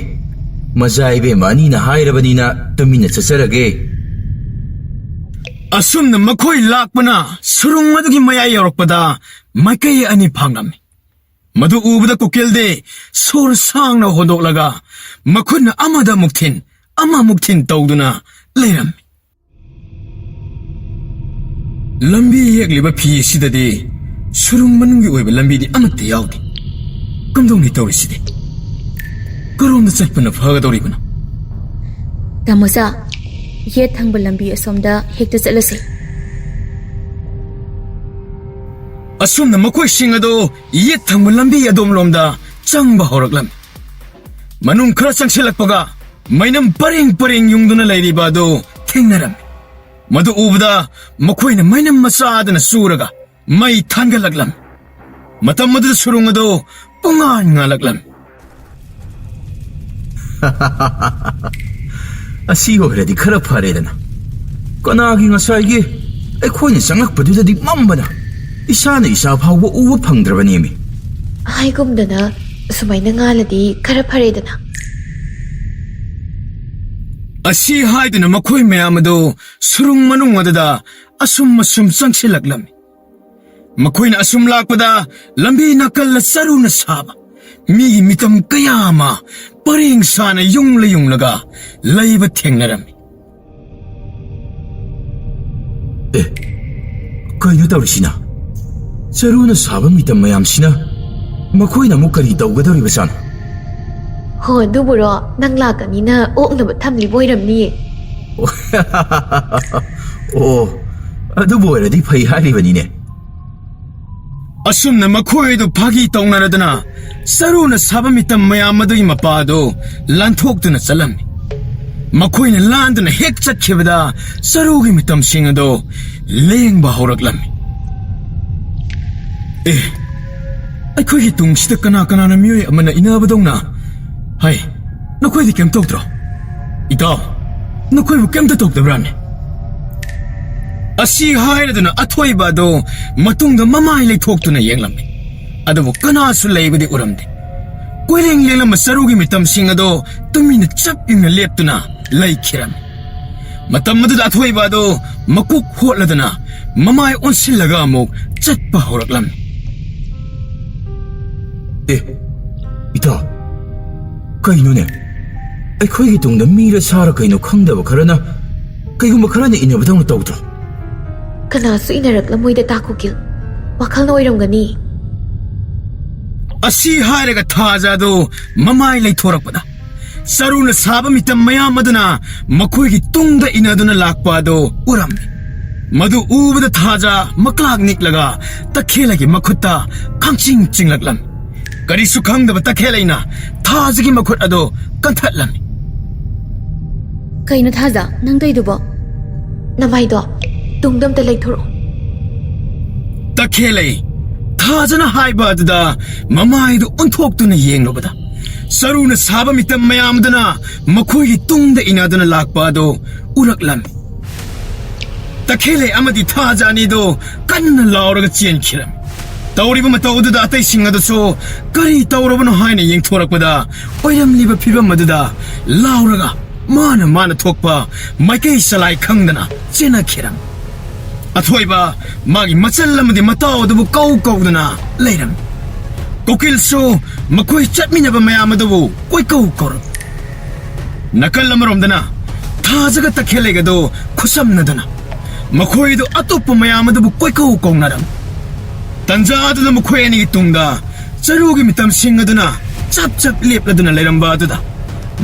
ꯃꯖꯥ ꯏꯕꯦꯝꯃ ꯑꯅꯤꯅ ꯍꯥꯏꯔꯕꯅꯤꯅ ꯇꯨꯃꯤꯟꯅ ꯆꯠꯆꯔꯒꯦ꯫ ꯑꯁꯨꯝꯅ ꯃꯈꯣꯏ ꯂꯥꯛꯄꯅ ꯁꯨꯔꯨꯡ ꯑꯗꯨꯒꯤ ꯃꯌꯥꯏ ꯌꯧꯔꯛꯄꯗ ꯃꯥꯏꯀꯩ ꯑꯅꯤ ꯐꯥꯡꯂꯝꯃꯤ꯫ ꯃꯗꯨ ꯎꯕꯗ ꯀꯨꯀꯤꯜꯗꯤ ꯁꯣꯔ ꯁꯥꯡꯅ ꯍꯣꯟꯗꯣꯛꯂꯒ ꯃꯈꯨꯠꯅ ꯑꯃꯗ ꯑꯃꯨꯛ ꯊꯤꯟ, ꯑꯃꯃꯨꯛ ꯊꯤꯟ ꯇꯧꯗꯨꯅ ꯂꯩꯔꯝꯃꯤ꯫ ꯂꯝꯕꯤ ꯌꯦꯛꯂꯤꯕ ꯐꯤ ꯑꯁꯤꯗꯗꯤ ꯁꯨꯔꯨꯡ ꯃꯅꯨꯡꯒꯤ ꯑꯣꯏꯕ ꯂꯝꯕꯤꯗꯤ ꯑꯃꯠꯇ ꯌꯥꯎꯗꯦ꯫ ꯀꯝꯗꯧꯅꯤ ꯇꯧꯔꯤꯁꯤꯗꯤ? ꯀꯔꯣꯝꯗ ꯆꯠꯄꯅ ꯐꯒꯗꯧꯔꯤꯕꯅꯣ? ꯇꯥꯃꯣꯆꯥ, ꯌꯦꯠ ꯊꯪꯕ ꯂꯝꯕꯤ ꯑꯁꯣꯝꯗ ꯍꯦꯛꯇ ꯆꯠꯂꯁꯤ꯫ ꯑꯁꯨꯝꯅ ꯃꯈꯣꯏꯁꯤꯡ ꯑꯗꯨ ꯌꯦꯠ ꯊꯪꯕ ꯂꯝꯕꯤ ꯑꯗꯣꯝꯂꯣꯝꯗ ꯆꯪꯕ ꯍꯧꯔꯛꯂꯝꯃꯤ꯫ ꯃꯅꯨꯡ ꯈꯔ ꯆꯪꯁꯤꯜꯂꯛꯄꯒ ꯃꯩꯅꯝ ꯄꯔꯦꯡ ꯄꯔꯦꯡ ꯌꯨꯡꯗꯨꯅ ꯂꯩꯔꯤꯕ ꯑꯗꯨ ꯊꯦꯡꯅꯔꯝꯃꯤ꯫ ꯃꯗꯨ ꯎꯕꯗ ꯃꯈꯣꯏꯅ ꯃꯩꯅꯝ ꯃꯆꯥꯗꯅ ꯆꯨꯔꯒ ꯃꯩ ꯊꯥꯟꯒꯠꯂꯛꯂꯝꯃꯤ꯫ ꯃꯇꯝ ꯑꯗꯨꯗ ꯁꯨꯔꯨꯡ ꯑꯗꯨ ꯄꯨꯡꯉꯥꯟ ꯉꯥꯜꯂꯛꯂꯝꯃꯤ꯫ ꯑꯁꯤ ꯑꯣꯏꯔꯗꯤ ꯈꯔ ꯐꯔꯦꯗꯅ꯫ ꯀꯅꯥꯒꯤ ꯉꯁꯥꯏꯒꯤ ꯑꯩꯈꯣꯏꯅ ꯆꯪꯂꯛꯄꯗꯨꯗꯗꯤ ꯃꯝꯕꯅ ꯏꯁꯥꯅ ꯏꯁꯥ ꯐꯥꯎꯕ ꯎꯕ ꯐꯪꯗ꯭ꯔꯕꯅꯦꯃꯤ꯫ ꯍꯥꯏꯒꯨꯝꯗꯅ ꯁꯨꯃꯥꯏꯅ ꯉꯥꯜꯂꯗꯤ ꯈꯔ ꯐꯔꯦꯗꯅ꯫ ꯑꯁꯤ ꯍꯥꯏꯗꯨꯅ ꯃꯈꯣꯏ ꯃꯌꯥꯝ ꯑꯗꯨ ꯁꯨꯔꯨꯡ ꯃꯅꯨꯡ ꯑꯗꯨꯗ ꯑꯁꯨꯝ ꯑꯁꯨꯝ ꯆꯪꯁꯤꯜꯂꯛꯂꯝꯃꯤ꯫ ꯃꯈꯣꯏꯅ ꯑꯁꯨꯝ ꯂꯥꯛꯄꯗ ꯂꯝꯕꯤ ꯅꯥꯀꯜꯗ ꯆꯔꯨꯅ ꯁꯥꯕ ꯃꯤꯒꯤ ꯃꯤꯇꯝ ꯀꯌꯥ ꯑꯃ ꯄꯔꯦꯡ ꯁꯥꯅ ꯌꯨꯡꯂ ꯌꯨꯡꯂꯒ ꯂꯩꯕ ꯊꯦꯡꯅꯔꯝꯃꯤ꯫ ꯑꯦ, ꯀꯩꯅꯣ ꯇꯧꯔꯤꯁꯤꯅ? ꯆꯔꯨꯅ ꯁꯥꯕ ꯃꯤꯇꯝ ꯃꯌꯥꯝꯁꯤꯅ ꯃꯈꯣꯏꯅ ꯑꯃꯨꯛ ꯀꯔꯤ ꯇꯧꯒꯗꯧꯔꯤꯕꯖꯥꯠꯅꯣ? ꯍꯣ, ꯑꯗꯨꯕꯨꯔꯣ, ꯅꯪ ꯂꯥꯛꯀꯅꯤꯅ ꯑꯣꯛꯅꯕ ꯊꯝꯂꯤꯕ ꯑꯣꯏꯔꯝꯅꯤꯌꯦ꯫ ꯑꯣ, ꯑꯗꯨꯕꯨ ꯑꯣꯏꯔꯗꯤ ꯐꯩ ꯍꯥꯏꯔꯤꯕꯅꯤꯅꯦ꯫ ꯑꯁꯨꯝꯅ ꯃꯈꯣꯏꯗꯨ ꯐꯥꯒꯤ ꯇꯧꯅꯔꯗꯅ ꯆꯔꯨꯅ ꯁꯥꯕ ꯃꯤꯇꯝ ꯃꯌꯥꯝ ꯑꯗꯨꯒꯤ ꯃꯄꯥꯗꯨ ꯂꯥꯟꯊꯣꯛꯇꯨꯅ ꯆꯠꯂꯝꯃꯤ꯫ ꯃꯈꯣꯏꯅ ꯂꯥꯟꯗꯨꯅ ꯍꯦꯛ ꯆꯠꯈꯤꯕꯗ ꯆꯔꯨꯒꯤ ꯃꯤꯇꯝꯁꯤꯡ ꯑꯗꯨ ꯂꯦꯡꯕ ꯍꯧꯔꯛꯂꯝꯃꯤ꯫ ꯑꯦ, ꯑꯩꯈꯣꯏꯒꯤ ꯇꯨꯡꯁꯤꯗ ꯀꯅꯥ ꯀꯅꯥꯅ ꯃꯤꯑꯣꯏ ꯑꯃꯅ ꯏꯟꯅꯕꯗꯧꯅ ꯍꯥꯏ, ꯅꯈꯣꯏꯗꯤ ꯀꯩꯝ ꯇꯧꯗ꯭ꯔꯣ? ꯏꯇꯥꯎ, ꯅꯈꯣꯏꯕꯨ ꯀꯩꯝꯇ ꯇꯧꯗꯕ꯭ꯔꯥꯅꯦ? ꯑꯁꯤ ꯍꯥꯏꯔꯗꯨꯅ ꯑꯊꯣꯏꯕ ꯑꯗꯨ ꯃꯇꯨꯡꯗ ꯃꯃꯥꯏ ꯂꯩꯊꯣꯛꯇꯨꯅ ꯌꯦꯡꯂꯝꯃꯤ꯫ ꯑꯗꯨꯕꯨ ꯀꯅꯥꯁꯨ ꯂꯩꯕꯗꯤ ꯎꯔꯝꯗꯦ꯫ ꯀꯣꯏꯂꯦꯡ ꯂꯦꯡꯂꯝꯕ ꯆꯔꯨꯒꯤ ꯃꯤꯇꯝꯁꯤꯡ ꯑꯗꯨ ꯇꯨꯃꯤꯟꯅ ꯆꯞ ꯌꯨꯡꯅ ꯂꯦꯞꯇꯨꯅ ꯂꯩꯈꯤꯔꯝꯃꯤ꯫ ꯃꯇꯝ ꯑꯗꯨꯗ ꯑꯊꯣꯏꯕ ꯑꯗꯨ ꯃꯀꯣꯛ ꯍꯣꯠꯂꯗꯨꯅ ꯃꯃꯥꯏ ꯑꯣꯟꯁꯤꯜꯂꯒ ꯑꯃꯨꯛ ꯆꯠꯄ ꯍꯧꯔꯛꯂꯝꯃꯤ꯫ ꯑꯦ, ꯏꯇꯥꯎ, ꯀꯩꯅꯣꯅꯦ? ꯑꯩꯈꯣꯏꯒꯤ ꯇꯨꯡꯗ ꯃꯤꯔ ꯁꯥꯔ ꯀꯩꯅꯣ ꯈꯪꯗꯕ ꯈꯔꯅ, ꯀꯩꯒꯨꯝꯕ ꯈꯔꯅ ꯏꯟꯅꯕꯗꯧꯅ ꯇꯧꯗ꯭ꯔꯣ? ꯀꯅꯥꯁꯨ ꯏꯟꯅꯔꯛꯂꯝꯃꯣꯏꯗ, ꯇꯥ ꯀꯨꯀꯤꯜ꯫ ꯋꯥꯈꯜꯅ ꯑꯣꯏꯔꯝꯒꯅꯤ꯫ ꯑꯁꯤ ꯍꯥꯏꯔꯒ ꯊꯥꯖ ꯑꯗꯨ ꯃꯃꯥꯏ ꯂꯩꯊꯣꯔꯛꯄꯗ ꯆꯔꯨꯅ ꯁꯥꯕ ꯃꯤꯇꯝ ꯃꯌꯥꯝ ꯑꯗꯨꯅ ꯃꯈꯣꯏꯒꯤ ꯇꯨꯡꯗ ꯏꯟꯅꯗꯨꯅ ꯂꯥꯛꯄ ꯑꯗꯨ ꯎꯔꯝꯃꯤ꯫ ꯃꯗꯨ ꯎꯕꯗ ꯊꯥꯖ ꯃꯀ꯭ꯂꯥꯛ ꯅꯤꯛꯂꯒ ꯇꯈꯦꯜꯂꯒꯤ ꯃꯈꯨꯠꯇ ꯈꯪꯆꯤꯡ ꯆꯤꯡꯂꯛꯂꯝꯃꯤ꯫ ꯀꯔꯤꯁꯨ ꯈꯪꯗꯕ ꯇꯈꯦꯜꯂꯩꯅ ꯊꯥꯖꯒꯤ ꯃꯈꯨꯠ ꯑꯗꯨ ꯀꯟꯊꯠꯂꯝꯃꯤ꯫ ꯀꯩꯅꯣ ꯊꯥꯖ, ꯅꯪ ꯇꯧꯏꯗꯨꯕꯣ? ꯅꯃꯥꯏꯗꯣ ꯇꯨꯡꯗ ꯑꯝꯇ ꯂꯩꯊꯣꯔꯛꯑꯣ꯫ ꯇꯈꯦꯜꯂꯩ ꯊꯥꯖꯅ ꯍꯥꯏꯕ ꯑꯗꯨꯗ ꯃꯃꯥꯏꯗꯨ ꯑꯣꯟꯊꯣꯛꯇꯨꯅ ꯌꯦꯡꯂꯨꯕꯗ, ꯆꯔꯨꯅ ꯁꯥꯕ ꯃꯤꯇꯝ ꯃꯌꯥꯝꯗꯨꯅ ꯃꯈꯣꯏꯒꯤ ꯇꯨꯡꯗ ꯏꯟꯅꯗꯨꯅ ꯂꯥꯛꯄ ꯑꯗꯨ ꯎꯔꯛꯂꯝꯃꯤ꯫ ꯇꯈꯦꯜꯂꯩ ꯑꯃꯗꯤ ꯊꯥꯖ ꯑꯅꯤꯗꯨ ꯀꯟꯅ ꯂꯥꯎꯔꯒ ꯆꯦꯟꯈꯤꯔꯝꯃꯤ꯫ ꯇꯧꯔꯤꯕ ꯃꯇꯧ ꯑꯗꯨꯗ ꯑꯇꯩꯁꯤꯡ ꯑꯗꯨꯁꯨ ꯀꯔꯤ ꯇꯧꯔꯕꯅꯣ ꯍꯥꯏꯅ ꯌꯦꯡꯊꯣꯔꯛꯄꯗ, ꯑꯣꯏꯔꯝꯂꯤꯕ ꯐꯤꯕꯝ ꯑꯗꯨꯗ ꯂꯥꯎꯔꯒ ꯃꯥꯅ ꯃꯥꯅ ꯊꯣꯛꯄ ꯃꯥꯏꯀꯩ ꯆꯂꯥꯏ ꯈꯪꯗꯅ ꯆꯦꯟꯅꯈꯤꯔꯝꯃꯤ꯫ ꯑꯊꯣꯏꯕ ꯃꯥꯒꯤ ꯃꯆꯜ ꯑꯃꯗꯤ ꯃꯇꯥꯎ ꯑꯗꯨꯕꯨ ꯀꯧ ꯀꯧꯗꯨꯅ ꯂꯩꯔꯝꯃꯤ꯫ ꯀꯣꯀꯤꯜꯁꯨ ꯃꯈꯣꯏ ꯆꯠꯃꯤꯟꯅꯕ ꯃꯌꯥꯝ ꯑꯗꯨꯕꯨ ꯀꯣꯏꯀꯧ ꯀꯧꯔꯝꯃꯤ꯫ ꯅꯥꯀꯜ ꯑꯃꯔꯣꯝꯗꯅ ꯊꯥꯖꯒ ꯇꯈꯦꯜꯂꯩꯒꯗꯨ ꯈꯨꯠꯁꯝꯅꯗꯨꯅ ꯃꯈꯣꯏꯗꯨ ꯑꯇꯣꯞꯄ ꯃꯌꯥꯝ ꯑꯗꯨꯕꯨ ꯀꯣꯏꯀꯧ ꯀꯧꯅꯔꯝꯃꯤ꯫ ꯇꯟꯖꯥ ꯑꯗꯨꯗ ꯃꯈꯣꯏ ꯑꯅꯤꯒꯤ ꯇꯨꯡꯗ ꯆꯔꯨꯒꯤ ꯃꯤꯇꯝꯁꯤꯡ ꯑꯗꯨꯅ ꯆꯞ ꯆꯞ ꯂꯦꯞꯂꯗꯨꯅ ꯂꯩꯔꯝꯕ ꯑꯗꯨꯗ,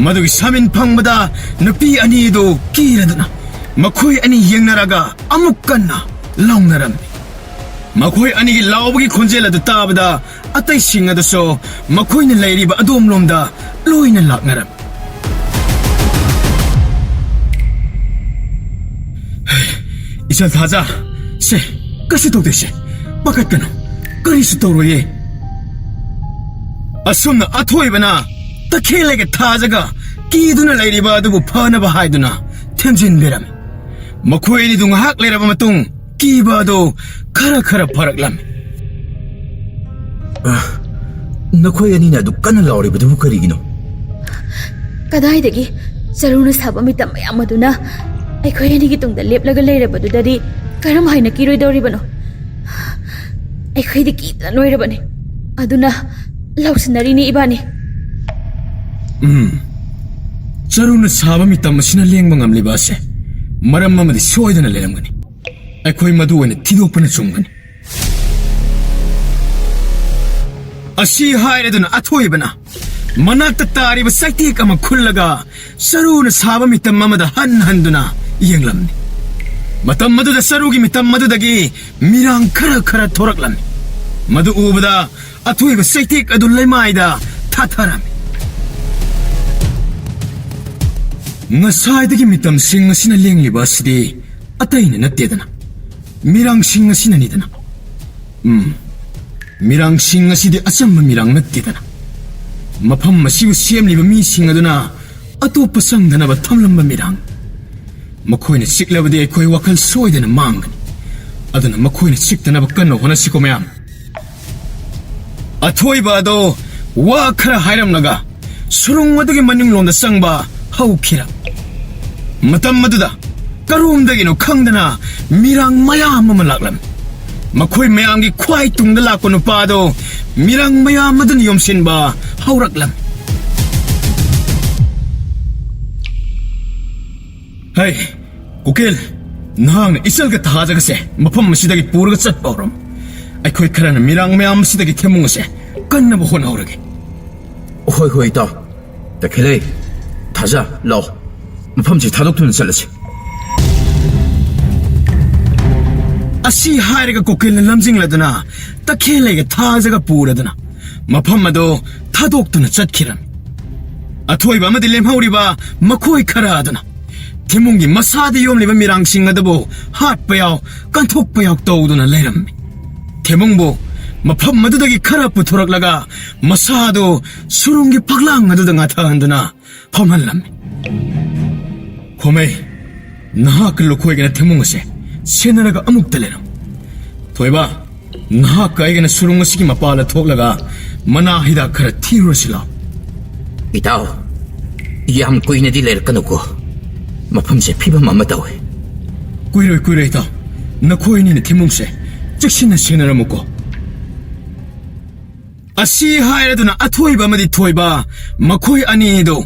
ꯃꯗꯨꯒꯤ ꯁꯥꯃꯤꯟ ꯐꯪꯕꯗ ꯅꯨꯄꯤ ꯑꯅꯤꯗꯨ ꯀꯤꯔꯗꯨꯅ ꯃꯈꯣꯏ ꯑꯅꯤ ꯌꯦꯡꯅꯔꯒ ꯑꯃꯨꯛ ꯀꯟꯅ ꯂꯥꯎꯅꯔꯝꯃꯤ꯫ ꯃꯈꯣꯏ ꯑꯅꯤꯒꯤ ꯂꯥꯎꯕꯒꯤ ꯈꯣꯟꯖꯦꯜ ꯑꯗꯨ ꯇꯥꯕꯗ, ꯑꯇꯩꯁꯤꯡ ꯑꯗꯨꯁꯨ ꯃꯈꯣꯏꯅ ꯂꯩꯔꯤꯕ ꯑꯗꯣꯝꯂꯣꯝꯗ ꯂꯣꯏꯅ ꯂꯥꯛꯅꯔꯝꯃꯤ꯫ "ꯏꯆꯜ ꯊꯥꯖ, ꯁꯦ, ꯀꯩꯁꯨ ꯇꯧꯗꯦꯁꯦ, ꯄꯥꯈꯠꯀꯅꯨ, ꯀꯔꯤꯁꯨ ꯇꯧꯔꯣꯏꯌꯦ꯫" ꯑꯁꯨꯝꯅ ꯑꯊꯣꯏꯕꯅ ꯇꯈꯦꯜꯂꯩꯒ ꯊꯥꯖꯒ ꯀꯤꯗꯨꯅ ꯂꯩꯔꯤꯕ ꯑꯗꯨꯕꯨ ꯐꯅꯕ ꯍꯥꯏꯗꯨꯅ ꯊꯦꯝꯖꯤꯟꯕꯤꯔꯝꯃꯤ꯫ ꯃꯈꯣꯏ ꯑꯅꯤꯗꯨ ꯉꯥꯏꯍꯥꯛ ꯂꯩꯔꯕ ꯃꯇꯨꯡ, ꯀꯤꯕ ꯑꯗꯨ ꯈꯔ ꯈꯔ ꯐꯔꯛꯂꯝꯃꯤ꯫ ꯑ, ꯅꯈꯣꯏ ꯑꯅꯤꯅ ꯑꯗꯨꯛ ꯀꯟꯅ ꯂꯥꯎꯔꯤꯕꯗꯨꯕꯨ ꯀꯔꯤꯒꯤꯅꯣ? ꯀꯗꯥꯏꯗꯒꯤ? ꯆꯔꯨꯅ ꯁꯥꯕ ꯃꯤꯇꯝ ꯃꯌꯥꯝ ꯑꯗꯨꯅ ꯑꯩꯈꯣꯏ ꯑꯅꯤꯒꯤ ꯇꯨꯡꯗ ꯂꯦꯞꯂꯒ ꯂꯩꯔꯕꯗꯨꯗꯗꯤ ꯀꯔꯝ ꯍꯥꯏꯅ ꯀꯤꯔꯣꯏꯗꯧꯔꯤꯕꯅꯣ? ꯑꯩꯈꯣꯏꯗꯤ ꯀꯤꯕꯅ ꯂꯣꯏꯔꯕꯅꯤ꯫ ꯑꯗꯨꯅ ꯂꯥꯎꯁꯤꯟꯅꯔꯤꯅꯤ ꯏꯕꯥꯅꯤ꯫ ꯎꯝ꯫ ꯆꯔꯨꯅ ꯁꯥꯕ ꯃꯤꯇꯝ ꯑꯁꯤꯅ ꯂꯦꯡꯕ ꯉꯝꯂꯤꯕ ꯑꯁꯦ ꯃꯔꯝ ꯑꯃꯗꯤ ꯁꯣꯏꯗꯅ ꯂꯩꯔꯝꯒꯅꯤ꯫ ꯑꯩꯈꯣꯏ ꯃꯗꯨ ꯑꯣꯏꯅ ꯊꯤꯗꯣꯛꯄꯅ ꯆꯨꯝꯒꯅꯤ꯫ ꯑꯁꯤ ꯍꯥꯏꯔꯗꯨꯅ ꯑꯊꯣꯏꯕꯅ ꯃꯅꯥꯛꯇ ꯇꯥꯔꯤꯕ ꯆꯩꯇꯦꯛ ꯑꯃ ꯈꯨꯜꯂꯒ ꯆꯔꯨꯅ ꯁꯥꯕ ꯃꯤꯇꯝ ꯑꯃꯗ ꯍꯟ ꯍꯟꯗꯨꯅ ꯌꯦꯡꯂꯝꯃꯤ꯫ ꯃꯇꯝ ꯑꯗꯨꯗ ꯆꯔꯨꯒꯤ ꯃꯤꯇꯝ ꯑꯗꯨꯗꯒꯤ ꯃꯤꯔꯥꯡ ꯈꯔ ꯈꯔ ꯊꯣꯔꯛꯂꯝꯃꯤ꯫ ꯃꯗꯨ ꯎꯕꯗ ꯑꯊꯣꯏꯕ ꯆꯩꯇꯦꯛ ꯑꯗꯨ ꯂꯩꯃꯥꯏꯗ ꯊꯥꯊꯔꯝꯃꯤ꯫ ꯉꯁꯥꯏꯗꯒꯤ ꯃꯤꯇꯝꯁꯤꯡ ꯑꯁꯤꯅ ꯂꯦꯡꯂꯤꯕ ꯑꯁꯤꯗꯤ ꯑꯇꯩꯅ ꯅꯠꯇꯦꯗꯅ, ꯃꯤꯔꯥꯡꯁꯤꯡ ꯑꯁꯤꯅꯅꯤꯗꯅ꯫ ꯎꯝ, ꯃꯤꯔꯥꯡꯁꯤꯡ ꯑꯁꯤꯗꯤ ꯑꯆꯝꯕ ꯃꯤꯔꯥꯡ ꯅꯠꯇꯦꯗꯅ꯫ ꯃꯐꯝ ꯑꯁꯤꯕꯨ ꯁꯦꯝꯂꯤꯕ ꯃꯤꯁꯤꯡ ꯑꯗꯨꯅ ꯑꯇꯣꯞꯄ ꯆꯪꯗꯅꯕ ꯊꯝꯂꯝꯕ ꯃꯤꯔꯥꯡ꯫ ꯃꯈꯣꯏꯅ ꯆꯤꯛꯂꯕꯗꯤ ꯑꯩꯈꯣꯏ ꯋꯥꯈꯜ ꯁꯣꯏꯗꯅ ꯃꯥꯡꯒꯅꯤ꯫ ꯑꯗꯨꯅ ꯃꯈꯣꯏꯅ ꯆꯤꯛꯇꯅꯕ ꯀꯟꯅ ꯍꯣꯠꯅꯁꯤꯀꯣ ꯃꯌꯥꯝ꯫ ꯑꯊꯣꯏꯕ ꯑꯗꯣ ꯋꯥ ꯈꯔ ꯍꯥꯏꯔꯝꯂꯒ ꯁꯨꯔꯨꯡ ꯑꯗꯨꯒꯤ ꯃꯅꯨꯡꯂꯣꯝꯗ ꯆꯪꯕ ꯍꯧꯈꯤꯔꯝꯃꯤ꯫ ꯃꯇꯝ ꯑꯗꯨꯗ ꯀꯔꯣꯝꯗꯒꯤꯅꯣ ꯈꯪꯗꯅ ꯃꯤꯔꯥꯡ ꯃꯌꯥꯝ ꯑꯃ ꯂꯥꯛꯂꯝꯃꯤ꯫ ꯃꯈꯣꯏ ꯃꯌꯥꯝꯒꯤ ꯈ꯭ꯋꯥꯏ ꯇꯨꯡꯗ ꯂꯥꯛꯄ ꯅꯨꯄꯥ ꯑꯗꯣ ꯃꯤꯔꯥꯡ ꯃꯌꯥꯝ ꯑꯗꯨꯅ ꯌꯣꯝꯁꯤꯟꯕ ꯍꯧꯔꯛꯂꯝꯃꯤ꯫ ꯍꯩ, ꯀꯨꯀꯤꯜ, ꯅꯍꯥꯛꯅ ꯏꯆꯜꯒ ꯊꯥꯖꯒꯁꯦ ꯃꯐꯝ ꯑꯁꯤꯗꯒꯤ ꯄꯨꯔꯒ ꯆꯠꯄ ꯍꯧꯔꯝꯃꯨ꯫ ꯑꯩꯈꯣꯏ ꯈꯔꯅ ꯃꯤꯔꯥꯡ ꯃꯌꯥꯝ ꯑꯁꯤꯗꯒꯤ ꯊꯦꯝꯃꯨꯡ ꯑꯁꯦ ꯀꯟꯅꯕ ꯍꯣꯠꯅꯍꯧꯔꯒꯦ꯫ ꯍꯣꯏ, ꯍꯣꯏ, ꯏꯇꯥꯎ꯫ ꯇꯈꯦꯜꯂꯩ, ꯊꯥꯖ, ꯂꯥꯛꯑꯣ꯫ ꯃꯐꯝꯁꯤ ꯊꯥꯗꯣꯛꯇꯨꯅ ꯆꯠꯂꯁꯤ꯫ ꯑꯁꯤ ꯍꯥꯏꯔꯒ ꯀꯨꯀꯤꯜꯅ ꯂꯝꯖꯤꯡꯂꯗꯨꯅ ꯇꯈꯦꯜꯂꯩꯒ ꯊꯥꯖꯒ ꯄꯨꯔꯗꯨꯅ ꯃꯐꯝ ꯑꯗꯨ ꯊꯥꯗꯣꯛꯇꯨꯅ ꯆꯠꯈꯤꯔꯝꯃꯤ꯫ ꯑꯊꯣꯏꯕ ꯑꯃꯗꯤ ꯂꯦꯝꯍꯧꯔꯤꯕ ꯃꯈꯣꯏ ꯈꯔ ꯑꯗꯨꯅ ꯊꯦꯝꯃꯨꯡꯒꯤ ꯃꯁꯥꯗ ꯌꯣꯝꯂꯤꯕ ꯃꯤꯔꯥꯡꯁꯤꯡ ꯑꯗꯨꯕꯨ ꯍꯥꯠꯄ ꯌꯥꯎ, ꯀꯟꯊꯣꯛꯄ ꯌꯥꯎ ꯇꯧꯗꯨꯅ ꯂꯩꯔꯝꯃꯤ꯫ ꯊꯦꯝꯃꯨꯡꯕꯨ ꯃꯐꯝ ꯑꯗꯨꯗꯒꯤ ꯈꯔ ꯄꯨꯊꯣꯔꯛꯂꯒ ꯃꯁꯥꯗꯨ ꯁꯨꯔꯨꯡꯒꯤ ꯐꯛꯂꯥꯡ ꯑꯗꯨꯗ ꯉꯥꯊꯍꯟꯗꯨꯅ ꯐꯝꯍꯜꯂꯝꯃꯤ꯫ ꯈꯣꯃꯩ, ꯅꯍꯥꯛꯀ ꯂꯨꯈꯣꯏꯒꯅ ꯊꯦꯝꯃꯨꯡ ꯑꯁꯦ ꯁꯦꯟꯅꯔꯒ ꯑꯃꯨꯛꯇ ꯂꯩꯔꯝꯃꯨ꯫ ꯊꯣꯏꯕ, ꯅꯍꯥꯛꯀ ꯑꯩꯒꯅ ꯁꯨꯔꯨꯡ ꯑꯁꯤꯒꯤ ꯃꯄꯥꯜꯗ ꯊꯣꯛꯂꯒ ꯃꯅꯥ ꯍꯤꯗꯥꯛ ꯈꯔ ꯊꯤꯔꯨꯔꯁꯤ ꯂꯥꯎ꯫ ꯏꯇꯥꯎ, ꯌꯥꯝ ꯀꯨꯏꯅꯗꯤ ꯂꯩꯔꯛꯀꯅꯨꯀꯣ꯫ ꯃꯐꯝꯁꯦ ꯐꯤꯕꯝ ꯑꯃ ꯇꯧꯏ꯫ ꯀꯨꯏꯔꯣꯏ, ꯀꯨꯏꯔꯣꯏ, ꯏꯇꯥꯎ꯫ ꯅꯈꯣꯏ ꯑꯅꯤꯅ ꯊꯦꯝꯃꯨꯡꯁꯦ ꯆꯦꯛꯁꯤꯟꯅ ꯁꯦꯟꯅꯔꯝꯃꯨꯀꯣ꯫ ꯑꯁꯤ ꯍꯥꯏꯔꯗꯨꯅ ꯑꯊꯣꯏꯕ ꯑꯃꯗꯤ ꯊꯣꯏꯕ ꯃꯈꯣꯏ ꯑꯅꯤꯗꯨ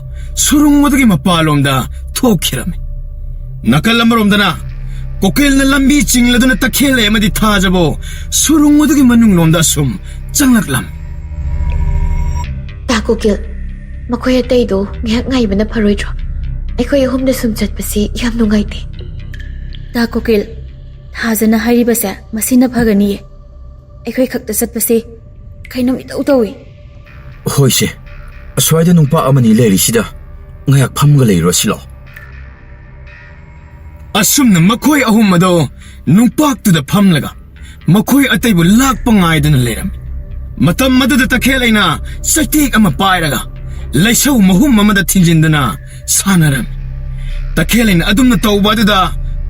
ꯁꯨꯔꯨꯡ ꯑꯗꯨꯒꯤ ꯃꯄꯥꯟꯂꯣꯝꯗ ꯊꯣꯛꯈꯤꯔꯝꯃꯤ꯫ ꯅꯥꯀꯜ ꯑꯃꯔꯣꯝꯗꯅ ꯀꯣꯀꯤꯜꯅ ꯂꯝꯕꯤ ꯆꯤꯡꯂꯗꯨꯅ ꯇꯈꯦꯜꯂꯩ ꯑꯃꯗꯤ ꯊꯥꯖꯕꯨ ꯁꯨꯔꯨꯡ ꯑꯗꯨꯒꯤ ꯃꯅꯨꯡꯂꯣꯝꯗ ꯑꯁꯨꯝ ꯆꯪꯂꯛꯂꯝꯃꯤ꯫ ꯇꯥ ꯀꯣꯀꯤꯜ, ꯃꯈꯣꯏ ꯑꯇꯩꯗꯣ ꯉꯥꯏꯍꯥꯛ ꯉꯥꯏꯕꯅ ꯐꯔꯣꯏꯗ꯭ꯔꯣ? ꯑꯩꯈꯣꯏ ꯑꯍꯨꯝꯗ ꯁꯨꯝ ꯆꯠꯄꯁꯤ ꯌꯥꯝ ꯅꯨꯡꯉꯥꯏꯇꯦ꯫ ꯇꯥ ꯀꯣꯀꯤꯜ, ꯊꯥꯖꯅ ꯍꯥꯏꯔꯤꯕꯁꯦ ꯃꯁꯤꯅ ꯐꯒꯅꯤꯌꯦ꯫ ꯑꯩꯈꯣꯏ ꯈꯛꯇ ꯆꯠꯄꯁꯤ ꯀꯩꯅꯣꯝ ꯏꯇꯧ ꯇꯧꯏ꯫ ꯍꯣꯏꯁꯦ, ꯑꯁ꯭ꯋꯥꯏꯗ ꯅꯨꯄꯥ ꯑꯃꯅꯤ ꯂꯩꯔꯤꯁꯤꯗ ꯉꯥꯏꯍꯥꯛ ꯐꯝꯒ ꯂꯩꯔꯨꯔꯁꯤ ꯂꯥꯎ꯫ ꯑꯁꯨꯝꯅ ꯃꯈꯣꯏ ꯑꯍꯨꯝ ꯑꯗꯣ ꯅꯨꯡꯄꯥꯛꯇꯨꯗ ꯐꯝꯂꯒ ꯃꯈꯣꯏ ꯑꯇꯩꯕꯨ ꯂꯥꯛꯄ ꯉꯥꯏꯗꯨꯅ ꯂꯩꯔꯝꯃꯤ꯫ ꯃꯇꯝ ꯑꯗꯨꯗ ꯇꯈꯦꯜ ꯑꯩꯅ ꯆꯩꯇꯦꯛ ꯑꯃ ꯄꯥꯏꯔꯒ ꯂꯩꯁꯧ ꯃꯍꯨꯝ ꯑꯃꯗ ꯊꯤꯟꯖꯤꯟꯗꯨꯅ ꯁꯥꯟꯅꯔꯝꯃꯤ꯫ ꯇꯈꯦꯜ ꯑꯩꯅ ꯑꯗꯨꯝꯅ ꯇꯧꯕ ꯑꯗꯨꯗ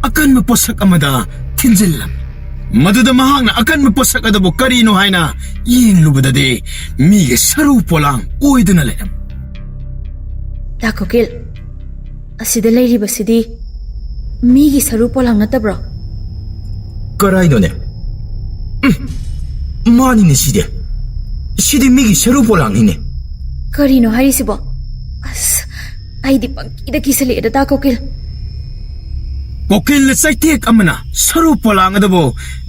ꯑꯀꯟꯕ ꯄꯣꯠꯁꯛ ꯑꯃꯗ ꯊꯤꯟꯖꯤꯜꯂꯝꯃꯤ꯫ ꯃꯗꯨꯗ ꯃꯍꯥꯛꯅ ꯑꯀꯟꯕ ꯄꯣꯠꯁꯛ ꯑꯗꯨꯕꯨ ꯀꯔꯤꯅꯣ ꯍꯥꯏꯅ ꯌꯦꯡꯂꯨꯕꯗꯗꯤ ꯃꯤꯒꯤ ꯁꯔꯨ ꯄꯣꯂꯥꯡ ꯑꯣꯏꯗꯨꯅ ꯂꯩꯔꯝꯃꯤ꯫ ꯗꯥ ꯀꯣꯀꯤꯜ, ꯑꯁꯤꯗ ꯂꯩꯔꯤꯕꯁꯤꯗꯤ ꯃꯤꯒꯤ ꯁꯔꯨ ꯄꯣꯂꯥꯡ ꯅꯠꯇꯕ꯭ꯔꯣ? ꯀꯔꯥꯏꯅꯣꯅꯦ? ꯎꯝ, ꯃꯥꯅꯤꯅꯦ ꯁꯤꯗꯤ꯫ ꯁꯤꯗꯤ ꯃꯤꯒꯤ ꯁꯔꯨ ꯄꯣꯂꯥꯡꯅꯤꯅꯦ꯫ ꯀꯔꯤꯅꯣ ꯍꯥꯏꯔꯤꯁꯤꯕꯣ? ꯑꯁ, ꯑꯩꯗꯤ ꯄꯪꯀꯤꯗ ꯀꯤꯁꯜꯂꯛꯑꯦꯗ, ꯗꯥ ꯀꯣꯀꯤꯜ꯫ ꯀꯣꯀꯤꯜꯅ ꯆꯩꯇꯦꯛ ꯑꯃꯅ ꯁꯔꯨ ꯄꯣꯂꯥꯡ ꯑꯗꯨꯕꯨ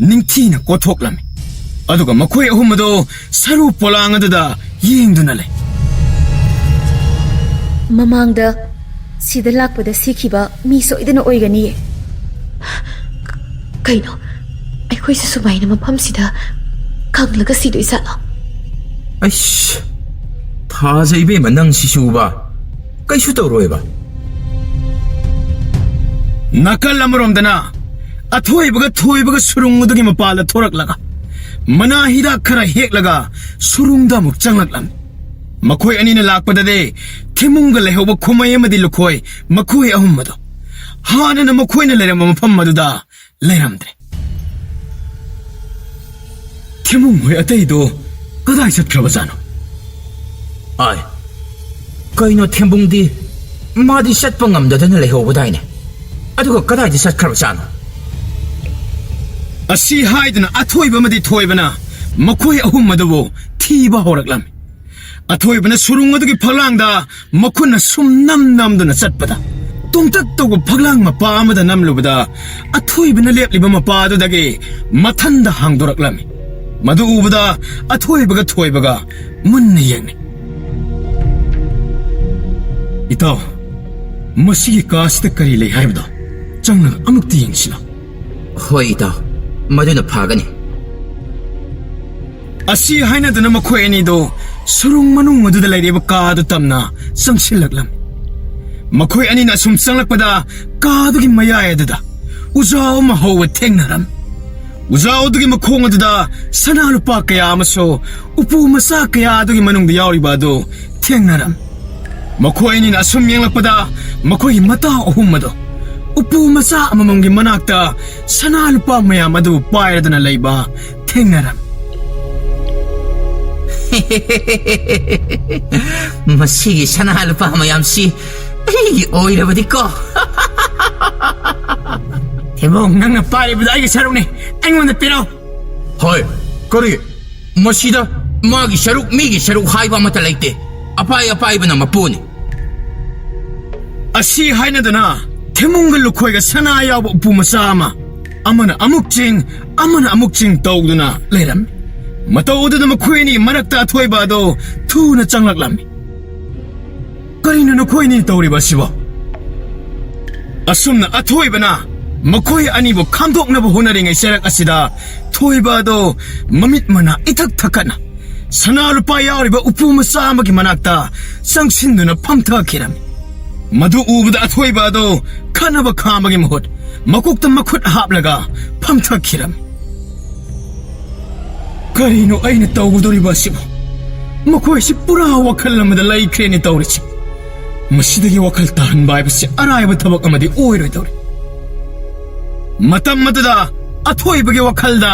ꯅꯤꯡꯊꯤꯅ ꯀꯣꯊꯣꯛꯂꯝꯃꯤ꯫ ꯑꯗꯨꯒ ꯃꯈꯣꯏ ꯑꯍꯨꯝ ꯑꯗꯨ ꯁꯔꯨ ꯄꯣꯂꯥꯡ ꯑꯗꯨꯗ ꯌꯦꯡꯗꯨꯅ ꯂꯩ꯫ ꯃꯃꯥꯡꯗ ꯁꯤꯗ ꯂꯥꯛꯄꯗ ꯁꯤꯈꯤꯕ ꯃꯤ ꯁꯣꯏꯗꯅ ꯑꯣꯏꯒꯅꯤꯌꯦ꯫ ꯀꯩꯅꯣ? ꯑꯩꯈꯣꯏꯁꯨ ꯁꯨꯃꯥꯏꯅ ꯃꯐꯝꯁꯤꯗ ꯀꯪꯂꯒ ꯁꯤꯗꯣꯏ ꯖꯥꯠꯂꯣ? ꯑꯩꯁ, ꯊꯥꯖ ꯏꯕꯦꯝꯃ, ꯅꯪ ꯁꯤꯁꯨꯕ꯫ ꯀꯩꯁꯨ ꯇꯧꯔꯣꯏꯕ꯫ ꯅꯥꯀꯜ ꯑꯃꯔꯣꯝꯗꯅ ꯑꯊꯣꯏꯕꯒ ꯊꯣꯏꯕꯒ ꯁꯨꯔꯨꯡ ꯑꯗꯨꯒꯤ ꯃꯄꯥꯜꯗ ꯊꯣꯔꯛꯂꯒ ꯃꯅꯥ ꯍꯤꯗꯥꯛ ꯈꯔ ꯍꯦꯛꯂꯒ ꯁꯨꯔꯨꯡꯗ ꯑꯃꯨꯛ ꯆꯪꯂꯛꯂꯝꯃꯤ꯫ ꯃꯈꯣꯏ ꯑꯅꯤꯅ ꯂꯥꯛꯄꯗꯗꯤ ꯊꯤꯃꯨꯡꯒ ꯂꯩꯍꯧꯕ ꯈꯨꯃꯩ ꯑꯃꯗꯤ ꯂꯨꯈꯣꯏ, ꯃꯈꯣꯏ ꯑꯍꯨꯝ ꯑꯗꯣ ꯍꯥꯟꯅꯅ ꯃꯈꯣꯏꯅ ꯂꯩꯔꯝꯕ ꯃꯐꯝ ꯑꯗꯨꯗ ꯂꯩꯔꯝꯗ꯭ꯔꯦ꯫ ꯊꯤꯃꯨꯡ ꯍꯣꯏ ꯑꯇꯩꯗꯣ ꯀꯗꯥꯏ ꯆꯠꯈ꯭ꯔꯕꯖꯥꯠꯅꯣ? ꯑꯥꯏ, ꯀꯩꯅꯣ ꯊꯦꯝꯕꯨꯡꯗꯤ? ꯃꯥꯗꯤ ꯆꯠꯄ ꯉꯝꯗꯗꯅ ꯂꯩꯍꯧꯕꯗꯥꯏꯅꯦ꯫ ꯑꯗꯨꯒ ꯀꯗꯥꯏꯗ ꯆꯠꯈ꯭ꯔꯕꯖꯥꯠꯅꯣ? ꯑꯁꯤ ꯍꯥꯏꯗꯨꯅ ꯑꯊꯣꯏꯕ ꯑꯃꯗꯤ ꯊꯣꯏꯕꯅ ꯃꯈꯣꯏ ꯑꯍꯨꯝ ꯑꯗꯨꯕꯨ ꯊꯤꯕ ꯍꯧꯔꯛꯂꯝꯃꯤ꯫ ꯑꯊꯣꯏꯕꯅ ꯁꯨꯔꯨꯡ ꯑꯗꯨꯒꯤ ꯐꯛꯂꯥꯡꯗ ꯃꯈꯨꯠꯅ ꯁꯨꯝ ꯅꯝ ꯅꯝꯗꯨꯅ ꯆꯠꯄꯗ, ꯇꯣꯡꯇꯛ ꯇꯧꯕ ꯐꯛꯂꯥꯡ ꯃꯄꯥ ꯑꯃꯗ ꯅꯝꯂꯨꯕꯗ, ꯑꯊꯣꯏꯕꯅ ꯂꯦꯞꯂꯤꯕ ꯃꯄꯥ ꯑꯗꯨꯗꯒꯤ ꯃꯊꯟꯗ ꯍꯥꯡꯗꯣꯔꯛꯂꯝꯃꯤ꯫ ꯃꯗꯨ ꯎꯕꯗ ꯑꯊꯣꯏꯕꯒ ꯊꯣꯏꯕꯒ ꯃꯨꯟꯅ ꯌꯦꯡꯅꯩ꯫ "ꯏꯇꯥꯎ, ꯃꯁꯤꯒꯤ ꯀꯥꯁꯤꯗ ꯀꯔꯤ ꯂꯩ ꯍꯥꯏꯕꯗꯣ ꯆꯪꯂꯒ ꯑꯃꯨꯛꯇ ꯌꯦꯡꯁꯤꯅ?" "ꯍꯣꯏ ꯏꯇꯥꯎ, ꯃꯗꯨꯅ ꯐꯒꯅꯤ꯫" ꯑꯁꯤ ꯍꯥꯏꯅꯗꯨꯅ ꯃꯈꯣꯏ ꯑꯅꯤꯗꯣ ꯁꯨꯔꯨꯡ ꯃꯅꯨꯡ ꯑꯗꯨꯗ ꯂꯩꯔꯤꯕ ꯀꯥ ꯑꯗꯨ ꯇꯝꯅ ꯆꯪꯁꯤꯜꯂꯛꯂꯝꯃꯤ꯫ ꯃꯈꯣꯏ ꯑꯅꯤꯅ ꯑꯁꯨꯝ ꯆꯪꯂꯛꯄꯗ ꯀꯥꯗꯨꯒꯤ ꯃꯌꯥꯏ ꯑꯗꯨꯗ ꯎꯖꯥꯎ ꯑꯃ ꯍꯧꯕ ꯊꯦꯡꯅꯔꯝꯃꯤ꯫ ꯎꯖꯥꯎ ꯑꯗꯨꯒꯤ ꯃꯈꯣꯡ ꯑꯗꯨꯗ ꯁꯅꯥ ꯂꯨꯄꯥ ꯀꯌꯥ ꯑꯃꯁꯨ ꯎꯄꯨ ꯃꯆꯥ ꯀꯌꯥ ꯑꯗꯨꯒꯤ ꯃꯅꯨꯡꯗ ꯌꯥꯎꯔꯤꯕ ꯑꯗꯨ ꯊꯦꯡꯅꯔꯝꯃꯤ꯫ ꯃꯈꯣꯏ ꯑꯅꯤꯅ ꯑꯁꯨꯝ ꯌꯦꯡꯂꯛꯄꯗ ꯃꯈꯣꯏꯒꯤ ꯃꯇꯥꯎ ꯑꯍꯨꯝ ꯑꯗꯨ ꯎꯄꯨ ꯃꯆꯥ ꯑꯃꯃꯝꯒꯤ ꯃꯅꯥꯛꯇ ꯁꯅꯥ ꯂꯨꯄꯥ ꯃꯌꯥꯝ ꯑꯗꯨ ꯄꯥꯏꯔꯗꯨꯅ ꯂꯩꯕ ꯊꯦꯡꯅꯔꯝꯃꯤ꯫ ꯃꯁꯤꯒꯤ ꯁꯅꯥ ꯂꯨꯄꯥ ꯃꯌꯥꯝꯁꯤ ꯑꯩꯒꯤ ꯑꯣꯏꯔꯕꯗꯤꯀꯣ꯫ ꯊꯦꯕꯣꯡ, ꯅꯪꯅ ꯄꯥꯏꯔꯤꯕꯗꯣ ꯑꯩꯒꯤ ꯁꯔꯨꯛꯅꯤ, ꯑꯩꯉꯣꯟꯗ ꯄꯤꯔꯛꯎ꯫ ꯍꯣꯏ, ꯀꯔꯤ? ꯃꯁꯤꯗ ꯃꯥꯒꯤ ꯁꯔꯨꯛ, ꯃꯤꯒꯤ ꯁꯔꯨꯛ ꯍꯥꯏꯕ ꯑꯃꯠꯇ ꯂꯩꯇꯦ꯫ ꯑꯄꯥꯏ ꯑꯄꯥꯏꯕꯅ ꯃꯄꯨꯅꯤ꯫ ꯑꯁꯤ ꯍꯥꯏꯅꯗꯅ ꯊꯦꯃꯨꯡꯒ ꯂꯨꯈꯣꯏꯒ ꯁꯅꯥ ꯌꯥꯎꯕ ꯎꯄꯨ ꯃꯆꯥ ꯑꯃ ꯑꯃꯅ ꯑꯃꯨꯛ ꯆꯤꯡ, ꯑꯃꯅ ꯑꯃꯨꯛ ꯆꯤꯡ ꯇꯧꯗꯨꯅ ꯂꯩꯔꯝꯃꯤ꯫ ꯃꯇꯧ ꯑꯗꯨꯗ ꯃꯈꯣꯏ ꯑꯅꯤ ꯃꯔꯛꯇ ꯑꯊꯣꯏꯕ ꯑꯗꯣ ꯊꯨꯅ ꯆꯪꯂꯛꯂꯝꯃꯤ꯫ "ꯀꯔꯤꯅꯣ ꯅꯈꯣꯏ ꯑꯅꯤ ꯇꯧꯔꯤꯕ ꯑꯁꯤꯕꯣ?" ꯑꯁꯨꯝꯅ ꯑꯊꯣꯏꯕꯅ ꯃꯈꯣꯏ ꯑꯅꯤꯕꯨ ꯈꯥꯝꯗꯣꯛꯅꯕ ꯍꯣꯠꯅꯔꯤꯉꯩ ꯆꯔꯛ ꯑꯁꯤꯗ ꯊꯣꯏꯕ ꯑꯗꯣ ꯃꯃꯤꯠ ꯃꯅꯥ ꯏꯊꯛ ꯊꯛꯀꯠꯅ ꯁꯅꯥ ꯂꯨꯄꯥ ꯌꯥꯎꯔꯤꯕ ꯎꯄꯨ ꯃꯆꯥ ꯑꯃꯒꯤ ꯃꯅꯥꯛꯇ ꯆꯪꯁꯤꯟꯗꯨꯅ ꯐꯝꯊꯈꯤꯔꯝꯃꯤ꯫ ꯃꯗꯨ ꯎꯕꯗ ꯑꯊꯣꯏꯕ ꯑꯗꯣ ꯈꯠꯅꯕ ꯈꯥꯝꯕꯒꯤ ꯃꯍꯨꯠ ꯃꯀꯣꯛꯇ ꯃꯈꯨꯠ ꯍꯥꯞꯂꯒ ꯐꯝꯊꯈꯤꯔꯝꯃꯤ꯫ "ꯀꯔꯤꯅꯣ ꯑꯩꯅ ꯇꯧꯒꯗꯧꯔꯤꯕ ꯑꯁꯤꯕꯨ? ꯃꯈꯣꯏꯁꯤ ꯄꯨꯔꯥ ꯋꯥꯈꯜ ꯑꯃꯗ ꯂꯩꯈ꯭ꯔꯦꯅꯦ ꯇꯧꯔꯤꯁꯤ꯫ ꯃꯁꯤꯗꯒꯤ ꯋꯥꯈꯜ ꯇꯥꯍꯟꯕ ꯍꯥꯏꯕꯁꯤ ꯑꯔꯥꯏꯕ ꯊꯕꯛ ꯑꯃꯗꯤ ꯑꯣꯏꯔꯣꯏꯗꯧꯔꯤ꯫" ꯃꯇꯝ ꯑꯗꯨꯗ ꯑꯊꯣꯏꯕꯒꯤ ꯋꯥꯈꯜꯗ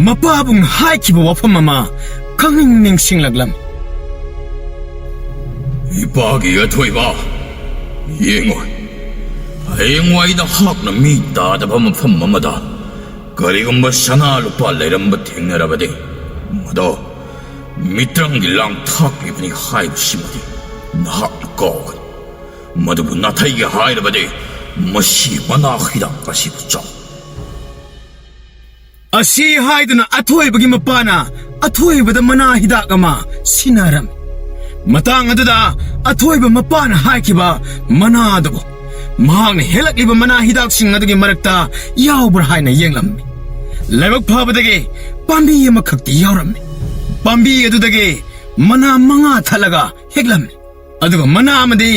ꯃꯄꯥꯕꯨꯡ ꯍꯥꯏꯈꯤꯕ ꯋꯥꯐꯝ ꯑꯃ ꯈꯪꯅꯤꯡ ꯅꯤꯡꯁꯤꯡꯂꯛꯂꯝꯃꯤ꯫ "ꯏꯄꯥꯒꯤ ꯑꯊꯣꯏꯕ, ꯌꯦꯡꯉꯨ, ꯍꯌꯦꯡꯋꯥꯏꯗ ꯍꯥꯛꯅ ꯃꯤ ꯇꯥꯗꯕ ꯃꯐꯝ ꯑꯃꯗ ꯀꯔꯤꯒꯨꯝꯕ ꯁꯅꯥ ꯂꯨꯄꯥ ꯂꯩꯔꯝꯕ ꯊꯦꯡꯅꯔꯕꯗꯤ, ꯃꯗꯣ ꯃꯤꯇ꯭ꯔꯪꯒꯤ ꯂꯥꯡ ꯊꯥꯛꯂꯤꯕꯅꯤ ꯍꯥꯏꯕꯁꯤꯃꯗꯤ ꯅꯍꯥꯛꯅ ꯀꯥꯎꯒꯅꯨ꯫ ꯃꯗꯨꯕꯨ ꯅꯥꯊꯩꯒꯦ ꯍꯥꯏꯔꯕꯗꯤ ꯃꯁꯤ ꯃꯅꯥ ꯍꯤꯗꯥꯛ ꯑꯁꯤꯕꯨ ꯆꯥꯎ꯫" ꯑꯁꯤ ꯍꯥꯏꯗꯨꯅ ꯑꯊꯣꯏꯕꯒꯤ ꯃꯄꯥꯅ ꯑꯊꯣꯏꯕꯗ ꯃꯅꯥ ꯍꯤꯗꯥꯛ ꯑꯃ ꯁꯤꯟꯅꯔꯝꯃꯤ꯫ ꯃꯇꯥꯡ ꯑꯗꯨꯗ ꯑꯊꯣꯏꯕ ꯃꯄꯥꯅ ꯍꯥꯏꯈꯤꯕ ꯃꯅꯥ ꯑꯗꯨꯕꯨ ꯃꯍꯥꯛꯅ ꯍꯦꯛꯂꯛꯂꯤꯕ ꯃꯅꯥ ꯍꯤꯗꯥꯛꯁꯤꯡ ꯑꯗꯨꯒꯤ ꯃꯔꯛꯇ ꯌꯥꯎꯕ꯭ꯔꯥ ꯍꯥꯏꯅ ꯌꯦꯡꯂꯝꯃꯤ꯫ ꯂꯥꯏꯕꯛ ꯐꯕꯗꯒꯤ ꯄꯥꯝꯕꯤ ꯑꯃꯈꯛꯇꯤ ꯌꯥꯎꯔꯝꯃꯤ꯫ ꯄꯥꯝꯕꯤ ꯑꯗꯨꯗꯒꯤ ꯃꯅꯥ ꯃꯉꯥ ꯊꯠꯂꯒ ꯍꯦꯛꯂꯝꯃꯤ꯫ ꯑꯗꯨꯒ ꯃꯅꯥ ꯑꯃꯗꯤ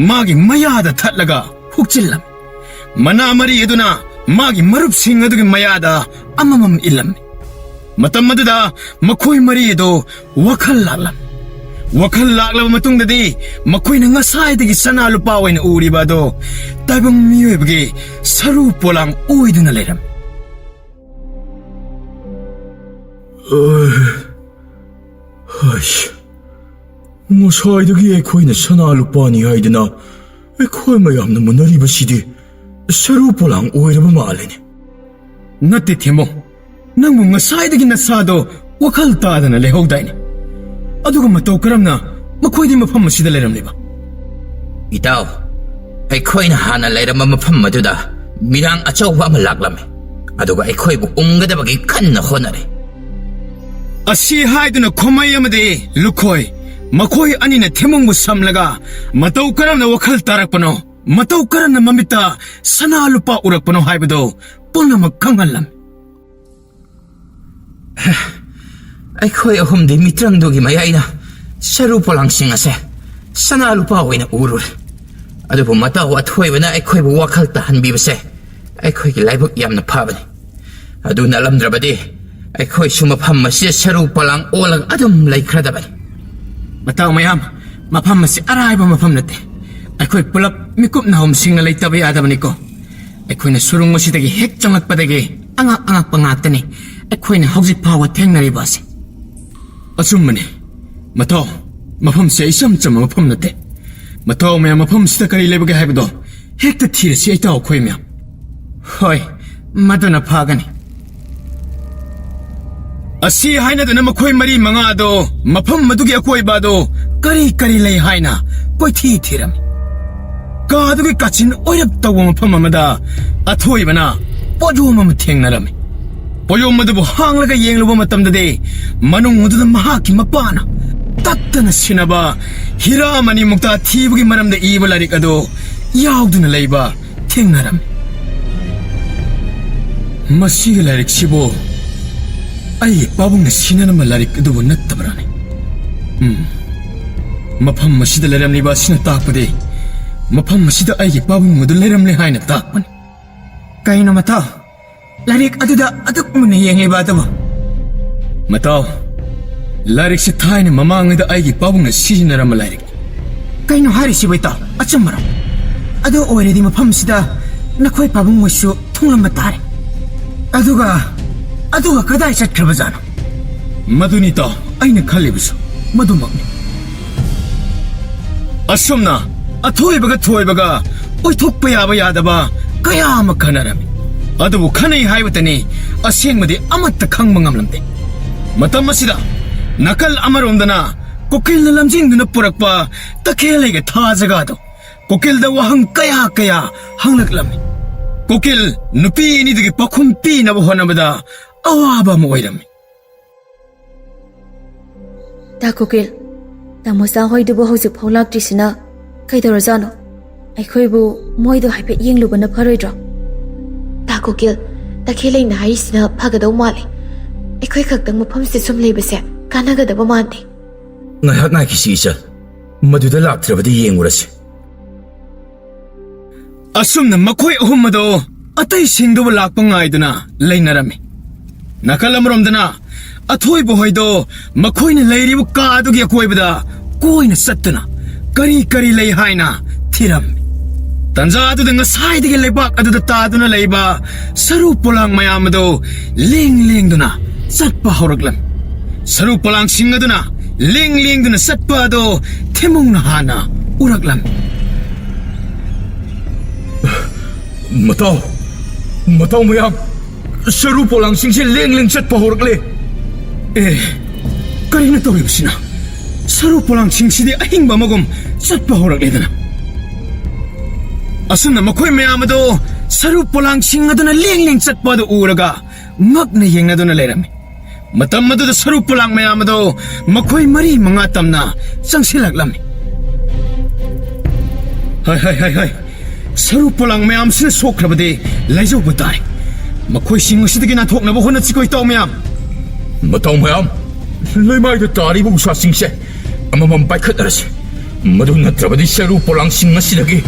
ꯃꯥꯒꯤ ꯃꯌꯥꯗ ꯊꯠꯂꯒ ꯍꯨꯛꯆꯤꯜꯂꯝꯃꯤ꯫ ꯃꯅꯥ ꯃꯔꯤ ꯑꯗꯨꯅ ꯃꯥꯒꯤ ꯃꯔꯨꯞꯁꯤꯡ ꯑꯗꯨꯒꯤ ꯃꯌꯥꯗ ꯑꯃꯃꯝ ꯏꯜꯂꯝꯃꯤ꯫ ꯃꯇꯝ ꯑꯗꯨꯗ ꯃꯈꯣꯏ ꯃꯔꯤ ꯑꯗꯨ ꯋꯥꯈꯜ ꯂꯥꯛꯂꯝꯃꯤ꯫ ꯋꯥꯈꯜ ꯂꯥꯛꯂꯕ ꯃꯇꯨꯡꯗꯗꯤ ꯃꯈꯣꯏꯅ ꯉꯁꯥꯏꯗꯒꯤ ꯁꯅꯥ ꯂꯨꯄꯥ ꯑꯣꯏꯅ ꯎꯔꯤꯕ ꯑꯗꯨ ꯇꯥꯏꯕꯪ ꯃꯤꯑꯣꯏꯕꯒꯤ ꯁꯔꯨ ꯄꯣꯂꯥꯡ ꯑꯣꯏꯗꯨꯅ ꯂꯩꯔꯝꯃꯤ꯫ ꯍꯩꯁ, ꯉꯁꯥꯏꯗꯒꯤ ꯑꯩꯈꯣꯏꯅ ꯁꯅꯥ ꯂꯨꯄꯥꯅꯤ ꯍꯥꯏꯗꯅ ꯑꯩꯈꯣꯏ ꯃꯌꯥꯝꯅ ꯃꯨꯟꯅꯔꯤꯕꯁꯤꯗꯤ ꯁꯔꯨ ꯄꯣꯂꯥꯡ ꯑꯣꯏꯔꯕ ꯃꯥꯜꯂꯦꯅꯦ꯫ ꯅꯠꯇꯦ ꯊꯦꯝꯃꯣ, ꯅꯪꯕꯨ ꯉꯁꯥꯏꯗꯒꯤ ꯅꯁꯥꯗꯣ ꯋꯥꯈꯜ ꯇꯥꯗꯅ ꯂꯩꯍꯧꯗꯥꯏꯅꯦ? ꯑꯗꯨꯒ ꯃꯇꯧ ꯀꯔꯝꯅ ꯃꯈꯣꯏꯗꯤ ꯃꯐꯝ ꯑꯁꯤꯗ ꯂꯩꯔꯝꯂꯤꯕ? ꯏꯇꯥꯎ, ꯑꯩꯈꯣꯏꯅ ꯍꯥꯟꯅ ꯂꯩꯔꯝꯕ ꯃꯐꯝ ꯑꯗꯨꯗ ꯃꯤꯔꯥꯡ ꯑꯆꯧꯕ ꯑꯃ ꯂꯥꯛꯂꯝꯃꯤ, ꯑꯗꯨꯒ ꯑꯩꯈꯣꯏꯕꯨ ꯎꯪꯒꯗꯕꯒꯤ ꯀꯟꯅ ꯍꯣꯠꯅꯔꯤ꯫ ꯑꯁꯤ ꯍꯥꯏꯗꯨꯅ ꯈꯣꯃꯩ ꯑꯃꯗꯤ ꯂꯨꯈꯣꯏ, ꯃꯈꯣꯏ ꯑꯅꯤꯅ ꯊꯦꯝꯃꯨꯡꯕꯨ ꯁꯝꯂꯒ ꯃꯇꯧ ꯀꯔꯝꯅ ꯋꯥꯈꯜ ꯇꯥꯔꯛꯄꯅꯣ, ꯃꯇꯧ ꯀꯔꯝꯅ ꯃꯃꯤꯠꯇ ꯁꯅꯥ ꯂꯨꯄꯥ ꯎꯔꯛꯄꯅꯣ ꯍꯥꯏꯕꯗꯨ ꯄꯨꯝꯅꯃꯛ ꯈꯪꯍꯜꯂꯝꯃꯤ꯫ ꯑꯩꯈꯣꯏ ꯑꯍꯨꯝꯗꯤ ꯃꯤꯇ꯭ꯔꯪꯗꯨꯒꯤ ꯃꯌꯥꯏꯗ ꯁꯔꯨ ꯄꯣꯂꯥꯡꯁꯤꯡ ꯑꯁꯦ ꯁꯅꯥ ꯂꯨꯄꯥ ꯑꯣꯏꯅ ꯎꯔꯨꯔꯦ꯫ ꯑꯗꯨꯕꯨ ꯃꯇꯥꯎ ꯑꯊꯣꯏꯕꯅ ꯑꯩꯈꯣꯏꯕꯨ ꯋꯥꯈꯜ ꯇꯥꯍꯟꯕꯤꯕꯁꯦ ꯑꯩꯈꯣꯏꯒꯤ ꯂꯥꯏꯕꯛ ꯌꯥꯝꯅ ꯐꯕꯅꯤ꯫ ꯑꯗꯨ ꯅꯠꯂꯝꯗ꯭ꯔꯕꯗꯤ ꯑꯩꯈꯣꯏꯁꯨ ꯃꯐꯝ ꯑꯁꯤꯗ ꯁꯔꯨ ꯄꯣꯂꯥꯡ ꯑꯣꯜꯂꯒ ꯑꯗꯨꯝ ꯂꯩꯈ꯭ꯔꯗꯕꯅꯤ꯫ ꯃꯇꯥꯎ ꯃꯌꯥꯝ, ꯃꯐꯝ ꯑꯁꯤ ꯑꯔꯥꯏꯕ ꯃꯐꯝ ꯅꯠꯇꯦ꯫ ꯑꯩꯈꯣꯏ ꯄꯨꯂꯞ ꯃꯤꯀꯨꯞ ꯅꯥꯍꯨꯝꯁꯤꯡꯅ ꯂꯩꯇꯕ ꯌꯥꯗꯕꯅꯤꯀꯣ꯫ ꯑꯩꯈꯣꯏꯅ ꯁꯨꯔꯨꯡ ꯑꯁꯤꯗꯒꯤ ꯍꯦꯛ ꯆꯪꯂꯛꯄꯗꯒꯤ ꯑꯉꯛ ꯑꯉꯛꯄ ꯉꯥꯛꯇꯅꯤ ꯑꯩꯈꯣꯏꯅ ꯍꯧꯖꯤꯛ ꯐꯥꯎꯕ ꯊꯦꯡꯅꯔꯤꯕ ꯑꯁꯤ꯫ ꯑꯆꯨꯝꯕꯅꯤ꯫ ꯃꯇꯥꯎ, ꯃꯐꯝꯁꯦ ꯏꯆꯝ ꯆꯝꯕ ꯃꯐꯝ ꯅꯠꯇꯦ꯫ ꯃꯇꯥꯎ ꯃꯌꯥꯝ, ꯃꯐꯝꯁꯤꯗ ꯀꯔꯤ ꯂꯩꯕꯒꯦ ꯍꯥꯏꯕꯗꯣ ꯍꯦꯛꯇ ꯊꯤꯔꯁꯤ, ꯏꯇꯥꯎ ꯑꯩꯈꯣꯏ ꯃꯌꯥꯝ꯫ ꯍꯣꯏ, ꯃꯗꯨꯅ ꯐꯒꯅꯤ꯫ ꯑꯁꯤ ꯍꯥꯏꯅꯗꯨꯅ ꯃꯈꯣꯏ ꯃꯔꯤ ꯃꯉꯥꯗꯣ ꯃꯐꯝ ꯑꯗꯨꯒꯤ ꯑꯀꯣꯏꯕ ꯑꯗꯣ ꯀꯔꯤ ꯀꯔꯤ ꯂꯩ ꯍꯥꯏꯅ ꯀꯣꯏꯊꯤ ꯊꯤꯔꯝꯃꯤ꯫ ꯀꯥ ꯑꯗꯨꯒꯤ ꯀꯥꯆꯤꯟ ꯑꯣꯏꯔꯞ ꯇꯧꯕ ꯃꯐꯝ ꯑꯃꯗ ꯑꯊꯣꯏꯕꯅ ꯄꯣꯠꯌꯣꯝ ꯑꯃ ꯊꯦꯡꯅꯔꯝꯃꯤ꯫ ꯄꯣꯠꯌꯣꯝ ꯑꯗꯨꯕꯨ ꯍꯥꯡꯂꯒ ꯌꯦꯡꯂꯨꯕ ꯃꯇꯝꯗꯗꯤ ꯃꯅꯨꯡ ꯑꯗꯨꯗ ꯃꯍꯥꯛꯀꯤ ꯃꯄꯥꯅ ꯇꯠꯇꯅ ꯁꯤꯟꯅꯕ ꯍꯤꯔꯥ ꯃꯅꯤ ꯃꯨꯛꯇꯥ ꯊꯤꯕꯒꯤ ꯃꯔꯝꯗ ꯏꯕ ꯂꯥꯏꯔꯤꯛ ꯑꯗꯨ ꯌꯥꯎꯗꯨꯅ ꯂꯩꯕ ꯊꯦꯡꯅꯔꯝꯃꯤ꯫ ꯃꯁꯤꯒꯤ ꯂꯥꯏꯔꯤꯛꯁꯤꯕꯨ ꯑꯩꯒꯤ ꯄꯥꯕꯨꯡꯅ ꯁꯤꯟꯅꯔꯝꯕ ꯂꯥꯏꯔꯤꯛ ꯑꯗꯨꯕꯨ ꯅꯠꯇꯕ꯭ꯔꯥꯅꯦ? ꯎꯝ꯫ ꯃꯐꯝ ꯑꯁꯤꯗ ꯂꯩꯔꯝꯂꯤꯕ ꯑꯁꯤꯅ ꯇꯥꯛꯄꯗꯤ ꯃꯐꯝ ꯑꯁꯤꯗ ꯑꯩꯒꯤ ꯄꯥꯕꯨꯡ ꯑꯗꯨ ꯂꯩꯔꯝꯂꯦ ꯍꯥꯏꯅ ꯇꯥꯛꯄꯅꯤ꯫ ꯀꯩꯅꯣ ꯃꯇꯥꯎ? ꯂꯥꯏꯔꯤꯛ ꯑꯗꯨꯗ ꯑꯗꯨꯛ ꯃꯨꯟꯅ ꯌꯦꯡꯂꯤꯕ ꯑꯗꯨꯕꯨ? ꯃꯇꯥꯎ, ꯂꯥꯏꯔꯤꯛꯁꯤ ꯊꯥꯏꯅ ꯃꯃꯥꯡꯉꯩꯗ ꯑꯩꯒꯤ ꯄꯥꯕꯨꯡꯅ ꯁꯤꯖꯤꯟꯅꯔꯝꯕ ꯂꯥꯏꯔꯤꯛꯅꯤ꯫ ꯀꯩꯅꯣ ꯍꯥꯏꯔꯤꯁꯤꯕꯨ ꯏꯇꯥꯎ? ꯑꯆꯨꯝꯕꯔꯣ? ꯑꯗꯨ ꯑꯣꯏꯔꯗꯤ ꯃꯐꯝꯁꯤꯗ ꯅꯈꯣꯏ ꯄꯥꯕꯨꯡ ꯍꯣꯏꯁꯨ ꯊꯨꯡꯂꯝꯕ ꯇꯥꯔꯦ꯫ ꯑꯗꯨꯒ, ꯑꯗꯨꯒ ꯀꯗꯥꯏ ꯆꯠꯈ꯭ꯔꯕꯖꯥꯠꯅꯣ? ꯃꯗꯨꯅꯤ ꯏꯇꯥꯎ, ꯑꯩꯅ ꯈꯜꯂꯤꯕꯁꯨ ꯃꯗꯨꯃꯛꯅꯤ꯫ ꯑꯁꯨꯝꯅ ꯑꯊꯣꯏꯕꯒ ꯊꯣꯏꯕꯒ ꯑꯣꯏꯊꯣꯛꯄ ꯌꯥꯕ ꯌꯥꯗꯕ ꯀꯌꯥ ꯑꯃ ꯈꯟꯅꯔꯝꯃꯤ꯫ ꯑꯗꯨꯕꯨ ꯈꯟꯅꯩ ꯍꯥꯏꯕꯇꯅꯤ, ꯑꯁꯦꯡꯕꯗꯤ ꯑꯃꯠꯇ ꯈꯪꯕ ꯉꯝꯂꯝꯗꯦ꯫ ꯃꯇꯝ ꯑꯁꯤꯗ ꯅꯥꯀꯜ ꯑꯃꯔꯣꯝꯗꯅ ꯀꯨꯀꯤꯜꯅ ꯂꯝꯖꯤꯡꯗꯨꯅ ꯄꯨꯔꯛꯄ ꯇꯈꯦꯜꯂꯩꯒ ꯊꯥꯖꯒꯗꯣ ꯀꯨꯀꯤꯜꯗ ꯋꯥꯍꯪ ꯀꯌꯥ ꯀꯌꯥ ꯍꯪꯂꯛꯂꯝꯃꯤ꯫ ꯀꯨꯀꯤꯜ ꯅꯨꯄꯤ ꯑꯅꯤꯗꯨꯒꯤ ꯄꯥꯎꯈꯨꯝ ꯄꯤꯅꯕ ꯍꯣꯠꯅꯕꯗ ꯑꯋꯥꯕ ꯑꯃ ꯑꯣꯏꯔꯝꯃꯤ꯫ ꯇꯥ ꯀꯨꯀꯤꯜ, ꯇꯥꯃꯣꯆꯥ ꯍꯣꯏꯗꯨꯕꯨ ꯍꯧꯖꯤꯛ ꯐꯥꯎ ꯂꯥꯛꯇ꯭ꯔꯤꯁꯤꯅ ꯀꯩꯗꯧꯔꯖꯥꯠꯅꯣ? ꯑꯩꯈꯣꯏꯕꯨ ꯃꯣꯏꯗꯣ ꯍꯥꯏꯐꯦꯠ ꯌꯦꯡꯂꯨꯕꯅ ꯐꯔꯣꯏꯗ꯭ꯔꯣ? ꯇꯥ ꯀꯨꯀꯤꯜ, ꯇꯈꯦꯜꯂꯩꯅ ꯍꯥꯏꯔꯤꯁꯤꯅ ꯐꯒꯗꯧ ꯃꯥꯜꯂꯤ꯫ ꯑꯩꯈꯣꯏ ꯈꯛꯇꯪ ꯃꯐꯝꯁꯤꯗ ꯁꯨꯝ ꯂꯩꯕꯁꯦ ꯀꯥꯟꯅꯒꯗꯕ ꯃꯥꯟꯗꯦ꯫ ꯉꯥꯏꯍꯥꯛ ꯉꯥꯏꯈꯤꯁꯤ ꯏꯆꯜ, ꯃꯗꯨꯗ ꯂꯥꯛꯇ꯭ꯔꯕꯗꯤ ꯌꯦꯡꯉꯨꯔꯁꯤ꯫ ꯑꯁꯨꯝꯅ ꯃꯈꯣꯏ ꯑꯍꯨꯝ ꯑꯗꯣ ꯑꯇꯩꯁꯤꯡꯗꯨꯕꯨ ꯂꯥꯛꯄ ꯉꯥꯏꯗꯨꯅ ꯂꯩꯅꯔꯝꯃꯤ꯫ ꯅꯥꯀꯜ ꯑꯃꯔꯣꯝꯗꯅ ꯑꯊꯣꯏꯕ ꯍꯣꯏꯗꯣ ꯃꯈꯣꯏꯅ ꯂꯩꯔꯤꯕ ꯀꯥ ꯑꯗꯨꯒꯤ ꯑꯀꯣꯏꯕꯗ ꯀꯣꯏꯅ ꯆꯠꯇꯨꯅ ꯀꯔꯤ ꯀꯔꯤ ꯂꯩ ꯍꯥꯏꯅ ꯊꯤꯔꯝꯃꯤ꯫ ꯇꯟꯖꯥ ꯑꯗꯨꯗ ꯉꯁꯥꯏꯗꯒꯤ ꯂꯩꯕꯥꯛ ꯑꯗꯨꯗ ꯇꯥꯗꯨꯅ ꯂꯩꯕ ꯁꯔꯨ ꯄꯣꯂꯥꯡ ꯃꯌꯥꯝ ꯑꯗꯨ ꯂꯦꯡ ꯂꯦꯡꯗꯨꯅ ꯆꯠꯄ ꯍꯧꯔꯛꯂꯝꯃꯤ꯫ ꯁꯔꯨ ꯄꯣꯂꯥꯡꯁꯤꯡ ꯑꯗꯨꯅ ꯂꯦꯡ ꯂꯦꯡꯗꯨꯅ ꯆꯠꯄ ꯑꯗꯨ ꯊꯦꯃꯨꯡꯅ ꯍꯥꯟꯅ ꯎꯔꯛꯂꯝꯃꯤ꯫ ꯃꯇꯥꯎ, ꯃꯇꯥꯎ ꯃꯌꯥꯝ, ꯁꯔꯨ ꯄꯣꯂꯥꯡꯁꯤꯡꯁꯦ ꯂꯦꯡ ꯂꯦꯡ ꯆꯠꯄ ꯍꯧꯔꯛꯂꯦ꯫ ꯑꯦ, ꯀꯔꯤꯅꯣ ꯇꯧꯔꯤꯕꯁꯤꯅ? ꯁꯔꯨ ꯄꯣꯂꯥꯡꯁꯤꯡꯁꯤꯗꯤ ꯑꯍꯤꯡꯕ ꯑꯃꯒꯨꯝ ꯆꯠꯄ ꯍꯧꯔꯛꯂꯦꯗꯅ꯫ ꯑꯁꯨꯝꯅ ꯃꯈꯣꯏ ꯃꯌꯥꯝ ꯑꯗꯣ ꯁꯔꯨ ꯄꯣꯂꯥꯡꯁꯤꯡ ꯑꯗꯨꯅ ꯂꯦꯡ ꯂꯦꯡ ꯆꯠꯄ ꯑꯗꯨ ꯎꯔꯒ ꯉꯛꯅ ꯌꯦꯡꯅꯗꯨꯅ ꯂꯩꯔꯝꯃꯤ꯫ ꯃꯇꯝ ꯑꯗꯨꯗ ꯁꯔꯨ ꯄꯣꯂꯥꯡ ꯃꯌꯥꯝ ꯑꯗꯣ ꯃꯈꯣꯏ ꯃꯔꯤ ꯃꯉꯥ ꯇꯝꯅ ꯆꯪꯁꯤꯜꯂꯛꯂꯝꯃꯤ꯫ ꯍꯥꯏ, ꯍꯥꯏ, ꯍꯥꯏ, ꯍꯥꯏ꯫ ꯁꯔꯨ ꯄꯣꯂꯥꯡ ꯃꯌꯥꯝꯁꯤꯅ ꯁꯣꯛꯈ꯭ꯔꯕꯗꯤ ꯂꯥꯏꯖꯧꯕ ꯇꯥꯔꯦ꯫ ꯃꯈꯣꯏꯁꯤꯡ ꯑꯁꯤꯗꯒꯤ ꯅꯥꯟꯊꯣꯛꯅꯕ ꯍꯣꯠꯅꯁꯤꯀꯣ, ꯏꯇꯥꯎ ꯃꯌꯥꯝ꯫ ꯃꯇꯥꯎ ꯃꯌꯥꯝ, ꯂꯩꯃꯥꯏꯗ ꯇꯥꯔꯤꯕ ꯎꯁꯥꯁꯤꯡꯁꯦ ꯑꯃꯃꯝ ꯄꯥꯏꯈꯠꯅꯔꯁꯤ꯫ ꯃꯗꯨ ꯅꯠꯇ꯭ꯔꯕꯗꯤ ꯁꯔꯨ ꯄꯣꯂꯥꯡꯁꯤꯡ ꯑꯁꯤꯗꯒꯤ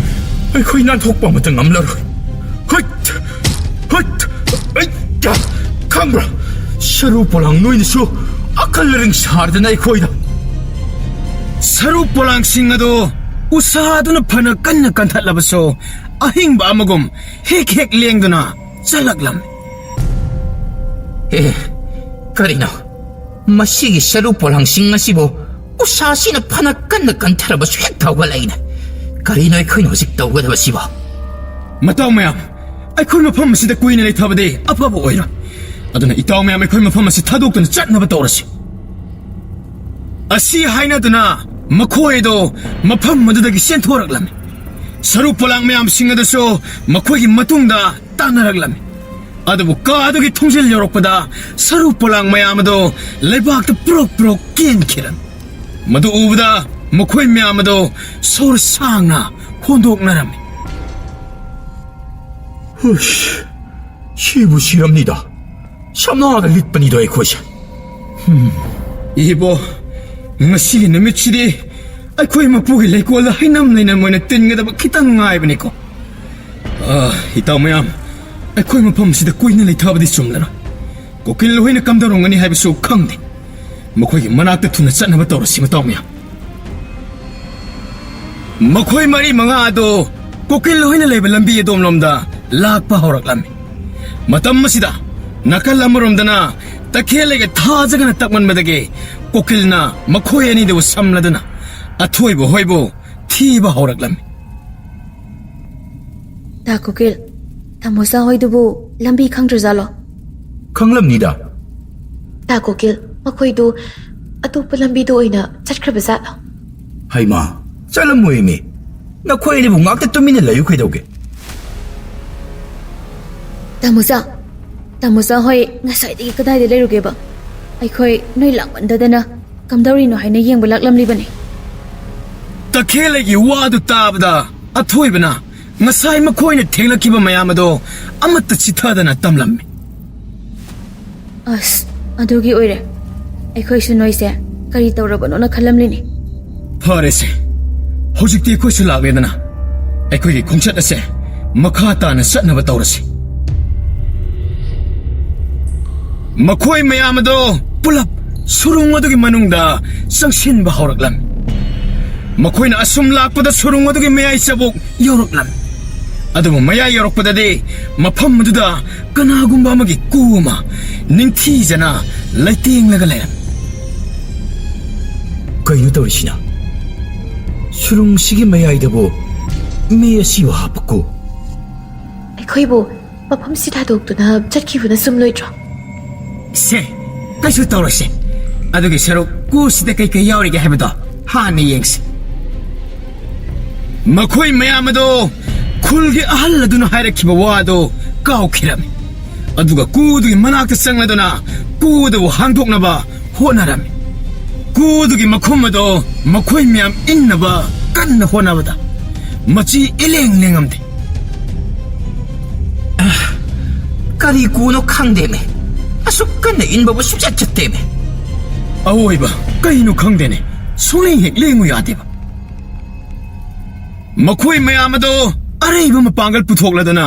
ꯑꯩꯈꯣꯏ ꯅꯥꯟꯊꯣꯛꯄ ꯑꯃꯠꯇ ꯉꯝꯂꯔꯣꯏ꯫ ꯍꯨꯠ! ꯍꯨꯠ! ꯑꯩ! ꯈꯪꯕ꯭ꯔꯥ? ꯁꯔꯨ ꯄꯣꯂꯥꯡ ꯅꯣꯏꯅꯁꯨ ꯑꯀꯜ ꯑꯔꯤꯡ ꯁꯥꯔꯗꯅ ꯑꯩꯈꯣꯏꯗ꯫ ꯁꯔꯨ ꯄꯣꯂꯥꯡꯁꯤꯡ ꯑꯗꯨ ꯎꯁꯥꯗꯨꯅ ꯐꯅ ꯀꯟꯅ ꯀꯟꯊꯠꯂꯕꯁꯨ, ꯑꯍꯤꯡꯕ ꯑꯃꯒꯨꯝ ꯍꯦꯛ ꯍꯦꯛ ꯂꯦꯡꯗꯨꯅ ꯆꯠꯂꯛꯂꯝꯃꯤ꯫ ꯑꯦ, ꯀꯔꯤꯅꯣ? ꯃꯁꯤꯒꯤ ꯁꯔꯨ ꯄꯣꯂꯥꯡꯁꯤꯡ ꯑꯁꯤꯕꯨ ꯎꯁꯥꯁꯤꯅ ꯐꯅ ꯀꯟꯅ ꯀꯟꯊꯔꯕꯁꯨ ꯍꯦꯛꯇ ꯍꯧꯒꯠꯂꯛꯏꯅꯦ꯫ ꯀꯔꯤꯅꯣ ꯑꯩꯈꯣꯏꯅ ꯍꯧꯖꯤꯛ ꯇꯧꯒꯗꯕꯁꯤꯕꯣ? ꯃꯇꯥꯎ ꯃꯌꯥꯝ, ꯑꯩꯈꯣꯏ ꯃꯐꯝ ꯑꯁꯤꯗ ꯀꯨꯏꯅ ꯂꯩꯊꯕꯗꯤ ꯑꯐꯕ ꯑꯣꯏꯔꯣꯏ꯫ ꯑꯗꯨꯅ ꯏꯇꯥꯎ ꯃꯌꯥꯝ, ꯑꯩꯈꯣꯏ ꯃꯐꯝ ꯑꯁꯤ ꯊꯥꯗꯣꯛꯇꯨꯅ ꯆꯠꯅꯕ ꯇꯧꯔꯁꯤ꯫ ꯑꯁꯤ ꯍꯥꯏꯅꯗꯨꯅ ꯃꯈꯣꯏ ꯑꯗꯨ ꯃꯐꯝ ꯑꯗꯨꯗꯒꯤ ꯆꯦꯟꯊꯣꯔꯛꯂꯝꯃꯤ꯫ ꯁꯔꯨ ꯄꯣꯂꯥꯡ ꯃꯌꯥꯝꯁꯤꯡ ꯑꯗꯨꯁꯨ ꯃꯈꯣꯏꯒꯤ ꯃꯇꯨꯡꯗ ꯇꯥꯟꯅꯔꯛꯂꯝꯃꯤ꯫ ꯑꯗꯨꯕꯨ ꯀꯥ ꯑꯗꯨꯒꯤ ꯊꯣꯡꯖꯤꯜ ꯌꯧꯔꯛꯄꯗ ꯁꯔꯨ ꯄꯣꯂꯥꯡ ꯃꯌꯥꯝ ꯑꯗꯨ ꯂꯩꯕꯥꯛꯇ ꯄ꯭ꯔꯣꯛ ꯄ꯭ꯔꯣꯛ ꯀꯦꯟꯈꯤꯔꯝꯃꯤ꯫ ꯃꯗꯨ ꯎꯕꯗ ꯃꯈꯣꯏ ꯃꯌꯥꯝ ꯑꯗꯨ ꯁꯣꯔ ꯁꯥꯡꯅ ꯍꯣꯟꯗꯣꯛꯅꯔꯝꯃꯤ꯫ ꯍꯨꯁ, ꯁꯤꯕꯨ ꯁꯤꯔꯝꯅꯤꯗ꯫ ꯁꯝꯅꯥꯗ ꯂꯤꯠꯄꯅꯤꯗꯣ ꯑꯩꯈꯣꯏꯁꯦ꯫ ꯍꯨꯝ꯫ ꯏꯕꯣ, ꯉꯁꯤꯒꯤ ꯅꯨꯃꯤꯠꯁꯤꯗꯤ ꯑꯩꯈꯣꯏ ꯃꯄꯨꯒꯤ ꯂꯩꯀꯣꯜꯗ ꯍꯩꯅꯝ ꯂꯩꯅꯝ ꯑꯣꯏꯅ ꯇꯤꯟꯒꯗꯕ ꯈꯤꯇꯪ ꯉꯥꯏꯕꯅꯤꯀꯣ꯫ ꯑꯥ, ꯏꯇꯥꯎ ꯃꯌꯥꯝ, ꯑꯩꯈꯣꯏ ꯃꯐꯝꯁꯤꯗ ꯀꯨꯏꯅ ꯂꯩꯊꯕꯗꯤ ꯆꯨꯝꯂꯔꯣꯏ꯫ ꯀꯣꯀꯤꯜ ꯍꯣꯏꯅ ꯀꯝꯗꯧꯔꯝꯒꯅꯤ ꯍꯥꯏꯕꯁꯨ ꯈꯪꯗꯦ꯫ ꯃꯈꯣꯏꯒꯤ ꯃꯅꯥꯛꯇ ꯊꯨꯅ ꯆꯠꯅꯕ ꯇꯧꯔꯁꯤ, ꯃꯇꯥꯎ ꯃꯌꯥꯝ꯫ ꯃꯈꯣꯏ ꯃꯔꯤ ꯃꯉꯥ ꯑꯗꯨ ꯀꯣꯀꯤꯜ ꯍꯣꯏꯅ ꯂꯩꯕ ꯂꯝꯕꯤ ꯑꯗꯣꯝꯂꯣꯝꯗ ꯂꯥꯛꯄ ꯍꯧꯔꯛꯂꯝꯃꯤ꯫ ꯃꯇꯝ ꯑꯁꯤꯗ ꯅꯥꯀꯜ ꯑꯃꯔꯣꯝꯗꯅ ꯇꯈꯦꯜꯂꯩꯒ ꯊꯥꯖꯒꯅ ꯇꯛꯃꯟꯕꯗꯒꯤ ꯀꯣꯀꯤꯜꯅ ꯃꯈꯣꯏ ꯑꯅꯤꯗꯨꯕꯨ ꯁꯝꯂꯗꯨꯅ ꯑꯊꯣꯏꯕ ꯍꯣꯏꯕꯨ ꯊꯤꯕ ꯍꯧꯔꯛꯂꯝꯃꯤ꯫ ꯇꯥ ꯀꯣꯀꯤꯜ, ꯇꯥꯃꯣꯆꯥ ꯍꯣꯏꯗꯨꯕꯨ ꯂꯝꯕꯤ ꯈꯪꯗ꯭ꯔꯖꯥꯠꯂꯣ? ꯈꯪꯂꯝꯅꯤꯗ꯫ ꯇꯥ ꯀꯣꯀꯤꯜ, ꯃꯈꯣꯏꯗꯨ ꯑꯇꯣꯞꯄ ꯂꯝꯕꯤꯗ ꯑꯣꯏꯅ ꯆꯠꯈ꯭ꯔꯕ ꯖꯥꯠꯂꯣ? ꯍꯩꯃꯥ, ꯆꯠꯂꯝꯃꯣꯏꯃꯤ꯫ ꯅꯈꯣꯏ ꯑꯅꯤꯕꯨ ꯉꯥꯛꯇ ꯇꯨꯃꯤꯟꯅ ꯂꯩꯌꯨ ꯀꯩꯗꯧꯒꯦ? ꯇꯥꯃꯣꯆꯥ, ꯇꯥꯃꯣꯆꯥ ꯍꯣꯏ ꯉꯁꯥꯏꯗꯒꯤ ꯀꯗꯥꯏꯗ ꯂꯩꯔꯨꯒꯦꯕ? ꯑꯩꯈꯣꯏ ꯅꯣꯏ ꯂꯥꯛꯃꯟꯗꯗꯅ ꯀꯝꯗꯧꯔꯤꯅꯣ ꯍꯥꯏꯅ ꯌꯦꯡꯕ ꯂꯥꯛꯂꯝꯂꯤꯕꯅꯤ꯫ ꯇꯈꯦꯜꯂꯩꯒꯤ ꯋꯥꯗꯨ ꯇꯥꯕꯗ ꯑꯊꯣꯏꯕꯅ ꯉꯁꯥꯏ ꯃꯈꯣꯏꯅ ꯊꯦꯡꯂꯛꯈꯤꯕ ꯃꯌꯥꯝ ꯑꯗꯣ ꯑꯃꯠꯇ ꯆꯤꯊꯗꯅ ꯇꯝꯂꯝꯃꯤ꯫ ꯑꯁ, ꯑꯗꯨꯒꯤ ꯑꯣꯏꯔꯦ꯫ ꯑꯩꯈꯣꯏꯁꯨ ꯅꯣꯏꯁꯦ ꯀꯔꯤ ꯇꯧꯔꯕꯅꯣꯅ ꯈꯜꯂꯝꯂꯤꯅꯤ꯫ ꯐꯔꯦꯁꯦ, ꯍꯧꯖꯤꯛꯇꯤ ꯑꯩꯈꯣꯏꯁꯨ ꯂꯥꯛꯂꯦꯗꯅ, ꯑꯩꯈꯣꯏꯒꯤ ꯈꯣꯡꯆꯠ ꯑꯁꯦ ꯃꯈꯥ ꯇꯥꯅ ꯆꯠꯅꯕ ꯇꯧꯔꯁꯤ꯫ ꯃꯈꯣꯏ ꯃꯌꯥꯝ ꯑꯗꯣ ꯄꯨꯂꯞ ꯁꯨꯔꯨꯡ ꯑꯗꯨꯒꯤ ꯃꯅꯨꯡꯗ ꯆꯪꯁꯤꯟꯕ ꯍꯧꯔꯛꯂꯝꯃꯤ꯫ ꯃꯈꯣꯏꯅ ꯑꯁꯨꯝ ꯂꯥꯛꯄꯗ ꯁꯨꯔꯨꯡ ꯑꯗꯨꯒꯤ ꯃꯌꯥꯏ ꯆꯕꯨꯛ ꯌꯧꯔꯛꯂꯝꯃꯤ꯫ ꯑꯗꯨꯕꯨ ꯃꯌꯥꯏ ꯌꯧꯔꯛꯄꯗꯗꯤ ꯃꯐꯝ ꯑꯗꯨꯗ ꯀꯅꯥꯒꯨꯝꯕ ꯑꯃꯒꯤ ꯀꯨ ꯑꯃ ꯅꯤꯡꯊꯤꯖꯅ ꯂꯩꯇꯦꯡꯂꯒ ꯂꯩꯔꯝꯃꯤ꯫ ꯀꯩꯅꯣ ꯇꯧꯔꯤꯁꯤꯅ? ꯁꯨꯔꯨꯡꯁꯤꯒꯤ ꯃꯌꯥꯏꯗꯕꯨ ꯃꯤ ꯑꯁꯤꯕꯨ ꯍꯥꯞꯄ ꯀꯨ? ꯑꯩꯈꯣꯏꯕꯨ ꯃꯐꯝꯁꯤ ꯊꯥꯗꯣꯛꯇꯨꯅ ꯆꯠꯈꯤꯕꯅ ꯆꯨꯝꯂꯣꯏꯗ꯭ꯔꯣ? ꯁꯦ, ꯀꯩꯁꯨ ꯇꯧꯔꯣꯏꯁꯦ꯫ ꯑꯗꯨꯒꯤ ꯁꯔꯨꯛ ꯀꯨꯁꯤꯗ ꯀꯩꯀꯩ ꯌꯥꯎꯔꯤꯒꯦ ꯍꯥꯏꯕꯗꯣ ꯍꯥꯟꯅ ꯌꯦꯡꯁꯤ꯫ ꯃꯈꯣꯏ ꯃꯌꯥꯝ ꯑꯗꯣ ꯈꯨꯜꯒꯤ ꯑꯍꯜ ꯑꯗꯨꯅ ꯍꯥꯏꯔꯛꯈꯤꯕ ꯋꯥꯗꯣ ꯀꯥꯎꯈꯤꯔꯝꯃꯤ꯫ ꯑꯗꯨꯒ ꯀꯨꯗꯨꯒꯤ ꯃꯅꯥꯛꯇ ꯆꯪꯂꯗꯨꯅ ꯀꯨꯗꯨꯕꯨ ꯍꯥꯡꯗꯣꯛꯅꯕ ꯍꯣꯠꯅꯔꯝꯃꯤ꯫ ꯀꯨꯗꯨꯒꯤ ꯃꯈꯨꯝ ꯑꯗꯣ ꯃꯈꯣꯏ ꯃꯌꯥꯝ ꯏꯟꯅꯕ ꯀꯟꯅ ꯍꯣꯠꯅꯕꯗ ꯃꯆꯤ ꯏꯂꯦꯡ ꯂꯦꯡꯉꯝꯗꯦ꯫ ꯑ, ꯀꯔꯤ ꯀꯨꯅꯣ ꯈꯪꯗꯦꯃꯦ꯫ ꯑꯁꯨꯛ ꯀꯟꯅ ꯏꯟꯕꯕꯨ ꯁꯨꯡꯆꯠ ꯆꯠꯇꯦꯃꯦ꯫ ꯑꯋꯣꯏꯕ, ꯀꯩꯅꯣ ꯈꯪꯗꯦꯅꯦ, ꯁꯨꯡꯂꯦꯡ ꯍꯦꯛ ꯂꯦꯡꯉꯨ ꯌꯥꯗꯦꯕ꯫ ꯃꯈꯣꯏ ꯃꯌꯥꯝ ꯑꯗꯣ ꯑꯔꯩꯕ ꯃꯄꯥꯡꯒꯜ ꯄꯨꯊꯣꯛꯂꯗꯨꯅ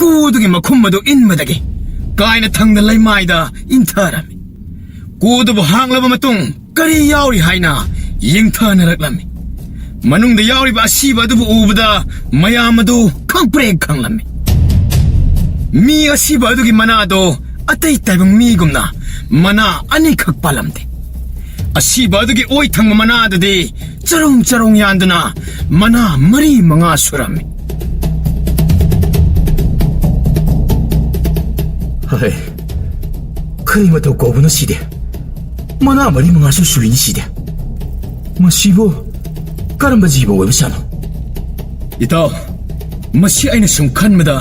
ꯀꯨꯗꯨꯒꯤ ꯃꯈꯨꯝ ꯑꯗꯨ ꯏꯟꯕꯗꯒꯤ ꯀꯥꯏꯅ ꯊꯪꯗ ꯂꯩꯃꯥꯏꯗ ꯏꯟꯊꯔꯝꯃꯤ꯫ ꯀꯨꯗꯨꯕꯨ ꯍꯥꯡꯂꯕ ꯃꯇꯨꯡ ꯀꯔꯤ ꯌꯥꯎꯔꯤ ꯍꯥꯏꯅ ꯌꯦꯡꯊꯅꯔꯛꯂꯝꯃꯤ꯫ ꯃꯅꯨꯡꯗ ꯌꯥꯎꯔꯤꯕ ꯑꯁꯤꯕ ꯑꯗꯨꯕꯨ ꯎꯕꯗ ꯃꯌꯥꯝ ꯑꯗꯨ ꯈꯪꯄ꯭ꯔꯦꯛ ꯈꯪꯂꯝꯃꯤ꯫ ꯃꯤ ꯑꯁꯤꯕ ꯑꯗꯨꯒꯤ ꯃꯅꯥꯗꯣ ꯑꯇꯩ ꯇꯥꯏꯕꯪ ꯃꯤꯒꯨꯝꯅ ꯃꯅꯥ ꯑꯅꯤꯈꯛ ꯄꯥꯜꯂꯝꯗꯦ꯫ ꯑꯁꯤꯕ ꯑꯗꯨꯒꯤ ꯑꯣꯏ ꯊꯪꯕ ꯃꯅꯥꯗꯨꯗꯤ ꯆꯔꯣꯡ ꯆꯔꯣꯡ ꯌꯥꯟꯗꯨꯅ ꯃꯅꯥ ꯃꯔꯤ ꯃꯉꯥ ꯁꯨꯔꯝꯃꯤ꯫ ꯍꯩ, ꯀꯔꯤ ꯃꯇꯧ ꯀꯧꯕꯅꯣ ꯁꯤꯗꯤ? ꯃꯅꯥ ꯃꯔꯤ ꯃꯉꯥꯁꯨ ꯁꯨꯏꯅꯤ ꯁꯤꯗꯤ꯫ ꯃꯁꯤꯕꯨ ꯀꯔꯝꯕ ꯖꯤꯕ ꯑꯣꯏꯕꯖꯥꯠꯅꯣ? ꯏꯇꯥꯎ, ꯃꯁꯤ ꯑꯩꯅ ꯁꯨꯝ ꯈꯟꯕꯗ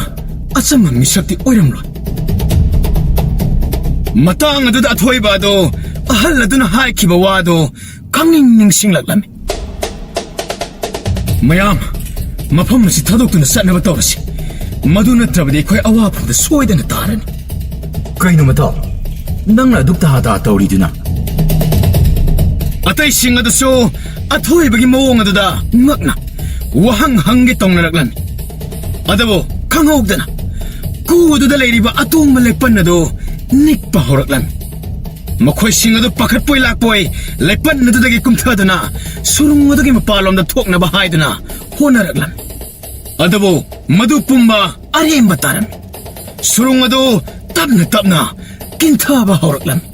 ꯑꯆꯝꯕ ꯃꯤꯁꯛꯇꯤ ꯑꯣꯏꯔꯝꯂꯣꯏ꯫ ꯃꯇꯥꯡ ꯑꯗꯨꯗ ꯑꯊꯣꯏꯕ ꯑꯗꯣ ꯑꯍꯜ ꯑꯗꯨꯅ ꯍꯥꯏꯈꯤꯕ ꯋꯥꯗꯣ ꯈꯪꯅꯤꯡ ꯅꯤꯡꯁꯤꯡꯂꯛꯂꯝꯃꯤ꯫ ꯃꯌꯥꯝ, ꯃꯐꯝ ꯑꯁꯤ ꯊꯥꯗꯣꯛꯇꯨꯅ ꯆꯠꯅꯕ ꯇꯧꯔꯁꯤ꯫ ꯃꯗꯨ ꯅꯠꯇ꯭ꯔꯕꯗꯤ ꯑꯩꯈꯣꯏ ꯑꯋꯥꯐꯝꯗ ꯁꯣꯏꯗꯅ ꯇꯥꯔꯅꯤ꯫ ꯀꯩꯅꯣ ꯃꯇꯥꯎ? ꯅꯪꯅ ꯑꯗꯨꯛ ꯇꯍꯥ ꯇꯍꯥ ꯇꯧꯔꯤꯗꯨꯅ? ꯑꯇꯩꯁꯤꯡ ꯑꯗꯨꯁꯨ ꯑꯊꯣꯏꯕꯒꯤ ꯃꯑꯣꯡ ꯑꯗꯨꯗ ꯉꯛꯅ ꯋꯥꯍꯪ ꯍꯪꯒꯦ ꯇꯧꯅꯔꯛꯂꯝꯃꯤ꯫ ꯑꯗꯨꯕꯨ ꯈꯪꯍꯧꯗꯅ ꯀꯨ ꯑꯗꯨꯗ ꯂꯩꯔꯤꯕ ꯑꯇꯣꯡꯕ ꯂꯩꯄꯟ ꯑꯗꯨ ꯅꯤꯛꯄ ꯍꯧꯔꯛꯂꯝꯃꯤ꯫ ꯃꯈꯣꯏꯁꯤꯡ ꯑꯗꯨ ꯄꯥꯈꯠꯄꯣꯏ ꯂꯥꯛꯄꯣꯏ ꯂꯩꯄꯟ ꯑꯗꯨꯗꯒꯤ ꯀꯨꯝꯊꯗꯨꯅ ꯁꯨꯔꯨꯡ ꯑꯗꯨꯒꯤ ꯃꯄꯥꯟꯂꯣꯝꯗ ꯊꯣꯛꯅꯕ ꯍꯥꯏꯗꯨꯅ ꯍꯣꯠꯅꯔꯛꯂꯝꯃꯤ꯫ ꯑꯗꯨꯕꯨ ꯃꯗꯨ ꯄꯨꯝꯕ ꯑꯔꯦꯝꯕ ꯇꯥꯔꯝꯃꯤ꯫ ꯁꯨꯔꯨꯡ ꯑꯗꯨ ꯇꯞꯅ ꯇꯞꯅ ꯀꯤꯟꯊꯕ ꯍꯧꯔꯛꯂꯝꯃꯤ꯫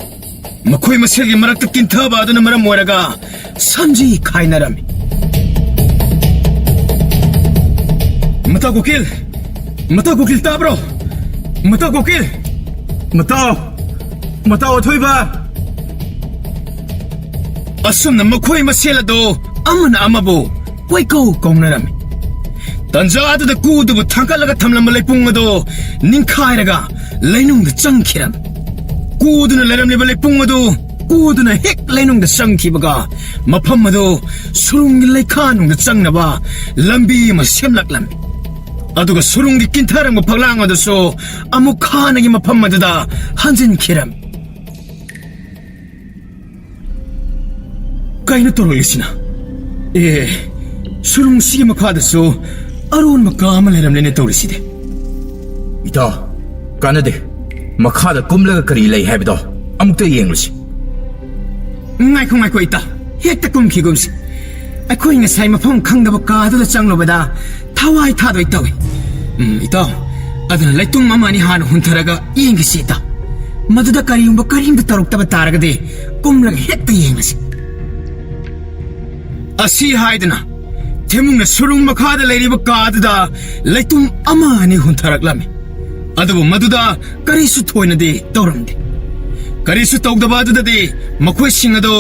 ꯃꯈꯣꯏ ꯃꯁꯦꯜꯒꯤ ꯃꯔꯛꯇ ꯀꯤꯟꯊꯕ ꯑꯗꯨꯅ ꯃꯔꯝ ꯑꯣꯏꯔꯒ ꯁꯝꯖꯤ ꯈꯥꯏꯅꯔꯝꯃꯤ꯫ ꯃꯇꯥꯎ ꯀꯨꯀꯤꯜ! ꯃꯇꯥꯎ ꯀꯨꯀꯤꯜ ꯇꯥꯕ꯭ꯔꯣ? ꯃꯇꯥꯎ ꯀꯨꯀꯤꯜ! ꯃꯇꯥꯎ! ꯃꯇꯥꯎ ꯑꯊꯣꯏꯕ! ꯑꯁꯨꯝꯅ ꯃꯈꯣꯏ ꯃꯁꯦꯜ ꯑꯗꯨ ꯑꯃꯅ ꯑꯃꯕꯨ ꯀꯣꯏꯀꯧ ꯀꯧꯅꯔꯝꯃꯤ꯫ ꯇꯟꯖꯥ ꯑꯗꯨꯗ ꯀꯨꯗꯨꯕꯨ ꯊꯥꯡꯒꯠꯂꯒ ꯊꯝꯂꯝꯕ ꯂꯩꯄꯨꯡ ꯑꯗꯨ ꯅꯤꯡꯈꯥꯏꯔꯒ ꯂꯩꯅꯨꯡꯗ ꯆꯪꯈꯤꯔꯝꯃꯤ꯫ ꯀꯨꯗꯨꯅ ꯂꯩꯔꯝꯂꯤꯕ ꯂꯩꯄꯨꯡ ꯑꯗꯨ ꯀꯨꯗꯨꯅ ꯍꯦꯛ ꯂꯩꯅꯨꯡꯗ ꯆꯪꯈꯤꯕꯒ ꯃꯐꯝ ꯑꯗꯨ ꯁꯨꯔꯨꯡꯒꯤ ꯂꯩꯈꯥ ꯅꯨꯡꯗ ꯆꯪꯅꯕ ꯂꯝꯕꯤ ꯑꯃ ꯁꯦꯝꯂꯛꯂꯝꯃꯤ꯫ ꯑꯗꯨꯒ ꯁꯨꯔꯨꯡꯒꯤ ꯀꯤꯟꯊꯔꯝꯕ ꯐꯛꯂꯥꯡ ꯑꯗꯨꯁꯨ ꯑꯃꯨꯛ ꯍꯥꯟꯅꯒꯤ ꯃꯐꯝ ꯑꯗꯨꯗ ꯍꯟꯖꯤꯟꯈꯤꯔꯝꯃꯤ꯫ ꯀꯩꯅꯣ ꯇꯧꯔꯛꯂꯤꯁꯤꯅ? ꯑꯦ, ꯁꯨꯔꯨꯡꯁꯤꯒꯤ ꯃꯈꯥꯗꯁꯨ ꯑꯔꯣꯟꯕ ꯀꯥ ꯑꯃ ꯂꯩꯔꯝꯂꯦꯅꯦ ꯇꯧꯔꯤꯁꯤꯗꯤ꯫ ꯏꯇꯥꯎ, ꯀꯥꯟꯅꯗꯦ꯫ ꯃꯈꯥꯗ ꯀꯨꯝꯂꯒ ꯀꯔꯤ ꯂꯩ ꯍꯥꯏꯕꯗꯣ ꯑꯃꯨꯛꯇ ꯌꯦꯡꯂꯨꯁꯤ꯫ ꯉꯥꯏꯈꯣ, ꯉꯥꯏꯈꯣ, ꯏꯇꯥꯎ꯫ ꯍꯦꯛꯇ ꯀꯨꯝꯈꯤꯒꯨꯝꯁꯤ꯫ ꯑꯩꯈꯣꯏ ꯉꯁꯥꯏ ꯃꯐꯝ ꯈꯪꯗꯕ ꯀꯥꯗꯨꯗ ꯆꯪꯂꯨꯕꯗ ꯊꯋꯥꯏ ꯊꯥꯗꯣꯏ ꯇꯧꯏ꯫ ꯎꯝ, ꯏꯇꯥꯎ, ꯑꯗꯨꯅ ꯂꯩꯇꯨꯝ ꯑꯃ ꯑꯅꯤ ꯍꯥꯟꯅ ꯍꯨꯟꯊꯔꯒ ꯌꯦꯡꯈꯤꯁꯤ, ꯏꯇꯥꯎ꯫ ꯃꯗꯨꯗ ꯀꯔꯤꯒꯨꯝꯕ ꯀꯔꯤꯝꯇ ꯇꯧꯔꯛꯇꯕ ꯇꯥꯔꯒꯗꯤ ꯀꯨꯝꯂꯒ ꯍꯦꯛꯇ ꯌꯦꯡꯂꯁꯤ꯫ ꯑꯁꯤ ꯍꯥꯏꯗꯨꯅ ꯊꯦꯝꯃꯨꯡꯅ ꯁꯨꯔꯨꯡ ꯃꯈꯥꯗ ꯂꯩꯔꯤꯕ ꯀꯥꯗꯨꯗ ꯂꯩꯇꯨꯝ ꯑꯃ ꯑꯅꯤ ꯍꯨꯟꯊꯔꯛꯂꯝꯃꯤ꯫ ꯑꯗꯨꯕꯨ ꯃꯗꯨꯗ ꯀꯔꯤꯁꯨ ꯊꯣꯏꯅꯗꯤ ꯇꯧꯔꯝꯗꯦ꯫ ꯀꯔꯤꯁꯨ ꯇꯧꯗꯕ ꯑꯗꯨꯗꯗꯤ ꯃꯈꯣꯏꯁꯤꯡ ꯑꯗꯨ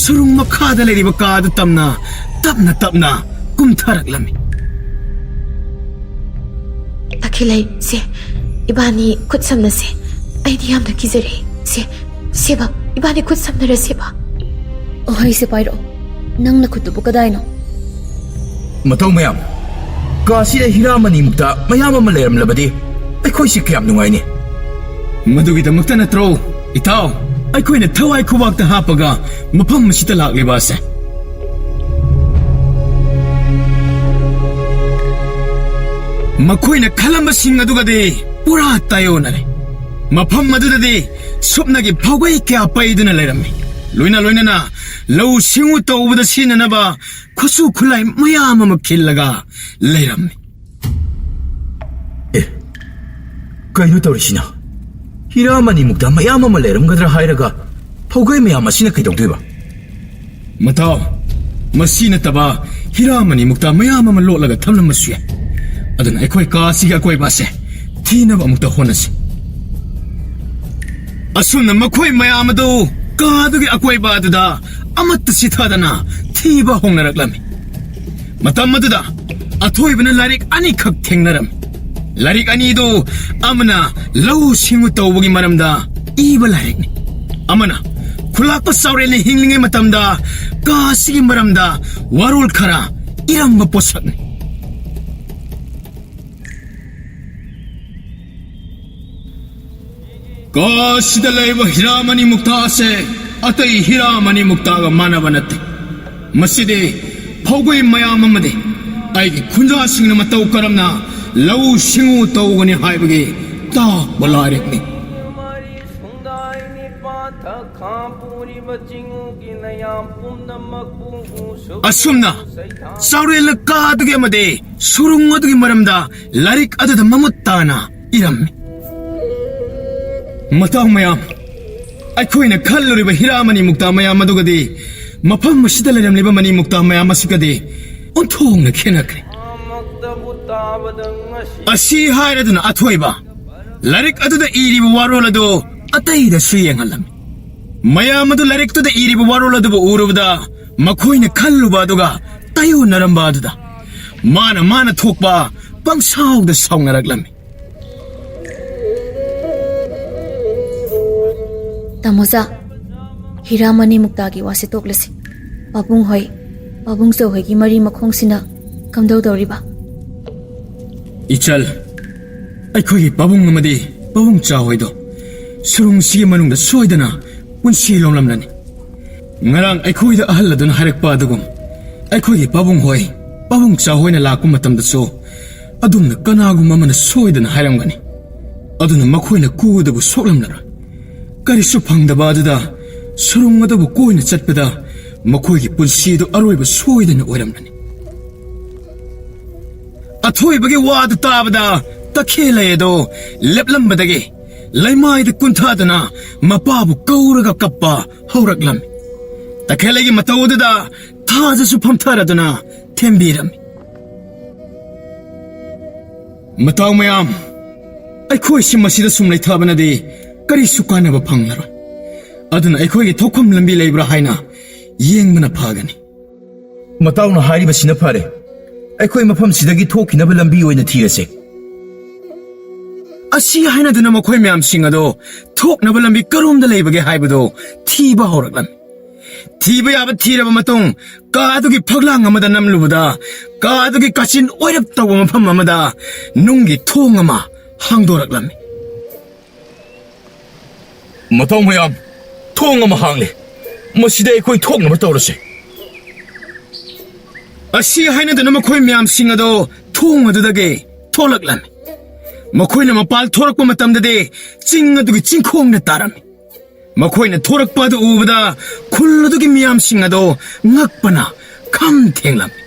ꯁꯨꯔꯨꯡ ꯃꯈꯥꯗ ꯂꯩꯔꯤꯕ ꯀꯥ ꯑꯗꯨ ꯇꯝꯅ ꯇꯞꯅ ꯇꯞꯅ ꯀꯨꯝꯊꯔꯛꯂꯝꯃꯤ꯫ ꯇꯈꯦꯜꯂꯩ, ꯁꯦ, ꯏꯕꯥꯅꯤ ꯈꯨꯠ ꯁꯝꯅꯁꯦ꯫ ꯑꯩꯗꯤ ꯌꯥꯝꯅ ꯀꯤꯖꯔꯦ꯫ ꯁꯦ, ꯁꯦꯕ, ꯏꯕꯥꯅꯤ ꯈꯨꯠ ꯁꯝꯅꯔꯁꯦꯕ꯫ ꯑꯣꯍꯩ, ꯁꯦ ꯄꯥꯏꯔꯛꯑꯣ꯫ ꯅꯪ ꯅꯈꯨꯠꯇꯨꯕꯨ ꯀꯗꯥꯏꯅꯣ? ꯃꯇꯧ ꯃꯌꯥꯝ, ꯀꯥꯁꯤꯗ ꯍꯤꯔꯥꯃꯅꯤꯃꯨꯛꯇ ꯃꯌꯥꯝ ꯑꯃ ꯂꯩꯔꯝꯂꯕꯗꯤ ꯑꯩꯈꯣꯏꯁꯤ ꯀꯌꯥꯝ ꯅꯨꯡꯉꯥꯏꯅꯤ꯫ ꯃꯗꯨꯒꯤꯗꯃꯛꯇ ꯅꯠꯇ꯭ꯔꯣ, ꯏꯇꯥꯎ, ꯑꯩꯈꯣꯏꯅ ꯊꯋꯥꯏ ꯈꯨꯕꯥꯛꯇ ꯍꯥꯞꯄꯒ ꯃꯐꯝ ꯑꯁꯤꯗ ꯂꯥꯛꯂꯤꯕ ꯑꯁꯦ꯫ ꯃꯈꯣꯏꯅ ꯈꯜꯂꯝꯕꯁꯤꯡ ꯑꯗꯨꯒꯗꯤ ꯄꯨꯔꯥ ꯇꯥꯏꯑꯣꯟꯅꯔꯦ꯫ ꯃꯐꯝ ꯑꯗꯨꯗꯗꯤ ꯁꯨꯞꯅꯒꯤ ꯐꯥꯎꯒꯩ ꯀꯌꯥ ꯄꯩꯗꯨꯅ ꯂꯩꯔꯝꯃꯤ꯫ ꯂꯣꯏꯅ ꯂꯣꯏꯅꯅ ꯂꯧꯎ ꯁꯤꯡꯎ ꯇꯧꯕꯗ ꯁꯤꯖꯤꯟꯅꯅꯕ ꯈꯨꯠꯁꯨ ꯈꯨꯠꯂꯥꯏ ꯃꯌꯥꯝ ꯑꯃ ꯈꯤꯜꯂꯒ ꯂꯩꯔꯝꯃꯤ꯫ ꯑꯦ, ꯀꯩꯅꯣ ꯇꯧꯔꯤꯁꯤꯅ? ꯍꯤꯔꯥ ꯃꯅꯤꯃꯨꯛꯇ ꯃꯌꯥꯝ ꯑꯃ ꯂꯩꯔꯝꯒꯗ꯭ꯔꯥ ꯍꯥꯏꯔꯒ ꯐꯧꯒꯩ ꯃꯌꯥꯝ ꯑꯁꯤꯅ ꯀꯩꯗꯧꯗꯣꯏꯕ? ꯃꯇꯥꯎ, ꯃꯁꯤ ꯅꯠꯇꯕ ꯍꯤꯔꯥ ꯃꯅꯤꯃꯨꯛꯇ ꯃꯌꯥꯝ ꯑꯃ ꯂꯣꯠꯂꯒ ꯊꯝꯂꯝꯕꯁꯨ ꯌꯥꯏ꯫ ꯑꯗꯨꯅ ꯑꯩꯈꯣꯏ ꯀꯥ ꯑꯁꯤꯒꯤ ꯑꯀꯣꯏꯕ ꯑꯁꯦ ꯊꯤꯅꯕ ꯑꯃꯨꯛꯇ ꯍꯣꯠꯅꯁꯤ꯫ ꯑꯁꯨꯝꯅ ꯃꯈꯣꯏ ꯃꯌꯥꯝ ꯑꯗꯨ ꯀꯥ ꯑꯗꯨꯒꯤ ꯑꯀꯣꯏꯕ ꯑꯗꯨꯗ ꯑꯃꯠꯇ ꯁꯤꯊꯗꯅ ꯊꯤꯕ ꯍꯧꯅꯔꯛꯂꯝꯃꯤ꯫ ꯃꯇꯝ ꯑꯗꯨꯗ ꯑꯊꯣꯏꯕꯅ ꯂꯥꯏꯔꯤꯛ ꯑꯅꯤꯈꯛ ꯊꯦꯡꯅꯔꯝꯃꯤ꯫ ꯂꯥꯏꯔꯤꯛ ꯑꯅꯤꯗꯨ ꯑꯃꯅ ꯂꯧꯎ ꯁꯤꯡꯎ ꯇꯧꯕꯒꯤ ꯃꯔꯝꯗ ꯏꯕ ꯂꯥꯏꯔꯤꯛꯅꯤ, ꯑꯃꯅ ꯈꯨꯂꯥꯛꯄ ꯆꯥꯎꯔꯦꯜꯅ ꯍꯤꯡꯂꯤꯉꯩ ꯃꯇꯝꯗ ꯀꯥ ꯑꯁꯤꯒꯤ ꯃꯔꯝꯗ ꯋꯥꯔꯣꯜ ꯈꯔ ꯏꯔꯝꯕ ꯄꯣꯠꯁꯛꯅꯤ꯫ ꯀꯥ ꯑꯁꯤꯗ ꯂꯩꯔꯤꯕ ꯍꯤꯔꯥꯃꯅꯤ ꯃꯨꯛꯇꯥ ꯑꯁꯦ ꯑꯇꯩ ꯍꯤꯔꯥꯃꯅꯤ ꯃꯨꯛꯇꯥꯒ ꯃꯥꯟꯅꯕ ꯅꯠꯇꯦ꯫ ꯃꯁꯤꯗꯤ ꯐꯧꯒꯩ ꯃꯌꯥꯝ ꯑꯃꯗꯤ ꯑꯩꯒꯤ ꯈꯨꯟꯖꯥꯁꯤꯡꯅ ꯃꯇꯧ ꯀꯔꯝꯅ ꯂꯧꯎ ꯁꯤꯡꯎ ꯇꯧꯒꯅꯤ ꯍꯥꯏꯕꯒꯤ ꯇꯥꯛꯄ ꯂꯥꯏꯔꯤꯛꯅꯤ꯫ ꯑꯁꯨꯝꯅ ꯆꯥꯎꯔꯦꯜꯅ ꯀꯥ ꯑꯗꯨꯒꯤ ꯑꯃꯗꯤ ꯁꯨꯔꯨꯡ ꯑꯗꯨꯒꯤ ꯃꯔꯝꯗ ꯂꯥꯏꯔꯤꯛ ꯑꯗꯨꯗ ꯃꯃꯨꯠ ꯇꯥꯅ ꯏꯔꯝꯃꯤ꯫ ꯃꯇꯥꯎ ꯃꯌꯥꯝ, ꯑꯩꯈꯣꯏꯅ ꯈꯜꯂꯨꯔꯤꯕ ꯍꯤꯔꯥ ꯃꯅꯤ ꯃꯨꯛꯇꯥ ꯃꯌꯥꯝ ꯑꯗꯨꯒꯗꯤ ꯃꯐꯝ ꯑꯁꯤꯗ ꯂꯩꯔꯝꯂꯤꯕ ꯃꯅꯤ ꯃꯨꯛꯇꯥ ꯃꯌꯥꯝ ꯑꯁꯤꯒꯗꯤ ꯑꯣꯟꯊꯣꯛꯅ ꯈꯦꯠꯅꯈ꯭ꯔꯦ꯫ ꯑꯁꯤ ꯍꯥꯏꯔꯗꯨꯅ ꯑꯊꯣꯏꯕ ꯂꯥꯏꯔꯤꯛ ꯑꯗꯨꯗ ꯏꯔꯤꯕ ꯋꯥꯔꯣꯜ ꯑꯗꯨ ꯑꯇꯩꯗꯁꯨ ꯌꯦꯡꯍꯜꯂꯝꯃꯤ꯫ ꯃꯌꯥꯝ ꯑꯗꯨ ꯂꯥꯏꯔꯤꯛꯇꯨꯗ ꯏꯔꯤꯕ ꯋꯥꯔꯣꯜ ꯑꯗꯨꯕꯨ ꯎꯔꯨꯕꯗ ꯃꯈꯣꯏꯅ ꯈꯜꯂꯨꯕ ꯑꯗꯨꯒ ꯇꯥꯏꯌꯣꯟꯅꯔꯝꯕ ꯑꯗꯨꯗ ꯃꯥꯅ ꯃꯥꯅ ꯊꯣꯛꯄ ꯄꯪꯁꯥꯎꯗ ꯁꯥꯎꯅꯔꯛꯂꯝꯃꯤ꯫ ꯇꯥꯃꯣꯖꯥ, ꯍꯤꯔꯥꯃꯅꯤ ꯃꯨꯛꯇꯥꯒꯤ ꯋꯥꯁꯤ ꯇꯣꯛꯂꯁꯤ꯫ ꯄꯥꯕꯨꯡ ꯍꯣꯏ, ꯄꯥꯕꯨꯡꯆꯧ ꯍꯣꯏꯒꯤ ꯃꯔꯤ ꯃꯈꯣꯡꯁꯤꯅ ꯀꯝꯗꯧꯗꯧꯔꯤꯕ? ꯏꯆꯜ, ꯑꯩꯈꯣꯏꯒꯤ ꯄꯥꯕꯨꯡ ꯑꯃꯗꯤ ꯄꯥꯕꯨꯡꯆꯥ ꯍꯣꯏꯗꯣ ꯁꯨꯔꯨꯡꯁꯤꯒꯤ ꯃꯅꯨꯡꯗ ꯁꯣꯏꯗꯅ ꯄꯨꯟꯁꯤ ꯂꯣꯝꯂꯝꯂꯅꯤ꯫ ꯉꯔꯥꯡ ꯑꯩꯈꯣꯏꯗ ꯑꯍꯜ ꯑꯗꯨꯅ ꯍꯥꯏꯔꯛꯄ ꯑꯗꯨꯒꯨꯝ, ꯑꯩꯈꯣꯏꯒꯤ ꯄꯥꯕꯨꯡ ꯍꯣꯏ, ꯄꯥꯕꯨꯡ ꯆꯥ ꯍꯣꯏꯅ ꯂꯥꯛꯄ ꯃꯇꯝꯗꯁꯨ ꯑꯗꯨꯝꯅ ꯀꯅꯥꯒꯨꯝꯕ ꯑꯃꯅ ꯁꯣꯏꯗꯅ ꯍꯥꯏꯔꯝꯒꯅꯤ꯫ ꯑꯗꯨꯅ ꯃꯈꯣꯏꯅ ꯀꯨ ꯑꯗꯨꯕꯨ ꯁꯣꯛꯂꯝꯂꯔꯣꯏ꯫ ꯀꯔꯤꯁꯨ ꯐꯪꯗꯕ ꯑꯗꯨꯗ ꯁꯨꯔꯨꯡ ꯑꯗꯨꯕꯨ ꯀꯣꯏꯅ ꯆꯠꯄꯗ ꯃꯈꯣꯏꯒꯤ ꯄꯨꯟꯁꯤꯗꯨ ꯑꯔꯣꯏꯕ ꯁꯣꯏꯗꯅ ꯑꯣꯏꯔꯝꯂꯅꯤ꯫ ꯑꯊꯣꯏꯕꯒꯤ ꯋꯥꯗꯨ ꯇꯥꯕꯗ ꯇꯈꯦꯜꯂꯩ ꯑꯗꯣ ꯂꯦꯞꯂꯝꯕꯗꯒꯤ ꯂꯩꯃꯥꯏꯗ ꯀꯨꯟꯊꯗꯨꯅ ꯃꯄꯥꯕꯨ ꯀꯧꯔꯒ ꯀꯞꯄ ꯍꯧꯔꯛꯂꯝꯃꯤ꯫ ꯇꯈꯦꯜꯂꯩꯒꯤ ꯃꯇꯧ ꯑꯗꯨꯗ ꯊꯥꯖꯁꯨ ꯐꯝꯊꯔꯗꯨꯅ ꯊꯦꯝꯕꯤꯔꯝꯃꯤ꯫ ꯃꯇꯥꯎ ꯃꯌꯥꯝ, ꯑꯩꯈꯣꯏꯁꯤ ꯃꯁꯤꯗ ꯁꯨꯝ ꯂꯩꯊꯕꯅꯗꯤ ꯀꯔꯤꯁꯨ ꯀꯥꯟꯅꯕ ꯐꯪꯂꯔꯣꯏ꯫ ꯑꯗꯨꯅ ꯑꯩꯈꯣꯏꯒꯤ ꯊꯣꯛꯐꯝ ꯂꯝꯕꯤ ꯂꯩꯕ꯭ꯔꯥ ꯍꯥꯏꯅ ꯌꯦꯡꯕꯅ ꯐꯒꯅꯤ꯫ ꯃꯇꯥꯎꯅ ꯍꯥꯏꯔꯤꯕꯁꯤꯅ ꯐꯔꯦ꯫ ꯑꯩꯈꯣꯏ ꯃꯐꯝꯁꯤꯗꯒꯤ ꯊꯣꯛꯈꯤꯅꯕ ꯂꯝꯕꯤ ꯑꯣꯏꯅ ꯊꯤꯔꯁꯦ꯫ ꯑꯁꯤ ꯍꯥꯏꯅꯗꯨꯅ ꯃꯈꯣꯏ ꯃꯌꯥꯝꯁꯤꯡ ꯑꯗꯣ ꯊꯣꯛꯅꯕ ꯂꯝꯕꯤ ꯀꯔꯣꯝꯗ ꯂꯩꯕꯒꯦ ꯍꯥꯏꯕꯗꯣ ꯊꯤꯕ ꯍꯧꯔꯛꯂꯝꯃꯤ꯫ ꯊꯤꯕ ꯌꯥꯕ ꯊꯤꯔꯕ ꯃꯇꯨꯡ ꯀꯥ ꯑꯗꯨꯒꯤ ꯐꯛꯂꯥꯡ ꯑꯃꯗ ꯅꯝꯂꯨꯕꯗ ꯀꯥ ꯑꯗꯨꯒꯤ ꯀꯥꯆꯤꯟ ꯑꯣꯏꯔꯞ ꯇꯧꯕ ꯃꯐꯝ ꯑꯃꯗ ꯅꯨꯡꯒꯤ ꯊꯣꯡ ꯑꯃ ꯍꯥꯡꯗꯣꯔꯛꯂꯝꯃꯤ꯫ ꯃꯇꯥꯎ ꯃꯌꯥꯝ, ꯊꯣꯡ ꯑꯃ ꯍꯥꯡꯂꯦ꯫ ꯃꯁꯤꯗ ꯑꯩꯈꯣꯏ ꯊꯣꯛꯅꯕ ꯇꯧꯔꯁꯦ꯫ ꯑꯁꯤ ꯍꯥꯏꯅꯗꯨꯅ ꯃꯈꯣꯏ ꯃꯌꯥꯝꯁꯤꯡ ꯑꯗꯣ ꯊꯣꯡ ꯑꯗꯨꯗꯒꯤ ꯊꯣꯛꯂꯛꯂꯝꯃꯤ꯫ ꯃꯈꯣꯏꯅ ꯃꯄꯥꯜ ꯊꯣꯔꯛꯄ ꯃꯇꯝꯗꯗꯤ ꯆꯤꯡ ꯑꯗꯨꯒꯤ ꯆꯤꯡꯈꯣꯡꯗ ꯇꯥꯔꯝꯃꯤ꯫ ꯃꯈꯣꯏꯅ ꯊꯣꯔꯛꯄ ꯑꯗꯨ ꯎꯕꯗ ꯈꯨꯜ ꯑꯗꯨꯒꯤ ꯃꯤꯌꯥꯝꯁꯤꯡ ꯑꯗꯣ ꯉꯛꯄꯅ ꯈꯝ ꯊꯦꯡꯂꯝꯃꯤ꯫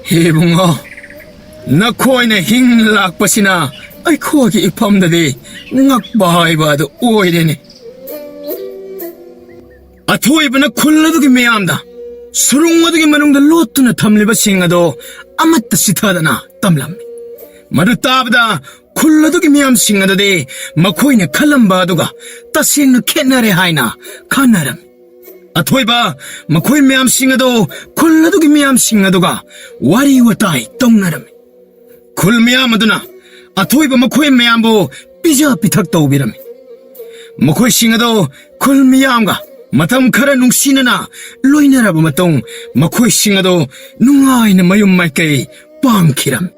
ꯍꯦ ꯏꯕꯨꯡꯉꯣ, ꯅꯈꯣꯏꯅ ꯍꯤꯡ ꯂꯥꯛꯄꯁꯤꯅ ꯑꯩꯈꯣꯏꯒꯤ ꯏꯐꯝꯗꯗꯤ ꯉꯛꯄ ꯍꯥꯏꯕ ꯑꯗꯨ ꯑꯣꯏꯔꯦꯅꯦ꯫ ꯑꯊꯣꯏꯕꯅ ꯈꯨꯜ ꯑꯗꯨꯒꯤ ꯃꯤꯌꯥꯝꯗ ꯁꯨꯔꯨꯡ ꯑꯗꯨꯒꯤ ꯃꯅꯨꯡꯗ ꯂꯣꯠꯇꯨꯅ ꯊꯝꯂꯤꯕꯁꯤꯡ ꯑꯗꯣ ꯑꯃꯠꯇ ꯆꯤꯊꯗꯅ ꯇꯝꯂꯝꯃꯤ꯫ ꯃꯗꯨ ꯇꯥꯕꯗ ꯈꯨꯜ ꯑꯗꯨꯒꯤ ꯃꯤꯌꯥꯝꯁꯤꯡ ꯑꯗꯨꯗꯤ ꯃꯈꯣꯏꯅ ꯈꯜꯂꯝꯕ ꯑꯗꯨꯒ ꯇꯁꯦꯡꯅ ꯈꯦꯠꯅꯔꯦ ꯍꯥꯏꯅ ꯈꯟꯅꯔꯝꯃꯤ꯫ ꯑꯊꯣꯏꯕ ꯃꯈꯣꯏ ꯃꯌꯥꯝꯁꯤꯡ ꯑꯗꯣ ꯈꯨꯜ ꯑꯗꯨꯒꯤ ꯃꯤꯌꯥꯝꯁꯤꯡ ꯑꯗꯨꯒ ꯋꯥꯔꯤ ꯋꯥꯇꯥꯏ ꯇꯧꯅꯔꯝꯃꯤ꯫ ꯈꯨꯜ ꯃꯤꯌꯥꯝ ꯑꯗꯨꯅ ꯑꯊꯣꯏꯕ ꯃꯈꯣꯏ ꯃꯌꯥꯝꯕꯨ ꯄꯤꯖ ꯄꯤꯊꯛ ꯇꯧꯕꯤꯔꯝꯃꯤ꯫ ꯃꯈꯣꯏꯁꯤꯡ ꯑꯗꯣ ꯈꯨꯜ ꯃꯤꯌꯥꯝꯒ ꯃꯇꯝ ꯈꯔ ꯅꯨꯡꯁꯤꯅꯅ ꯂꯣꯏꯅꯔꯕ ꯃꯇꯨꯡ ꯃꯈꯣꯏꯁꯤꯡ ꯑꯗꯣ ꯅꯨꯡꯉꯥꯏꯅ ꯃꯌꯨꯝ ꯃꯥꯏꯀꯩ ꯄꯥꯡꯈꯤꯔꯝꯃꯤ꯫